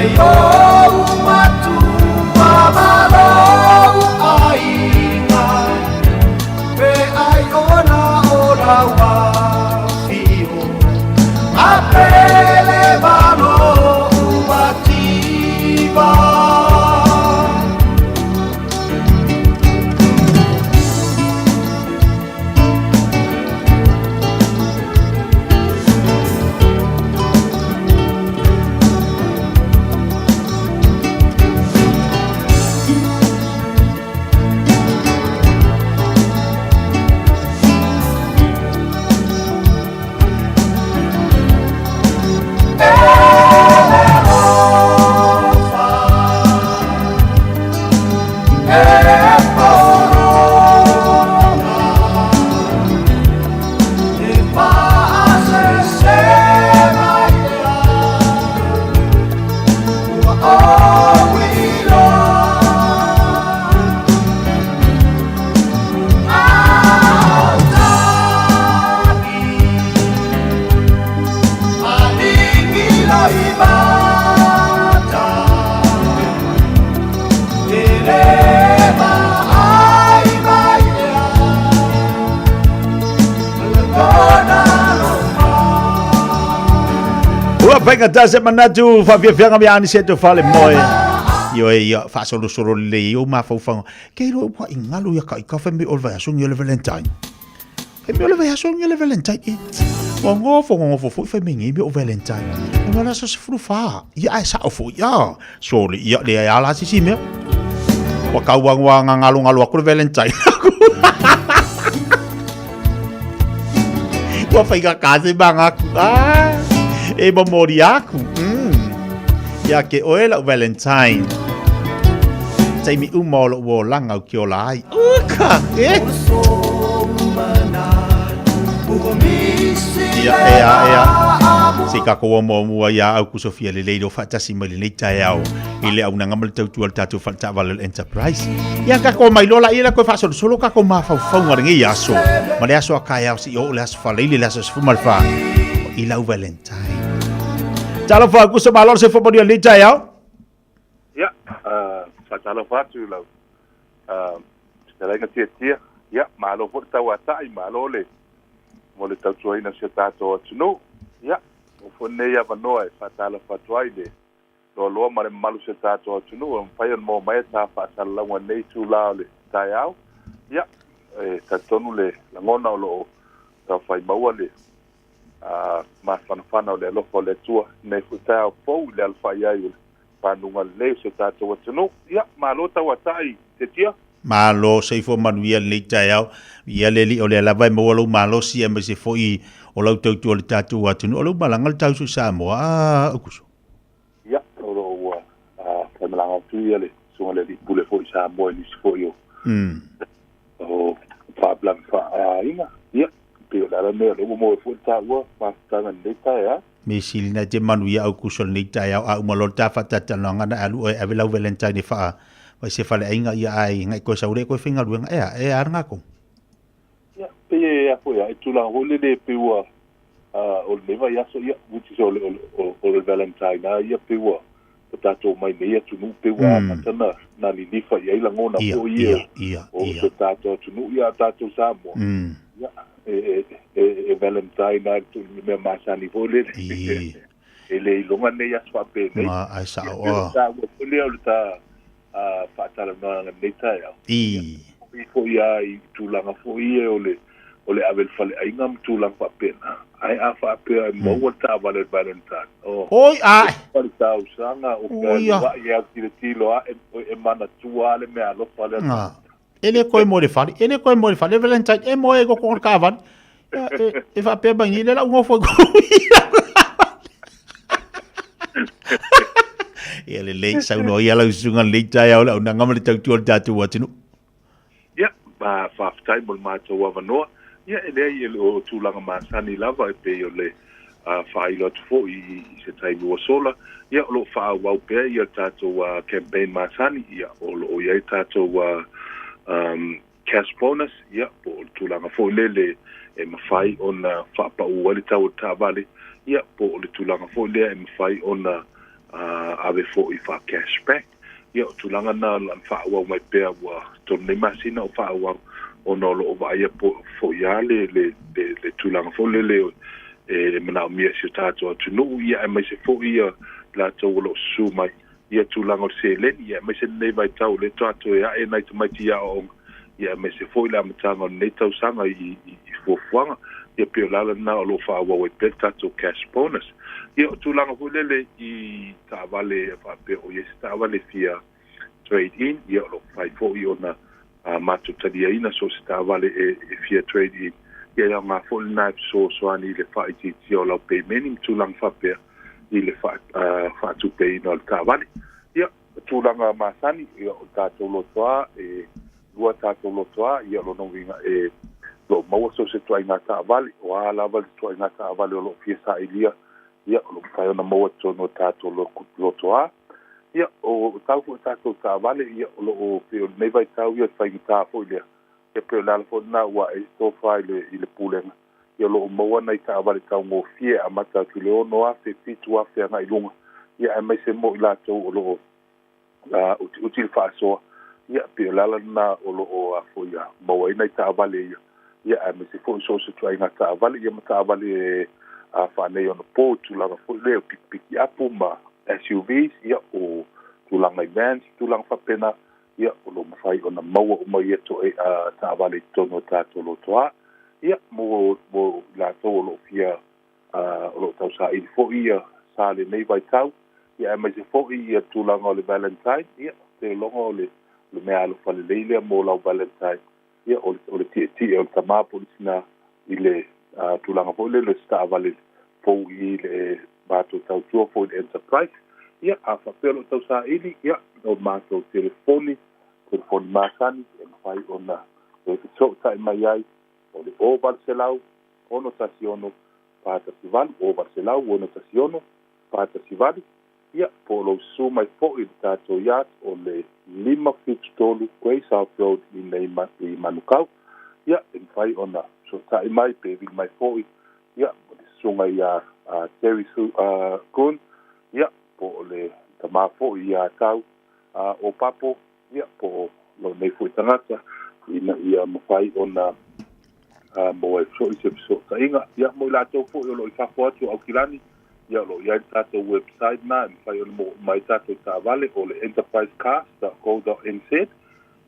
Nai ou matua ma lou aiga, Pe ai ona o lau afio, A pele ma lou mativa. Ua faigata se manatu faafiafiaga mea ani se fale moe. Ioe ia faasolosolo lelei ou mafaufauga. Ke iloa ua i galu ia ka i kafe me o le vaiaso ni o le Valentine. Fai mai o le vaiaso ni o le Valentine e. Ua gofo gogofo foi fai mai nei mea o Valentine. E ma le aso 14. Ia ae sao foi ia. Sole ia leai a la se isi mea. Ua tau ua gagalogalo atu le Valentine. Ua faigata se maga aku. Ah, e momoli aku. Ia ke oe lau Valentine. Taimi uma o lou olaga ou te ola ai. Uka, e. Ia, ea, ea. Se i tatou omuamua iā au ku Sofia lelei lo faatasi mai lenei taeao i le auaunaga ma le tautua o le tatou faletaavale o le Enterprise. Ia tatou omai loa laia la toe faasolosolo tatou mafaufauga o lenei aso ma le aso a taeao seia oo le aso Faleile le aso 14 i lau Valentine. Talofa Aukuso malo le soifua manuia i lenei taeao. Ia, faatalofa atu i lau fetalaiga Tiatia. Ia, malo foi le tauatai, malo le mo le tautuaina o si o tatou atunuu. Ia, ua foi lenei avanoa e faatalofa atu ai i le loaloa ma le mamalu o si o tatou atunuu ua mafai ona maua mai a ta faasalalauga i lenei itula o le taeao. Ia, e talitonu le lagona o lo o taufai maua le mafanafana o le alofa o le Atua i lenei foi taeao fou i le alafai ai o le fanuga lelei o si o tatou atunuu. Ia, malo tauatai Tiatia. Malo, soifua manuia lenei taeao. Ia le Alii o lea lava e maua lou malosi aemaise foi o lau tautua i le tatou atunuu. O lou malaga le tausu i Samoa, a Aukuso? Ia, o lo o ua faimalaga atu ia le Susuga i le Alii Pule foi i Samoa i nisi foi o o faalavelave faaaiga. Ia, pei o le ala lea o lea ua maua ai foi le taua mafutaga i lenei taeao. Me sili na te manuia Aukuso i lenei taeao a uma loa le ta faatatalanoaga na e alu oe e ave lau Valentine e faa fai se faleaiga ia ae nai koe sau lea koe faigaluega ea e a lena kou. Ia, pei e a foi a e tulaga foi lele pei ua o lenei vaiaso ia which is o le o o le Valentine a ia pei ua ua tatou omai nei atunuu pei ua amata na na lilifa i ai lagona foi ia o si o tatou atunuu ia a tatou Samoa. Ia e e e Valentine a le mea masani foi lele. E le iloga nei aso faapenei. Ma ai sao. Ia, pei o le taua foi lea o le ta faatalanoaga i lenei taeao. I foi a i tulaga foi ia o le o le ave i le faleaiga ma tulaga faapena. Ae a faapea e maua le taavale o le Valentine, oh, Oi ae! le tausaga o fealuai e autilotilo ae e manatua lava le meaalofa lea. Nga. E le toe moe i le fale, e le toe moe i le fale, Valentine, e moe i roto o le taavale. Ia, e, e faapea mai nei, lea la u nofo i Ia lelei, saunoa ia lau susuga lenei taeao le auaunaga ma le tautua o le tatou atunuu. Ia, ma faafetai mo le matou avanoa. Ia, e leai, e le o tulaga masani lava e pei o le faailo atu foi i se taimi ua sola. Ia, o lo o faaauau pea ia le tatou campaign masani, ia, o lo o i ai tatou cash bonus, ia, po o le tulaga foi lele e mafai ona faapau ai le tau o le taavale, ia, po o le tulaga foi lea e mafai ona ave foi faa-cash back. Ia, o tulaga na o le a faaauau mai pea ua tolu nei masina o faaauau ona o lo o vaaia foi lava le, le, le, le tulaga foi lele e manaomia e si o tatou atunuu, ia aemaise foi ia latou o lo o susu mai ia tulaga o le seleni, ia aemaise lenei vaitau o lea faatoa toe ae nai tamaiti i aoaoga, ia aemaise foi le amataga o lenei tausaga i, i, i fuafuaga. Ia pei o le ala lena o lo o faaauau ai pea le tatou cash bonus. Ia o tulaga foi lele i taavale e faapea o i ai se taavale e fia trade in, ia o lo o mafai foi ona matou taliaina so o se taavale e, e fia trade in. Ia e aoga foi lena e fesoasoani i le faaitiitia o lau pemeni ma tulaga faapea i le faatupeina o le taavale. Ia, o tulaga masani, ia, o le tatou lotoa, e lua tatou lotoa, ia, o lona uiga e lo o maua so o se ituaiga taavale, o a lava le ituaiga taavale o lo o fia sailia, ia, o lo o mafai ona maua i totonu o tatou lotoa. Ia, o tau foi o tatou taavale, ia, o lo o pei o lenei vaitau ia, o le faigata foi lea, ia pei o le ala foi lena ua ae ai se tofa i le, i le Pulega, ia o lo o maua nai taavale taugofie e amata atu i le $6,000, $7,000 agai i luga, ia aemaise mo i latou o lo o utiuti le faasoa, ia pei o le ala lena o lo o a foi a maua ai nai taavale ia, ia aemaise foi so o se ituaiga taavale, ia ma taavale a faaneionapo i tulaga foi lea o pikipiki apu ma SUVs, ia o tulaga i vans, tulaga faapena, ia o lo o mafai ona maua uma ia toe taavale i totonu o tatou lotoa. Ia mo mo i latou o lo o fia o lo o tausaili foi ia sa lenei vaitau, ia aemaise foi ia tulaga o le Valentine, ia ou te iloga o le o le mea alofa lelei lea mo lau Valentine, ia o le o le tietie o le tama po o le tina i le tulaga foi lele o se taavale fou i le matou tautua foi i le Enterprise. Ia, a faapea o lo o tausaili, ia, o matou telefoni, telefoni masani e mafai ona e fesootai mai ai, o le 0800 616 418, 0800 616 418, ia, po o lou susu mai foi i le tatou yard o le 573 Grey South Road i nei i Manukau. Ia, e mafai ona fesootai mai pe vili mai foi, ia, o le susuga ia Terry Su, Kuhn, ia, po o le tama foi ia Tau Opapo, ia, po o lou nei foi tagata, ina ia mafai ona maua ai foi se fesootaiga. Ia, mo i latou foi o lo o i fafo atu o Aukilani, ia, o lo o i ai le tatou website na e mafai ona maua uma ai tatou taavale, o le enterprisecars.co.nz.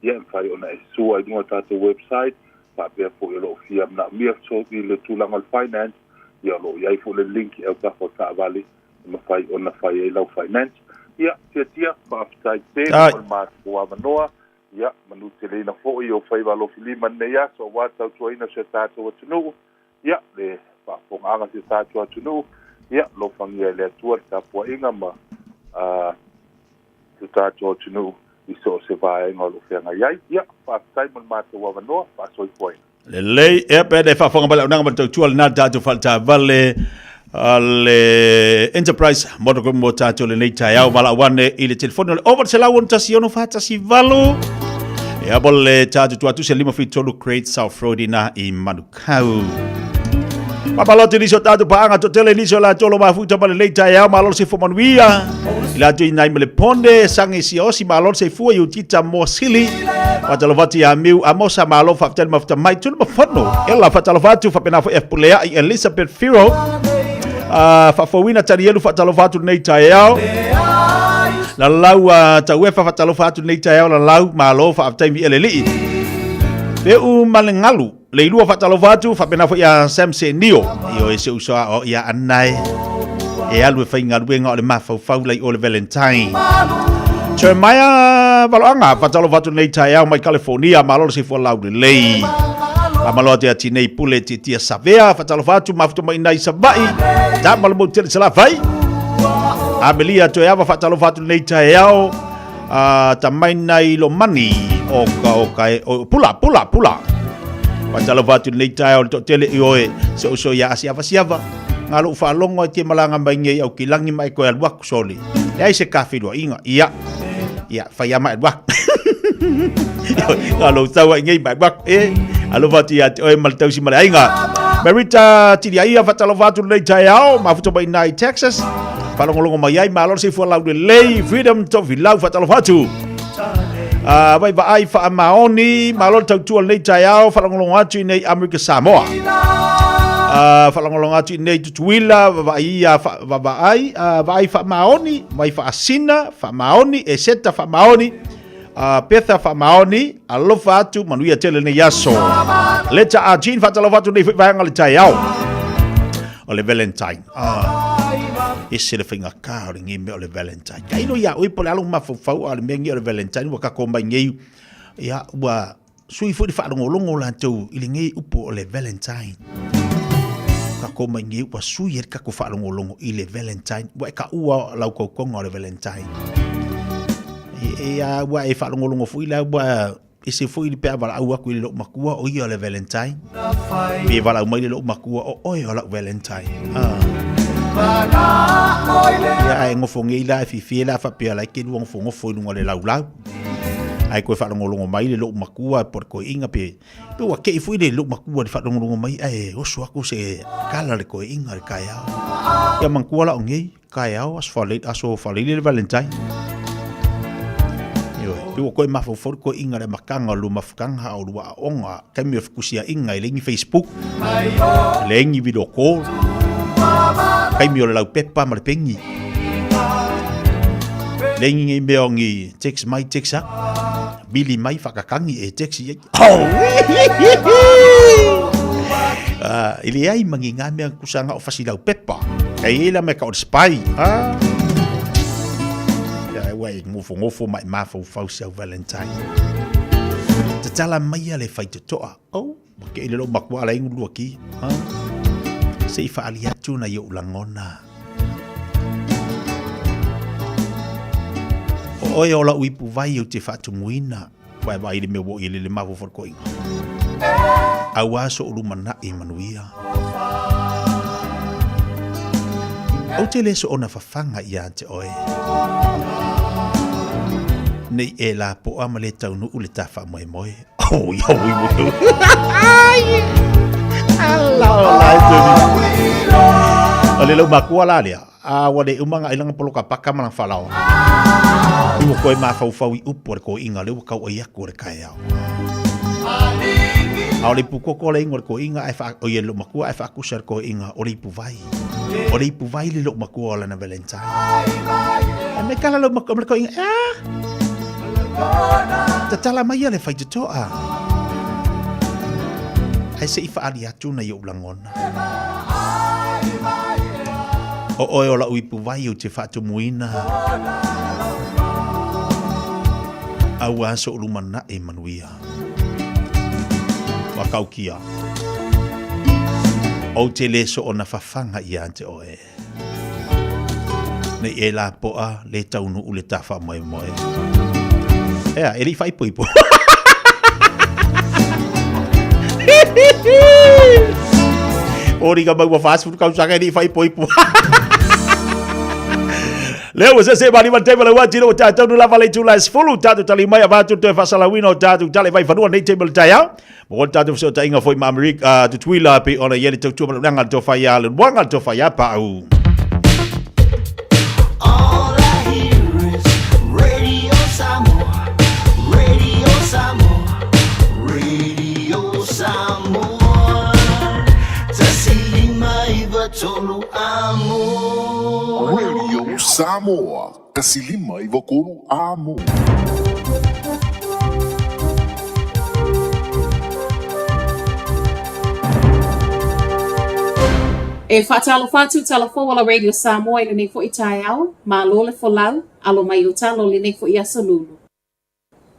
Ia, e mafai ona e sua i luga o le tatou website, faapea foi o lo o fia manaomia fesoasoani i le tulaga o le finance, ia, o lo o i ai foi le link i autafa o taavale e mafai ona fai ai lau finance. Ia, Tiatia, faafetai tele mo le matou avanoa. Ia, manuteleina foi ou faiva alofilima i lenei aso aua le tautuaina o si o tatou atunuu. Ia, le faafofogaaga a si o tatou atunuu. Ia, alofagia e le Atua le tapuaiga ma si o tatou atunuu i so o se vaega o lo o feagai ai. Ia, faafetai mo le matou avanoa. Faasoifuaina. Lelei, ea pe le faafofoga mai le auaunaga ma le tautua lena le tatou faletaavale a le Enterprise Motor Group mo tatou lenei taeao valaau ane i le telefoni o le 01616 418. Ea mo le tatou tuatusi 573 Great South Road ina i Manukau. Mamalo atu nisi o tatou paaga toatele nisi o latou lo mafuta ma lenei taeao malo le soifua manuia. I latou i nai ma le ponde sangi siaosi malo le soifua i utita moasili. Faatalofa atu ia Miu Amosa malo faafetai le mafuta mai tulu ma fono. Ela faatalofa atu faapena foi F Puleai Elizabeth Firo. Faafouina Tanielu faatalofa atu lenei taeao. Lalau Tauefa faatalofa atu lenei taeao lalau malo faafetai mi elelii. Peu ma le galu Le ilua faatalofa atu faapena foi ia Sam Senio i o e se uso a o ia Anae e alu e faigaluega o le mafaufau lai o le Valentine. Jeremiah Valoanga faatalofa atu nei taeao mai California malo le soifua laulelei. Faamalo atu ia Tinei Pule Tiatia Savea faatalofa atu mafuta mai nai Savaii tama le motu tele Salafai. Amelia Toeava faatalofa atu nei taeao tamai nai lomani o ka o ka o pula pula pula Faatalofa atu lenei taeao le toatele i oe se uso ia asiava siava ngā lou faalogo e te malanga mai nei au ki langi ma e koe alu aku soli leai se kafeiloaiga ia ia fai ama e alu aku ngā lou tau ai nei ma e alu aku e alofa atu ia te oe ma le tausi ma le aiga Marita Tiriaia faatalofa atu lenei taeao mafuta mai i Texas. Faalogologo mai ai, malo le soifua laulelei, Freedom Tofilau, faatalofa atu. Vai vaai faamaoni, malo le tautua lenei taeao, faalogologo atu i nei Amerika Samoa. Faalogologo atu i nei Tutuila, vaai ia vaai, vaai faamaoni, vai faasina, faamaoni, Eseta faamaoni, Betha faamaoni, alofa atu, manuia tele lenei aso. Leta a Jean, faatalofa atu nei foi vaega o le taeao. O le Valentine. Ese le faigata o lenei mea o le Valentine. Tailo ia oe po o le a lou mafaufau a o le mea lenei o le Valentine ua tatou omai nei, ia, ua sui foi le faalogologo o latou i lenei upu o le Valentine. Tatou omai nei ua sui ai le tatou faalogologo i le Valentine. Ua e taua lau tautoga o le Valentine. E, e, a, ua e faalogologo foi la ua ese foi le pe a valaau atu i le loomatua o ia o le Valentine. Pe valaau mai le loomatua o oe o lau Valentine. Ah. Ia ae gofo nei la e fiafia la faapea la e te lua gofogofo'o i luga o le laulau. Ae toe faalogologo mai le loomatua po o le toeaina pe pe ua te'i foi le loomatua i le faalogologo mai ae oso atu se kala le toeaina i le taeao. Ia manatua la o nei Taeao, aso Faraile, aso Faraile le Valentine. Ioe, pe ua toe mafaufau le toeaiina i le amataga o le lua mafutaga a o lua aoga, taimi o le fetusiaiga, e leai ni Facebook, e leai ni video call, taimi o le laupepa ma le peni. Leai ni nei mea o ni text mai, text atu. Vili mai, whakatangi e text i ai. Oh! E leai ma ni ngā mea kusa ngā o whasi laupepa. Kei e la mea ka o le spy. Ah. Ia, e ua e ngofo ngofo mai mafaufau si au Valentine. Tatala mai a le whaitotoa. Oh, ma ke ile lo makua ala ingu lua ki. Ah. Se i whaali atu na i o ulangona. O oe o lau ipu vai o te whaatumuina. Wae vaai le mea ua i le mafaufau le koiga. Auā so'u lumanai manuia. Ou te le soona fafaga iā te oe. Nei e lapoa ma le taunuu le ta faamoemoe. Oi, oi, oi. Ala o la e O le lau makua la lea. A ua le uma ga ilanga poloka paka ma lana falaoa. I ua koe mafaufau i upu a le koiga lea ua kauai atu o le kaeao. A o le ipu koko le ingoa o le koiga ae wha, o ia le loomatua ae faakusa le koiga o le ipu vai. O le ipu vai le loomatua o lana Valentine. Ae me kala loomatua ma le koiga, ah! Tatala mai ia le faitotoa. Ae se i whaali atu na i ou langona. O oe o lau ipu vai ou te faatumuina. Auā so'u lumanai manuia. Ua kaukia. Ou te le soona fafaga iā te oe. Nei e lapoa le taunuu le ta faamoemoe. Ea, e le i faaipoipo. Ori ka mau 40 tausaga e le i faaipoipo. Lea ua sese mali ma table ua tino o tātou nu lava le itula e 10 tātou tali mai avatu toe faasalauina o tātou tale vai fanua nei table taeao. Mo le tātou fesootaiga foi ma Amerika, Tutuila pei ona i ai le tautua ma le unaga le tofa iā Lenuaga le tofa iā Paʻu. All I hear is Radio Samoa, Radio Samoa, Radio Samoa. 1993 amo. Radio Samoa, 1993 amo. E faatalofa atu tala fou o la Radio Samoa i lenei foi taeao, malo le folau, alo mai o talo lenei foi aso lulu.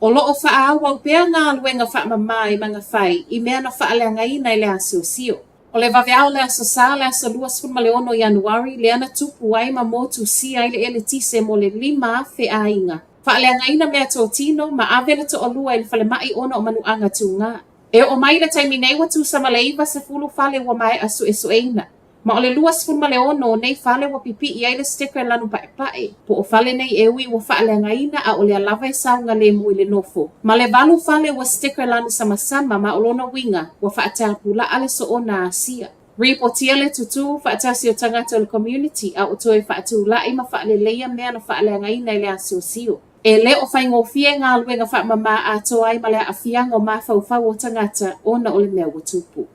O lo o faaauau pea galuega faamamā i Magafai i mea na faaleagaina i le asiosio. O le vaveao o le Aso Sa, le aso 26 Ianuari, lea na tupu ai ma motusia ai le eletise mo le 5,000 aiga. Faaleagaina meatotino ma ave le toalua i le falemai ona o manuaga tugā. E oo mai le taimi nei ua tusa ma le 90 fale ua maea suesueina. Ma o le 26 o nei fale ua pipii ai le sticker lanu paepae, po o fale nei e ui ua faaleagaina a o lea lava e saogalemu i le nofo. Ma le valu fale ua sticker lanu samasama ma o lona uiga ua faatapulaa le soona asia. Ripotia le tutū faatasi o tagata o le community a o toe faatula'i ma faaleleia mea na faaleagaina i le asiosio. E le o faigofie galuega faamamā atoa ai ma le aafiaga o mafaufau o tagata ona o le mea ua tupu.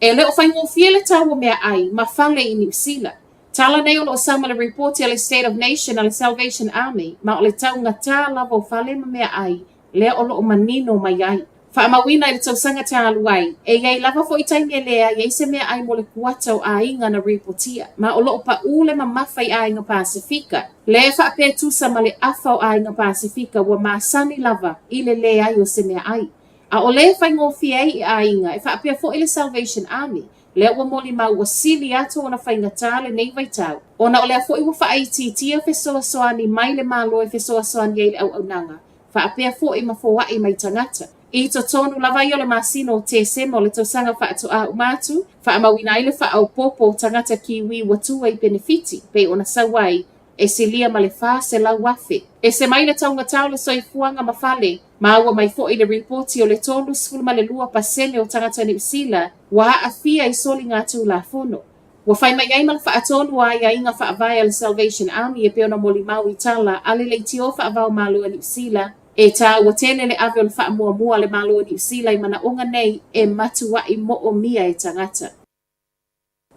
E le o faigofie le tau o meaai ma fale i Niu Sila. Tala nei o lo o sau ma le ripoti a le State of Nation a le Salvation Army ma o le taugatā lava o fale ma meaai lea o lo o manino mai ai. Faamauina i le tausaga talu ai, e i ai lava foi taimi e leai ai se meaai mo le kuata o aiga na ripotia, ma o lo o paʻū le mamafa i aiga Pasefika. Lea e faapea tusa ma le afa o aiga Pasefika ua masani lava i le leai o se meaai. A o lea e faigofie ai i aiga, e faapea foi le Salvation Army, lea ua molimau ua sili atu ona faigata lenei vaitau, ona o lea foi ua faaitiitia fesoasoani mai le Malo e fesoasoani ai i le auaunaga, faapea foi ma foai mai tagata. I totonu lava ia o le masina o Tesema o le tausaga faatoa uma atu, faamauina ai le faaopoopo o tagata Kiwi ua tua i penefiti, pei ona sau ai, e silia ma le 400,000. Ese mai le taugatā o le soifuaga ma fale, Maua mai foi le ripoti o le 32% o tagata Niu Sila ua aafia i soligatulafono. Ua fai mai ai ma le faatonu o aiaiga faavae a le Salvation Army e pei ona molimau i tala a le leitio faavao Malo a Niu Sila, e taua tele le ave o le faamuamua a le Malo o Niu Sila i manaoga nei e matuaʻi moʻomia e tagata.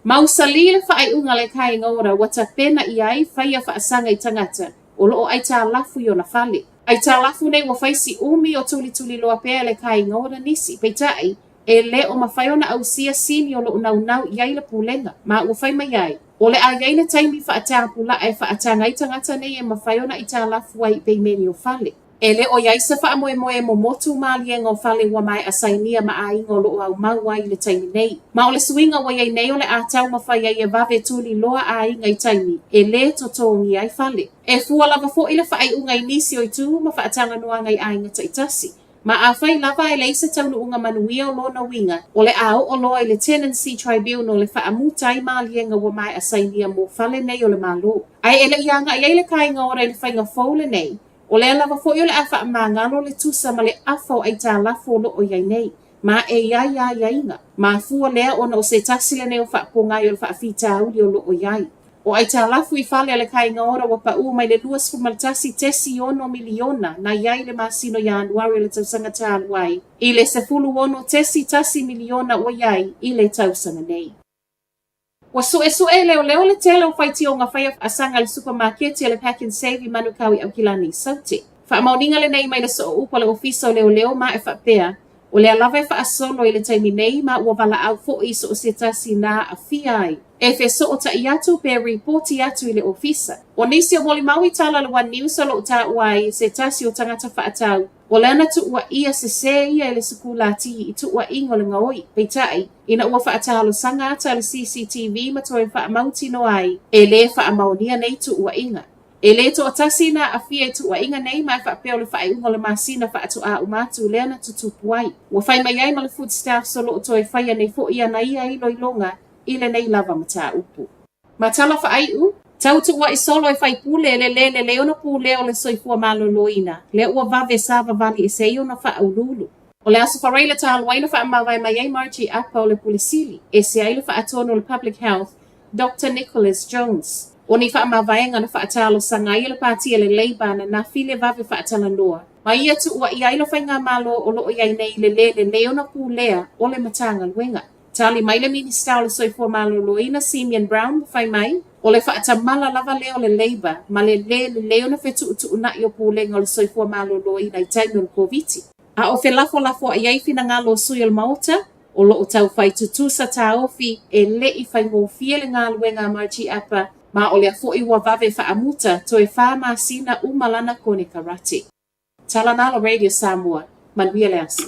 Mausali le faaiuga a le Kāinga Ora ua tapena i ai faia faasaga i tagata o lo o aitalafu i ona fale. Aitalafu nei ua fai si umi o tulituliloa pea e le Kāinga Ora nisi, peitai, e le o mafai ona ausia sini o lo o naunau i ai le Pulega, ma ua fai mai ai, o le a i ai le taimi faatapulaa e faataga ai tagata nei e mafai ona aitalafu ai i peimeni o fale. E le o i ai se faamoemoe e momotu maliega o fale ua maea sainia ma aiga o lo o aumau ai i le taimi nei. Ma o le suiga ua i ai nei o le a taumafai ai e vave tuliloa aiga i taimi e lē totogia ai fale. E fua lava foi le faaiuga i nisi o itu ma faataganoaga i aiga taitasi. Ma afai lava e leai se taunuuga manuia o lona uiga, o le a oo loa i le Tenancy Tribunal e faamuta ai maliega ua maea sainia mo fale nei o le Malo. Ae e le i agai ai le Kāinga Ora i le faiga fou lenei, O lea lava foi o le a faamagalo le tusa ma le afa o aitalafu o lo o i ai nei, ma e i ai aiaiga. Mafua lea ona o se tasi lenei o faapogai o le faafitauli o lo o i ai. O aitalafu i fale a le Kāinga Ora ua paʻū mai le $21.6 miliona na i ai i le masina o Ianuari o le tausaga talu ai i le $16.1 miliona ua i ai i le tausaga nei. Ua suesue e leoleo le tele o faitioga faia asaga a le supamaketi a le Pak'nSave i Manukau i Aukilani i Saute. Faamaoniga lenei mai le sooupu a le Ofisa o Leoleo ma e faapea, o lea lava e faasolo i le taimi nei ma ua valaau foi i so o se tasi na aafia ai e fesootai atu pe ripoti atu i le ofisa. O nisi o molimau i tala a le One News o lo o taua ai e se tasi o tagata faatau O lea na tuuaia sesē ia e le sikulati i tuuaiga o le gaoi, peitai, ina ua faatalosaga ata a le CCTV ma toe faamautinoa ai, e lē faamaonia nei tuuaiga. E lē toatasi na aafia i tuuaiga nei ma e faapea o le faaiuga o le masina faatoa uma atu lea na tutupu ai. Ua fai mai ai ma le Foodstuffs o lo o toe faia nei foi ana ia iloiloga i lenei lava mataupu. Ma tala faaiu, tau tuuaʻi solo e faipule e le lē lelei ona pulea o le soifua maloloina, lea ua vave savavali ese ai ona faauluulu. O le Aso Faraile talu ai na faamavae mai ai Margie Apa o le Pule Sili, ese ai le faatonu o le Public Health, Doctor Nicholas Jones. O ni faamavaega na faatalosaga ai e le Pāti a le Labour ananafi le vave faatalanoa ma ia tuuaʻi ai le Faigamalo o lo o i ai nei i le lē lelei ona pulea o le Matagaluega. Tali mai le Minisita o le Soifua Maloloina Simeon Brown ma fai mai, o le faatamala lava lea o le Labour ma le lē lelei ona fetuutuunai o pulega o le soifua maloloina i taimi o le Koviti. A o felafolafoai ai finagalo o sui o le Maota, o lo o taufai tutusa taofi e le i faigofie le galuega a Margie Apa ma o lea foi ua vave faamuta toe fa masina uma lana konekarate. Tala nalo Radio Samoa, manuia le aso.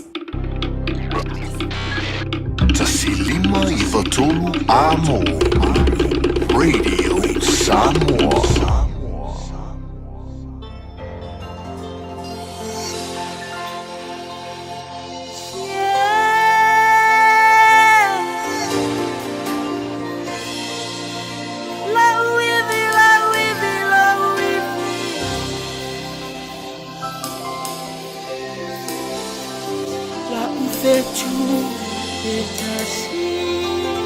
153 A-mo, Radio Samoa. La'u fetu e tasi.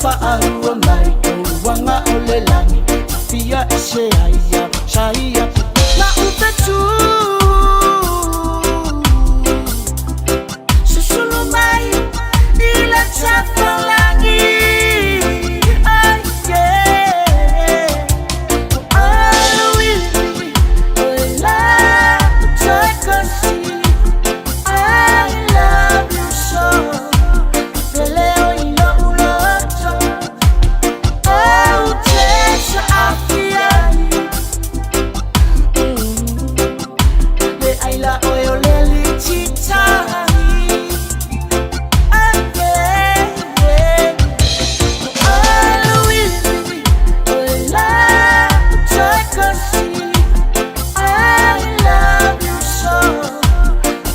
fa'aua mai kou aga o le lagi afia ese ai ia saia ma ufetu susulu mai i le tafalagi. Ai, yeah. Aloili, o la utakasi. I love you so. Pele o ilo uloto. Oh, tesa afiai. Le aila oe o le lititai. Ah, yeah, yeah. Aloili, o la utakasi. I love you so.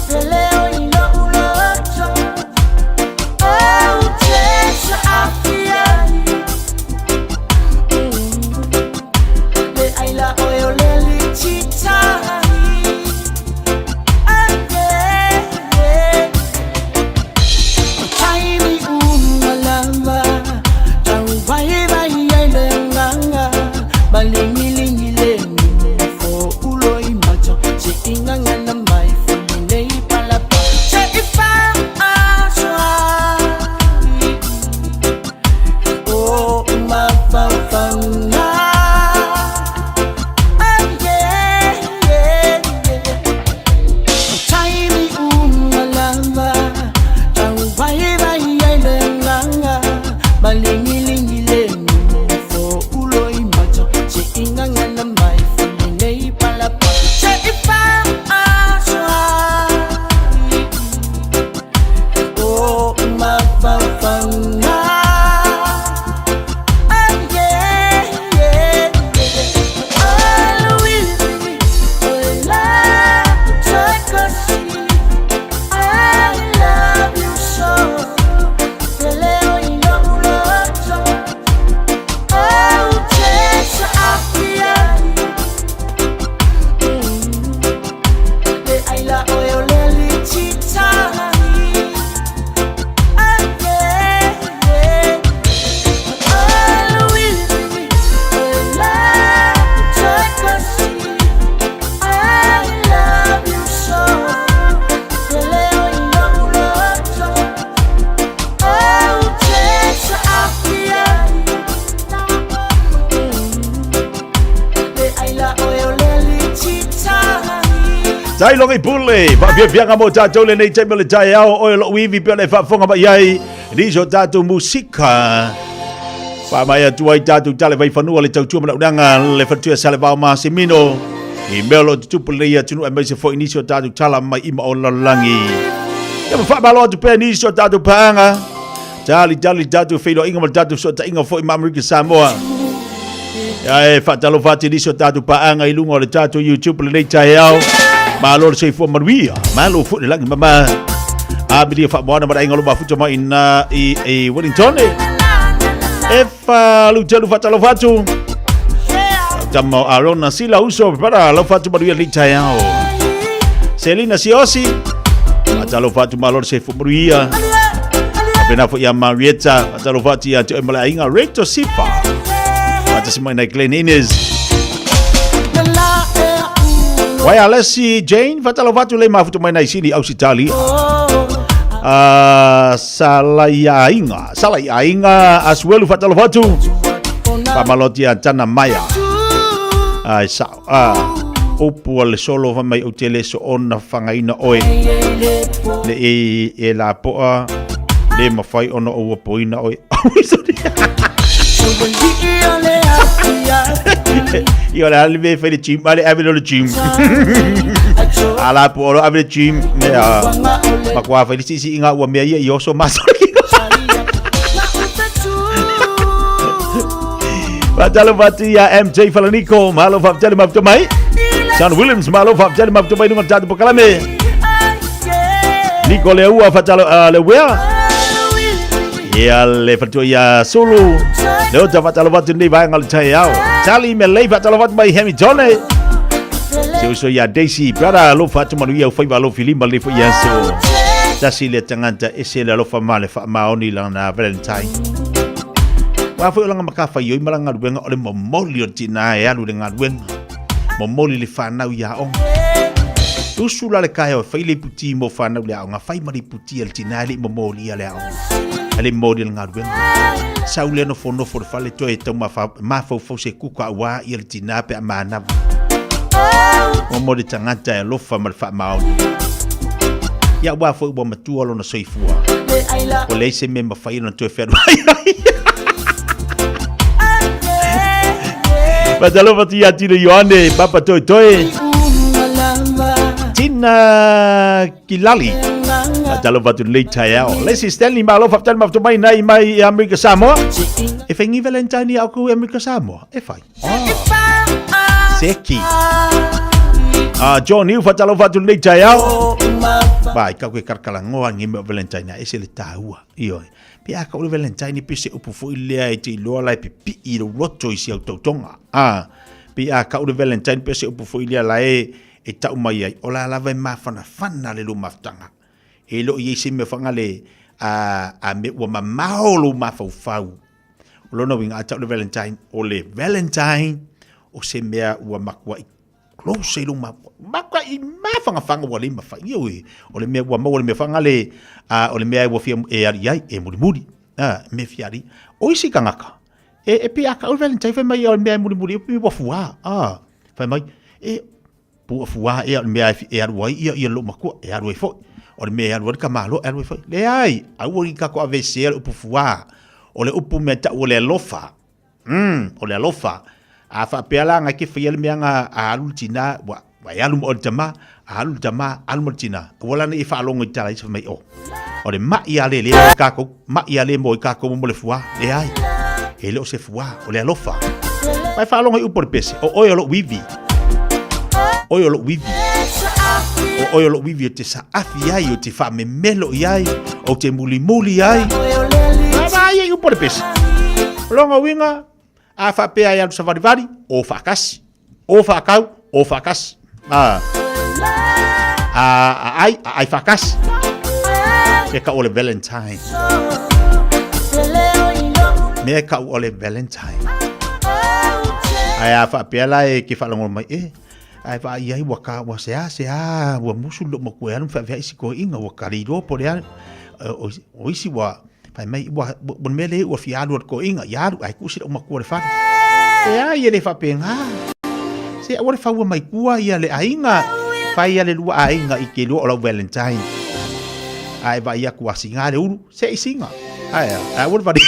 Pele o ilo uloto. Oh, tesa afiai. Le aila oe o le lititai. Ah, yeah, yeah. Taimi uma lava, tau vai vai ai le nganga, malingilingi le fo ulo i mato, se inganga na mai fo nei palapa. Se i fa asoa, o mafaufauga. Ah, yeah, yeah, yeah. Taimi uma lava, tau vai vai ai le nganga, malingilingi le fo ulo i mato, se inganga na mai fo nei palapa. Se i fa asoa, o mafaufauga. Ah, yeah, yeah, yeah. Aloili, o la utakasi. I love you so. Pele o ilo uloto. Oh, tesa afiai. Le aila oe o le lititai. Ah, yeah, yeah. Aloili, o la utakasi. I love you so. Pele o ilo uloto. Oh, tesa afiai. Le aila oe o le lititai. Tailoga i pule, faafiafiaga mo tatou lenei taimi o le taeao, oe o lou ivi pea le faafofoga mai ai, nisi o tatou musika. Faamai atu ai tatou tale vaifanua le tautua ma launaga le faletua Salevao Masimino, i mea o lo o tutupu lenei atunuu aemaise foi nisi o tatou tala mai i ma o lalolagi. Ia ma faamalo atu pea nisi o tatou paaga, talitali le tatou feiloaiga ma le tatou fesootaiga foi ma Amerika Samoa. Ia e faatalofa atu i nisi o tatou paaga i luga o le tatou YouTube lenei taeao. Malo le soifua manuia, malo foi le lagi mama. Amilia Faamoana ma le aiga o lo mafuta mai ina i Wellington. E falutelu faatalofa atu. Tama o Arona Sila Uso, para alofa atu manuia lenei taeao. Selina Siosi, faatalofa atu malo le soifua manuia. Faapena foi ia Marietta, faatalofa atu ia te oe ma le aiga Rachel Sifa. Faatasi mai nai Glenn Innes. Wai Alessi Jane, faatalofa atu le mafuta mai nai Sini Ausitalia. Salaiaiga, Salaiaiga Asuelu faatalofa atu. Faamalo ia Tana Maia. Ai sa upu o le solo fa mai ou te le soona fagaina oe. Le e, e la poa le mawhai ona o ua poina oe. Ia le ale me fai le gym, ale ave le gym. Ala po olo ave le gym me a makwa fai le sisi inga ua mea ia i oso maso. Faatalofa atu ia MJ Falaniko, malo faafetali mafuta mai. Sean Williams, malo faafetali mafuta mai luga o le tatou polokalame. Nico Leua, faatalo Leuea. Ia le fatua ia Sulu. Le ota faatalofa atu lenei vaega o le taeao. Charlie Melei faatalofa atu mai Hamilton. Se uso ia Daisy, brother, alofa atu manuia ufaiva alofi lima le foi aso. Tasi le tagata ese le alofa ma le faamaoni lana Valentine. Aua foi o lana matafaioi ma lana galuega o le momoli o le tinā e alu i le galuega, momoli le fanau i aoga. Usu la le taeao e fai le iputi mo fanau i le aoga, fai ma le iputi a le tinā e le i momolia le aoga, e le i momolia le galuega. Sau lea nofonofo i le fale toe tau mafaufau se kuka aua ia le tinā pe a manava. Momo le tagata e alofa ma le faamaoni. Ia aua foi ua matua lona soifua. Ua leai se mea e mafai ona toe fealuai ai. Faatalofa atu ia Tino Ioane, Papa Toetoe, Tina Kilali. Faatalofa atu lenei taeao. Leslie Stanley, malo faafetai le mafuta mai nai mai i Amerika Samoa. E fai ni Valentine ia aku i Amerika Samoa. E fai. Oh. Seki. Ah, John Hiu, faatalofa atu lenei taeao. Vai, kau ke karakalangoa ngi mea Valentine, e se le tāua. Ioe. Pe a kau le Valentine pe se upu foi lea e te iloa la e pipii i lou loto i si au tautoga. Ah, pe a kau le Valentine pe se upu foi lea la e e tau mai ai, o la lava e mafanafana le lou mafutaga. E le o i ai se mea faagale a, a mea ua mamao lou mafaufau. O lona uiga, a tau le Valentine, o le Valentine o se mea ua matuai close i lou matuai mafanafana ua le mafai. Ioe, o le mea ua maua le mea faagale, a, o le mea ua fia e ali ai, e mulimuli. A, mea fia ali. O isi tagata, e, e pei a tau le Valentine fai mai o le mea e mulimuli, e ua fuā. A, fai mai, e, po ua fuā ea o le mea e alu ai ia, ia lou matua, e alu ai foi. O le mea e alu ai le tamaloa, e alu ai foi. Leai, aua ne i tatou aveesea le upu fuā. O le upu mea tau o le alofa. Mm, o le alofa. A faapea la na e te faia le mea na a alu le tinā, ua, ua e alu ma oe le tamā, a alu le tamā, alu ma le tinā. Aua la ne i e faalogo i tala isi fai mai, oh, o le ma'i a le lea mo i kākou, ma'i a le mo i kākou mo le fuā. Leai, e le o se fuā, o le alofa. Mai faalogo i upu o le pese, o oe o lou ivi. Oe o lou ivi. O oe o lou ivi o te saafi ai, o te faamemelo i ai, o te mulimuli ai. Vai ai upu o le pese. O lona uiga, a faapea e alu savalivali, o faatasi. O faatau, o faatasi. A, a, a ai, a ai faatasi. Mea kau o le Valentine. Mea kau o le Valentine. Ae a faapea la e ke faalogo mai, e, ae vaai ai ua ka, ua sea, sea, ua musu lou matua e alu ma feaveai si toeaina, ua ka le iloa po o le a, o, o isi ua, Fai mai, ua, ua le mea lea ua fia alu a le toeaina, ia alu, ae tuu si lou matua i le fale. Leai, e le faapena. Se aua le faua mai tua ia le aiga, fai ia le lua aiga i te lua o lau Valentine. Ae vaai atu a siga le ulu, se i siga. Ae a, ae aua le vali.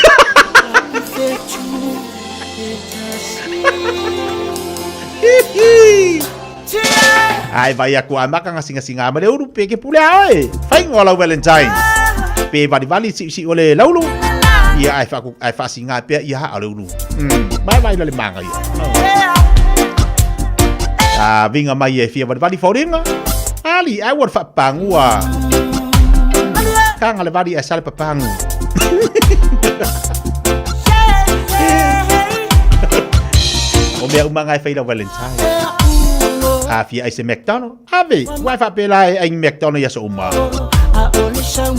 Ae vaai atu a maka gasegase ma le ulu pe ke pule a oe. Faiga o lau Valentine. Pe valivali siusiu o le laulu. Ia ae faaku ae faasiga pea ia haa o le ulu. Mai vai la le manga ia. A vinga mai e fia valivali foliga. Ali ai ua le faapapagua. Kaga le vali ae sa le papagu. O mea uma na e fai lau Valentine. A fia ai se McDonald. Ave, ua e faapela e ai McDonald i aso uma.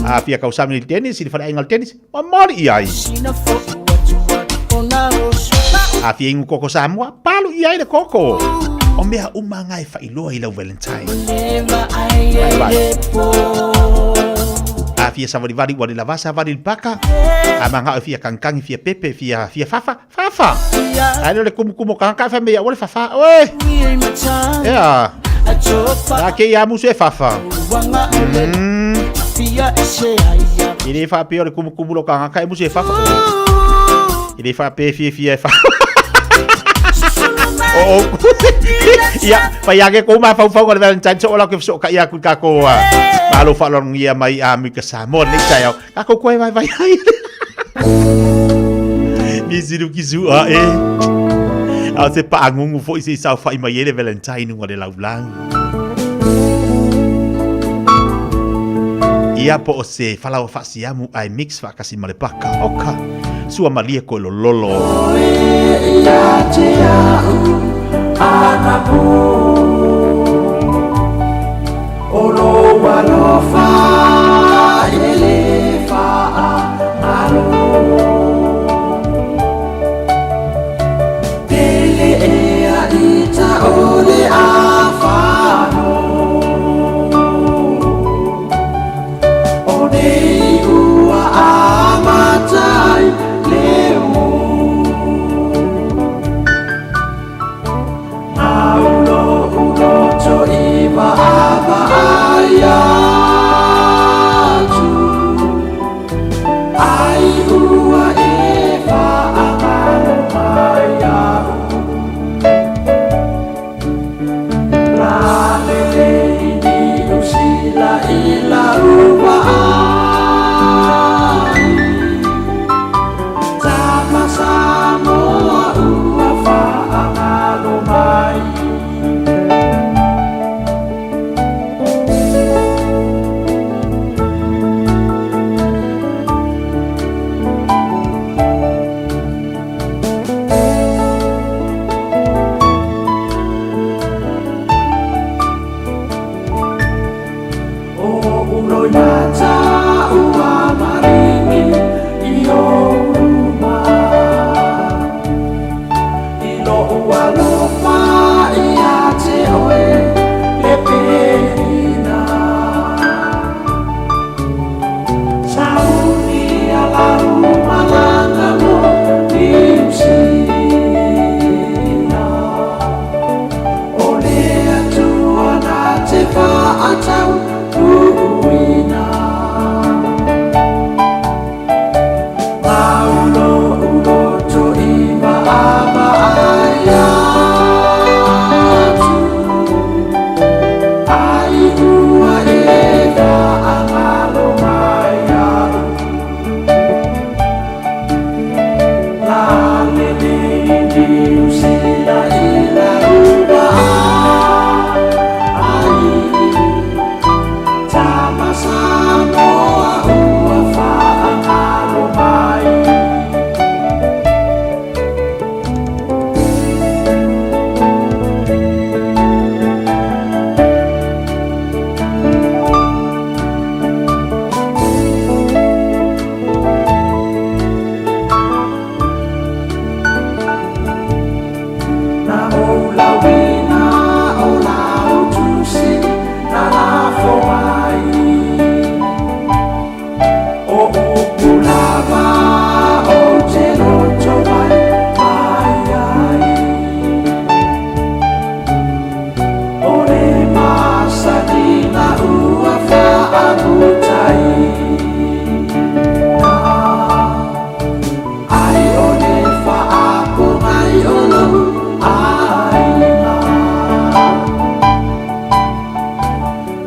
A fia kausami i le tennis, i le faleaiga o le tennis, momoli i ai. A fia inu koko Samoa, palu i ai le koko. O mea uma na e faailoa i lau Valentine. Vai vai. A fia savalivali ua le lava savali i le paka. A manao e fia kagikagi, fia pepe, fia, fia fafa, Fafa. Ai le kumukumu o kanga fai mai ua le fafa. Oe. Ea. A ke ia musu e fafa. E le faapea o le kumukumu lo kanga e musu e fafa. E le faapea e fia fia e fafa. O o. Ia, fai ake kou mafaufauga o le Valentine so o lau ke fesoʻotaʻi aku i kākou a malo faaloalogia mai a Amerika Samoa lenei taeao. Kākou koe vaivai ai. Nisi luki sua e. A o se paagugu foi se i saofai mai ai le Valentine uga le laulau. Ia po o se falaoa faasiamu ae mix faatasi ma le paka. Oka, sua malie koe lololo. Ia te au anapo O lou alofa e le faagalo. lau malaga mo Niu Sila. O le Atua na te faataunuuina. Maulo uloto i vaavaai atu, ai ua e faagalo mai iaʻu. Lalelei Niu Sila i lau vaai, Tama Samoa ua faagalo mai. Na ou lauina o lau tusi na lafo mai, O upu lava ou te loto maimai ai, O le masaniga ua faamutaina, Ai o le faapogai o lou aiga.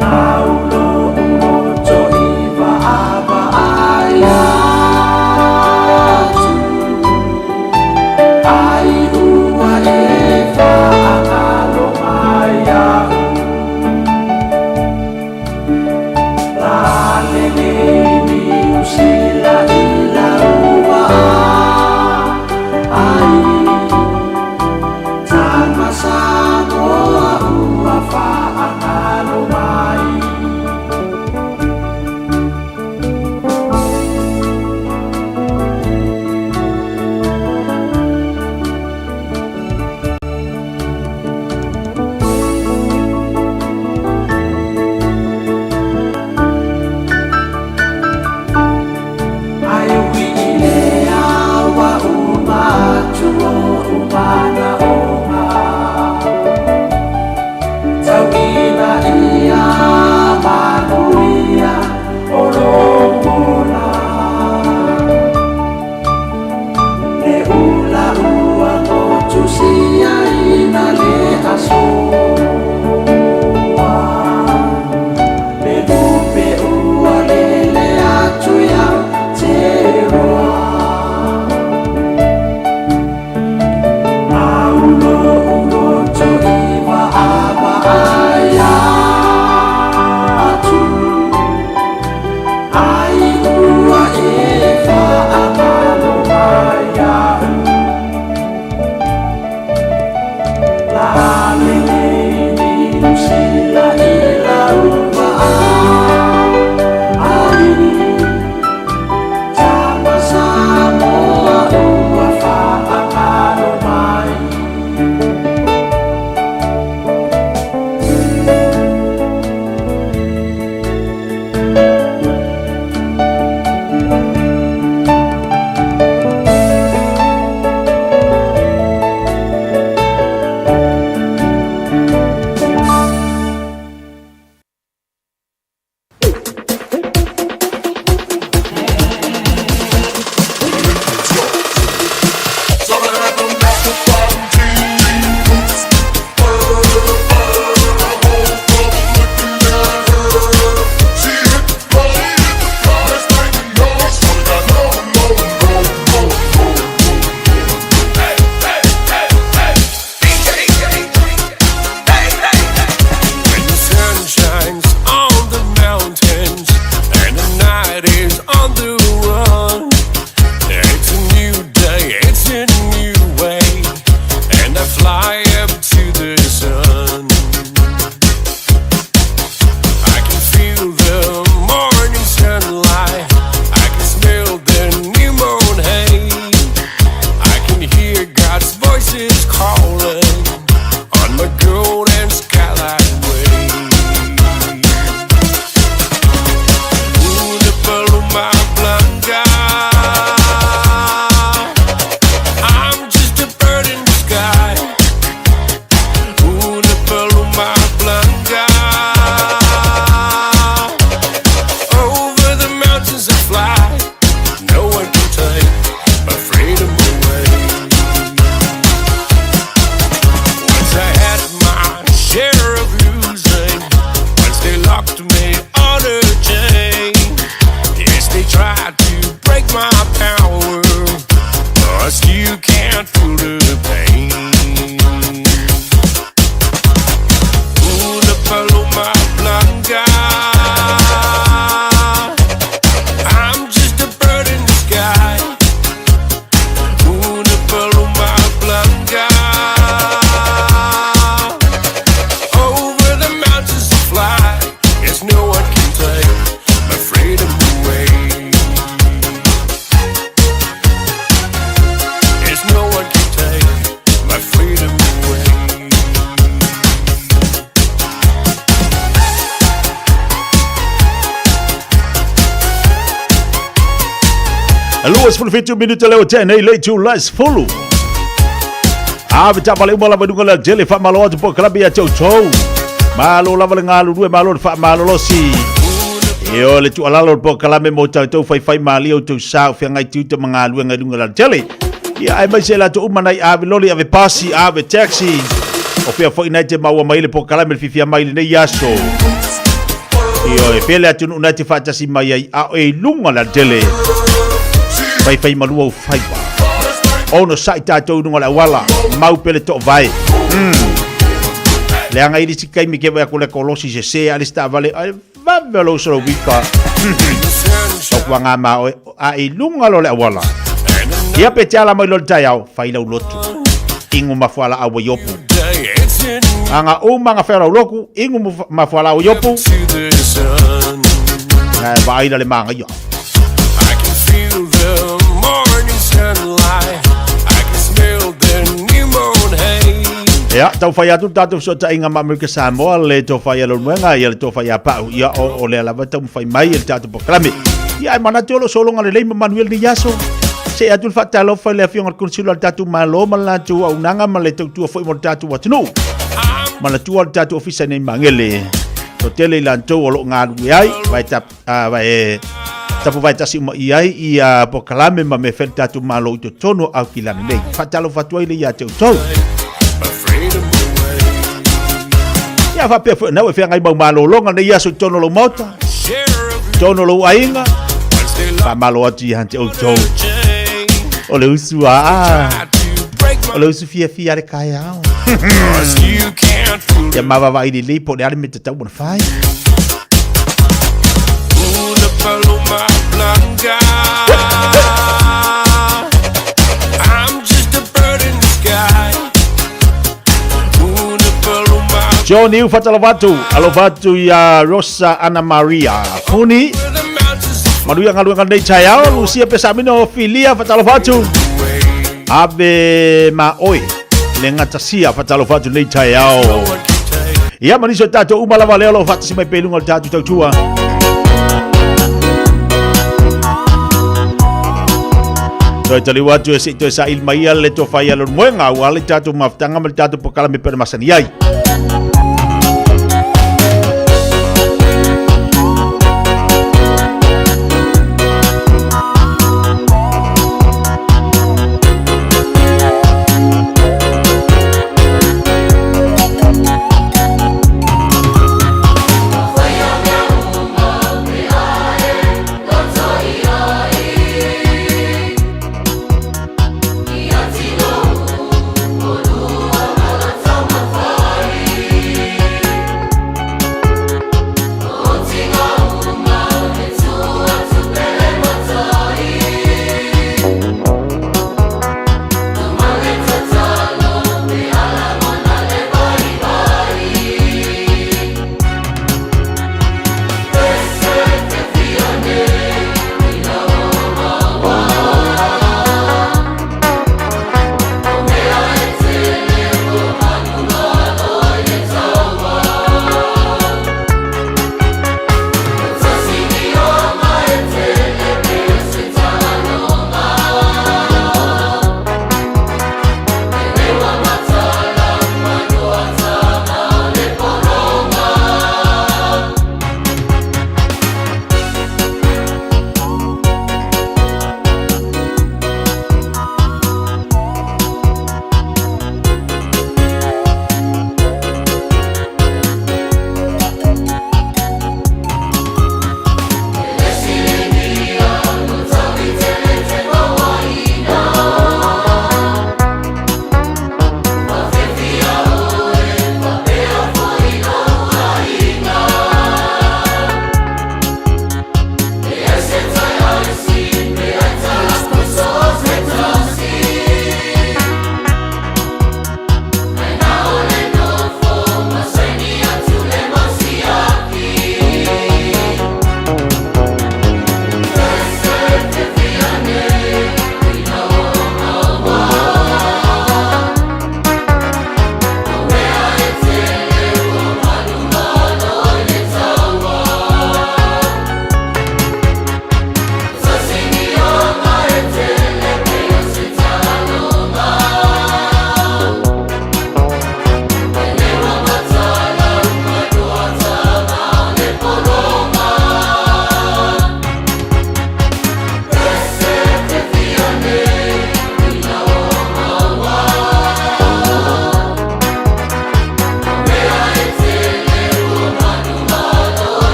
Gau loʻu loto i vaavaai 27 minute leo te nei le tu la sefulu. Ave taavale uma lava i luga o le alatele, faamalo atu polokalame ia te outou. Malo lava le galulue, malo le faamalolosi. E o le tuualalo o le polokalame mo tatou faifai malie outou sa o feagai tiute ma galuega i luga o le alatele. Ia aemaise latou uma nai ave loli, ave pasi, ave taxi. O fea foi nai te maua mai le polokalame le fiafia mai lenei aso. Ioe, fea le atunuu nai te faatasi mai ai a o e i luga o le alatele. Faifai malua ou faiva. Ono sa'i tatou i luga o le auala, mau pea le toovae. Leaga i le isi taimi ke vaai atu le kolosi sese a le isi taavale, ai vave o lou solouika. Tautuaga ma oe a i luga loa o le auala. Ia pe te ala mai loa le taeao, fai lau lotu. Inu ma fualaau ai opu. Aga uma nga whera uloku, inu ma fualaau ai opu. Ngai vaai la le māngaia. I can feel the morning sunlight. I can smell the new moon haze. Ia, tau whai atu tātou fesootaiga ma Amerika Samoa, le tofa ia Leulumoega, ia le tofa ia Pau, ia o, o lea lava taumafai mai e le tātou polokalame. Ia, ai manatu o lo sologa lelei ma manuia lenei aso. Se atu le faatalofa i le afioga i le Konesula o le tatou Malo ma le latou auaunaga ma le tautua foi mo le tatou atunuu. Manatua le tatou ofisa nei Magele. Toatele i latou o lo o galulue ai, vai tap, vai tapu vai tasi uma i ai i a polokalame ma mea fai le tatou Malo i totonu o Aukilani nei. Faatalofa atu ai le ia te outou. Ia faapea foi nau e feagai mau malologa nei aso i totonu o lou maota, totonu o lou aiga. Faamalo atu ia te outou. O le usu a, o le usu fiafia le taeao. Ia mavavaai lelei po o le a le mea tatau ona fai. Una paloma blanca. I'm just a bird in the sky. Una paloma John Niu faatalofa atu, alofa atu ia Rosa Ana Maria Funi. Manuia galuega lenei taeao, Lucia Pesamino Filia faatalofa atu. Ave ma oe le gatasia faatalofa atu lenei taeao. Ia ma nisi o tatou uma lava lea o lo o faatasi mai pea i luga o le tatou tautua. Toe taliu atu e se i toe saili mai ia le tofa ia Leulumoega aua le tatou mafutaga ma le tatou polokalame pei ona masani ai.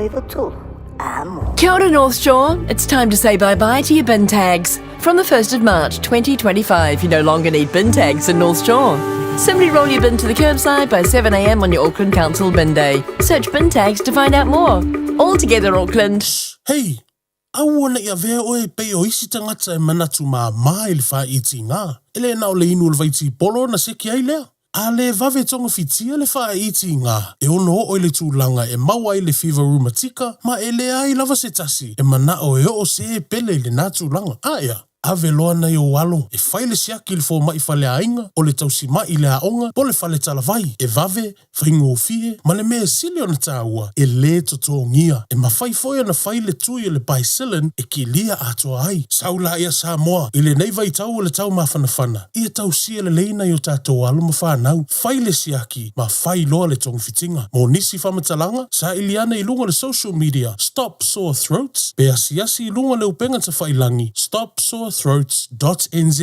iva tolu a mo. Kia ora North Shore, it's time to say bye-bye to your bin tags. From the 1st of March 2025, you no longer need bin tags in North Shore. Simply roll your bin to the curbside by 7am on your Auckland Council bin day. Search bin tags to find out more. All together, Auckland. Hei! Aua ne i avea oe e pei o isi tagata e manatu māmā i le faaitiga. E le na o le inu o le vaitipolo ona seki ai lea. A le vave togafitia le faaitiga, e ono oo i le tulaga e maua ai le fiva rumatika ma e leai lava se tasi e manao e oo se pele i lenā tulaga. Aea, ave loa nai ou alo e fai le siaki i le fomai faleaiga, o le tausima'i i le aoga po o le fale talavai, e vave, faigofie, ma le mea e sili ona taua, e lē totogia. E mafai foi ona fai le tui o le Bicillin e kilia atoa ai. Sau laia Samoa, i lenei vaitau o le taumafanafana, ia tausia lelei nai o tatou alo ma fanau, fai le siaki ma fai loa le togafitiga. Mo nisi faamatalaga, saili ane i luga o le social media Stop Sore Throats pe asiasi i luga o le upega tafailangi stopsorethroats dot nz.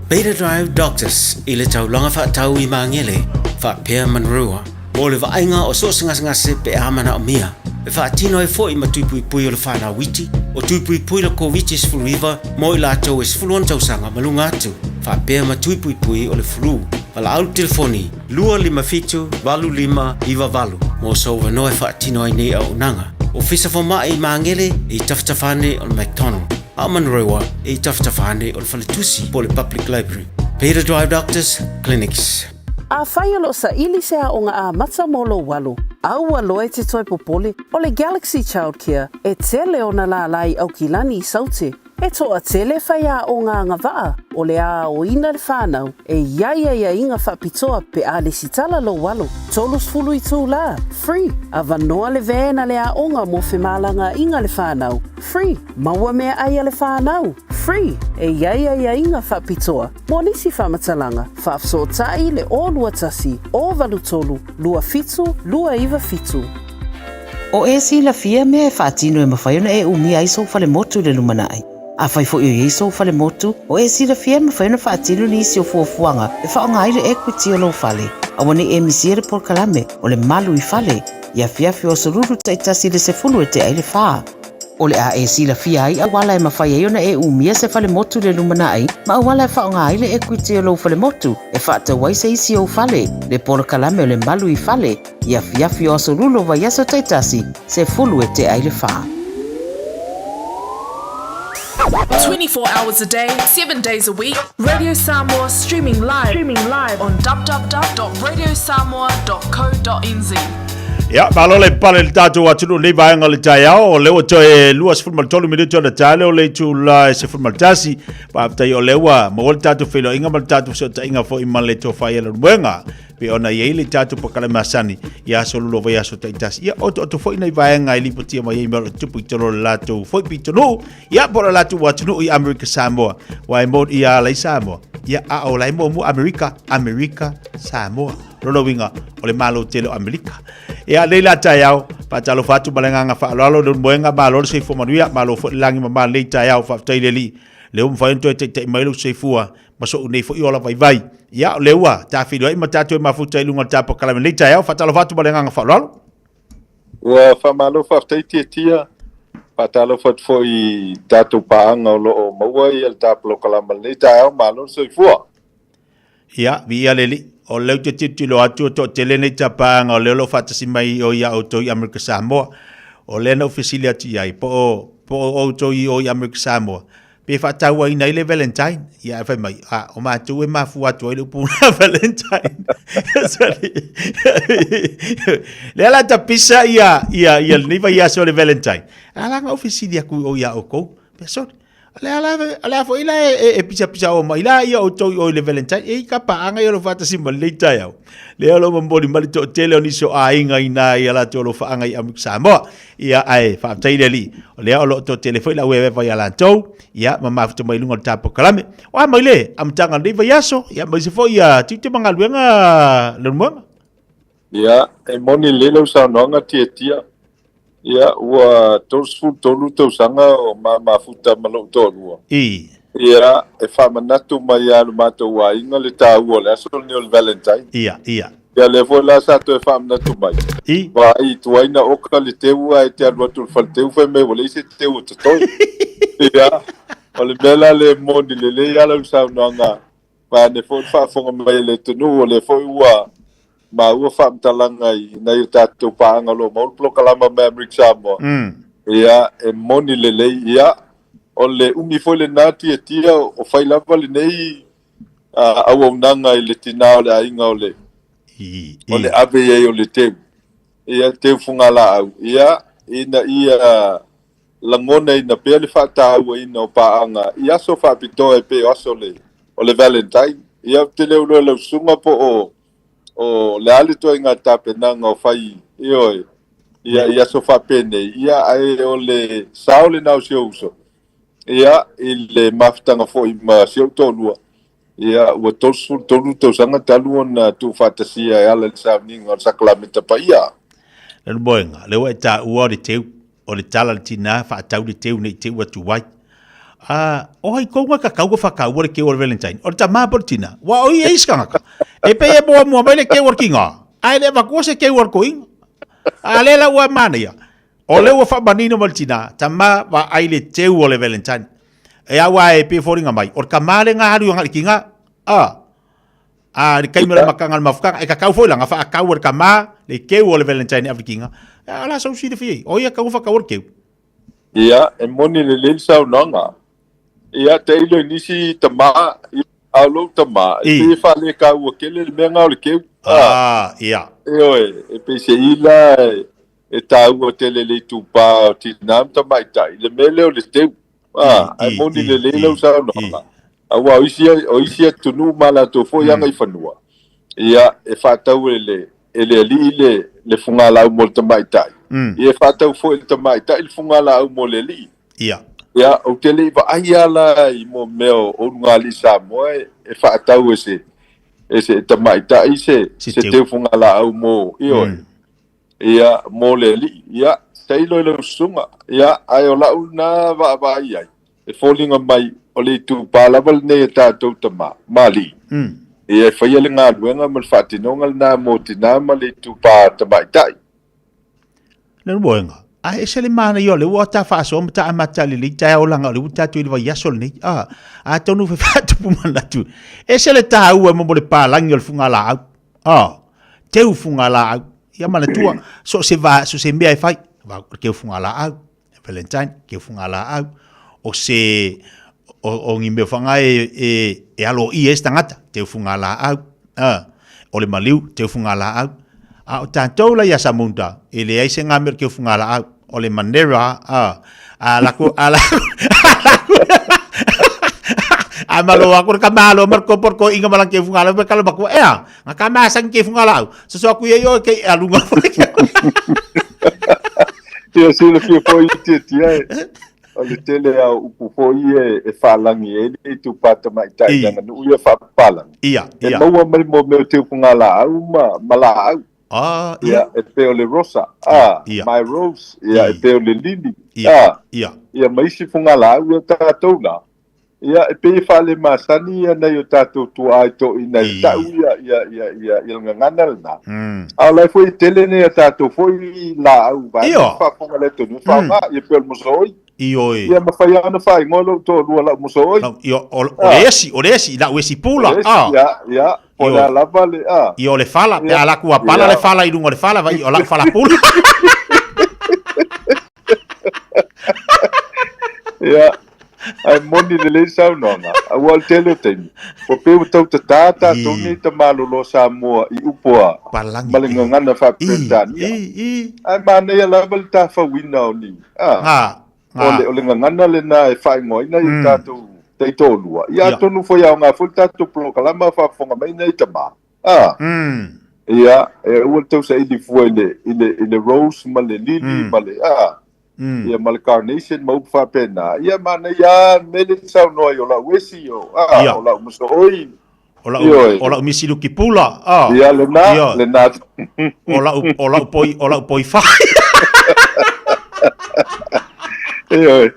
Beta Drive Doctors i le taulaga faatatau i Magele, faapea Manrua, mo le vaaiga o so o se gasegase pe a manaomia, e faatino ai foi ma tuipuipui o le fanau iti, o tuipuipui le Koviti-19 mo i latou e 16 tausaga ma luga atu, faapea ma tuipuipui o le flu. Valaau le telefoni 257 8598 mo sou avanoa e faatino ai nei auaunaga. Ofisa Fomai i Magele i tafatafa ane o le McDonald, a o Manurewa i tafatafa ane o le Faletusi po o le Public Library. Peter Drive Doctors Clinics. Afai o lo o saili se aoga amata mo lou alo, aua loa e te toe popole, o le Galaxy Childcare e tele ona lālā i Aukilani i Saute. E toatele faiaoga agavaa o le aoina le fanau e i ai aiaiga faapitoa pe a lesitala lou alo, 30 itulā, free, avanoa le van a le aoga mo femalagaaiga le fanau, free, maua meaai a le fanau, free, e i ai aiaiga faapitoa mo nisi faamatalaga, faafesootai le 021 083 27 297. O e silafia mea e faatino e mafai ona e umia ai sou falemotu i le lumanai. Afai foi o i ai sou falemotu, o e silafia e mafai ona faatino nisi o fuafuaga e faaaoga ai le equity o lou fale. Aua ne i e misia le polokalame o le Malu i Fale i afiafi o aso Lulu taitasi i le 10 e tea ai le fa. O le a e silafia ai auala e mafai ai ona e umia se falemotu i le lumanai ma auala e faaaoga ai le equity o lou falemotu e faatau ai se isi ou fale, le polokalame o le Malu i Fale i afiafi o aso Lulu o vaiaso taitasi, 10 e tea ai le fa. 24 hours a day, 7 days a week, Radio Samoa streaming live, streaming live on www.radiosamoa.co.nz. Ia, malo le pale le tātou atunuu nei vaega o le taeao, o lea ua toe 23 minute ona tae lea o le itula e 11. Faafetai o lea ua maua le tātou feiloaiga ma le tātou fesootaiga foi ma le tofa i Leulumoega. Pei ona i ai le tātou pakale masani i aso lua vaiaso taitasi. Ia, otooto foi nei vaega e lipotia mai ai mea o lo o tupu i totonu o le latou foi pitonuu. Ia, po o le latou atunuu i Amerika Samoa. Ua e moni ia ala i Samoa. Ia, a o la e muamua Amerika, Amerika Samoa. Lona uiga, o le Malo tele o Amerika. Ia, nei la taeao, faatalofa atu ma le agaga faaaloalo, Leulumoega, malo le soifua manuia, malo foi le lagi mama lenei taeao, faafetai i le Alii, lea ua mafai ona toe taitai mai lou soifua ma so'u nei foi ola vaivai. Ia, o lea ua tafeiloai ma tatou e mafuta i luga o le tapakala i lenei taeao, faatalofa atu ma le agaga faaaloalo. Ua faamalo faafetai Tiatia. Faatalofa atu foi i tatou paaga o lo o maua ia le ta polokalama i lenei taeao. Malo le soifua. Ia, viia le Alii. O lea ou te tilotilo atu e toatele nei tapaaga o lea o lo o faatasi mai i o ia outou i Amerika Samoa. O lea na ou fesili atu i ai, po o, po o outou i o i Amerika Samoa, pe faatauaina ai le Valentine. Ia, ae fai mai, a, o matou e mafua atu ai le upu na Valentine. Sorry. Lea la tapisa ia, ia, ia lenei vaiaso o le Valentine. A la na ou fesili aku i o ia outou. Pe sorry. O le a la, o le a foi la e, e, e pisapisa o mai la ia outou i o i le Valentine. E i ka paaga ia o lo faatasi ma lenei taeao. Lea o lo o momoli mai le toatele o nisi o aiga i nā ia latou o lo o faaaga i Amerika Samoa. Ia, ae faafetai i le Alii, o lea o lo o toatele foi le aueaefa ia latou, ia, ma mafuta mai i luga o le ta polokalame. O a mai le amataga o lenei vaiaso, ia, aemaise foi ia tiute ma galuega Leulumoega. Ia, e moni lelei lau saunoaga Tiatia. Ia, ua 33 tausaga o ma mafuta ma lou toalua. I. Ia, e faamanatu mai lava i lo matou aiga le taua o le aso lenei o le Valentine. Ia, ia. Ia lea foi la sa toe faamanatu mai. I. Vaai i tuai na oka le teu ae te alu atu i le faleteu fai mai ua leai se teu o totoe. Ia, o le mea la lea e moni lelei lava lau saunoaga vaeane foi le faafofoga mai a le atunuu, o lea foi ua maua faamatalaga i nai o tatou paaga o lo o maua le polokalama mai Amerika Samoa. Ia, e moni lelei. Ia, o le umi foi lena tiatia o fai lava lenei auaunaga i le tinā o le aiga o le o le ave i ai o le teu, ia, teu fugalaau, ia, ina ia lagonaina pea le faatauaina o paaga i aso faapitoa e pei o aso o le Valentine. Ia, ou te le iloa i lau susuga po o o le a le ituaiga tapenaga o fai, ioe, ia, i aso faapenei, ia, ae o le sao lena o si ou uso, ia, i le mafutaga foi ma si ou toalua, ia, ua 33 tausaga talu ona tuufaatasia e ala i le sauniga o le sakalameta paia. Leulumoega, lea ua e taua o le teu, o le tala a le tinā, faatau le teu ne i te i ua tuai. A, o ai kou nga kakau ka whakaua le keu o le Valentine? O le tama po le tina? Wa o ia isi kangaka. E pei e mua mua mai le keu o le kinga. A e le avakua se keu o le koinga. A le la ua mana ia. O le ua whaamanino ma le tina, tama wa ai le teu o le Valentine. E au a e pe fōringa mai. O le kama le ngā haru anga le kinga. A, a le kaimi o le makanga le mafukanga. E kakau foi langa whaakau o le kama le keu o le Valentine e awhikinga. A la sau sile fie. O ia kau whakau o le keu. Ia, e moni lelei le saunoaga. Ia, tailo i nisi tama, ia, a o lou tama, e pei e faalekaua tele le mea lena o le keu. Ah, ia. Ioe, e peiseai la e taua tele le itupa o tinā ma tamaitai, le mea lea o le teu. Ah, ae moni lelei lau saunoaga. Aua o isi, o isi atunuu ma latou foi agaifanua, ia, e faatau e le, e le alii le, le fugalaau mo le tamaitai, ia e faatau foi e le tamaitai le fugalaau mo le alii. Ia. Ia, ou te le i vaai lava la i mo mea o ulugalii Samoa e, e faatau e se, e se tamaitai se, se teu fugalaau mo, ioe. Ia, mo le alii. Ia, tailo i lau susuga. Ia, ae o lau lena vaavaai ai, e foliga mai o le itupa lava lenei a tatou tama ma alii. Ia, e faia le galuega ma le faatinoga lena mo tinā ma le itupa tamaitai. Le moenga, a ese le manaia o le ua ta faasoa ma ta amata lelei taeao laga o le ua tatou i le vaiaso lenei. A, atonu fe faatupu manatu. Ese le taua mo le palagi o le fugalaau. A, teu fugalaau. Ia manatua, so se va, so se mea e fai, va teu fugalaau. Valentine, keu fugalaau. O se, o, o ni mea whanga e, e, e alo i e se tangata, teu fugalaau. A, o le maliu, teu fugalaau. A o tātou la ia Samunda, e leai se ngā mea o le keu fugalaau. O le manera, a, a lako, a lako, a malo aku le kamalo mar ko por ko inga malang ke funga lau kala maku ea nga ka masang ke funga lau so so aku ia yo ke alunga Ia silafia foi i tiatia e, o le tele lava o upu foi e, e faalagi ai le itupa tamaitai i aganuu ia faapapalagi. Ia, E ia. maua mai mo mea o teufunga-laau ma, ma laau. Ah, ia. Ia, e pei o le rosa, ah, Ia. my rose, ia, e pei o le lily, Ia, ah, ia. ia ma isi fugalaau ia tatou la. Ia, e pei e faalemasani ia nai o tatou tuaa i toeaiina e tau ia, ia, ia, ia, ia le gagana lena. A o la e foi e tele nei a tatou foi laau vaeane Ia. le faafofoga a le atunuu e faaaoga, ia pei o le mosooi. Ioe. Ia mafai lava ona faaigoa lou toalua lau mosooi. Lau, ia, o, o le esi, o le esi, lau esi pula. O le esi, Ah. ia, ia, po o le a lava le, ah. Ia, o le fala, pe Ia. a laku a pala Ia. le fala i luga o le fala, vai, o lau fala pula. Ia, ae moni lelei le saunoaga, aua o le tele o taimi, ua pei ua tau tatā tatou nei tamalolo Samoa i upu a ma le gagana faa-Peretania. Ae manaia lava le tafauina o ni, a, o le, o le gagana lena e faaigoaina i o tatou taitoalua. Ia atonu foi e aoga foi le tatou polokalama a faafofoga mai nei tama. A, ia, e aua le tau saili fua i le, i le, i le rose ma le lily ma le, a, Ia ma le carnation ma upu faapena. Ia manaia lava le mea lea e te saunoa ai o lau esi, o, a, Ia. o lau mosooi. O lau, Ioe. o lau misiluki pula. A. Ia lena, Ia. lena. O lau, o lau poi, o lau poi fai. Ioe.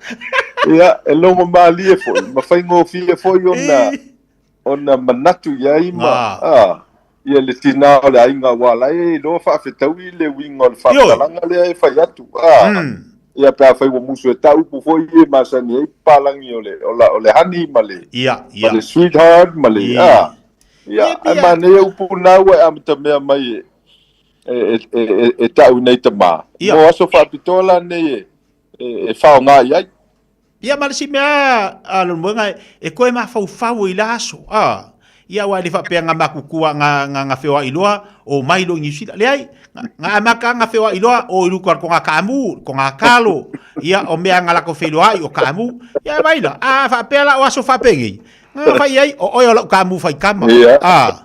Ia, e logo malie foi, ma faigofie foi ona, ona manatu i ai ma, a. Ia le tinā o le aiga aua la e iloa faafetaui le uiga o le faamatalaga lea e fai atu. A, ia pe afai ua musu e tau upu foi ia e masani ai papalagi o le, o la, o le honey ma le, ma le sweetheart ma le, a, ia, ae manaia upu na ua e amatamea mai e, e, e, e, e tau i nei tama. Mo aso faapitoa la nei e, e, e faaaoga i ai. Ia ma le isi mea a Leulumoega e toe mafaufau i la aso a ia aua e le faapea nga makutua nga nga nga feoai loa o mai loa i Niu Sila. Leai, nga amata nga feoai loa o i luka ko nga kaamu, ko nga kalo, ia o mea nga lako feiloai o kaamu. Ia vai la, a faapea la o aso faapengei. Nga fai ai o oe o lau kaamu fai kama. A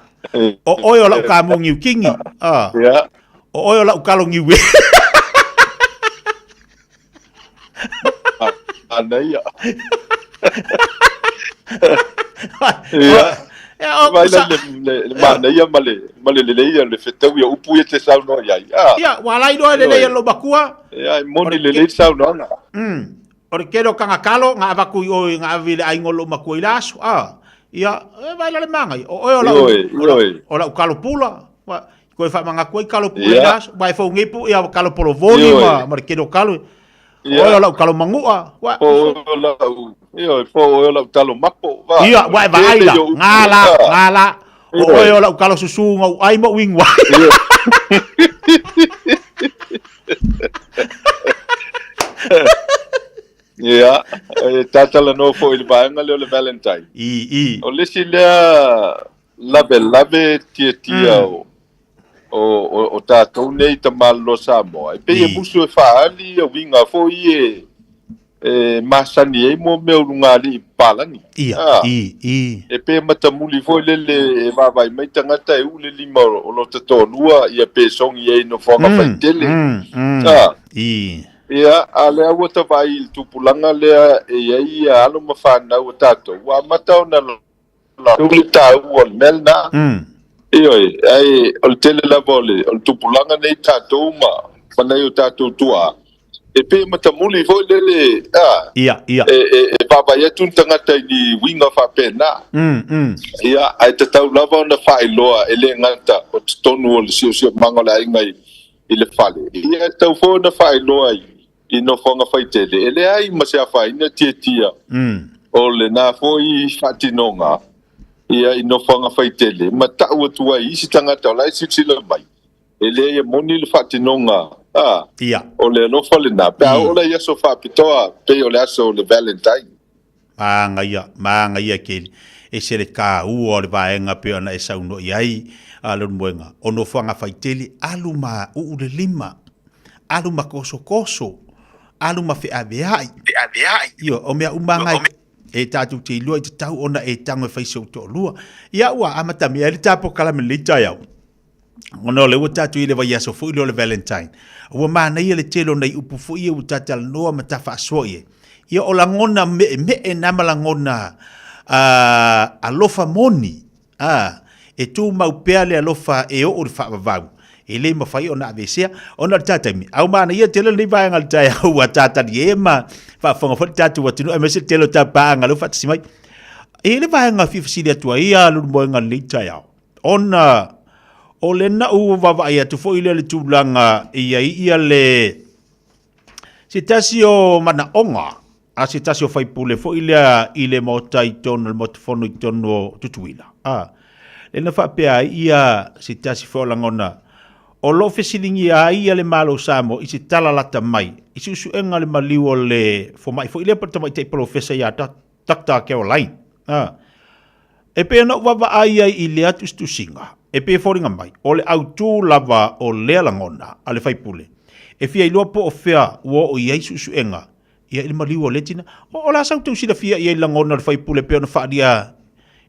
o oe o lau kaamu Niu Kingi. A o oe o lau kalo Niue. Manaia. Ia. Vai la le, le, le manaia ma le, ma le lelei o le fetaui o upu ia te saunoa i ai. Ah. Ia, ua ala iloa le lelei o lo makua. Ia, e moni lelei le saunoaga. O le tele o tagakalo, nga avatu i oi, nga ave i le aiga o lou makua i le aso. Ah. Ia, e vai la le manaia. O oe o lau, o lau, o lau kalo pula. Koe whamangaku ai kalo pula yeah. ina mai fau ngi pu ia kalo polo voli ma ma ke kalo. Yeah. Oe o lau kalo mangua. Wa po o lau io po o lau talo mapo va. Ia wa va ai la. Nga la nga la. O oe o lau kalo susu ngau ai mo wingwa. Ia, e tātalanoa foi i le vaega lea o le Valentine. I, i. O le isi lea lavelave tiatia o, o, o, o tātou nei tamālolo Samoa. E pei e musu e faaali ia uiga foi e, e masani ai mo mea o lugalii papalagi. Ia, ah, i, i. E pei e matamuli foi lele e vaavaai mai tagata e uu le lima o, o lota toalua ia pe sogi ai i nofoaga faitele. Ah. I. Ia, a lea ua ta vaai i le tupulaga lea e i ai ia alo ma fanau a tātou, ua amata ona Latou le taua o le mea lena. Ioe, ae o le tele lava o le, o le tupulaga nei tatou ma, ma nai o tatou tuaa, e pei e matamuli foi lele, a, Ia, ia. e, e, e vaavaai atu ni tagata i ni uiga faapena. Ia, ae tatau lava ona faailoa e le gata o totonu o le siosiomaga o le aiga i, i le fale. Ia, e tatau foi ona faailoa i, i nofoaga faitele, e leai ma se afaina tiatia o lena foi faatinoga ia i nofoaga faitele ma tau atu ai i isi tagata o la e silasila mai, e leai e moni le faatinoga a o le alofa lena pe a oo la i aso faapitoa pei o le aso o le Valentine. Māngaia, māngaia keli, e se le tāua o le vaega pei ona e saunoa i ai a Leulumoega, o nofoaga faitele, alu ma uu le lima, alu ma kosokoso, alu ma feaveai. Ioe, o mea uma lava e tatou te iloa i te tau ona e tago e fai si ou toalua. Ia ua amatamea ai le ta polokalame i lenei taeao. Ona o lea ua tatou i le vaiaso foi lea o le Valentine. Ua manaia le tele o nai upu foi ia ua ta talanoa ma ta faasoa i ai. Ia o lagona meemee na ma lagona alofa moni, a, e tumau pea le alofa e oo i le faavavau. E le mafai ona aveesea ona o le ta taimi. A ua manaia tele lenei vaega o le taeao ua ta talie ma faafofoga foi le tatou atunuu aemaise le tele o ta paaga lea ua faatasi mai. E i ai le vaega e fia fesili atu ai a Leulumoega i lenei taeao. Ona o lena ua vaavaai atu foi lea i le tulaga e i ai ia le se tasi o manaoga a se tasi o faipule foi lea i le maota i totonu o le Maota Fono i totonu o Tutuila. A, lea na faapea ai ia se tasi foi o lagona o lo o fesiligia ai ia le Malo o Samoa i se tala lata mai i suesuega o le maliu o le fomai foi lea po o le tamaitai polofesa ia Doctor Caroline. A, E pei ona ou vaavaai ai i lea tusitusiga, e pei e foliga mai, o le autū lava o lea lagona a le faipule, e fia iloa po o fea ua oo i ai suesuega ia i le maliu o lea tina. O, o le a sau tou silafia i ai lagona o le faipule e pei ona faaalia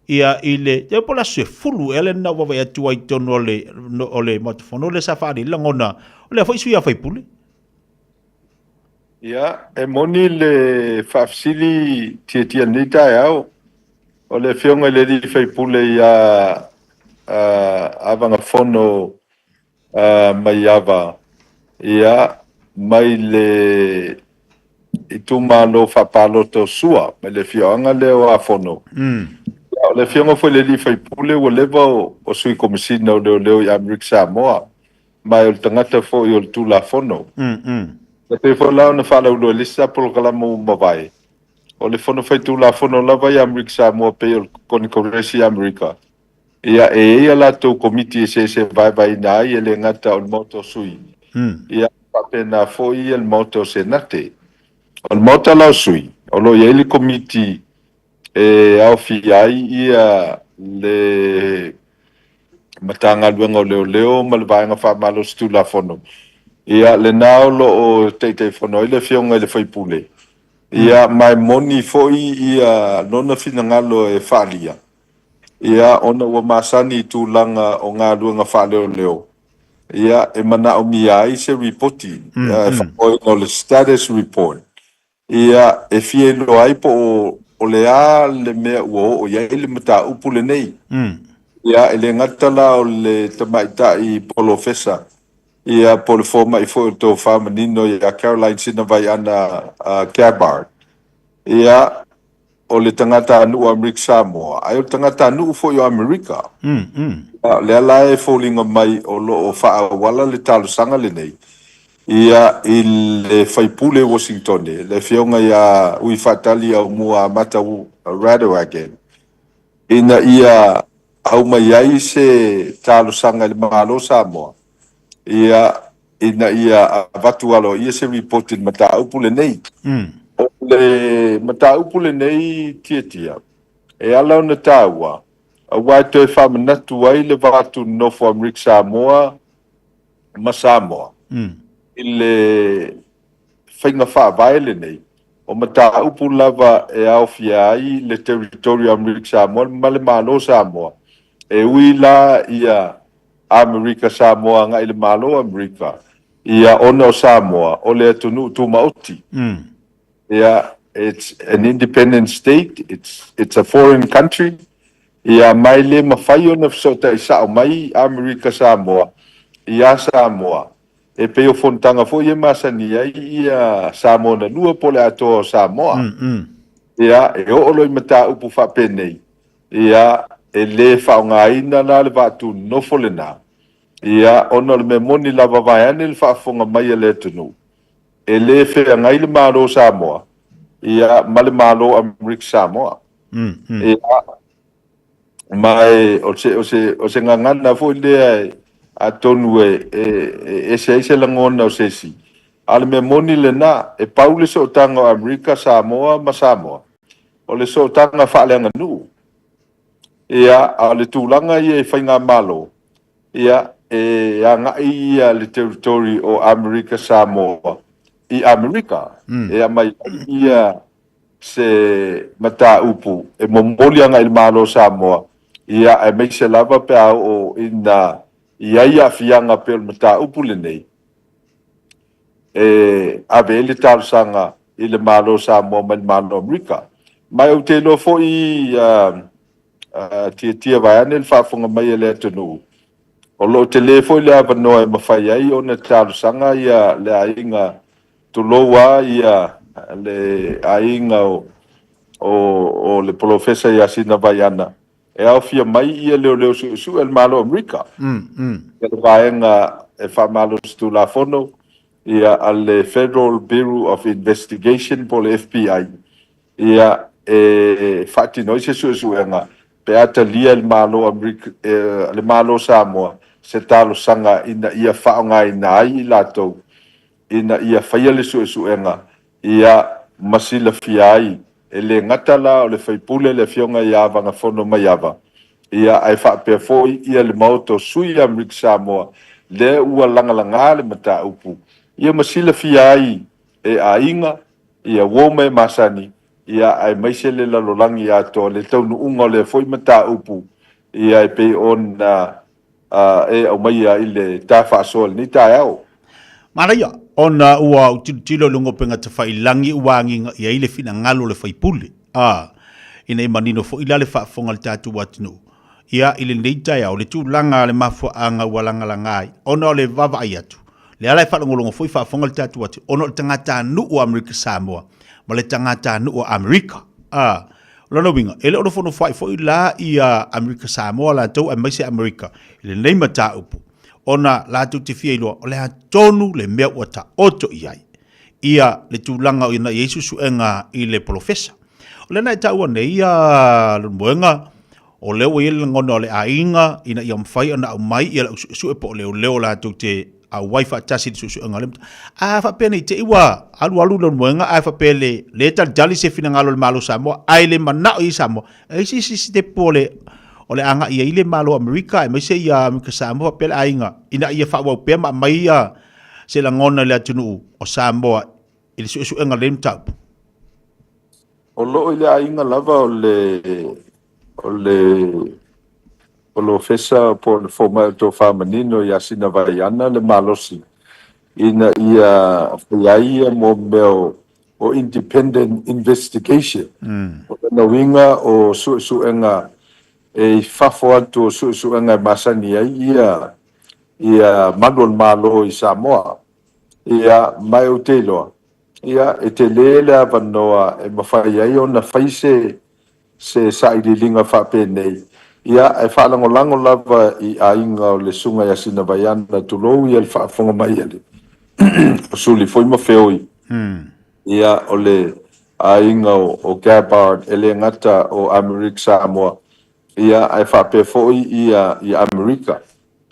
ia i le, te po o le aso 10 ea lea na ou vaavaai atu ai i totonu o le, o le Maota Fono lea sa faaalia ai le lagona o lea foi sui a faipule. Ia, e moni le faafesili tiatia i lenei taeao, o le Afioga i le alii faipule ia Avagafono Maiava, ia, mai le itumalo faapalota o Sua, mai le afioaga lea o Afono. O le afioga foi i le alii faipule ua leva o sui komesina o leoleo i Amerika Samoa, ma o le tagata foi o le Tulafono. E pei foi la ona faalauiloa i le isi polokalame ua mavae, o le Fono Faitulafono lava i Amerika Samoa pei o le Konekoresi i Amerika, ia e i ai a latou komiti eseese e vaevaeina ai, e le gata o le Maota o Sui, ia faapena foi le Maota o Senate. O le Maota la o Sui, o lo o i ai le komiti e aofia ai ia le Matagaluega o Leoleo ma le Vaega Faamalosi Tulafono. Ia, lena o lo o Taitaifono ai le Afioga i le Faipule. Ia, ma e moni foi ia lona finagalo e faaalia, ia, ona ua masani i tulaga o galuega faaleoleo, ia, e manaomia ai se ripoti, e faaigoaina o le status report. Ia, e fia iloa ai po o le a le mea ua oo i ai le mataupu lenei. Ia, e le gata la o le tamaitai polofesa, ia, po o le fomai foi o le tofa manino ia Caroline Sinavaiana Gabbard, ia, o le tagatanuu o Amerika Samoa, ae o le tagatanuu foi o Amerika. O lea la e foliga mai o lo o faaauala le talosaga lenei ia i le faipule o Uasingitone, le Afioga ia Uifaatali Aumua Amata Radewagen, ina ia aumai ai se talosaga i le Malo o Samoa, ia, ina ia avatu aloaia se ripoti i le mataupu lenei. O le mataupu lenei Tiatia, e ala ona taua, aua e toe faamanatu ai le va tuninofo o Amerika Samoa ma Samoa i le faiga faavae lenei, o mataupu lava e aofia ai le territory o Amerika Samoa ma le Malo o Samoa, e ui la ia Amerika Samoa agai i le Malo o Amerika, ia ona o Samoa o le atunuu tumaoti. Ia, it's an independent state, it's, it's a foreign country, ia ma e le mafai ona fesootai sao mai Amerika Samoa ia Samoa, e pei o fonotaga foi e masani ai ia Samoa na lua po o le atoa o Samoa. Ia, e oo loa i mataupu faapenei, Ia, e le faaaogaina la le vaa tunonofo lena, ia, ona o le mea moni lava vaeane le faafofoga mai a le atunuu, e le feagai le Malo o Samoa, ia, ma le Malo o Amerika Samoa. Ia, ma e, o se, o se, o se gagana foi lea atonu e, e, e ese ai se lagona o se isi. A o le mea moni lena, e pau le sootaga o Amerika Samoa ma Samoa. O le sootaga faaleaganuu, ia, a o le tulaga ia i faigamalo, ia, e agai ia le territory o Amerika Samoa i Amerika, e aumai ai ia se mataupu e momoli agai i le Malo o Samoa, ia, aemaise lava pe a oo ina i ai aafiaga pei o le mataupu lenei. e ave ai le talosaga i le Malo o Samoa mai le Malo o Amerika. Ma ou te iloa foi Tiatia vaeane le faafofoga mai a le atunuu, o lo o tele foi le avanoa e mafai ai ona talosaga ia le aiga, tulou a ia le aiga o le Polofesa ia Sina Vaiana, E aofia mai ia leoleo suesue a le Malo o Amerika, ia le vaega e faamalosi tulafono ia a le Federal Bureau of Investigation po o le FBI, ia e faatino ai se suesuega pe a talia e le Malo Amerika, le Malo o Samoa se talosaga ina ia faaaogaina ai i latou ina ia faia le suesuega ia ma silafia ai E le gata la o le faipule le Afioga ia Avagafono Maiava, ia ae faapea foi ia le Maota o Sui Amerika Samoa lea ua lagalaga le mataupu, ia ma silafia ai e aiga, ia uo ma e masani, ia aemaise le lalolagi atoa le taunuuga o lea foi mataupu, ia e pei ona e aumaia i le ta faasoa i lenei taeao. Manaia, ona ua ou tilotilo i luga o upega tafailagi ua agiga i ai le finagalo o le faipule, a, ina ia manino foi la le faafofoga a le tatou atunuu, ia, i lenei taeao, le tulaga a le mafuaaga ua lagalaga ai, ona o le vaavaai atu, lea la e faalogologo foi faafofoga le tatou atunuu, ona o le tagatanuu o Amerika Samoa ma le tagatanuu o Amerika, a. O lona uiga, e le o nofonofoa'i foi la ia Amerika Samoa latou aemaise Amerika i lenei mataupu, ona latou te fia iloa o le a tonu le mea ua taoto i ai ia le tulaga o ina i ai suesuega i le polofesa. O lea na e taua nei ia Leulumoega, o lea ua i ai le lagona o le aiga ina ia mafai ona aumai ia le au suesue po o leoleo latou te auai faatasi i le suesuega o lea mataupu. A faapea nei te i ua alualu Leulumoega ae faapea le le talitali se finagalo o le Malo o Samoa ae le manao i ai Samoa, e i ai se isi sitepu o le o le agai i ai le Malo o Amerika aemaise ia Amerika Samoa faapea le aiga ina ia faaauau pea ma aumai ia se lagona i le atunuu o Samoa i le suesuega o lenei mataupu? O lo o i le aiga lava o le o le polofesa po o le fomai o le tofa manino ia Sinavaiana le malosi ina ia fai ai ia mo mea o independent investigation. O lona uiga o suesuega e i fafo atu o suesuega e masani ai ia ia malu o le Malo i Samoa. Ia, ma ou te iloa, ia, e tele le avanoa e mafai ai ona fai se, se sailiiliga faapenei, ia, ae faalagolago lava i aiga o le Susuga ia Sinavaiana, tulou ia le faafofoga mai a le o Suli foi ma Feoi, ia, o le aiga o, o Gabbard, e le gata o Amerique Samoa, ia, ae faapea foi ia, ia Amerika.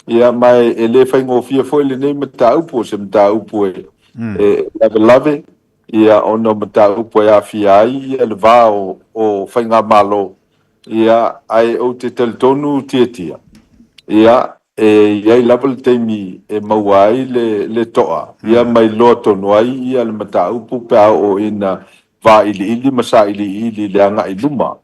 Ia, ma e le faigofie foi lenei mataupu, o se mataupu e, e lavelave, ia, ona o mataupu e aafia ai ia le va o, o faigamalo, ia, ae ou te talitonu Tiatia, ia, e i ai lava le taimi e maua ai le, le toa, ia, ma iloa tonu ai ia le mataupu pe a oo ina vailiili ma sailiili i le agai i luma.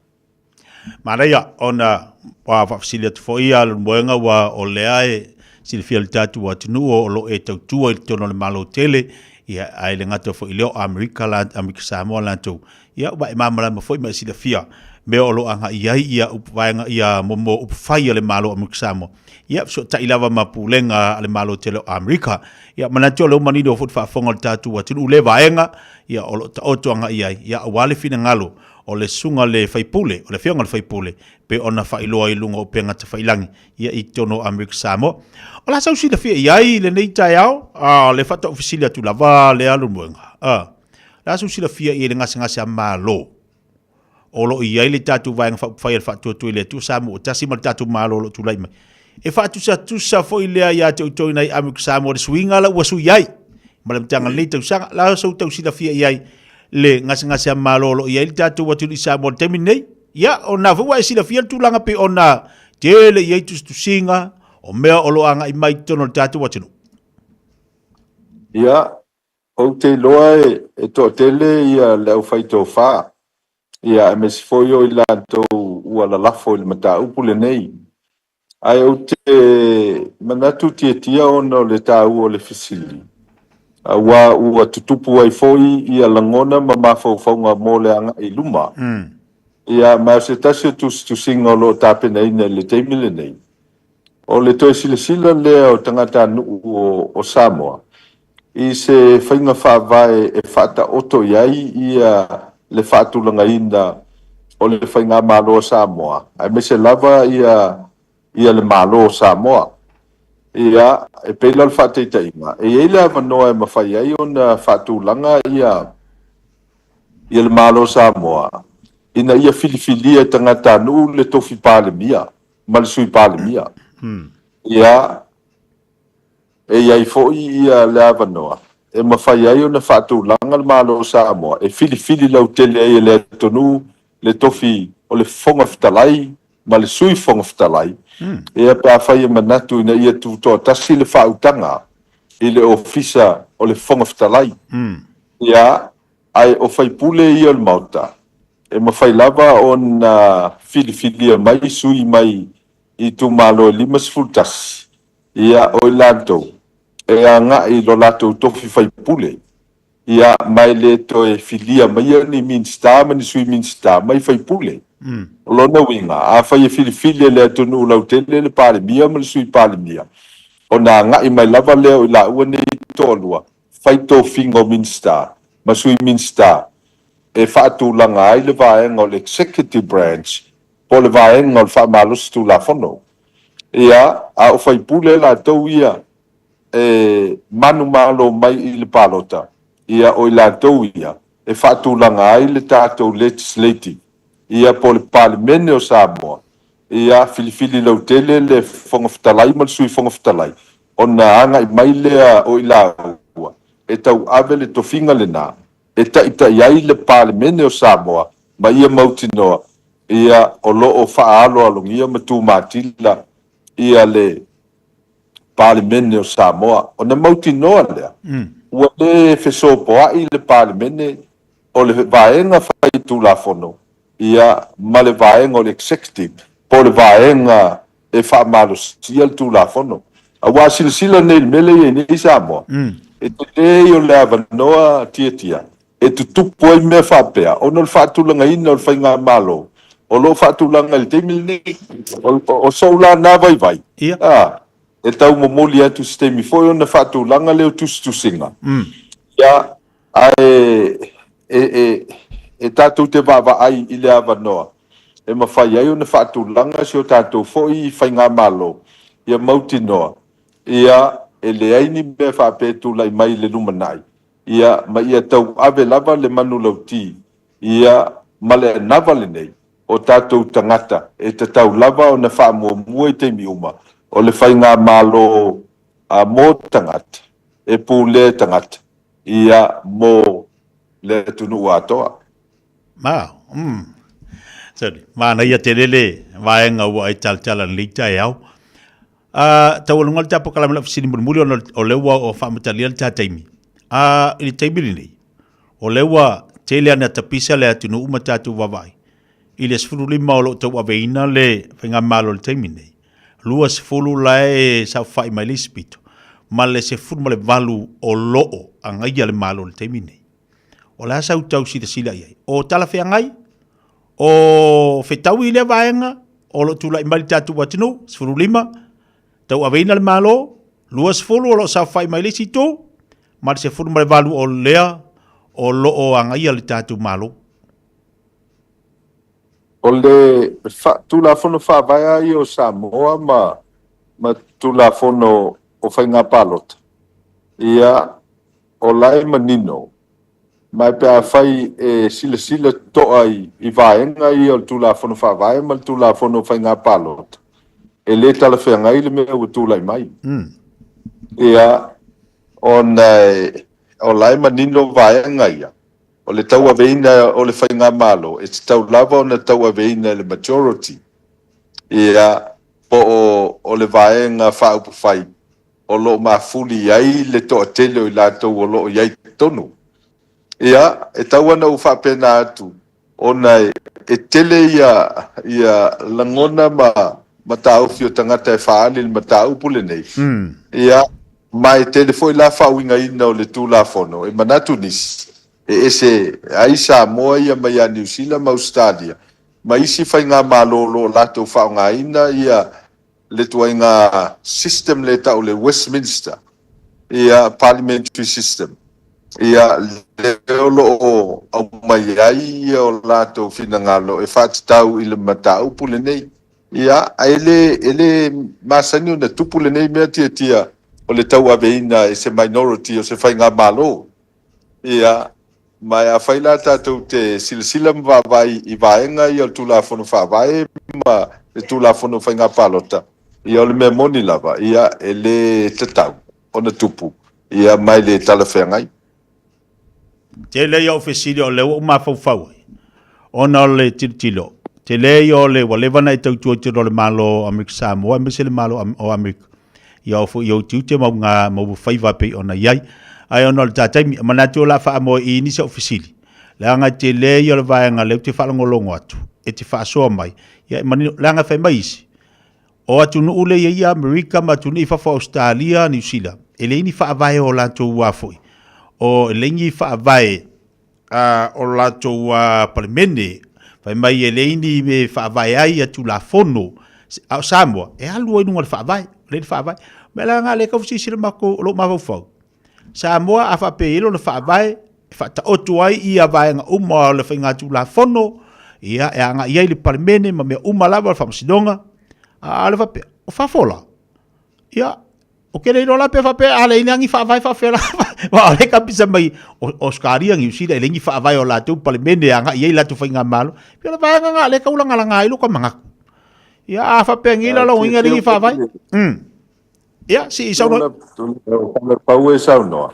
Manaia ona ua faafesili atu foi ia Leulumoega ua o lea e silafia e le tatou atunuu o lo o e tautua i totonu o le Malo tele, ia ae le gata foi i lea o Amerika la Amerika Samoa latou, ia ua e malamalama foi ma e silafia mea o lo o agai i ai ia upu vaega ia mo upu fai a le Malo o Amerika Samoa. Ia fesootai lava ma pulega a le Malo tele o Amerika. Ia manatu o lea ua manino foi le faafofoga o le tatou atunuu lea vaega, ia o lo o taoto agai i ai, ia aua le finagalo o le susuga le faipule, o le afioga i le faipule, pei ona faailoa i luga o upega tafailangi, ia i totonu o Amerika Samoa. O le a sau silafia i ai i lenei taeao? A, o lea faatoa ou fesili atu lava lea Leulumoega. A, o le a sau silafia i ai le gasegase a Malo o lo o i ai le tatou Vaega Faaupufai a le Faatuatua i le Atua Samoa ua tasi ma le tatou Malo o lo o tulai mai. E faatusatusa foi lea ia te outou i nai Amerika Samoa le suiga la ua sui ai ma le amataga o lenei tausaga. O le a sou tau silafia i ai le gasegase a Malo o lo o i ai le tatou atunuu i Samoa i le taimi lenei? Ia, o lena foi ua e silafia le tulaga pei ona tele i ai tusitusiga o mea o lo o agai mai i totonu o le tatou atunuu. Ia, ou te iloa e toatele ia le aufaitofa, ia aemaise foi o i latou ua lalafo i le mataupu lenei. Ae ou te manatu tiatia ona o le taua o le fesili, aua ua tutupu ai foi ia lagona ma mafaufauga mo le agai i luma. Ia, ma o se tasi o tusitusiga o lo o tapenaina i le taimi lenei, o le toe silasila lea o tagatanuu o Samoa i se faiga faavae e faataoto i ai ia le faatulagaina o le Faigamalo a Samoa, aemaise lava ia ia le Malo o Samoa. Ia, e pei la o le faataitaiga, e i ai le avanoa e mafai ai ona faatulaga ia ia le Malo o Samoa ina ia filifilia e tagatanuu le tofi Palemia ma le Sui Palemia. Ia, E i ai foi ia le avanoa e mafai ai ona faatulaga le Malo o Samoa e filifili lautele ai e le atunuu le tofi o le Fofoga Fetalai ma le Sui Fofoga Fetalai, ia pe afai e manatu ina ia tutoatasi le faautaga i le Ofisa o le Fofoga Fetalai. Ia, ae o faipule ia o le Maota, e mafai lava ona filifilia mai sui mai itumalo e 51, Ia, o i latou, e agai i lo latou tofi faipule, ia, ma e le toe filia maia ni Minisita ma ni Sui Minisita mai faipule. O lona uiga, afai e filifili e le atunuu lautele le Palemia ma le Sui Palemia, ona agai mai lava lea o i laua nei toalua fai tofiga o Minisita ma Sui Minisita. e faatulaga ai le vaega o le Executive Branch po o le vaega o le faamalosi Tulafono. Ia, a o faipule latou ia e manumalo mai i le palota, ia o i latou ia e faatulaga ai le tatou Legislative, ia po o le Palemene o Samoa, ia filifili lautele le Fofoga Fetalai ma le Sui Fofoga Fetalai, ona agai mai lea o i laua e tauave le tofiga lena e taitai ai le Palemene o Samoa ma ia mautinoa ia o lo o faaaloalogia ma tumatila ia le Palemene o Samoa. Ona mautinoa lea, ua le fesopoai le Palemene o le Vaega Faitulafono ia ma le Vaega o le Executive po o le Vaega e faamalosia le Tulafono. Aua a silasila nei i le mea lea e i ai nei Samoa, e tele ia o le avanoa tiatia e tutupu ai mea faapea ona o le faatulagaina o le faigamalo o lo o faatulaga i le taimi lenei. O sou la na vaivai, a, e tau momoli atu i se taimi foi ona faatulaga lea o tusitusiga, ia, ae e, e, e tatou te vaavaai i le avanoa e mafai ai ona faatulaga si o tatou foi faigamalo ia mautinoa, ia, e leai ni mea faapea e tulai mai i le lumanai, ia, ma ia tauave lava le manulauti, ia, ma le anava lenei o tatou tagata e tatau lava ona faamuamua i taimi uma, o le faigamalo a mo tagata, e pulea tagata, ia, mo le atunuu atoa. Ma, mm. Sorry. Manaia tele le vaega ua e talatala i lenei taeao. A, taualuga le ta polokalame lau fesili mulimuli ona o lea ua o faamatalia le ta taimi. A, i le taimi lenei, o lea ua tele ana tapisa le atunuu ma tatou vaavaai i le 15 o lo o tauaveina le faigamalo i le taimi lenei. 20 la e saofai mai le isi pito, ma le 18 o lo o agaia le Malo i le taimi lenei. O le a sau tau silasila i ai? O talafeagai? O fetaui lea vaega o lo o tulai mai le tatou atunuu, 15, tauaveina le Malo, 20 o lo o saofai mai le isi itu, ma le 18 o lea o lo o agaia le tatou Malo. O le Tulafono Faavae lava ia o Samoa ma ma Tulafono o Faiga Palota, ia, o la e manino, ma pe afai e silasila totoa i vaega ia o le Tulafono Faavae ma le Tulafono o Faiga Palota, e le talafeagai le mea ua tulai mai. Ia, ona o la e manino vaega ia, o le tauaveina o le Faigamalo, e tatau lava ona tauaveina e le majority, ia, po o le Vaega Faaupufai o lo o mafuli i ai le toatele o i latou o lo o i ai i totonu. Ia, e tau ona ou faapena atu, ona e tele ia, ia lagona ma mataofi o tagata e faaali i le mataupu lenei. Ia, ma e tele foi la faauigaina o le Tulafono, e manatu nisi, e ese ai Samoa ia mai ia Niu Sila ma Ausetalia, ma isi faigamalo o lo o latou faaaogaina ia le tuaiga system lea e tau o le Westminster ia Parliamentary System ia lea o lo o aumai ai ia o latou finagalo e faatatau i le mataupu lenei. Ia, ae le, e le masani ona tupu lenei mea tiatia o le tauaveina e se minority o se faigamalo. Ia, ma afai la tatou te silasila ma vaavaai i vaega ia o le Tulafono Faavae ma le Tulafono o Faiga Palota, ia o le mea moni lava, ia e le tatau ona tupu, ia ma e le talafeagai. Tele ia o fesili o lea ua ou mafaufau ai, ona o le tilotilo, tele ia o le ua leva ona e tautua i totonu o le Malo o Amerika Samoa aemaise le Malo o Amerika. Ia o foi i ou tiute ma uga ma ua faiva pei ona i ai. Ae ona o le ta taimi, manatu o le a faamoe i nisi o fesili. Leaga e tele ia o le vaega lea ou te faalogologo atu, e te faasoa mai, ia e manino, leaga e fai mai isi, o atunuu lea e i ai Amerika ma atunuu i fafo Ausetalia, Niu Sila, e leai ni faavae o latou ua foi, o e leai ni faavae a o latou Palemene, fai mai e leai ni mea e faavae ai ia Tulafono, a o Samoa, e alu ai i luga o le faavae, lea le faavae. O le mea la lena o lea e tau fesilisili matou, o lou mafaufau, Samoa a faapea e i ai lona faavae, e faataoto ai ia vaega uma o le faiga tulafono, ia, e agai ai le Palemene ma mea uma lava o le faamasinoga, a o le faapea, o fafo la, ia, o ke le iloa la pe faapea a leai ni faavae faafea la, aua o lea e kapisa mai o Ausetalia, Niu Sila, e leai ni faavae o latou Palemene e agai ai latou faigamalo, pei o le vaega lena o lea e taulagalaga ai lota manatu. Ia, a faapea nei la lona uiga e leai ni faavae. Ia, se i saunoa. Pau e saunoa.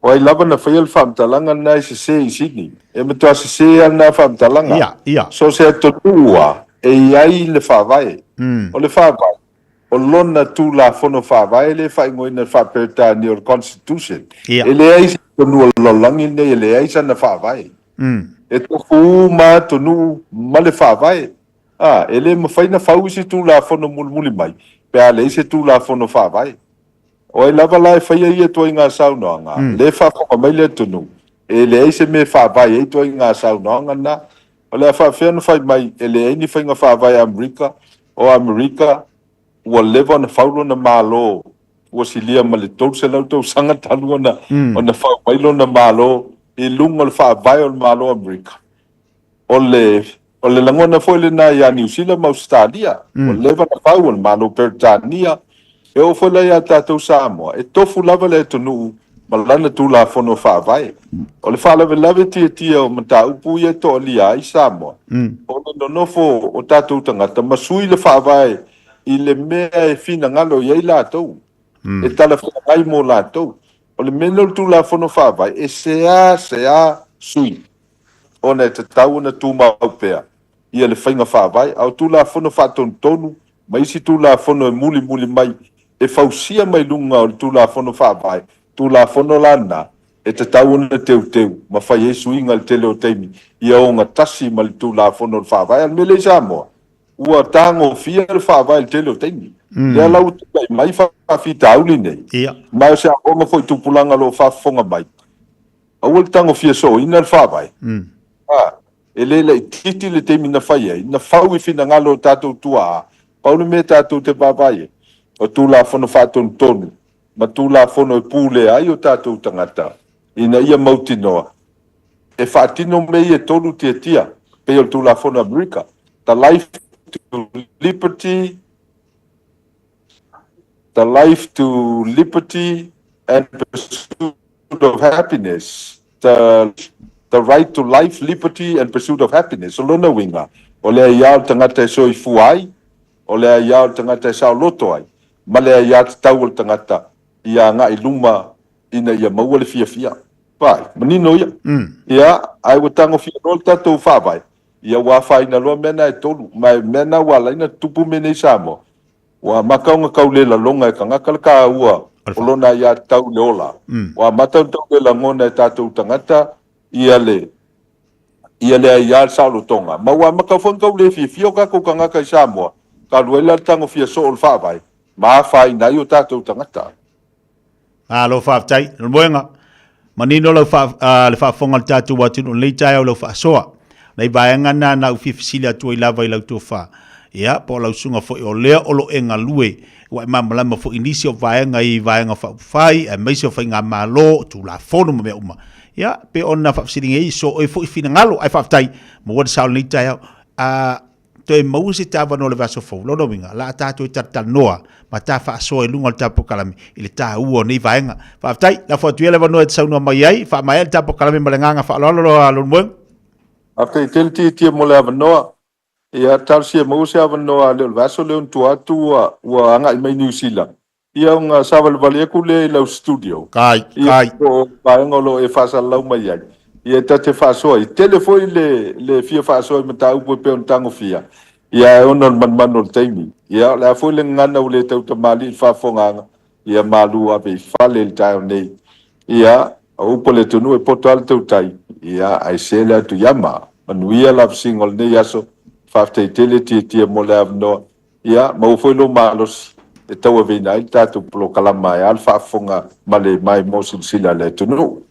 O ai lava na faia le faamatalaga lena e sese i Sydney. E matua sese lava lena faamatalaga. Ia, ia. So o se atunuu lava e i ai le faavae. O le faavae, o lona Tulafono Faavae lea e faaigoaina i le faa-Peretania o le Constitution. Ia. E leai se atunuu o le lalolagi lenei e leai sana faavae. E tofu uma lava atunuu ma le faavae. Ā, e le mafai ona fau isi Tulafono mulimuli mai pe a leai se Tulafono Faavae. O ai lava la e faia ia ituaiga saunoaga, lea e faafofoga mai le atunuu, e leai se mea e faavae ai ituaiga saunoaga na. O le a faapefea ona fai mai e leai ni faiga faavae a Amerika, o Amerika ua leva ona fau lona Malo, ua silia ma le 300 tausaga talu ona ona fau mai lona Malo i luga o le faavae o le Malo o Amerika. O le O le lagona foi lena ia Niu Sila ma Ausetalia, ua leva ona fau o le Malo Peretania, e oo foi la ia tatou Samoa, e tofu lava le atunuu ma lana Tulafono Faavae. O le faalavelave tiatia o mataupu ia e toalia ai Samoa, o le nonofo o tatou tagata ma sui le Faavae i le mea e finagalo i ai latou, e talafeagai mo latou. O le mea lea o le Tulafono Faavae, e seasea sui. ona e tatau ona tumau pea ia le faiga faavae, a o Tulafono Faatonutonu ma isi Tulafono e mulimuli mai e fausia mai luga o le Tulafono Faavae, Tulafono la na e tatau ona teuteu ma fai ai suiga i le tele o taimi ia ogatasi ma le Tulafono o le Faavae. A o le mea lea i Samoa, ua tagofia le Faavae i le tele o taimi. Lea la ua tulai mai faafitauli nei, ma o se aoga foi i tupulaga o lo o faafofoga mai, Aua le tagofia sooina le faavae. A, e le laitiiti le taimi na fai ai, na fau i finagalo o tatou tuaa, pau le mea tatou te vaavaai ai, o Tulafono Faatonutonu ma Tulafono e pulea ai o tatou tagata ina ia mautinoa e faatino mea ia e tolu tiatia, pei o le Tulafono a Amerika, the life to liberty, the life to liberty and pursuit of happiness, the, the right to life, liberty and pursuit of happiness. O lona uiga, o le aiā o le tagata e soifua ai, o le aiā o le tagata e saoloto ai, ma le aiā tatau o le tagata ia agai i luma ina ia maua le fiafia. Vai, manino ia. Ia, ae ua tagofia loa le tatou faavae, ia ua afaina loa mea na e tolu. Ma e mea na ua ala ai ona tutupu mea nei i Samoa, Ua amata ona tau le lalona e tagata le taua o lona aiatatau i le ola. Ua amata ona tau le lagona e tatou tagata ia le ia le aia le saolotoga. Ma ua amata foi ona tau le fiafia o tatou tagata i Samoa, talu ai la le tagofia soo o le faavae ma afaina ai o tatou tagata. Malo faafetai. Lemoega, manino lau faa, le faafofoga a le tatou atunuu i lenei taeao i lau faasoa. Nai vaega na na ou fia fesili atu ai lava i lau tofa. Ia, po o lau susuga foi o lea o lo e galue, ua e malamalama foi i nisi o vaega i vaega faaupufai, aemaise o faigamalo, o Tulafono ma mea uma. Ia, pei ona faafesiligia ai, so oe foi finagalo, ae faafetai, maua le sao i lenei taeao. Toe maua se avanoa o le vaiaso fou. Lona uiga, la a tatou e talatalanoa ma ta faasoa i luga o le ta polokalame i le taua o nei vaega. Faafetai, lafo atu ia le avanoa e te saunoa mai ai, faamaea le ta polokalame ma le agaga faaaloalo loa Leulumoega. Faafetai tele Tietie mo le avanoa. Ia, talosia maua se avanoa le o le vaiaso lea ona tua atu ua agai mai Niu Sila. Ia ona savalivali atu lea i lau studio. Kai, kai. Ia, o vaega o lo o e faasalalau mai ai. Ia ta te faasoa ai. Tele foi le, le fia faasoa i mataupu e pei ona tagofia. Ia ae ona o le manumanu o le taimi. Ia o le a foi le gagana ua le tautamalii i le faafofogaaga. Ia malu ave i fale i le taeao nei. Ia, o upu a le atunuu e poto lava le tautai. Ia, ae se le atu i ama. Manuia lavasiga o lenei aso. Faafetai tele Tietie mo le avanoa. Ia, maua foi lou malosi e tauaveina ai le tatou polokalama e a le faafofoga ma le maimoa silasila a le atunuu.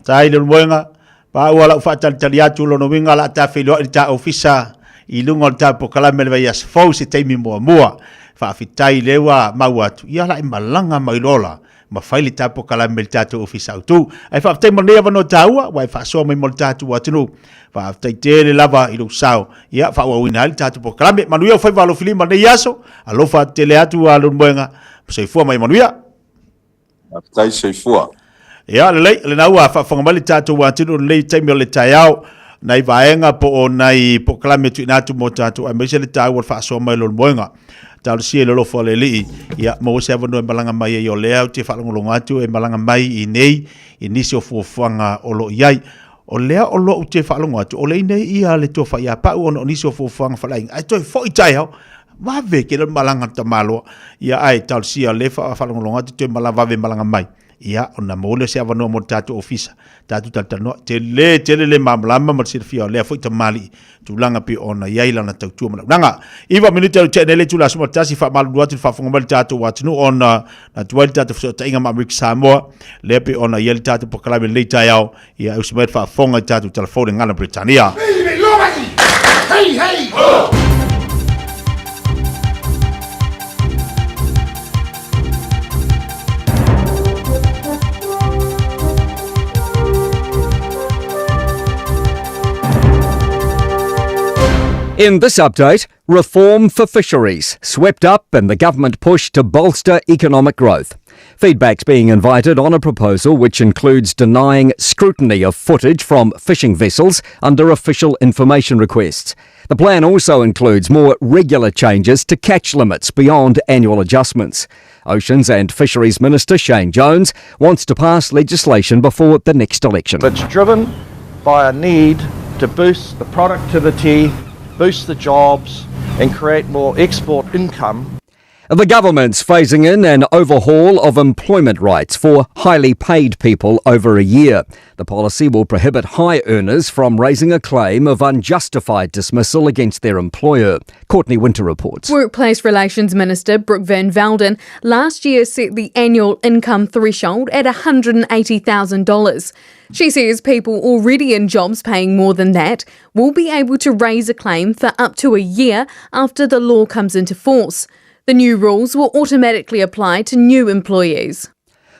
Tai Leulumoega, pa ua lau faatalitali atu lona uiga o le a ta feiloai i le ta ofisa i luga o le ta polokalame i le vaiaso fou se taimi muamua. Faafetai lea ua maua atu, ia la e malaga mai loa la, ma fai le ta polokalame i le tatou ofisa autu. Ae faafetai mo lenei avanoa taua, ua e faasoa mai mo le tatou atunuu. Faafetai tele lava i lou sao, ia faaauauina ai le tatou polokalame. Manuia ou faiva alofilima i lenei aso, alofa tele atu a Leulumoega, soifua ma ia manuia. Faafetai soifua. Ia, lelei, lena ua faafofoga mai le tatou atunuu i lenei taimi o le taeao, nai vaega po o nai polokalame e tuuina atu mo tatou, aemaise le taua o le faasoa mai o Leulumoega. Talosia i le alofa o le Alii, ia maua se avanoa e malaga mai ai o lea ou te faalogologo atu e malaga mai i nei i nisi o fuafuaga o lo o i ai. O lea o lo o te faalogo atu, o lea nei ia le tofa ia Pau ona o nisi o fuafuaga faaleaiga, ae toe foi taeao, vave tele le malaga a le tamaloa. Ia ae talosia o lea e faalogologo atu toe malaga vave malaga mai. Ia ona maua lea o se avanoa mo le tatou ofisa, tatou talatalanoa. Tele tele le malamalama ma le silafia o lea foi tamalii tulaga pei ona i ai lana tautua ma le auaunaga. 9 minute ua tea nei le itula 11, faamalulu atu i le faafofoga mai le tatou atunuu ona na tuai le tatou fesootaiga ma Amerika Samoa, lea pei ona i ai le tatou polokalame i lenei taeao, ia e usi mai le faafofoga i tatou tala fou i le gagana Peretania. Hey, hey, ho! In this update, reform for fisheries swept up in the government push to bolster economic growth. Feedback's being invited on a proposal which includes denying scrutiny of footage from fishing vessels under official information requests. The plan also includes more regular changes to catch limits beyond annual adjustments. Oceans and Fisheries Minister Shane Jones wants to pass legislation before the next election. It's driven by a need to boost the productivity, boost the jobs, and create more export income. The government's phasing in an overhaul of employment rights for highly paid people over a year. The policy will prohibit high earners from raising a claim of unjustified dismissal against their employer. Courtney Winter reports. Workplace Relations Minister Brooke Van Velden last year set the annual income threshold at $180,000. She says people already in jobs paying more than that will be able to raise a claim for up to a year after the law comes into force. The new rules will automatically apply to new employees.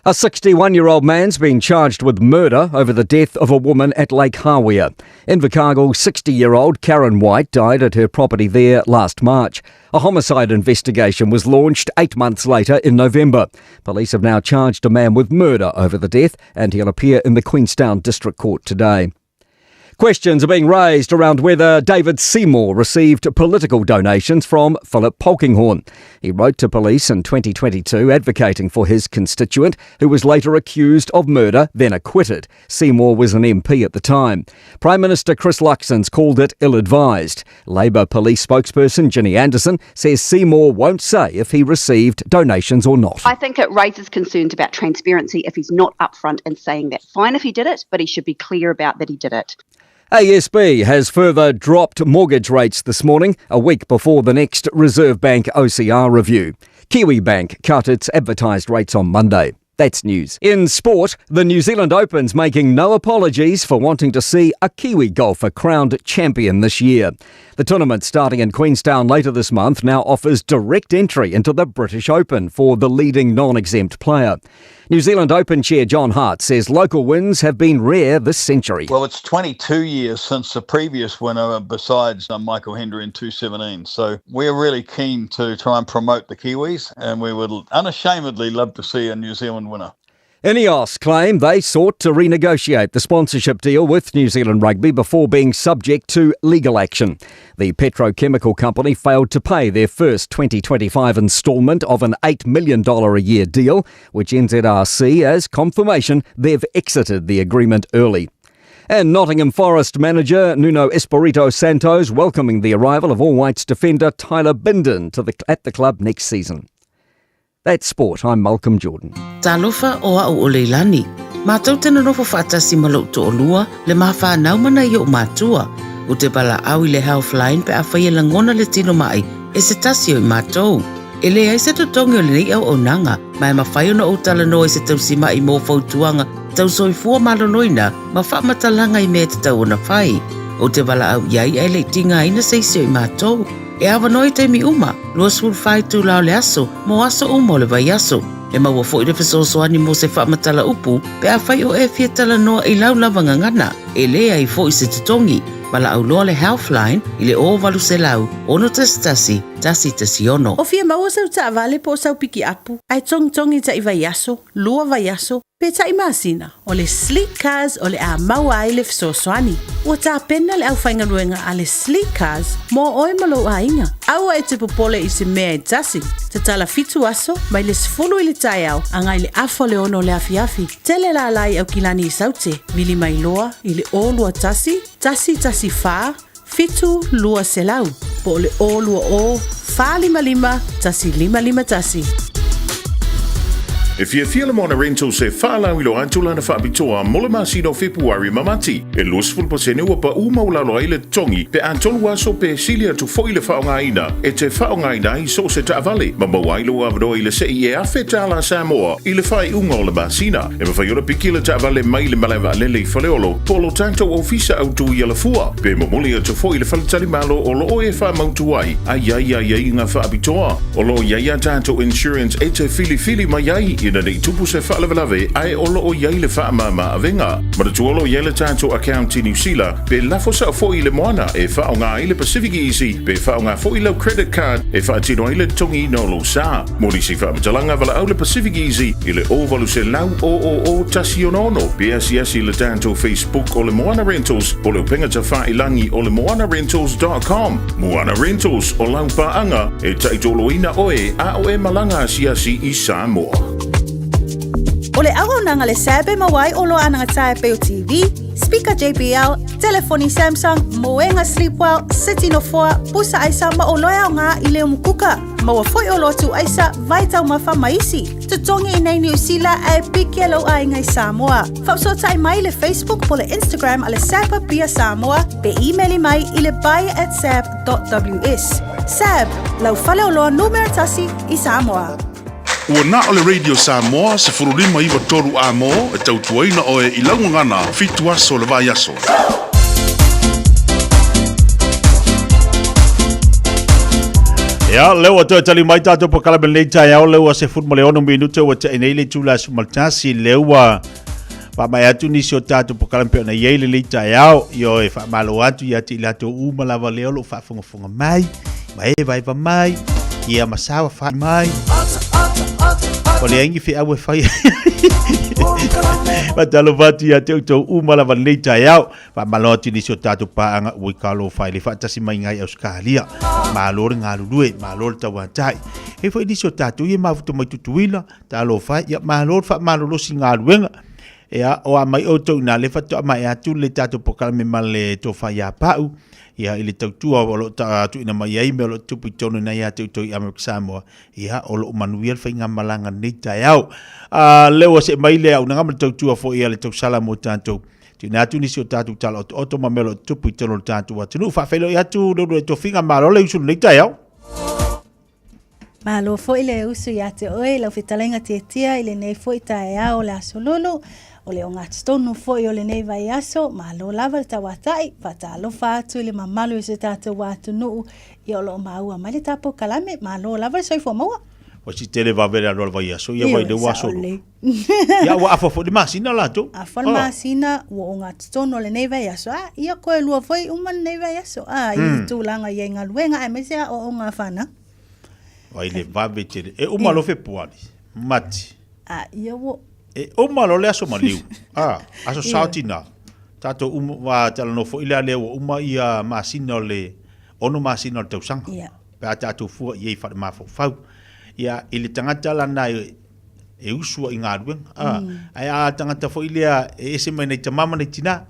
A 61-year-old man's been charged with murder over the death of a woman at Lake Hawea. Invercargill 60-year-old Karen White died at her property there last March. A homicide investigation was launched 8 months later in November. Police have now charged a man with murder over the death, and he'll appear in the Queenstown District Court today. Questions are being raised around whether David Seymour received political donations from Philip Polkinghorne. He wrote to police in 2022 advocating for his constituent, who was later accused of murder, then acquitted. Seymour was an MP at the time. Prime Minister Chris Luxon's called it ill-advised. Labour police spokesperson Ginny Anderson says Seymour won't say if he received donations or not. I think it raises concerns about transparency if he's not upfront and saying that. Fine if he did it, but he should be clear about that he did it. ASB has further dropped mortgage rates this morning, a week before the next Reserve Bank OCR review. Kiwibank cut its advertised rates on Monday. That's news. In sport, the New Zealand Open's making no apologies for wanting to see a Kiwi golfer crowned champion this year. The tournament starting in Queenstown later this month now offers direct entry into the British Open for the leading non-exempt player. New Zealand Open chair John Hart says local wins have been rare this century. It's 22 years since the previous winner besides Michael Hendry in 2017. So we're really keen to try and promote the Kiwis, and we would unashamedly love to see a New Zealand winner. Ineos claim they sought to renegotiate the sponsorship deal with New Zealand Rugby before being subject to legal action. The petrochemical company failed to pay their first 2025 instalment of an $8 million a year deal, which NZRC as confirmation they've exited the agreement early. And Nottingham Forest manager Nuno Espirito Santos welcoming the arrival of All Whites defender Tyler Bindon at the club next season. That's sport. I'm Malcolm Jordan. Talofa o a'u o Leilani. Mātou te nonofo whaatasi ma lou to'olua, le ma whanau mana i o'u mātua. U te valaau i le Healthline pe a whai e langona le tino mai e se tasi o i mātou. E leai se totogi o lenei auaunaga, ma e mawhai ona o talanoa i se tausima'i mō fautuaga tau soifua maloloina ma faamatalaga i mea e tatau ona whai. O te valaau i ai ae le i tigaina se isi o i mātou. E avanoa i taimi uma, 24 itulā o le aso, mō aso uma o le vaiaso. E maua foi le fesoasoani mo se faamatala upu pe afai o e fia talanoa i lau lava gagana, e leai foi se totogi. Valaau loa le Healthline i le 0800 611 116. O fia maua sau taavale po o sau pikiapu, ae togitogi taʻi vaiaso, lua vaiaso, pe taʻi masina, o le Sleek Cars o le a maua ai le fesoasoani. Ua tapena le aufaigaluega a le Sleek Cars mo oe ma lou aiga. Aua e te popole i se mea e tasi. Tatala fitu aso, mai le 10 i le taeao agai le afa o le 6 o le afiafi. Tele lala i Aukilani i Saute, vili mai loa i le 021 114 7 200 po o le 020 455 1551. E fiafia le Moana Rentals e faalauiloa atu lana faapitoa mo le masina o Fepuari ma Mati. E 20% ua paʻu maualalo ai le totogi pe a tolu aso pe sili atu foi le faaaogaina e te faaaogaina ai so o se taavale ma maua ai lou avanoa i le seʻi e $1,000 Samoa i le faaiuga o le masina. E mafai ona piki le taavale mai le malae vaalele i Faleolo po o lo tatou ofisa autu i Alafua, pe momoli atu foi i le faletalimalo o lo o e faamautu ai a i ai aiaiga faapitoa. O lo o i ai a tatou insurance e te filifili mai ai ina ne i tupu se faalavelave ae o lo o i ai le faamama avega. Manatua o lo o i ai le tatou account i Niu Sila pe lafo sao foi i le moana e faaaoga ai le Pacific Easy pe faaaoga foi lau credit card e faatino ai le totogiina o lou sa. Mo nisi faamatalaga valaau le Pacific Easy i le 0800 000 166 pe asiasi i le tatou Facebook o le Moana Rentals po o le upega tafailangi o le moanarentals.com. Moana Rentals, o lau paaga e taitoloina oe a o e malaga asiasi i Samoa. O le auaunaga le SAB e maua ai oloa anagatāe pei o TV, speaker JBL, telefoni Samsung, moega Sleepwell, seti nofoa, pusa aisa ma oloa e aoga i le umukuka. Maua foi oloa tuu aisa, vai taumafa ma isi. Totogi i nei Niu Sila ae piki e lou aiga i Samoa. Faafesootai mai i le Facebook po le Instagram a le SAB Apia Samoa pe imeli mai i le buy@sab.ws. SAB, lau faleoloa numera tasi i Samoa. Ua na o le Radio Samoa 15 93 A-mo e tautuaina oe i lau gagana fitu aso o le vaiaso. Ia, lea ua toe tali mai tatou polokalame lenei taeao, lea ua 16 minute ua tea nei le itula 11, lea ua faamaea atu nisi o tatou polokalame pei ona i ai lenei taeao. Ioe, faamalo atu ia te i latou uma lava lea o lo o faafogafoga mai, ma evaeva mai, ia ma saofai mai. O leai ni feau e fai. Faatalofa atu ia te outou uma lava lenei taeao. Faamalo atu i nisi o tatou paaga ua i kalo fai le faatasi mai ngai Australia. Malo le galulue, malo le tauatai. E foi nisi o tatou ia mafuta mai Tutuila, talofa e, ia malo le faamalolosi i galuega. Ia, o a mai outou i nā le faatoa maea atu le tatou polokalame ma le tofa ia Pau, ia i le tautua o lo o tuuina mai ai mea o lo o tutupu i totonu i ina ia te outou i Amerika Samoa, ia o lo o manuia le faigamalaga lenei taeao. A, lea ua see mai le auaunaga ma le tautua foi a le tausala mo tatou. Tuuina atu nisi o tatou tala otooto ma mea o lo o tutupu i totonu o le tatou atunuu. Faafeiloai atu Leuluai Tofiga, malo le usu i lenei taeao. Malo foi le usu ia te oe lau fetalaiga Tiatia i lenei foi taeao o le Aso Lulu, o le ogatotonu foi o lenei vaiaso, malo lava le tauatai, faatalofa atu i le mamalu o si o tatou atunuu ia o lo o maua mai le tatou kalame, malo lava le soifua maua. Ua si tele vave le alu o le vaiaso, ia vai le ua Aso Lulu. Ia ua afa foi le masina latou. Afa le masina, ua ogatotonu o lenei vaiaso, a ia koe lua foi uma lenei vaiaso, a i tulaga i ai galuega aemaise aoaoga a fanau. Vai le vave tele. E uma loa Fepuari, Mati. A ia ua. E uma loa le aso maliu. A, aso sao tina. Tatou uma, wa talanoa foi lea lea ua uma ia masina o le, ono masina o le tausaga. Ia. Pe a tatou fua i ai faale-mafaufau. Ia, i le tagata lana e, e usu ai i galuega. A, ae a tagata foi lea e ese mai nei tama ma nei tina.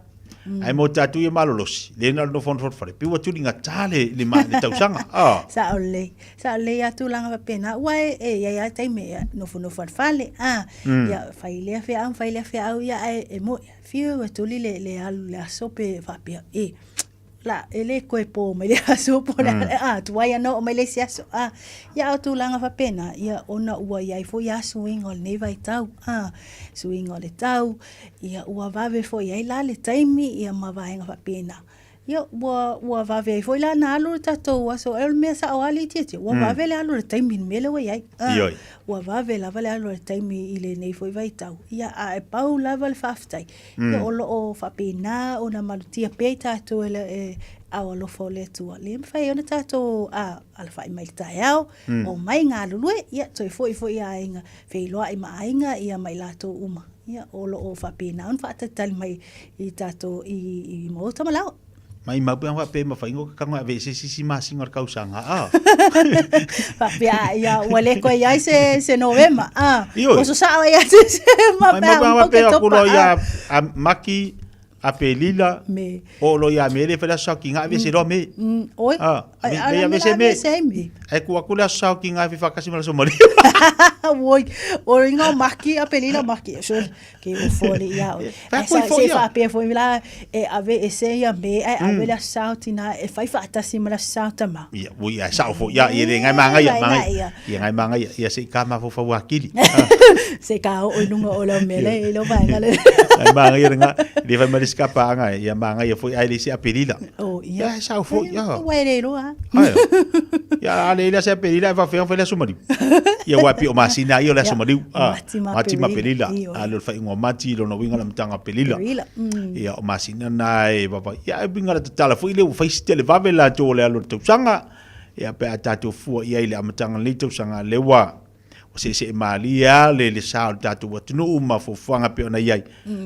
Ae mo tatou ia malolosi, le na o le nofonofo i le fale, pei ua tuligatā le, le, ma, le tausaga. A. Sao lelei. Sao lelei lava tulaga faapena. Aua e, e i ai lava taimi e nofonofo i le fale, a, ia fai lea feau ma fai lea feau, ia ae e moni, fiu e tuli le, le alu i le aso pe faapea, e, la, e le koe po mai le aso po le a, tuai ana oo mai le isi aso, a. Ia a o tulaga faapena, ia ona ua i ai foi lava suiga o lenei vaitau, a, suiga o le tau, ia ua vave foi ai la le taimi ia ma vaega faapena. Ia, ua, ua vave ai foi la na alu le tatou aso, e o le mea sao lava le itiiti, ua vave le alu o le taimi i le mea lea ua i ai. Ah, Ioe. ua vave lava le alu o le taimi i lenei foi vaitau. Ia, a e pau lava le faafetai, ia o lo o faapena ona malutia pea i tatou e le e ao alofa o le Atua. Le mafai ai ona tatou a, alafai mai i le taeao, omai galulue, ia toe foi foi i aiga, feiloai ma aiga, ia ma i latou uma. Ia, o lo o faapena ona faatalitali mai i tatou i, i maota ma laoa. Maimau pe ana faapea e mafai ona tago e aveese se isi masina o le tausaga, a. Faapea, a, ia, ua le koe iai se, se Novema, a. Ioe. Oso sao ai atu se ma Maimau pe pea ana o faapea Oketopa, atu loa a. ia a Maki, Apelila, Me. oo loa ia Me le fai le aso saokiga aveese loa Me. Oi, A, ai, me, a me la mea aveese la Me. aveese ai Me. Ae tuu atu le aso saokiga e fai faatasi ma le aso maliu. Oi, o inga o Maki, Apelila Maki, sure, ke o fo le ia oe. Fai Ae atu i sa, fo se ia. faapea foi la e aveese ia Me ae ave le aso sao tina e fai faatasi ma le aso sao tama. Ia, ui, ae sao foi, ia, ia le ngai magaia, Vai magaia. na ia. Ia ngai magaia, ia se i ka mafaufau akili. Se ka oo i luga o lau mea le i lau vaega le. Ngai magaia le nga, le fai mai le isi kapaaga, ia magaia foi ae le isi Apelila. Oh, ia. Ia, e sao foi, ia. Ua e le iloa. Ai. Ia, a le ila se Apelila e faafeang fai le aso maliu. Ia, ua pei o masina ia o le aso Ia, maliu. Ah, Mati ma Mati ma Apelila. Apelila. Ioe. A le o le faaiuga o Mati, lona uiga o le amataga o Apelila. Apelila. Ia, o masina na e vava. Ia, e uiga la tatala foi lea ua fai si televave latou o le alu o le tausaga. Ia, pe a tatou fua i ai i le amataga o lenei tausaga, lea ua ua seesee malie lava le, le sa o le tatou atunuu ma fuafuaga e pei ona i ai.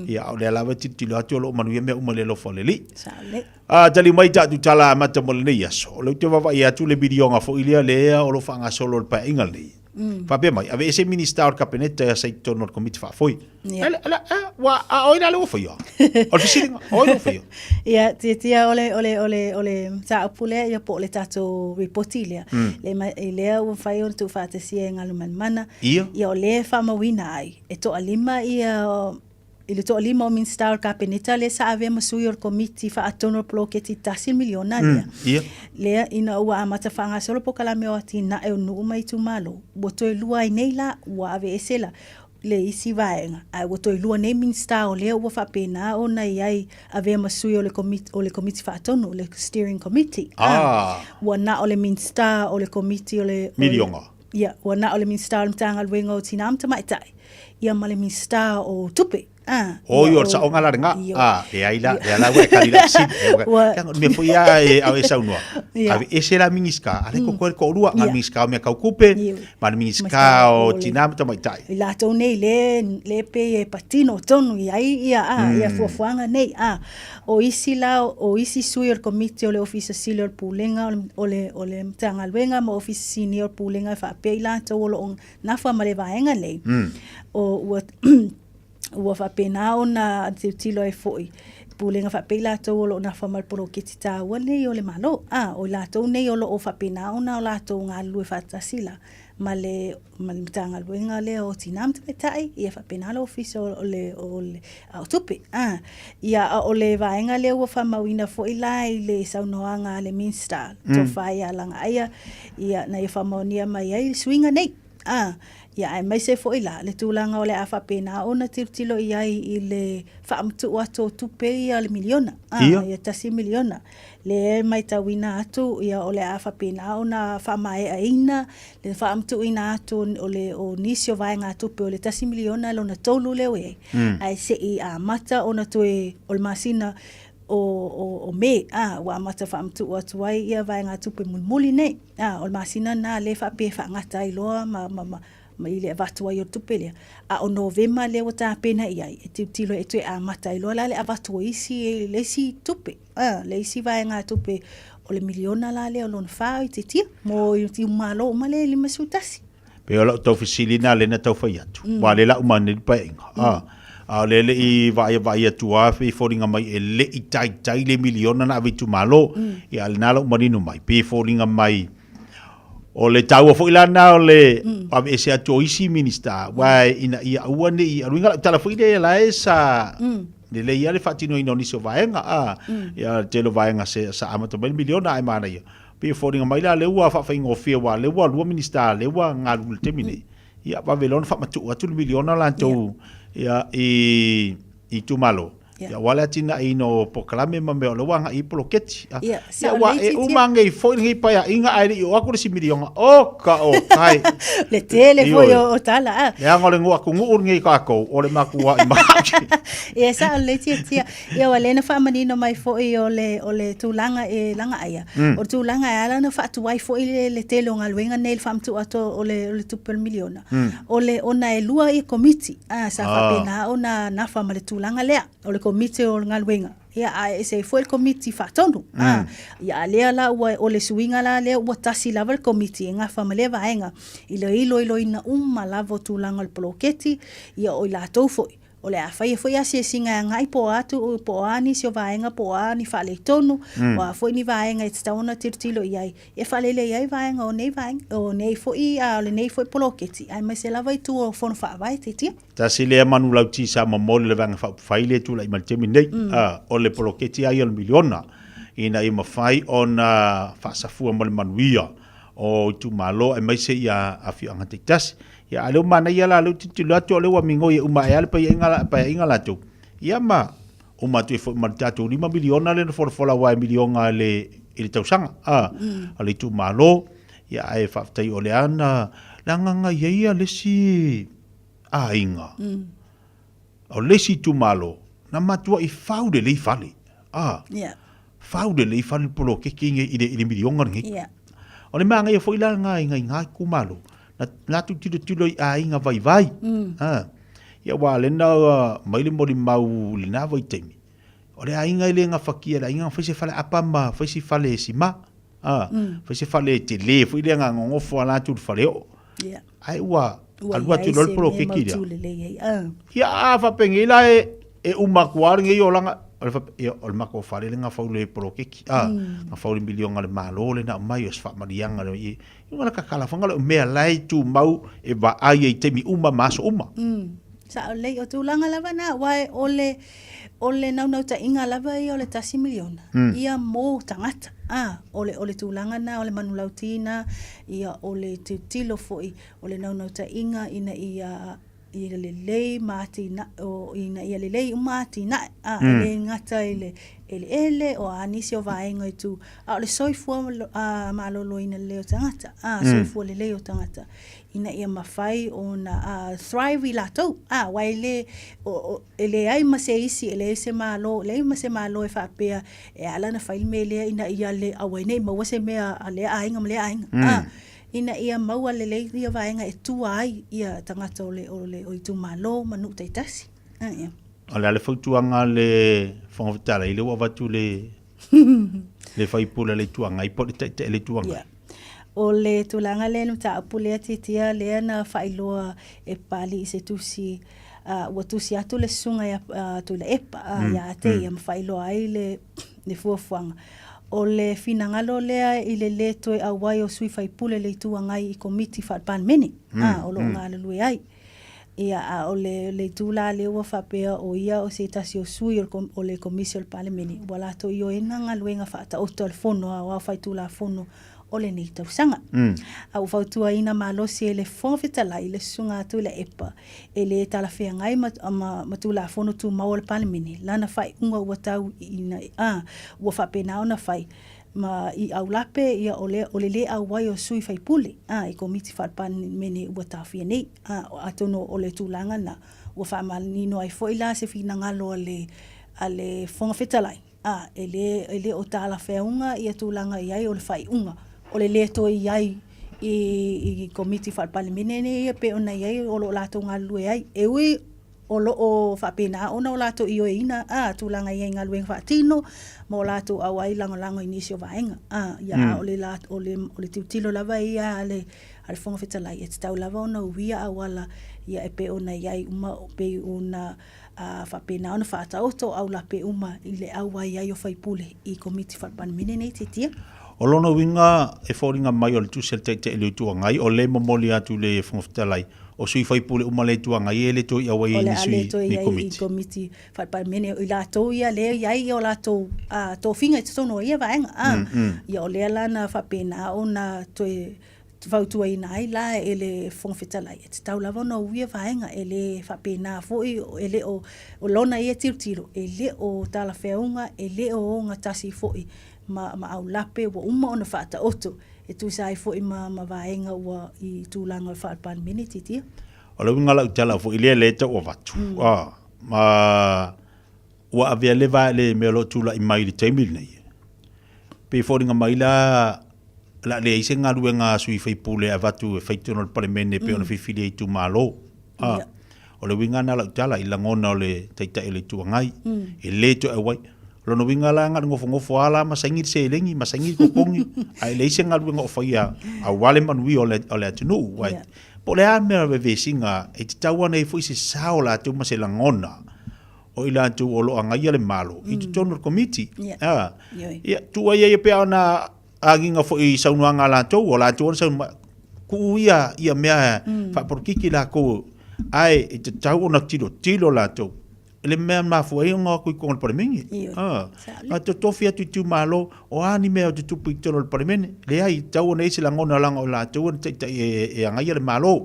Ia, a o lea lava e tilotilo atu o lo o manuia mea uma i le alofa o le Alii. Sao lelei. A tali mai tatou tala amata mo lenei aso, o lea ou te vaavaai atu le miliona foi lea lea o lo o faagasolo i le Paeaiga lenei. Faapea mai, aveese Minisita o le Kapeneta ia sa i totonu o le Komiti Faafoe. Ia. Ele, ele, e, ua, a o ai la lea ua faia? O le fesiliga, o ai lea ua faia? Ia, tiatia o le, o le, o le, o le mataupu lea, ia po o le tatou ripoti lea. Le ma, i lea ua mafai ona tuufaatasia e Galumalemana. Ia. Ia, o lea e faamauina ai, e toalima ia, i le toalima o Minisita o le Kapeneta lea sa avea ma sui o le Komiti Faatonu o le Poloketi tasi le miliona lea. Ia. Lea ina ua amata faagasolo polokalame o atinae o nuu ma itumalo, ua toe lua ai nei la, ua aveese la le isi vaega, ae ua toe lua nei Minisita o lea ua faapena ona i ai avea ma sui o le Komiti, o le Komiti Faatonu, le Steering Committee. Ah. Ua na o le Minisita o le Komiti o le... Miliona. Ia, ua na o le Minisita o le Matagaluega o Tinā ma Tamaitai, ia ma le Minisita o Tupe. Ah, O ia, io, o le saoga la lena. Io. Ah, leai la, lea la ua e kali lau fesili. Ua- Leaga o le mea foi ia e au e saunoa. Ia. Aveese la Minisita, a lea e kokoe le toalua, na o le Minisita o mea tau tupe, Io. ma le Minisita o Tinā ma Tamaitai. I latou nei le, le pei e patino tonu i ai ia, a, ia fuafuaga nei. A, o isi la, o isi sui o le Komiti o le Ofisa Sili o le Pulega o le, o le, o le Matagaluega ma Ofisa Sinia o le Pulega e faapea i latou o lo o nafa ma le vaega nei, o ua ua faapena ona tilotilo ai foi pulega faapea i latou o lo o nafa ma le poloketi taua nei o le Malo. A, o i latou nei o lo o faapena ona o latou galulue faatasi la ma le ma le Matagaluega lea o Tinā ma Tamaitai, ia faapena le Ofisa o le o le o Tupe. A, ia a o le vaega lea ua faamauina foi la i le saunoaga a le Minisita, Tofa ia Lagaaia, ia na ia faamaonia mai ai le suiga nei. A, ia aemaise foi la le tulaga o le a faapena ona tilotilo i ai i le faamatuu atu o tupe ia le miliona. A, ia $1 miliona. Lea e maitauina atu ia o le a faapena ona faamaeaina le faamatuuina atu o le o nisi o vaegatupe o le $1 miliona lona tolu lea ua i ai. Ae se i amata ona toe o le masina o, o, o Me, a, ua amata faamatuu atu ai ia vaegatupe mulimuli nei. A, o le masina lena lea e faapea e faagata ai loa ma, ma, ma, ma i le avatu ai o le tupe lea. A o Novema lea ua tapena i ai, e tilotilo e toe amata ai loa la le avatu o isi, le isi tupe, a, le isi vaegatupe o le miliona la lea o lona fa o itiitia mo itumalo uma lea e 51. Pei o lau tau fesili lena lea na tau fai atu. Aua o lea la uma nei le paeaiga. A, a o lea e le i vaaiavaai atu lava pei e foliga mai e le i taitai le miliona na ave i itumalo. Ia a o lena la ua manino mai, pei e foliga mai o le taua foi la lena o le aveese atu o isi Minisita, aua ina ia aua ne i, o le uiga o lau tala foi lea la e sa lelei lava le faatinoina o nisi o vaega, a, ia le tele o vaega sa amata mai le miliona ae manaia. Pei e foliga mai la lea ua faafaigofie aua lea ua lua Minisita lea ua galulue i le taimi nei. Ia vave loa ona faamatuu atu le miliona latou ia i itumalo. Ia, aua le atinaeina o polokalame ma mea o lea ua agai i poloketi. Ia, Ia, sao ua lelei e titia. uma nei foi lenei paeaiga ae le i oo atu le isi miliona. O ka o kai. Le tele foi Ioe. o tala, a. Leaga o le nuu atunuu lenei tatou, o le matuai mati. Ia, sao lelei tiatia. Ia, ua lea na faamanino mai foi o le, o le tulaga e lagaaia. O le tulaga e ala ona faatuai foi le, le tele o galuega nei i le faamatuu atu o le, o le tupe o le miliona. O le, ona e lua ia komiti, a, sa faapena ona nafa ma le tulaga lea, o le komiti o le galuega, ia, a e ese ai foi le komiti faatonu. A, ia, a lea la ua, o le suiga la lea ua tasi lava le komiti e gafa ma lea vaega i le iloiloina uma lava o tulaga o le poloketi, ia o i latou foi O le a faia foi asiasiga e agai po o a atu po o a nisi o vaega po o a ni faaletonu, o a foi ni vaega e tatau ona tilotilo i ai e faalelei ai vaega o nei vaega, o nei foi a o lenei foi poloketi aemaise lava i tua o Fono Faavae titia. Tasi lea manulauti sa momoli le Vaega Faaupufai lea e tulai mai i le taimi nei, o le poloketi lava ia o le miliona ina ia mafai ona faasafua ma le manuia o itumalo aemaise ia afioaga taitasi. Ia, a o lea ua manaia la, o lea ua tilotilo atu o lea ua migoi e uma ae lava le paiaiga, paeaiga latou. Ia ma uma atu ai foi ma le tatou $5 miliona lea na folafola aua e miliona i le, i le tausaga, a, a le itumalo. Ia, ae faafetai o lea na, le agaga i ai ia le isi aiga, o le isi itumalo, na matuai fau lelei fale, a, fau lelei fale le poloketi lenei i le, i le miliona lenei. O le manaia foi la lena i nai na itumalo, na latou tilotilo i aiga vaivai. A, ia aua o lea na aumai le molimau i lena vaitaimi, o le aiga e le gafatia, le aiga na fai se faleaapa ma fai se fale sima. A, fai se fale tele foi lea na nonofo lava latou i le faleoo. Ae ua alu atu loa le poloketi lea. Ia a faapenei la e uma atu lava lenei olaga, o le faapea, ia o le matou fale lea na fau i le poloketi, a, na fau i le miliona a le Malo lea na aumai, o se faamanuiaga lea. Ia o le tatala foi lea o mea la e tumau e vaai ai i taimi uma ma aso uma. Sao lelei, o tulaga lava na, aua o le, o le naunautaiga lava ia o le $1 miliona, ia mo tagata. A, o le, o le tulaga na o le manulauti na, ia o le tilotilo foi o le naunautaiga ina ia ia lelei ma atinae, o, ina ia lelei uma atinae, a, e le gata i le eleele, o a nisi o vaega i tu, a o le soifua maloloina lelei o tagata, a, soifua lelei o tagata, ina ia mafai ona thrive i latou, a, aua e le, o, o, e leai ma se isi, e leai se Malo, e leai ma se Malo e faapea e ala ona fai le mea lea ina ia le, aua ai ne i maua se mea a lea aiga ma lea aiga, a, ina ia maua lelei ia vaega e tua ai ia tagata o le, o le, o itumalo ma nuu taitasi. A, ia. O le a le fautuaga a le Fofoga Fetalai lea ua avatu le le faipule a le Itu Agai po o le Taitai o le Itu Agai? Ia. O le tulaga lea le mataupu lea tiatia lea na faailoa e Papalii i se tusi ua tusi atu le susuga ia Tuilaepa ia te ia ma faailoa ai le le fuafuaga. O le finagalo lea i le lē toe auai o sui faipule le Itu Agai i Komiti Faale-Palemene o lo o galulue ai. Ia, a o le, le itu la lea ua faapea o ia o se tasi o sui o le, o le Komisi o le Palemene, ua latou ioeina galuega faataoto a le Fono Aoao Faitulafono o lenei tausaga. A ua fautuaina malosi e le Fofoga Fetalai le Susuga a Tuilaepa e lē talafeagai ma, ma, ma Tulafono Tumau a le Palemene lana faaiuga ua tau ina, a, ua faapena ona fai ma i aulape ia o le, o le lē auai o sui faipule, a, i Komiti Faale-Palemene ua taofia nei. A, atonu o le tulaga lena ua faamanino ai foi la se finagalo a le, a le Fofoga Fetalai, a, e lē, e le o talafeauga ia tulaga i ai o le faaiuga o le lē toe i ai i, i Komiti Faale-Palemene nei ia pei ona i ai o lo o latou galulue ai. E ui o lo o faapena ona o latou ioeina a tulaga i ai galuega faatino ma o latou auai lagolago i nisi o vaega. A, ia, a o le la, o le, o le tilotilo lava ia a le, a le Fofoga Fetalai, e tatau lava ona uia auala ia e pei ona i ai uma, pei ona faapena ona faataoto aulape uma i le auai ai o faipule i Komiti Faale-Palemene nei tiatia. O lona uiga e foliga mai o le tusi a le Taitai o le Itu Agai, o lea e momoli atu i le Fofoga Fetalai, o sui faipule uma le Itu Agai e le toe auai ai ni sui ni komiti. Komiti Faale-Palemene, o i latou ia lea e i ai o latou tofiga i totonu o ia vaega. Ia o lea la na faapena ona toe. fautuaina ai la e le Fofoga Fetalai, e tatau lava ona uia vaega, e le faapena foi, e le o, o lona ia tilotilo, e le o talafeauga, e le o ogatasi foi ma, ma aulape ua uma ona faataoto e tusa ai foi ma, ma vaega ua i tulaga o le Faa-Palemene, titia. O le uiga lau tala foi lea lea e tau avatu, mm. ma ua avea le vae le mea o lo o tulai mai i le taimi lenei. Pei foliga mai la o le a leai se galuega a sui faipule e avatu e fai totonu o le Palemene pei ona filifili e itumalo. A, o le uiga lena o lau tala i lagona o le Taitai o le Itu Agai, e le toe auai. O lona uiga la na o le nofonofo lava la ma saini le seleni ma saini le totogi, ae leai se galuega o faia aua le manuia o le atunuu. Aua po o le a le mea o le vevesiga, e tatau ona i ai foi se sao o latou ma se lagona o i latou o lo o agaia le Malo i totonu o le Komiti. Ia, tuu ai ia pei ona agiga foi i saunoaga a latou, o latou na saunoa mai, tuu ia ia mea faapolokiki latou, ae e tatau ona tilotilo latou i le mea e mafua ai ona o atu i totonu o le Palemene. A totofi atu i itumalo, o a ni mea o tutupu i totonu o le Palemene? Leai, e tatau ona i ai se lagona leaga o latou na taitai e agaia le Malo.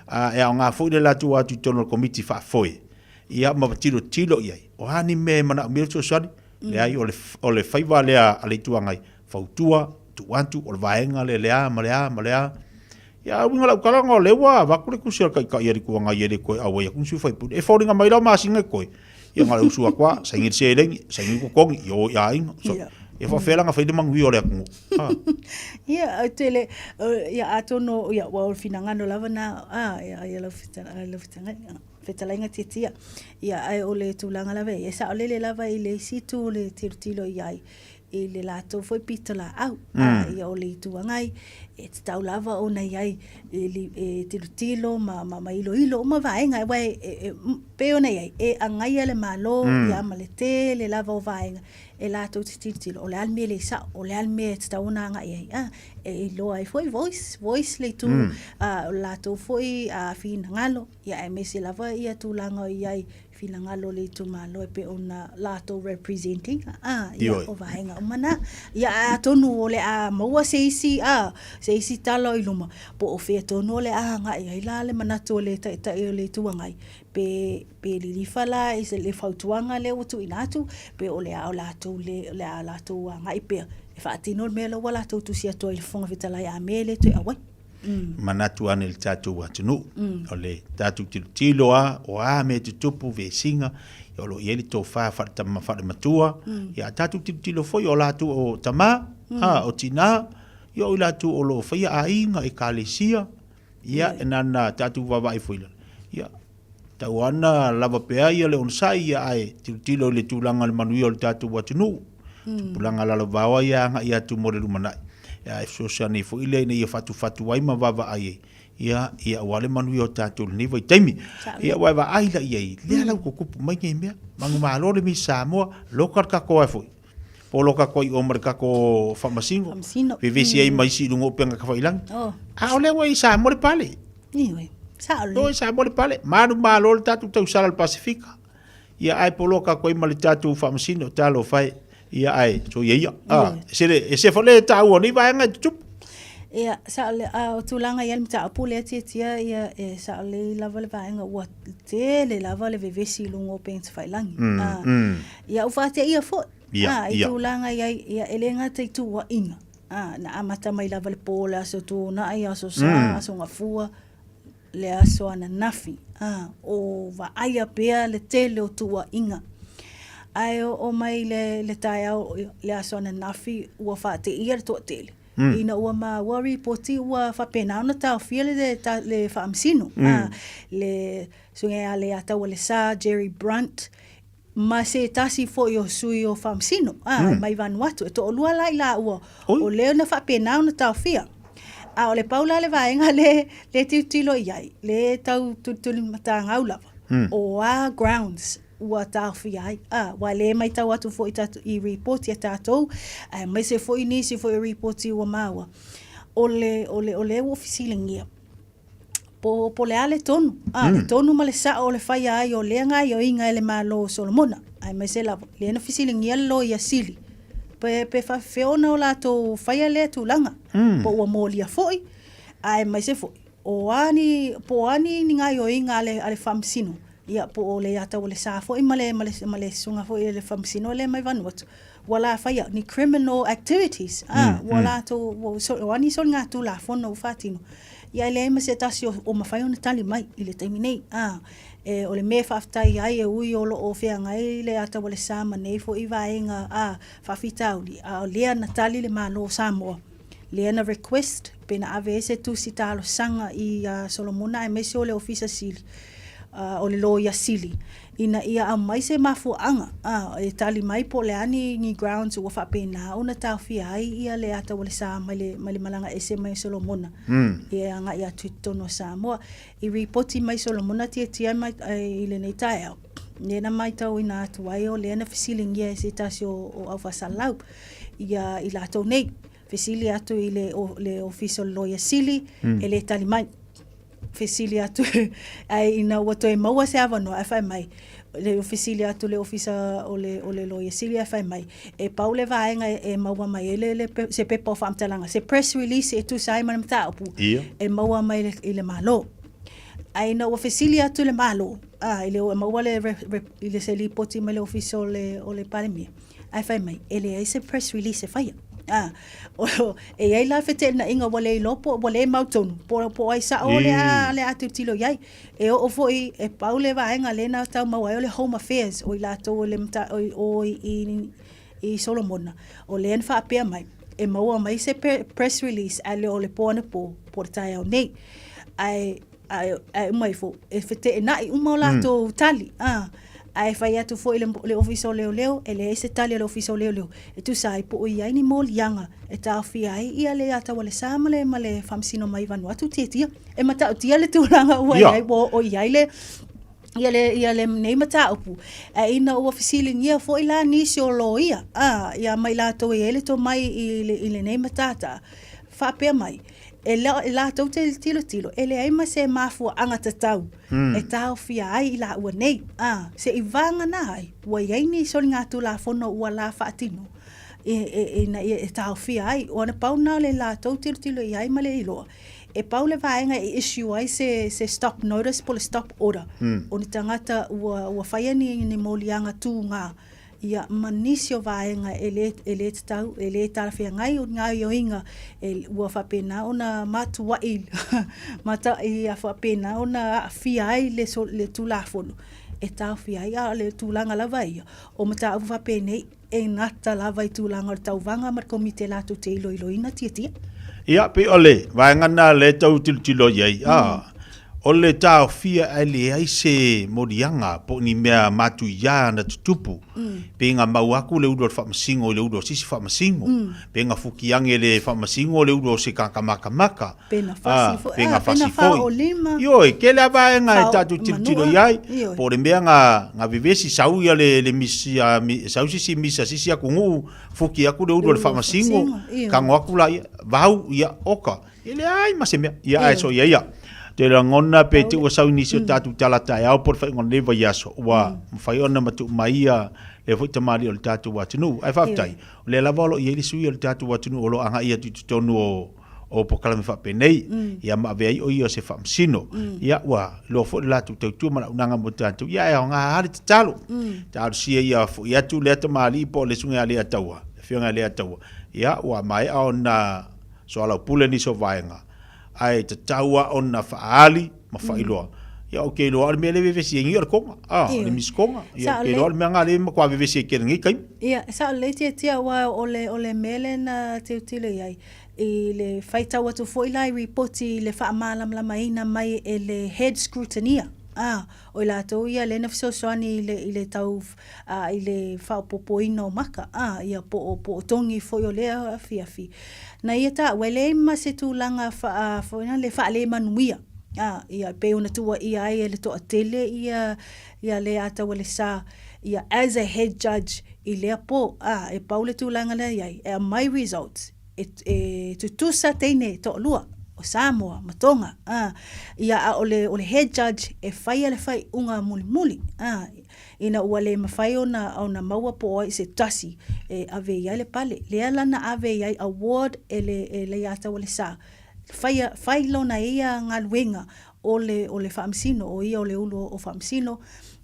E aoga foi le latou o atu i totonu o le Komiti Faafoe ia ma tilotilo i ai, o a ni mea e manaomia le fesoasoani, leai, o le, o le faiva lea a le Itu Agai, fautua, tuu atu, o le vaega lea, le a ma le a ma le a. Ia, a uiga lau tala, ona o lea ua avatu le tusi a le Taitai a le Itu Agai e le toe auai atu ni sui usufono. E foliga mai la o masina e toe, ia na o le usu atu lava, saini le seleni, saini le totogi, ia o i aiga. So, ia faapefea la ona fai le manuia o le atunuu? Ha. Ia, ou te le, ia atonu, ia, ua o le finagalo lava na, a, ia, ia lau fetalaiga. Fetalaiga Tiatia. Ia, ae o le tulaga lava e saolele lava i le isi itu o le tilotilo i ai, i le latou foi pitolaau. Mm. A, ia o le Itu Agai, e tatau lava ona i ai e, e tilotilo ma, ma, ma iloilo uma vaega, aua e, e, e, pei ona i ai, e agaia le Malo, mm. ia ma le tele lava o vaega, e latou te tilotilo, o le a le mea le sao, o le a le mea e tatau ona agai ai. A, e iloa ai foi voice, voice le itu, mm. a, o le latou foi a, finagalo, Ia aemaise lava ia tulaga o i ai finagalo o le itumalo e pei ona latou represent ina, a, ia, o vaega uma na. Ia, ae atonu o le a maua se isi, a, se isi tala o i luma, po o fea tonu o le a agai ai la le manatu o le Taitai o le Itu Agai, pe, pe lilifa la i se, le fautuaga lea ua tuuina atu, pe o le a o latou le, o le a latou agai pea e faatino le mea lea ua latou tusi atu ai i le Fofoga Fetalai a mea e le toe auai. Manatu ane i le tatou atunuu, o le tatou tilotilo a, o a mea e tutupu, vesiga, ia o lo o i ai le tofa faaletama faalematua, ia a tatou tilotilo foi o latou o tama, a, o tina, ia o i latou o lo o faia aiga, ekalesia, ia e na ona tatou vaavaai foi lea, ia tau ana lava pea ia le onosai, ia ae tilotilo i le tulaga o le manuia o le tatou atunuu, tupulaga lalovaoa ia agai atu mo le lumanai, ia e fesoasoani foi lea ina ia fatufatu ai ma vaavaai ai, ia, ia aua le manuia o tatou i lenei vaitaimi. Ia aua e vaai la i ai, lea la ua tutupu mai nei mea, manumalo le Misi Samoa, loka le tatou ai foi, po o loka atu ai i o ma le tatou faamasino, vevesi ai ma isi i luga o upega tafailagi. A o lea ua i Samoa le pale. Ioe, sao lelei. Oi Samoa le pale, manumalo le tatou tausala i le Pasefika. Ia ae poloka atu ai ma le tatou faamasino, talofa e. Ia ae soia ia. Ah, e se e se foi le taua o nei vaega e tutupu. Ia, sao lelei, a o tulaga i ai le mataupu lea Tiatia, ia e sao lelei lava le vaega ua tele lava le vevesi i luga o upega tafailagi. Ah, ia ua faateia foi. Ia, i tulaga i ai, ia e le gata i tuuaiga. Ah, na amata mai lava le po o le Aso Toonai, Aso Sa, Aso Gafua, le aso ananafi, ā, o vaaia pea le tele o tuuaiga. Ae oo mai le, le taeao, le aso ananafi, ua faateia le toatele. Mm. Ina ua maua ripoti ua faapena ona taofia le, le, le faamasino. Mm. Ā, le suiga ia Leiataua Lesa, Jerry Brunt, ma se tasi foi o sui o Faamasino, a, mm. mai Vanuatu. E toalua la i laua, o lea na faapena ona taofia. A o le pau la le vaega le, le tilotilo i ai, le tau tulituli matagau lava, mm. o a grounds ua taofia ai. A, ua le maitau atu foi tatou, i ripoti a tatou, aemaise foi nisi foi o ripoti ua maua. O le, o le, o le ua fesiligia Po, po o le a le tonu, a, le tonu ma le sao o le faia ai o lea gaoioiga e le Malo o Solomona, aemaise lava, lea na fesiligia le Loia Sili, pe, pe faafefea ona o latou faia lea tulaga, mm. po ua molia foi, Aemaise foi, o a ni, po o a ni ni gaioiga a le, a le Faamasino, ia, po o Leiataualesa foi ma le, ma le, ma le susuga foi i le Faamasino lea mai Vanuatu, ua la faia ni criminal activities, a, ua latou, ua, o a ni soligatulafono ua faatino, ia e leai ma se tasi o, o mafai ona tali mai i le taimi nei, a. E, o le mea e faafetai ai e ui o lo o feagai le Ataualesa ma nei foi vaega, a, faafitauli, a o lea na tali le Malo o Samoa, lea na request pe na ave ai se tusi talosaga i a Solomona aemaise o le Ofisa Sili o le Loia Sili ina ia aumai se mafuaaga e tali mai po o le a ni ni grounds ua faapena ona taofia ai ia le Ataualesa mai le mai le malaga ese mai o Solomona e agai atu i totonu o Samoa. I ripoti mai Solomona Tiatia mai i lenei taeao, lea na maitauina atu ai o lea na fesiligia e se tasi o, o aufaasalalau ia i latou nei. Fesili atu i le, o, le ofisa o le Loia Sili, e le tali mai. Fesili atu, ae ina ua toe maua se avanoa, ae fai mai, le fesili atu le ofisa o le, o le Loia Sili ae fai mai, e pau le vaega e, e maua mai ai le, le, se pepa o faamatalaga, se press release e tusa ai ma le mataupu, Ia. e maua mai le, i le Malo. Ae ina ua fesili atu le Malo, a, i le e maua le, re, re, i le se lipoti mai le ofisa o le, o le Palemia, ae fai mai, e leai se press release e faia. A, o, e i ai la feteenaiga ua le iloa po ua le mautonu, po, po o ai sao o le a, le a tilotilo i ai. E oo foi, e pau le vaega lea na tau maua ai o le Home Affairs, o i latou o le mata, o, o i, i, i Solomona, o lea na faapea mai, e maua mai se press release ae le o le po anapo, po o le taeao nei. Ae, ae, ae uma ifo, e feteenai uma o latou tali. Ah, ae fai atu foi le, le Ofisa o Leoleo, e leai se tali a le Ofisa o Leoleo, e tusa ai po o i ai ni moliaga e taofia ai ia le Ataualesa ma le, ma le Faamasino mai Vanuatu Tiatia. E matautia le tulaga ua i ai, ua oo i ai le, ia le, ia le nei mataupu. Ae ina ua fesiligia foi la nisi o loia, a, ia mai latou e i ai le tomai i, le, i lenei matata, faapea mai, e, la, e latou te tilotilo, e leai ma se mafuaaga tatau e taofia ai i laua nei, a, se i vagana ai, ua i ai ni soligatulafono ua la faatino, e, e, ina ia e taofia ai. O ana pau na o le latou tilotilo i ai ma le iloa, E pau le vaega e issue ai se, se stop notice po o le stop order o ni tagata ua, ua faia ni, ni moliaga tūgā, ia, ma nisi o vaega e lē, e lē tatau, e lē talafeagai o ni gaoioiga e, ua faapena ona matua'i mata, ia faapena ona aafia ai le, le Tulafono e taofia ai, a o le tulaga lava ia, o mataupu faapenei, E gata lava i tulaga o le tauvaga ma le komiti e latou te iloiloina tiatia. Ia, pei o le vaega lena lea e tau tilotilo i ai, a, o le taofia ae leai se moliaga po o ni mea matuia na tutupu, pe na mau aku le ulu o le faamasino i le ulu o se isi faamasino, pe na fuki ane le faamasino le ulu o se tagata makamaka, Pe na fasi foi. Pe na Ah, fasi pe na foi. faaolima. Ioe, tele a vaega e Fao- tatou tilotilo manua. i ai, Ioe. po o le mea na, na vevesi sau ia le, le misi, a, mi, sau sisi misa sisi atunuu, fuki aku le ulu o le Ulu faamasino, faamasino, ioe. tago aku la ia, vau, ia, oka. E leai ma se mea. Ia, ae Ioe. so ia ia. Te lagona pe te ua sau i nisi o tatou tala taeao po o le faaiuga o lenei vaiaso, ua mafai ona matuu mai ia lea foi tamalii o le tatou atunuu. Ae faafetai, o lea lava o lo o i ai le sui o le tatou atunuu o lo o agai atu i totonu o o polokalame faapenei, ia ma avea ai o ia o se faamasino. Ia, ua iloa foi le latou tautua ma le auaunaga mo tatou. Ia, e aoga lava le tatalo. Talosia ia foi atu lea tamalii po o le susuga ia Leiataua, le afioga ia Leiataua. Ia, ua maea ona soalaupule nisi o vaega, ae tatau lava ona faaali ma faailoa. Ia, ou te iloa o le mea lea e vevesi ai nei o le koga, a, o le misi koga. Ia, ou te iloa o le mea lena lea e matua vevesi ai tele i lenei taimi. Ia, sao lelei Tiatia, aua o le, o le mea lea na tilotilo i ai, I le faitau atu foi la i ripoti i le faamalamalamaina mai e le Head Scrutineer, ā, o i latou ia lea na fesoasoani i le, i le tau, ā, i le faaopoopoina o maka, ā, ia po o, po o togi foi o lea afiafi. Na ia taua, e leai ma se tulaga faa, foi na le faalemanuia, ā, ia e pei ona tuuaia ai e le toatele ia, ia Leataualesa, ia as a head judge i lea po, ā, e pau le tulaga lea i ai, e aumai results, e, e tutusa teine toalua o Samoa ma Tonga, a, ia a o le, o le head judge e faia le faaiuga mulimuli, a, ina ua le mafai ona, ona maua po o ai se tasi e ave i ai le pale. Lea la na ave i ai award e le, e Leiataualesa. Faia, fai lona ia galuega o le, o le Faamasino, o ia o le ulu o Faamasino,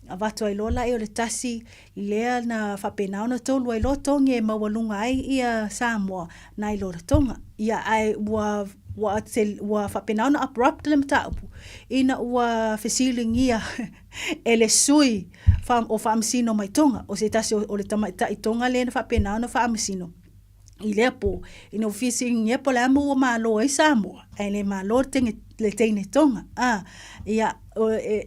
avatu ai loa laia o le tasi lea na faapena ona tolu ai loa togi e maualuga ai ia Samoa nai lo le Tonga. Ia, ae ua, ua, ua faapena ona abrupt le mataupu ina ua fesiligia e le sui o Faamasino mai Tonga, o se tasi o le tamaitai Tonga lea na faapena ona faamasino. I lea pō, ina ua fesiligia po o le a mea ua malo ai Samoa, ae le malo le teine, le teine Tonga. A, ia,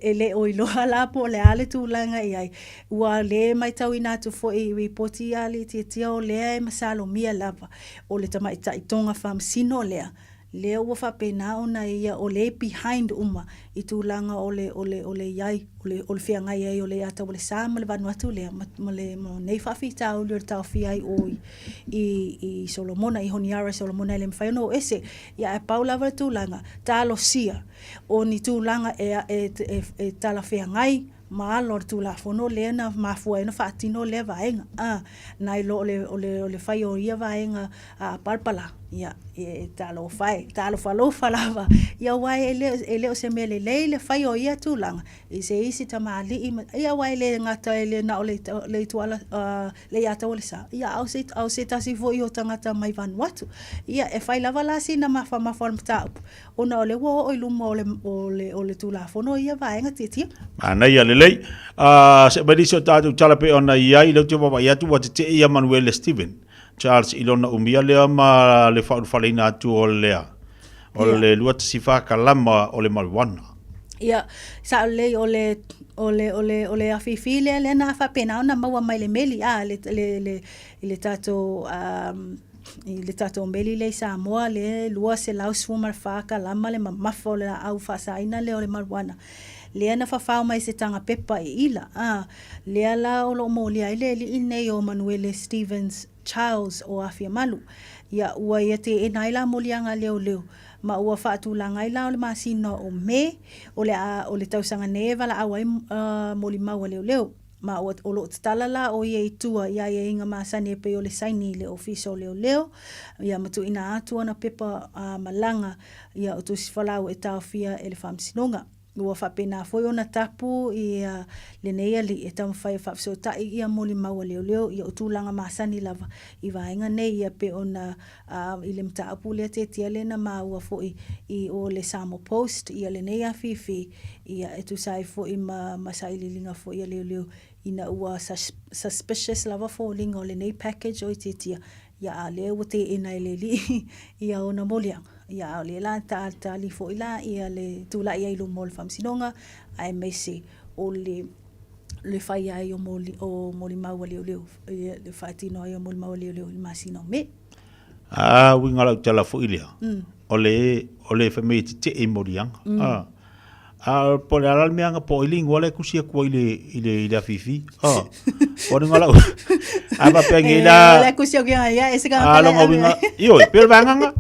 e le o iloa la po o le a le tulaga i ai. Ua le matauina atu foi i ripoti a le tiatia o lea e masalomia lava o le tamaitai Tonga faamasino lea, lea ua faapena ona ia o lea e behind uma i tulaga o le o le o le i ai o le o le feagai ai o le Iataualesa ma le Vanuatu lea ma ma le ma nei faafitauli o le taofia ai o i i i Solomona i Honiara i Solomona e le mafai ona o ese. Ia ae pau lava le tulaga talosia o ni tulaga e e e, e talafeagai ma alo o le Tulafono lea na mafua ai ona faatino lea vaega. A, nai lo o le, o le, o le fai o ia vaega a palapala, ia, e talofa e, talofa alofa lava, ia aua e le, e le o se mea lelei le fai o ia tulaga i se isi tamalii, ma, ia aua e le gata e le na o le, le ituala, uh, le Iataualesa, ia a o se, a o se tasi foi o tagata mai Vanuatu. Ia, e fai lava la sina mafamafa o le mataupu, Ona o lea ua oo i luma o le, o le, o le Tulafono ia vaega tiatia. Manaia lelei. Uh, se mai nisi o tātou tala pe ona i ai, leu te wawai atu ua te te ia Manuele Steven. Charles i lona umia lea ma le whaulufaleina atu o lea. O le lua tasifa kalama o le marijuana. Ia, sa o lei o le, o le, o le, o le afifi lea lea na faapena ona maua mai le meli, a, le, le, le, le tātou, um, I le tatou meli lea i Samoa, le 214 kalama le mamafa o le laau faasaina lea o le marijuana, lea na fafao mai se taga pepa i ila, a, lea la o lo o molia ai le alii nei o Manuele Stevens Charles o Afiamalu. Ia, ua ia teena ai la moliaga leoleo, ma ua faatulaga ai la o le masina o Me, o le a, o le tausaga nei e valaau ai molimau a leoleo. Ma ua, o lo o tatala la ʻo ia i tua i aiaiga masani e pei o le saini i le Ofisa o Leoleo, ia ma tuuina atu ana pepa a malaga ia o tusi folau e taofia e le Faamasinoga. Ua faapena foi ona tapu ia lenei alii e taumafai e faafesootai ia molimau a leoleo ia o tulaga masani lava i vaega nei ia pei ona a i le mataupu lea tiatia lea na maua foi i o le Samoa Post ia lenei afifi ia e tusa ai foi ma ma sailiiliga foi a leoleo ina ua suspicious lava foliga o lenei package o itiitia ia a lea ua teena e le alii ia ona moliaga ia a o lea la talitali foi la ia le tulai ai i luma o le faamasinoga aemaise o le le fai ai o moli o molimau a leoleo ia le faatino ai o molimau a leoleo i le masina o Me. A uiga lau tala foi lea, mm. o le, o le fai mai e tetee i moliaga. Mm. A, a po le ala le mea po i lingua le kusi aku i le, i le, i le afifi. A, o le ngala, a va pe ngi la. Le kusi aku ia, e se ka. A longa uiga, io, pe le vanganga.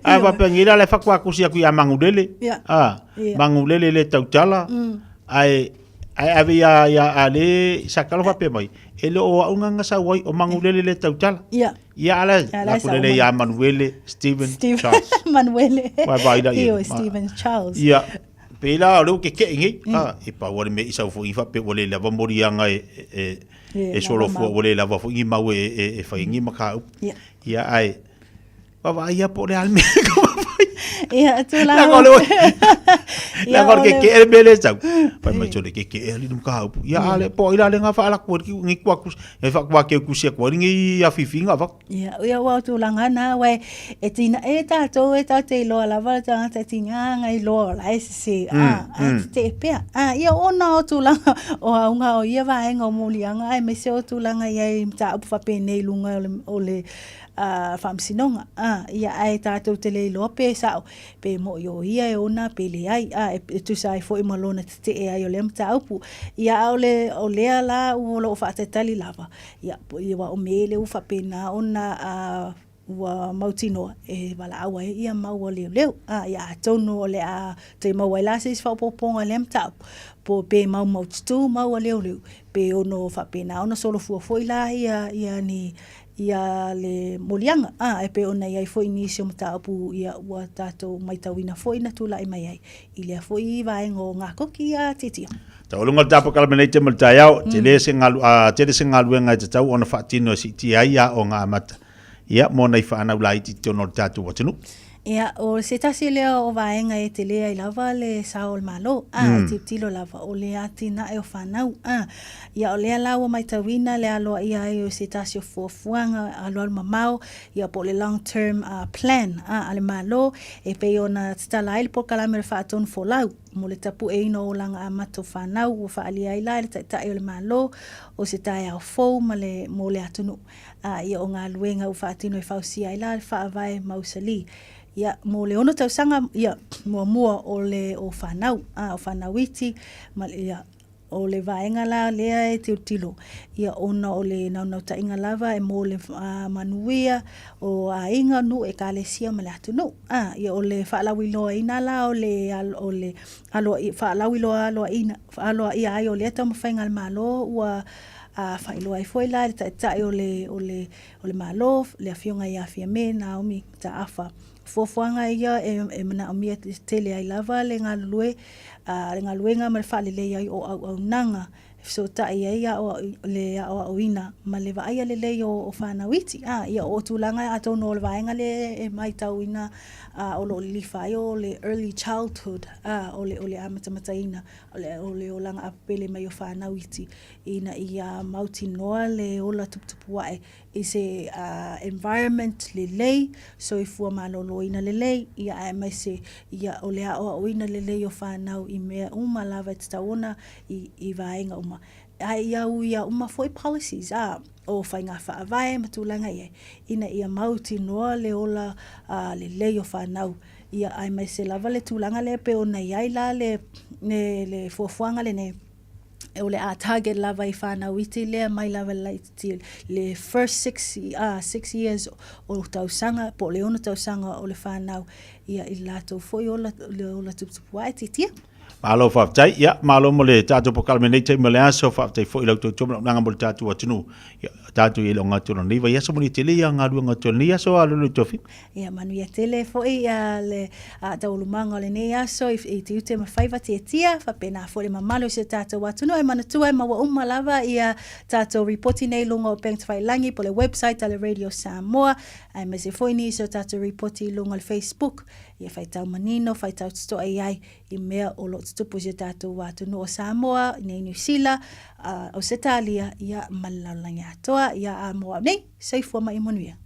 A va pe ngi la le fakua kusi aku ia mangulele. A, mangulele le tautala. Mm. Ai, Ae ave ia ia a le sa kalo faapea mai, e le o au nganga sau ai, o Mangulele le tautala. Ia. Ia ala, Ia, la ku lele ia Manuele Stephen Steve Charles. Manuele. Wai vai la ia. Io, Stephen Charles. Ia. Pe la o le ke ke ngi, a e pa wale me i sau fo i fa pe wale lava mori anga e e Ia, e solo lava fua mau. wale lava fo i mau e e e fai ngi maka. Ia. Ia ai. Vaavaai ia po o le a le mea ka vaavaai. Ia, tulaga. Leaga o le oe. Ia, Leaga o le o le- kekeʻe le mea lea e sau. Fai mai sole kekeʻe alii le mataupu. Ia, a le po o ai la le nga faalaku ai ngi kua kusi. E faakua keu kusi aku ai ngi afifiga va. Ia, ia ua o tulaga na, uae e tina e tātou e tātou te iloa lava le tagata e tiga ngai loa o la e sese, a, a tetee pea. A, ia ona o tulaga o auga o ia vaega o moliaga aemaise o tulaga i ai i mataupu faapenei i luga o le, o le a, faamasinoga, a, ia ae tātou te le iloa pe sa'o, pe mo'i o ia e ona pe leai, a, e, e tusa ai foi ma lona tete'e ai o lea mataupu. Ia a o le, o lea la ua o lo'o faatatali lava, ia, ia aua o me lea ua faapena ona, a, ua mautinoa e valaau ai ia mau a leoleo. A, ia atonu o le a toe maua ai la se isi faaopoopoga i lea mataupu, po pe maumaututū mau a leoleo, pe ono faapena ona solofua foi la ia, ia ni, ia le moliaga, a, e pei ona i ai foi nisi o mataupu ia ua tatou matauina foi na tulai mai ai i lea foi vaega o Gakoki ia Tietia. Taualuga le tapokala nei te mo le taeao, tele se galu, a, tele se galuega e tatau ona faatino e siitia ai aoga amata, ia, mo nai fanau laiti i totonu o le tatou atunuu. Ia, o se tasi lea o vaega e tele ai lava le sao o le Malo, a, e tilotilo lava, o le atinae o fanau, a. Ia, o lea la ua matauina le aloaia ai o se tasi o fuafuaga alualumamao, ia po o le long term plan, a, a le Malo, e pei ona tatala ai le polokalame o le Faatonu Folau mo le tapueina o olaga amata o fanau ua faaalia ai la e le Taitai o le Malo o se taeao fou ma le, mo le atunuu. A, ia o galuega ua faatino e fausia ai la le faavae mausali. Ia, mo le ono tausaga, ia, muamua o le o fanau, a, o fanau iti, ma le, ia, o le vaega la lea e tilotilo, ia, ona o le naunautaiga lava e mo le manuia o aiga, nuu, ekalesia ma le atunuu. A, ia, o le faalauiloaina la o le, o le aloaia, faalauiloa aloaina, aloaia ai o lea taumafaiga a le Malo ua A faailoa ai foi la e le Taitai o le, o le, o le Malo, le Afioga ia Fiame Naomi Mataafa. O fuafuaga ia e, e manaomia tele ai lava le galulue, a, le galuega ma le faaleleia ai o auaunaga e fesootai ai aoao, le aoaoina ma le vaaia lelei o, o fanau iti. A, ia o tulaga atonu o le vaega lea e matauina, a, o lo o lilifa ai o le early childhood, a, o le, o le amatamataina o le, o le olaga apupele mai o fanau iti ina ia mautinoa le ola tuputupu ae i se environment lelei, soifua maloloina lelei, ia aemaise ia o le aoaoina lelei o fanau i mea uma lava e tatau ona i, i vaega uma. Ae ia uia uma foi policies, a, o faiga faavae ma tulaga i ai, ina ia mautinoa le ola lelei o fanau. Ia aemaise lava le tulaga lea e pei ona i ai la le, le, le fuafuaga lenei, o le a target lava i whanau iti lea mai lava le laititi le first 6 years o tausaga po o le 6 tausaga o le whanau ia i latou foi ola le ola tuputupu ae titia. Malo faafetai. Ia, malo mo le tatou polokalame nei taimi o le aso. Faafetai foi i lau tautua ma lau auaunaga mo le tatou atunuu. Ia, tatou i ai i le ogatotonu o lenei vaiaso. Manuia tele ia galuega o lenei aso a Lulu Tofi. Ia manuia tele foi le taualumaga o lenei aso i tiute ma faiva tiatia, faapena foi le mamalu o si o tatou atunuu. E manatua e maua uma lava ia tatou ripoti nei i luga o Upega Tafailagi po o le website a le Radio Samoa, aemaise foi nisi o tatou ripoti i luga o le Facebook. Ia faitau manino, faitau totoa i ai i mea o lo o tutupu i si o tatou atunuu o Samoa, i nei Niu Sila, Ausetalia, ia ma le lalolagi atoa. Ia a mo au nei, soifua ma ia manuia.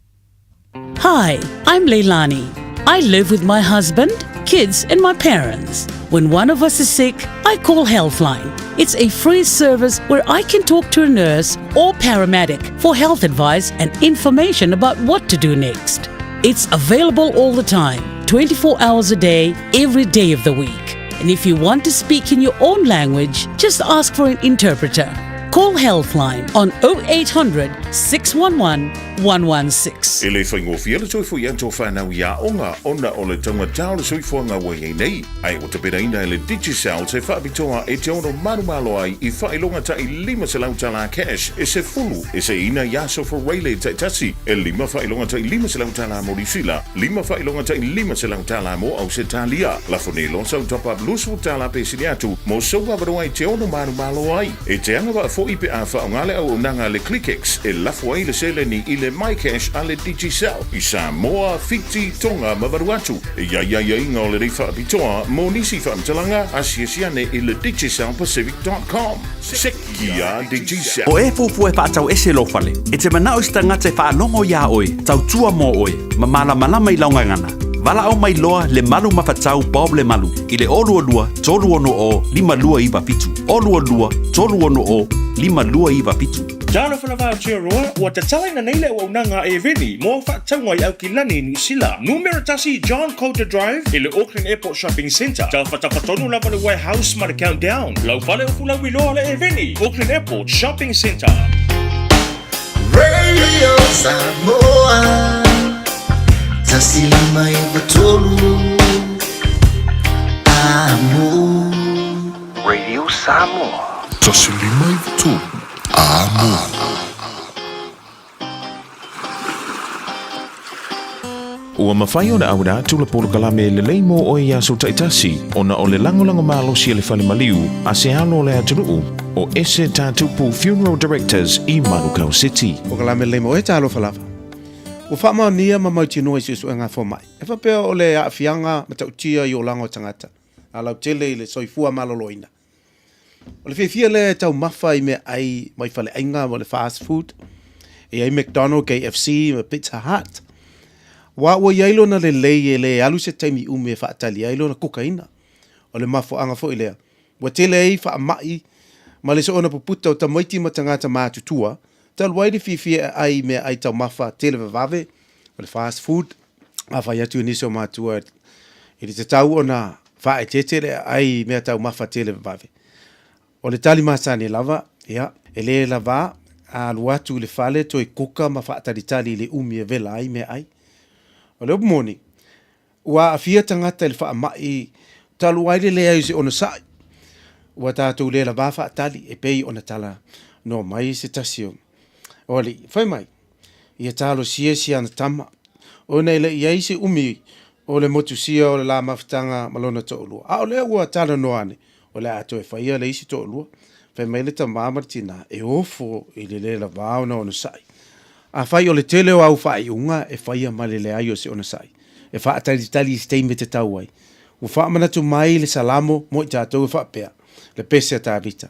Hi, I'm Leilani. I live with my husband, kids, and my parents. When one of us is sick, I call Healthline. It's a free service where I can talk to a nurse or paramedic for health advice and information about what to do next. It's available all the time, 24 hours a day, every day of the week. And if you want to speak in your own language, just ask for an interpreter. Call Healthline on 0800 611 116. E le faigofie le toe foi atu o whanau i aoga ona o le taugata o le soifuaga ua i ai nei, ae ua tapenaina e le Digicel se faapitoa e te ono malomalo ai i faailoga tai $500 tala cash e sefulu e seiina i aso Fureile taitasi, e lima faailoga tai $500 tala mo Niusila, lima faailoga tai $500 tala mo Ausetalia. Lafo nei loa sau top up $20 pe sili atu mo sou avanoa e te ono malomalo ai. E te agavaa foi pe a faaaoga le auaunaga a le ClickX e lafo ai le seleni i le MyCash a le Digicel i Samoa, Fiti, Tonga ma Vanuatu. E i ai aiaiga o lenei faapitoa mo nisi faamatalaga, asiasi ane i le DigicelPacific.com. Sekia Digicel. O e fuafua e faatau ese lou fale, e te manao i se tagata e faalogo iā oe, tautua mo oe, ma malamalama i lau gagana. Valaau mai loa le Malu Mafatau Bob Lemalu i le 022 360 5297, 022 360 5297. Talofa lava Aotearoa, ua tatalaina nei le auaunaga a Eveni mo au faatauga i Aukilani i Niu Sila. Numera tasi John Coulter Drive i le Auckland Airport Shopping Centre. Tafatafa tonu lava le warehouse ma le Countdown. Lau fale o Fulauiloa le Eveni, Auckland Airport Shopping Centre. Radio Samoa. 1 5 9 3. Amo. Radio Samoa. 1 5 9 3. Amo. Ua mafai ona auina atu le polokalame e lelei mo oe i aso taitasi, ona o le lagolago malosi a le fale maliu a se alo o le atunuu, o Ese Tatupu Funeral Directors i Manukau City. Polokalame lelei mo oe, talofa lava. Ua faamaonia ma mautinoa i suesuega a fomai, e faapea o le aafiaga matautia i olaga o tagata, a lautele i le soifua maloloina. O le fiafia lea e taumafa i meaai mai faleaiga ma le fast food, e i ai McDonald, KFC ma Pizza Hut. Aua ua i ai lona lelei e le alu se taimi umi e faatali ai lona kukaina. O le mafuaaga foi lea, ua tele ai faamai ma le soona puputa o tamaiti ma tagata matutua, talu ai le fiafia e ai i meaai taumafa televavave, o le fast food. Afai atu i nisi o matua i le tatau ona faaeteete le aai i mea taumafa televavave. O le tali masani lava, ia, e le lava a alu atu i le fale toe kuka ma faatalitali i le umi e wela ai meaai. O le upu moni, ua aafia tagata i le faamai talu ai le leai o se onosai. Ua tatou le lava faatali e pei ona tala noa mai se tasi o alii. Fai mai, ia talosia si ana tama, ona e le i ai se umi o le motusia o le la mafutaga ma lona toalua. A o lea ua talanoa ane, o le a toe faia le isi toalua. Fai mai le tama ma le tina, e ofo i le le lava ona onosai. Afai o le tele o au faaiuga e faia ma le leai o se onosai, e faatalitali i se taimi e tatau ai. Ua faamanatu mai le Salamo mo i tatou e faapea, le pese a Tavita,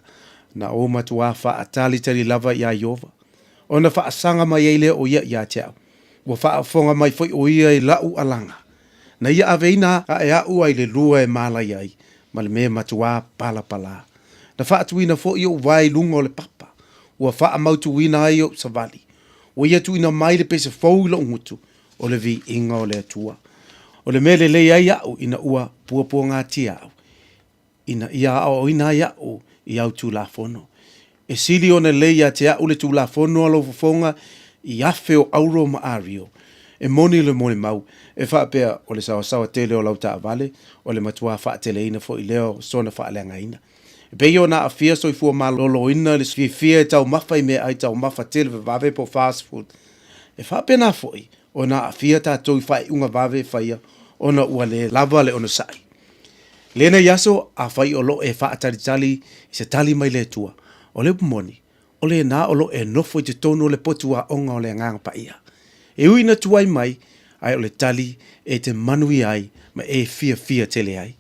Na ou matuā faatalitali lava iā Ieova, ona faasaga mai ai lea o ia ia te au. Ua faafofoga mai foi o ia i la'u alaga, na ia aveina aʻe aʻu ai le lua e mālaia ai, ma le mea matuā palapalā. Na faatuina foi oʻu vae i luga o le papa, ua faamautuina ai oʻu savali. Ua ia tuuina mai le pese fou i loʻu gutu, o le viiga o le Atua. O le mea lelei ai aʻu ina ua puapuagatia au, ina ia aoaoina ai aʻu i au Tulafono. E sili ona lelei ia te aʻu le Tulafono a lou fofoga i afe o auro ma ario. E moni le molimau, e faapea, o le saoasaoa tele o lau taavale, o le matuā faateleina foi lea o sona faaleagaina. E pei ona aafia soifua maloloina i le fiafia e taumafa i meaai taumafa tele vavave po o fast food. E faapena foi ona aafia tatou i faaiuga vave e faia ona ua le lava le onosai. Lenei aso, afai o lo o e faatalitali i se tali mai le Atua, o le upu moni, o lena o lo o e nofo i totonu o le potu aoga o le Agaga Paia. E ui ina tuai mai, ae o le tali e te manuia ai ma e fiafia tele ai.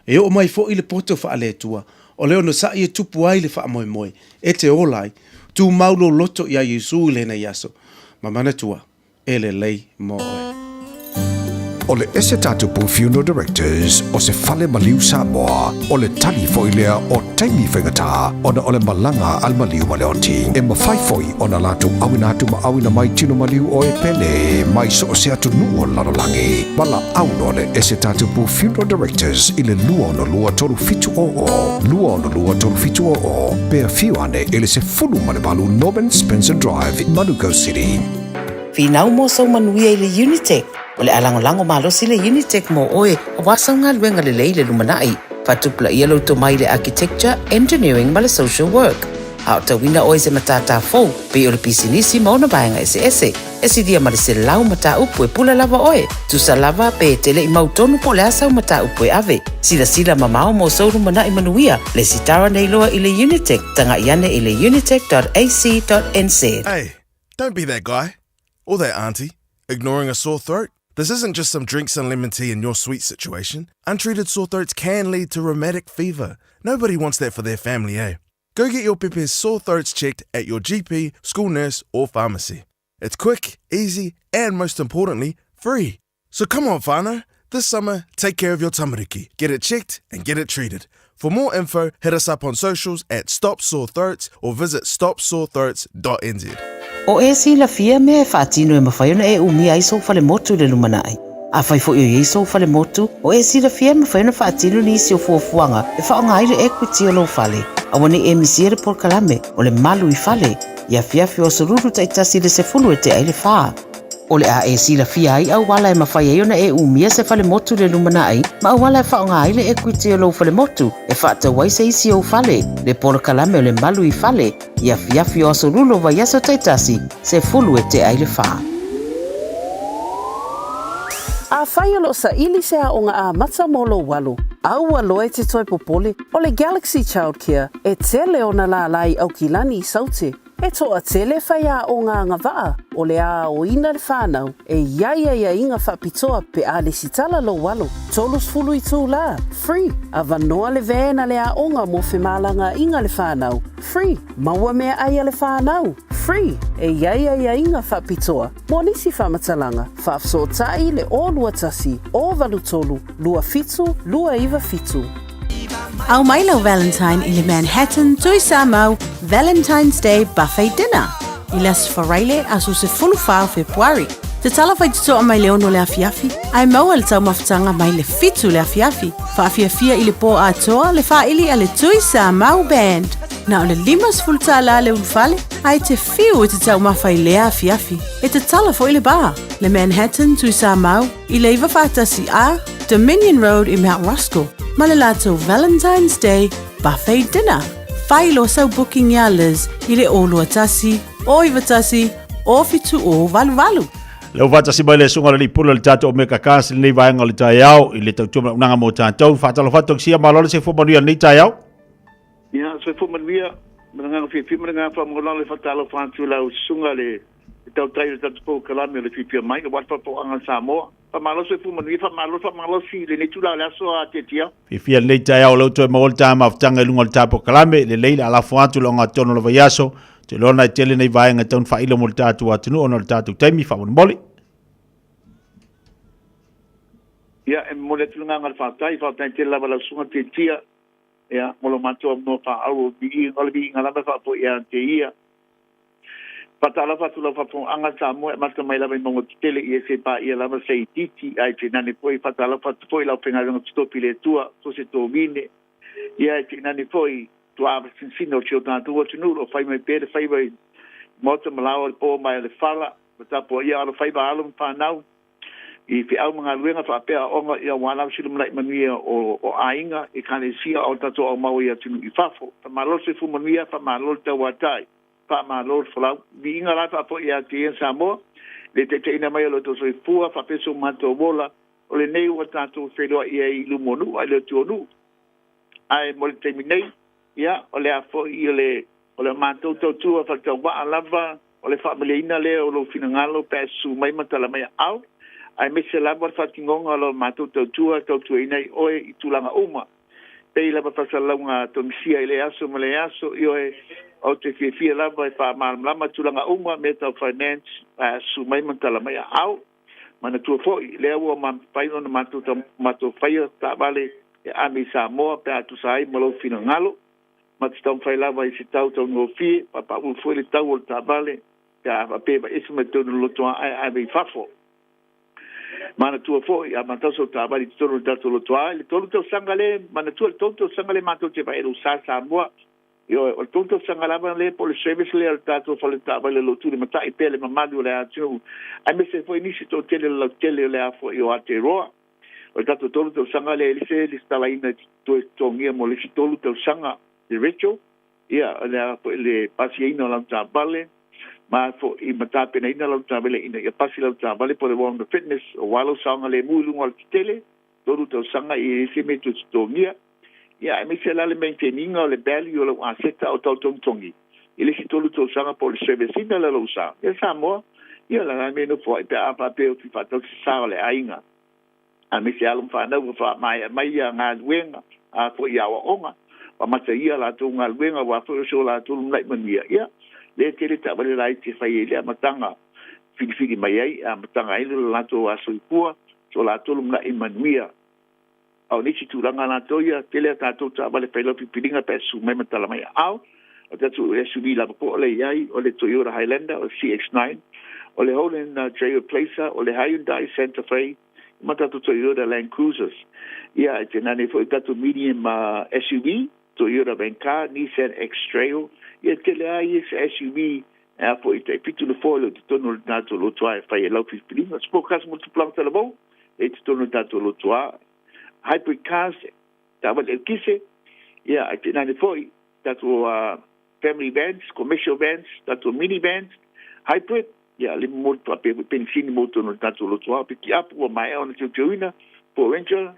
E oo mai foi le poto faale-Atua, o le onosai e tupu ai le faamoemoe, e te ola ai, tumau lou loto iā Iesu i lenei aso, ma manatua, e lelei mo oe. O le ese Tatupu Funeral Directors o se fale maliu Samoa, o le tali foi lea o taimi faigata ona o le malaga a le maliu ma le oti. E mafai foi ona latou auina atu ma auina mai tino maliu o e pele mai so o se atunuu o le lalolagi. Valaau loa le ese Tatupu Funeral Directors i le 262 3700, 262 3700, pe afio ane i le 18 Norman Spencer Drive, Manukau City. Finau mo sou manuia i le Unitec. O le a lagolago malosi le Unitec mo oe aua sau galuega lelei i le lumanai. Faatupulaia lou tomai i le Architecture, Engineering ma le Social Work. A o tauina oe i se matata fou, pei o le pisinisi ma ona vaega eseese, e silia ma le 100 mataupu e pule lava oe. Tusa lava pe e te le i mautonu po o le a sau mataupu e ave. Silasila mamao mo sou lumanai manuia, lesitara nei loa i le Unitec, taga'i ane i le unitec.ac.nz. Hey, don't be that guy. Or that auntie. Ignoring a sore throat? This isn't just some drinks and lemon tea in your sweet situation. Untreated sore throats can lead to rheumatic fever. Nobody wants that for their family, eh? Go get your pepe's sore throats checked at your GP, school nurse, or pharmacy. It's quick, easy, and most importantly, free. So come on, whānau. This summer, take care of your tamariki. Get it checked and get it treated. For more info, hit us up on socials at Stop Sore Throats or visit stopsorethroats.nz. O e silafia mea e faatino e mafai ona e umia ai sou falemotu i le lumanai. Afai foi o i ai sou falemotu, o e silafia e mafai ona faatino nisi o fuafuaga e faaaoga ai le equity o lou fale. Aua ne i e misia le polokalame o le Malu i Fale i afiafi o aso Lulu taitasi i le 10 e tea ai le fa. O le a e silafia ai auala e mafai ai ona e umia se falemotu i le lumanai ma auala e faaaoga ai le equity o lou falemotu e faatau ai se isi ou fale, le polokalame o le Malu i Fale, i afiafi o aso Lua o vaiaso taitasi, 10 e tea i le 4. Afai o lo o saili se aoga amata mo lou alo, aua loa e te toe popole, o le Galaxy Childcare e tele ona lālā i Aukilani i Saute. E toatele faiaoga agavaa o le a aoina le whanau e i ai aiaiga faapitoa pe a lesitala lou alo, 30 itulā, free, avanoa le van a le aoga mo femalagaaiga le whanau, free, maua meaai a le whanau, free, e i ai aiaiga faapitoa mo nisi faamatalaga, faafesootai le 021 083 27 297. Ao mai lau Valentine i le Manhattan Tuisamau Valentine's Day Buffet Dinner i le Aso Faraile aso 14 o Fepuari. Tatala faitotoa mai le 6 le afiafi, ae maua le taumafataga mai le 7 le afiafi. Faafiafia i le po atoa le faili a le Tuisamau Band. Na o le $50 le ulufale, ae te fiu e te taumafa i lea afiafi. E tatala foi le bar, le Manhattan Tuisamau, i le 91 A, Dominion Road i Mount Roskill, ma le latou Valentine's Day Buffet Dinner. Fai loa sau booking iā Liz i le 021 091 0788. Le ua faatasi mai le susuga o le Alii Pule o le tatou Omega Cast i lenei vaega o le taeao i le tautua manaonaga mo tatou. Faatalofa atu sia malo le soifua manuia i lenei taeao. Ia, soifua manuia, ma le agaga fiafia ma le agaga faamaualalo e faatalofa atu i lau susuga le tautai o le tatou polokalame o le Fiafia Mai aua le Faapaaga a Samoa. Faamalo soifua manuia, faamalo le faamalosi i lenei itula o le aso a Tiatia. Fiafia i lenei taeao o lea ua toe maua le ta mafutaga i luga o le ta polokalame, lelei le alafo atu i le ogatotonu o le vaiaso, ou te iloa e tele nei vaega e tatau ona faailo mo le tatou atunuu ona o le tatou taimi faamolemole. Ia, e momoli atu le agaga o le faafetai, faafetai tele lava i lau susuga Tiatia, ia, mo lo matou avanoa faaauau o le viiga, o le viiga lava e faafoi ia te ia. Faatalofa atu lau faafofogaaga Samoa e amata mai lava i mauga tetele i ese paia lava se itiiti ae tainane foi faatalofa atu foi i le aufaigaluega totofi i le Atua so se tovine ia e tainane foi tuaa sinasina o si o tatou atunuu o lo o fai mai pea le faiva i maota ma laoa i le po ma le fala ma tapuaia alofaiva alo ma fanau i feau ma galuega faapea aoga ia aua lava se lumanai manuia o o aiga, ekalesia a o tatou aumau i atunuu i fafo. Faamalo le soifua manuia, faamalo le tauatai, faamalo le folau. Viiga la faafoi ia te ia Samoa, le taitaiina mai o lo outou soifua faapea so matou ola, o lenei ua tatou feiloai ai i luma o nuu a i le atu o nuu. Ae mo le taimi nei, ia, o le a foi o le o le matou tautua faatauvaa lava, O le faamalieina lea o lou finagalo pe a e susu mai ma tala mai aao, aemaise lava le faatinoga o la matou tautua e tautuaina ai oe i tulaga uma. Pei lava faasalalauga a Tonisia i lea aso ma lea aso, ioe, ou te fiafia lava e faamalamalama tulaga uma, mea tau finance, ae a susu mai ma tala mai aao. Manatua foi, lea ua mafai ona matou matou faia taavale e ame i Samoa pe a tusa ai ma lou finagalo. Ma te taumafai lava i se tau taugofie, papaʻu foi le tau o le taavale pe a faapea e vaeese mai totonu o le lotoa ae ave i fafo. Manatua foi, a matau sau taavale i totonu o le tatou lotoa, i le 3 tausaga le, manatua le 3 tausaga le matou te vaai lou sa Samoa. Ioe, o le 3 tausaga lava le po o le service lea o le tatou fale taavale o lo o tulimatai pea le mamalu o le atunuu, aemaise foi nisi toatele o le lautele o le a foi o Aotearoa. O le tatou 3 tausaga lea e le se lesitalaina e toe totogia mo le isi 3 tausaga le retro, ia, o le a foi le pasiaina o lau taavale, ma foi ma tapenaina lau taavale ina ia pasi lau taavale po o le warrant of fitness, aua lou saogalemu i luga o le tetele, 3 tausaga e leai se mea e toe totogia. Ia, aemaise la le maintain ina o le value o lau aseta o tau togitogi i le isi 3 tausaga po o le service ina lea o lou sa. Ia Samoa, ia o le a la le mea e nofo ai pe a faapea ou te faatau se sa o le aiga, aemaise alo ma fanau ua faamaea mai ia galuega a foi i aoaoga, ua amata ia latou galuega aua foi o so latou lumanai manuia, ia, lea tele taavale laiti e fai ai le amataga filifili mai ai, e amataga ai lo latou soifua, so latou lumanai manuia. A o nisi tulaga latou ia, tele a tatou taavale fai lau pipiliga pe a susu mai ma tala mai aao. O tatou SUV lava po o le i ai, o le Toyota Highlander, o le CX-9, o le Holden Trailblazer, o le Hyundai Santa Fe, ma tatou Toyota Land Cruisers. Ia, e tainane foi tatou medium SUV, Toyota Vanguard, Nissan X-Trail, ia tele lava ia SUV E a foi tai fitu nofoa e le o totonu o le tatou lotoa e fai ai lau filifiliga. Sport cars mo tupulaga talavou e i totonu o le tatou lotoa. Hybrid cars, taavale eletise, ia ae tainane foi tatou family vans, commercial vans, tatou mini vans, hybrid, ia le momoli faapea foi penisini mo totonu o le tatou lotoa. Pikiapu ua maea ona teuteuina, Ford Ranger,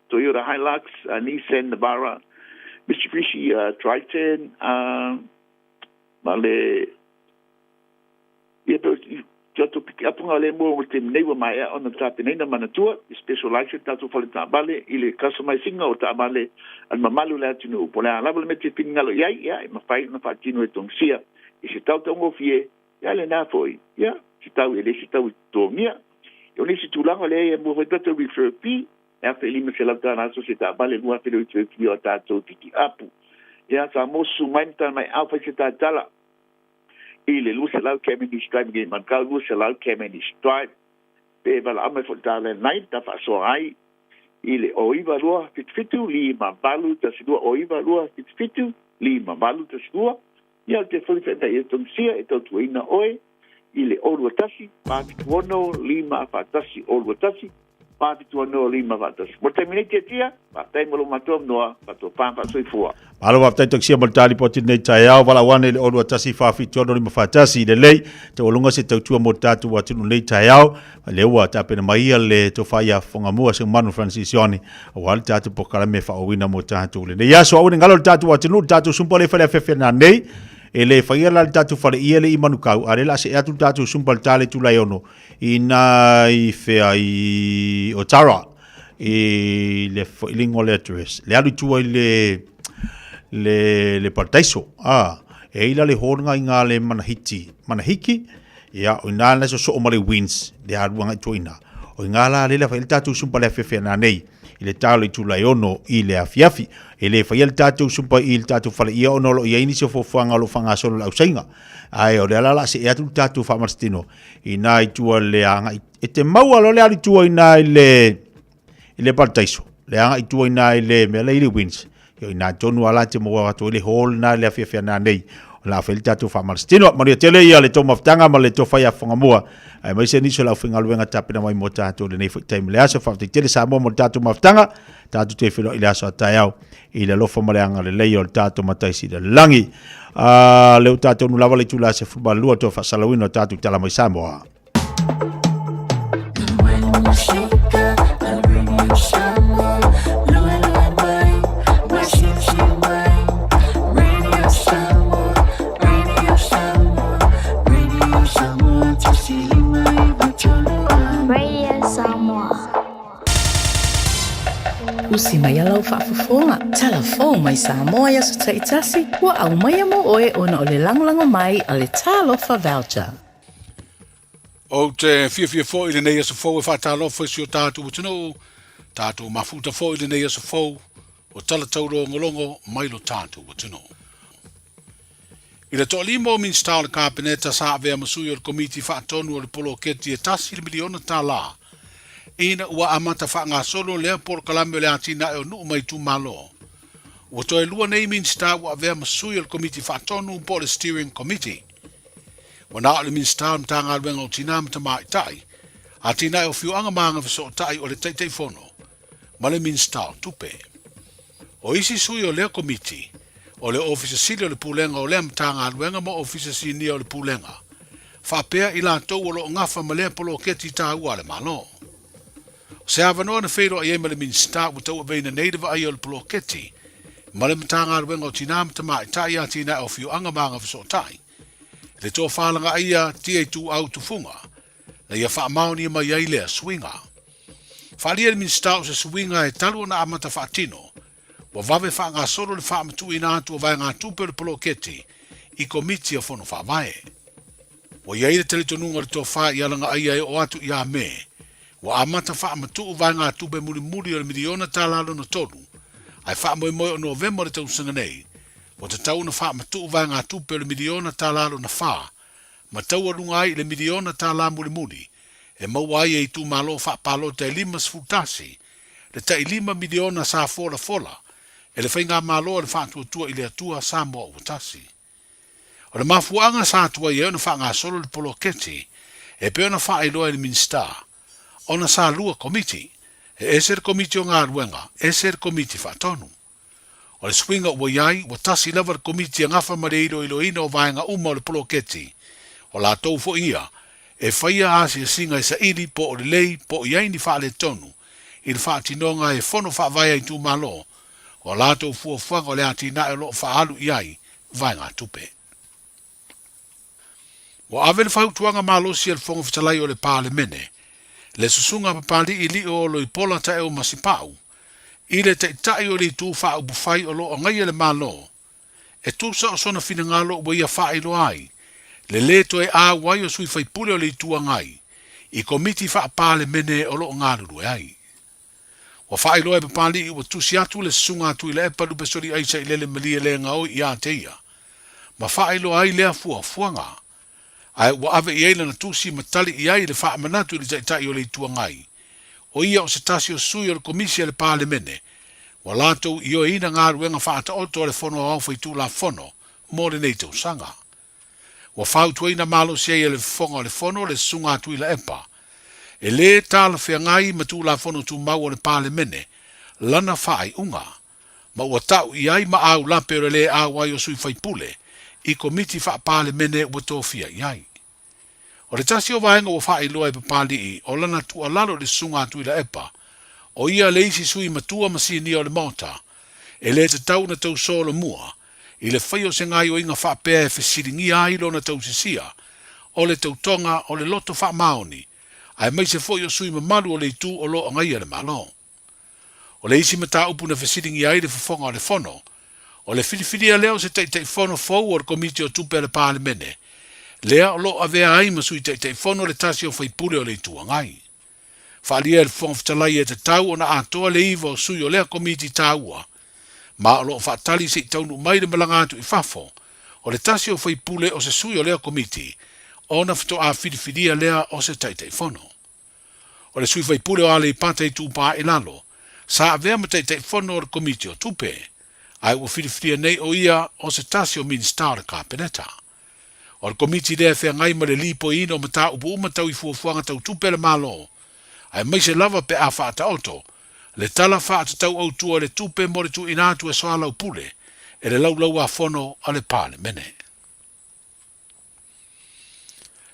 Toyota Hilux, Nissan Navara, Mitsubishi Triton, Ma le ia pe o tatou pikiapu lea mo le taimi nei ua maea ona tapenaina manatua i specialize le tatou fale taavale i le customize ina o taavale a le mamalu o le atunuu. Po o le a lava le mea e te finagalo i ai, ia e mafai ona faatino e Tongisia i se tau taugofie, ia lena foi, ia se tau e le se tau e totogia. O nisi tulaga lea e mua foi tatou refer fee, e $1,500 so se taavale $2,000 le refer fee o a tatou pikiapu. Ia, Samoa susu mai ma tala mai au fai se taitala i le 200 Cavendish Drive nge Manukau 200 Cavendish Drive pe valaau mai foi le ta landline ta faasoa ai i le 0 9 2 7 7 5 8 1 2 0 9 2 7 7 5 8 1 2 Ia o te foi whenai e tongisia e tautuaina oe i le 0 2 1 4 7 6 5 4 1 0 2 1 4 7 6 5 4 1. Mo le taimi nei tiatia, faafetai mo lo matou avanoa, faatopā faasoifua. Malo faafetai Tausia mo le ta lipoti lenei taeao, valaau ane i le 0 2 1 4 7 6 5 4 1. Lelei, taualuga se tautua mo le tatou atunuu lenei taeao. Lea ua tapena mai ia le tofa ia Fogamua Seumanu Francis Sione aua le tatou polokalame e faaauauina mo tatou lenei aso. Aua ne galo le tatou atunuu, le tatou sumpa le fale afeafe nanei. E le faia la le tatou fale ia le i Manukau, a le la se atu le tatou sumpa le tale tulai ono i nā i whea i Otara i le whailingo le address. Le alu tua i le le le parataiso. Ah, e ila le hōnga i ngā le manahiti, manahiki, Ia, o ina na sosoo ma le winds, le alu agai tua ina. O ina la le la fai le tatou sumpa le afiafi na nei, i le talo i tulai ono i le afiafi. E le faia le tatou sumpa i le tatou fale ia ona o lo o i ai nisi o fuafuaga o lo o faagasolo le ausaiga. Ae o lea la la see atu le tatou faamalositino ina i tua le agai. E te maua loa le alu i tua ina i le i le parataiso, le agai i tua ina i le mea lea i le winds. Ia o ina tonu a la te maua atu ai le hall na le afiafi ana nei. O la fai le tatou faamalositino. Manuia tele ia le tou mafutaga ma le tou fai a Whangamua. Aemaise nisi o le aufaigaluega tapena mai mo tatou lenei foi taimi le aso. Faafetai tele Samoa mo le tatou mafutaga. Tatou toe feiloai i le aso a taeao i le alofa ma le agalelei o le tatou Matai Sili o le Lagi. Lea ua tatou nu lava le itula 12 toe faasalauina o tatou tala mai Samoa. Radio Samoa. Usi mai a lau faafofoga, tala fou mai Samoa i aso taitasi, ua aumaia mo oe ona o le lagolago mai a le Talofa Voucher. Ou te fiafia foi i lenei aso fou e faatalofa i si o tatou atunuu, tatou mafuta foi i lenei aso fou o tala taulogologo mai lo tatou atunuu. I le toalima o Minisita o le Kapeneta sa avea ma sui o le Komiti Faatonu o le Poloketi e tasi le miliona tālā ina ua amata faagasolo lea polokalame o le atinae o nuu ma itumalo. Ua toe lua nei Minisita ua avea ma sui o le Komiti Faatonu po o le Steering Committee. Ua na o le Minisita o le Matagaluega o Tinā ma Tamaitai, Atinae o Afioaga ma Agafesootai o le Taitaifono ma le Minisita o Tupe. O isi sui o lea komiti, o le Ofisa Sili o le Pulega o lea Matagaluega ma Ofisa Sinia o le Pulega, faapea i latou o lo o gafa ma lea poloketi taua a le Malo. O se avanoa na feiloai ai ma le Minisita ua tauaveina nei le vaaia o le poloketi ma le Matagaluega o Tinā ma Tamaitai, Atinae o Afioaga ma Agafesootai, i le tofalagaaia Tia Ituau Tufuga na ia faamaonia mai ai lea suiga. Faaalia le Minisita o se suiga e talu ona amata faatino, ua vave faagasolo le faamatuuina atu o vaegatupe o le poloketi i Komiti o Fono Faavae. Ua i ai le talitonuga o le tofa i alagaaia e oo atu ia Me, ua amata faamatuu vaegatupe mulimuli o le miliona tala lona tolu, ae faamoemoe o Novema o le tausaga nei, ua tatau ona faamatuu vaegatupe o le miliona tala lona fa ma taualuga ai i le miliona tala mulimuli e maua ai e itumalo faapalota e 51 le tai lima miliona sa folafola e le Faigamalo a le Faatuatua i le Atua Samoa ua Tasi. O le mafuaaga sa tuai ai ona faagasolo le poloketi e pei ona faailoa e le Minisita, ona sa lua Komiti, e ese le Komiti o Galuega, ese le Komiti Faatonu. O le suiga ua i ai, ua tasi lava le Komiti e gafa ma le iloiloina o vaega uma o le poloketi, o latou foi ia e faia asiasiga e saili po o lelei po o i ai ni faaletonu i le faatinoga e fono faavae a itumalo o a latou fuafuaga o le atinae o lo o faaalu i ai vaegatupe. Ua ave le fautuaga malosi a le Fofoga Fetalai o le Palemene, le Susuga a Papalii Lio Oloipola Taeo Masipau, i le Taitai o le Itu Faaupufai o lo o agaia le Malo, e tusa o sona finagalo ua ia faailoa ai le lē toe auai o sui faipule o le Itu Agai i Komiti Faa-Palemene o lo o galulue ai. Ua faailoa e Papalii ua tusi atu le Susuga a Tuilaepa Lupesoli Sailele Malielegaoi ia te ia, ma faailoa ai lea fuafuaga, ae ua ave i ai lana tusi ma tali i ai le faamanatu i le Taitai o le Itu Agai, o ia o se tasi o sui o le Komisi a le Palemene ua latou ioeina galuega faataoto a le Fono Aoao Faitulafono mo lenei tausaga. Ua fautuaina malosi ai e le Fofoga o le Fono le Susuga a Tuilaepa, e lē talafeagai ma Tulafono Tumau o le Palemene lana faaiuga, ma ua ta'u i ai maau lape o le lē auai o sui faipule i Komiti Faa-Palemene ua tofia i ai. O le tasi o vaega ua faailoa e Papalii o lana tuualalo i le Susuga a Tuilaepa, o ia le isi sui matua ma sinia o le Maota, e lē tatau ona tau solomua i le faia o se gaoioiga faapea e fesiligia ai lona tausisia o le tautoga o le loto faamaoni aemaise foi o sui mamalu o le itu o lo o agaia le Malo. O le isi mataupu na fesiligia ai le fofoga o le Fono, o le filifilia lea o se Taitaifono fou o le Komiti o Tupe a le Palemene, lea o lo o avea ai ma Sui Taitaifono le tasi o faipule o le Itu Agai. Faaalia e le Fofoga Fetalai e tatau ona atoa le iva o sui o lea komiti taua, ma o lo o faatali se i taunuu mai le malaga atu i fafo o le tasi o faipule o se sui o lea komiti ona faatoa filifilia lea o se Taitaifono. O le sui faipule o Aleipata Itupa i Lalo, sa avea ma Taitaifono o le Komiti o Tupe, ae ua filifilia nei o ia o se tasi o Minisita o le Kapeneta. O le Komiti lea e feagai ma le lipoiina o mataupu uma tau i fuafuaga tau tupe a le Malo, aemaise lava pe a faataoto le Tala Faatatau Autu o le Tupe mo le tuuina atu e soalaupule e le Laulau-a-Fono a le Palemene.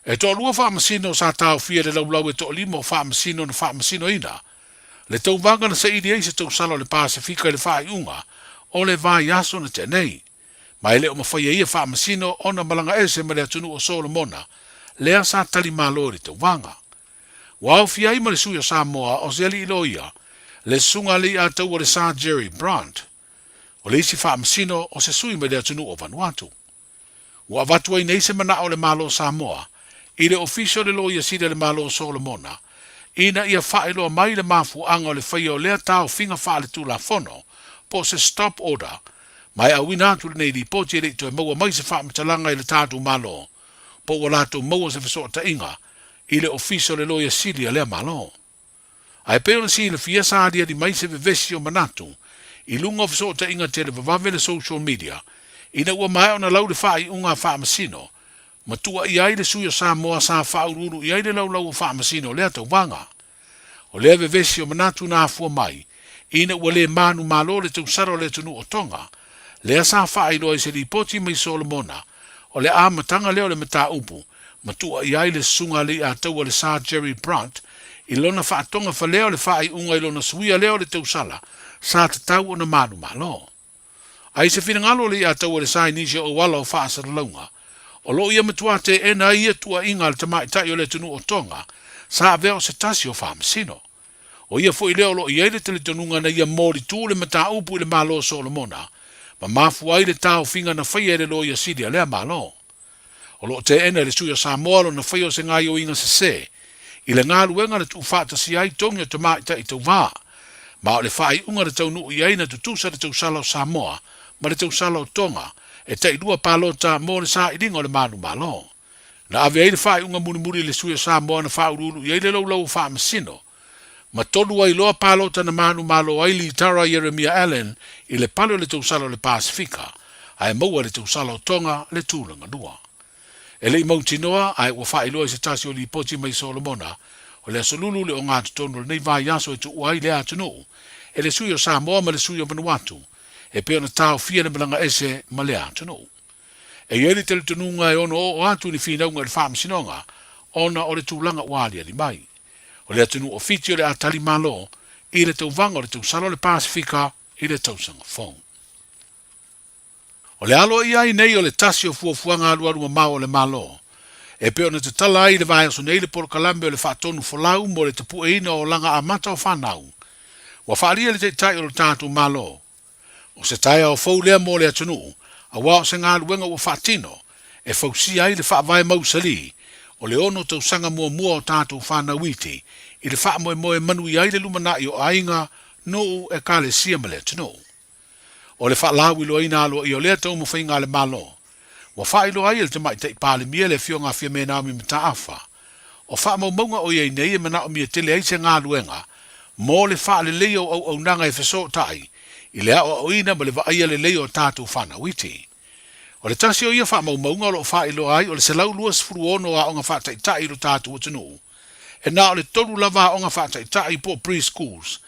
E toalua faamasino sa taofia i le laulau e toalima o faamasino na faamasinoina le tauvaga na saili ai se tausala o le Pasefika i le faaiuga o le vaiaso na tea nei. Ma e le o mafai e ia faamasino ona malaga ese ma le atunuu o Solomona, lea sa tali malo i le tauvaga. Ua aofia ai ma le sui o Samoa o se alii loia, le Susuga Alii-a-Taua le Sir Jerry Brandt. O le isi faamasino o se sui mai le atunuu o Vanuatu. Ua avatu ai nei se manao o le Malo o Samoa i le Ofisa o le Loia Sili a le Malo o Solomona ina ia faailoa mai le mafuaaga o le faia o lea taofiga faaletulafono po o se stop order ma e auina atu lenei lipoti e le i toe maua mai se faamatalaga i le tatou Malo po ua latou maua se fesootaiga i le Ofisa o le Loia Sili a lea Malo. Ae pei ona silafia sa aliali mai se vevesi o manatu i luga o fesootaiga televavave le social media ina ua maea ona lau le faaiuga a Faamasino ma tuuaia ai le sui o Samoa sa faauluulu i ai le laulau o Faamasino o lea tauvaga. O lea vevesi o manatu na afua mai ina ua le manumalo le tausala o le atunuu o Tonga lea sa faailoa i se lipoti mai Solomona o le amataga lea o le mataupu ma tuuaia ai le Susuga Alii-a-Taua le Sir Jerry Brandt i lona faatoga falea o le faaiuga i lona suia lea o le tausala sa tatau ona manumalo. A i se finagalo o Alii-a-Taua le Sa i nisi o auala o faasalalauga, o lo o ia matua teena ai ia tuuaiga a le tamaitai o le atunuu o Tonga sa avea o se tasi o faamasino. O ia foi lea o lo o i ai le talitonuga na ia molitu le mataupu i le Malo o Solomona ma mafua ai le taofiga na faia e le Loia Sili a lea Malo. O lo o teena e le sui o Samoa lona faia o se gaoioiga sese i le galuega na tuufaatasia ai togi o tamaitai tauvā, ma o le faaiuga na taunuu i ai na tutusa le tausala o Samoa ma le tausala o Tonga e tailua palota mo le sailiga o le manumalo. Na ave ai le faaiuga mulimuli i le sui o Samoa na faauluulu i ai le laulau o Faamasino, ma tolu ai loa palota na manumalo ai Litara Ieremia Allan i le pale o le tausala o le Pasefika. ae maua e le tausala o Tonga le tulaga lua. E le i mautinoa, ae ua faailoa i se tasi o lipoti mai Solomona, o le Aso Lulu le ogatotonu o lenei vaiaso e tuua ai lea atunuu e le sui o Samoa ma le sui o Vanuatu, e pei ona taofia le malaga ese ma lea atunuu. E i ai le talitonuga e ono oo atu ni finauga i le Faamasinoga ona o le tulaga ua aliali mai. O le atunuu o Fiti o le a tali malo i le tauvaga o le tausala o le Pasefika i le tausaga fou. O le alo i ai nei o le tasi o fuafuaga alualu mamao a le Malo, e pei ona tatala ai i le vaiaso nei le polokalame o le faatonu folau mo le tapueina o olaga amata o fanau. Ua faaalia le Taitai o lo tatou Malo, o se taeao fou lea mo le atunuu, aua o se galuega ua faatino e fausia ai le faavae mausali o le ono tausaga muamua o tatou fanau iti i le faamoemoe e manuia ai le lumanai o aiga, nuu, ekalesia ma le atunuu. O le faalauiloaina aloaia o lea taumafaiga a le Malo, ua faailoa ai e le Tamaitai Palemia le Afioga a Fiame Naomi Mataafa, o faamaumauga o i ai nei e manaomia tele ai se galuega mo le faaleleia o auaunaga e fesootai i le aoaoina ma le vaaia lelei o tatou fanau iti. O le tasi o ia faamaumauga o lo o faailoa ai o le 126 o aoga faataitai i lo tatou atunuu, e na o le tolu lava aoga faataitai po o pre-schools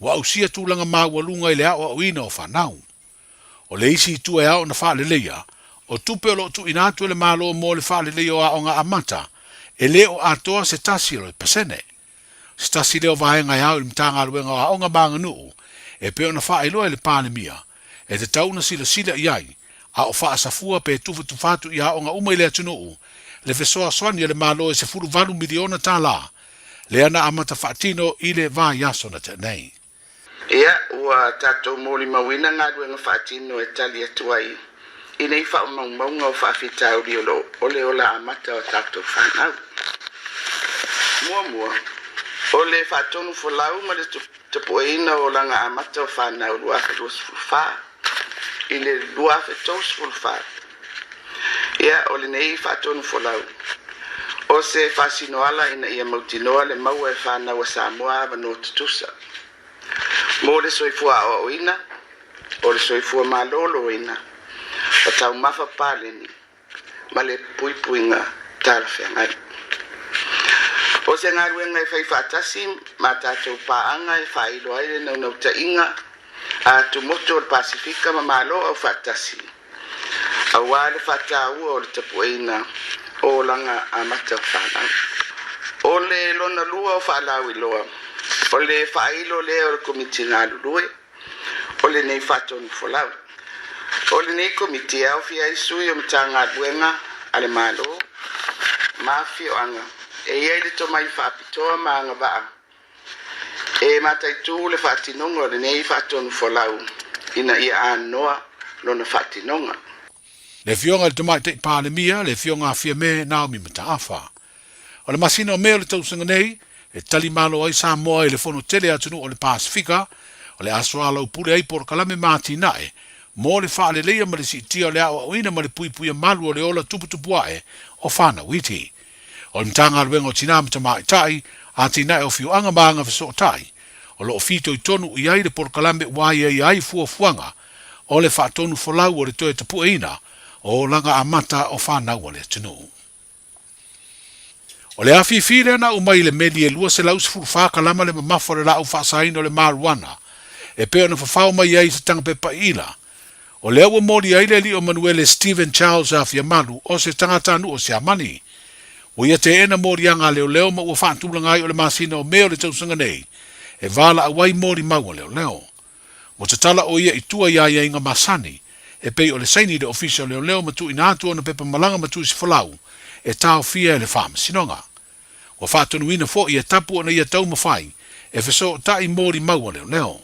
ua ausia tulaga maualuga i le aoaoina o fanau. O le isi itu e ao ona faaleleia, o tupe o lo o tuuina atu e le Malo mo le faaleleia o aoga amata, e le o atoa se tasi o le pasene. O se tasi lea o vaega e ao i le Matagaluega o Aoga ma Aganuu e pei ona faailoa e le Palemia, e tatau ona silasila i ai, a o faasafua pe tufatufa atu i aoga uma i le atunuu le fesoasoani a le Malo e $18 miliona tala, lea na amata faatino i le vaiaso na tea nei. Ia, ua tatou molimauina galuega faatino e tali atu ai i nei faamaumauga o faafitauli o lo o le ola amata o a tatou fanau. Muamua, o le faatonu folau ma le tapueina o olaga amata o fanau 2024 i le 2034. Ia, o lenei faatonu folau, o se faasinoala ina ia mautinoa le maua e fanau a Samoa avanoa tutusa mo le soifua aoaoina, o le soifua maloloina, o taumafa paleni ma le puipuiga talafeagai. O se galuega e fai faatasi ma tatou paaga e faailo ai le naunautaiga a atumotu o le Pasefika ma Malo Aufaatasi aua le faataua o le tapueina o olaga amata o fanau. O le lona lua o faalauiloa, o le faailo lea o le Komiti Galulue o lenei faatonu folau. O lenei Komiti e aofia ai sui o Matagaluega a le Malo ma afioaga e i ai le tomai faapitoa ma agavaa e mataitū le faatinoga o lenei faatonu folau ina ia anoa lona faatinoga. Le Afioga i le Tamaitai Palemia, le Afioga a Fiame Naomi Mataafa. O le masina o Me o le tausaga nei, e tali malo ai Samoa i le Fono Tele a Atunuu o le Pasefika, o le a soalaupule ai polokalame ma atinae mo le faaleleia ma le siitia o le aoaoina ma le puipuia malu o le ola tuputupu ae o fanau iti. O le Matagaluega o Tinā ma Tamaitai, Atinae o Afioaga ma Agafesootai, o lo o fitoitonu i ai le polokalame ua aiaia ai fuafuaga o le faatonu folau o le toe tapueina o olaga amata o fanau a le atunuu. O le afifi lea na aumai i le meli e 214 kalama le mamafa o le laau faasaina o le marijuana e pei ona fafao mai ai i se tagapepa iila. O lea ua moli ai le alii o Manuele Steven Charles Afiamalu o se tagatanuu o Siamani. Ua ia teena moliaga a leoleo ma ua faatulaga ai o le masina o Me o le tausaga nei e valaau ai molimau a leoleo. Ua tatala ʻo ia i tua i aiaiga masani, e pei o le saini i le Ofisa o Leoleo ma tuuina atu ona pepa malaga ma tuisi folau e taofia e le Faamasinoga. Ua faatonuina foi e tapu ona ia taumafai e fesootai molimau a leoleo.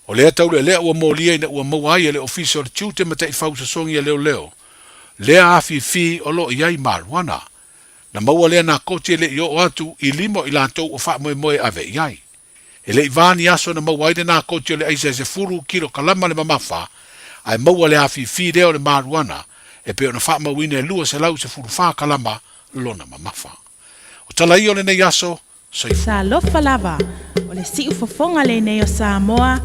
O lea taulealea ua molia ina ua maua ai e le Ofisa o le Tiute ma Taifau Sosogi a Leoleo lea afifi o lo o i ai marijuana. Na maua lea nakoti e le i oo atu i lima o i latou o faamoemoe e ave i ai. E le i va ni aso na maua ai le nakoti o le aisa e sefulu kilokalama le mamafa, ae maua le afifi lea o le marijuana e pei ona faamauina e 214 kalama lona mamafa. O tala ia o lenei aso, soifua. Talofa lava, o le siufofoga lenei o Samoa.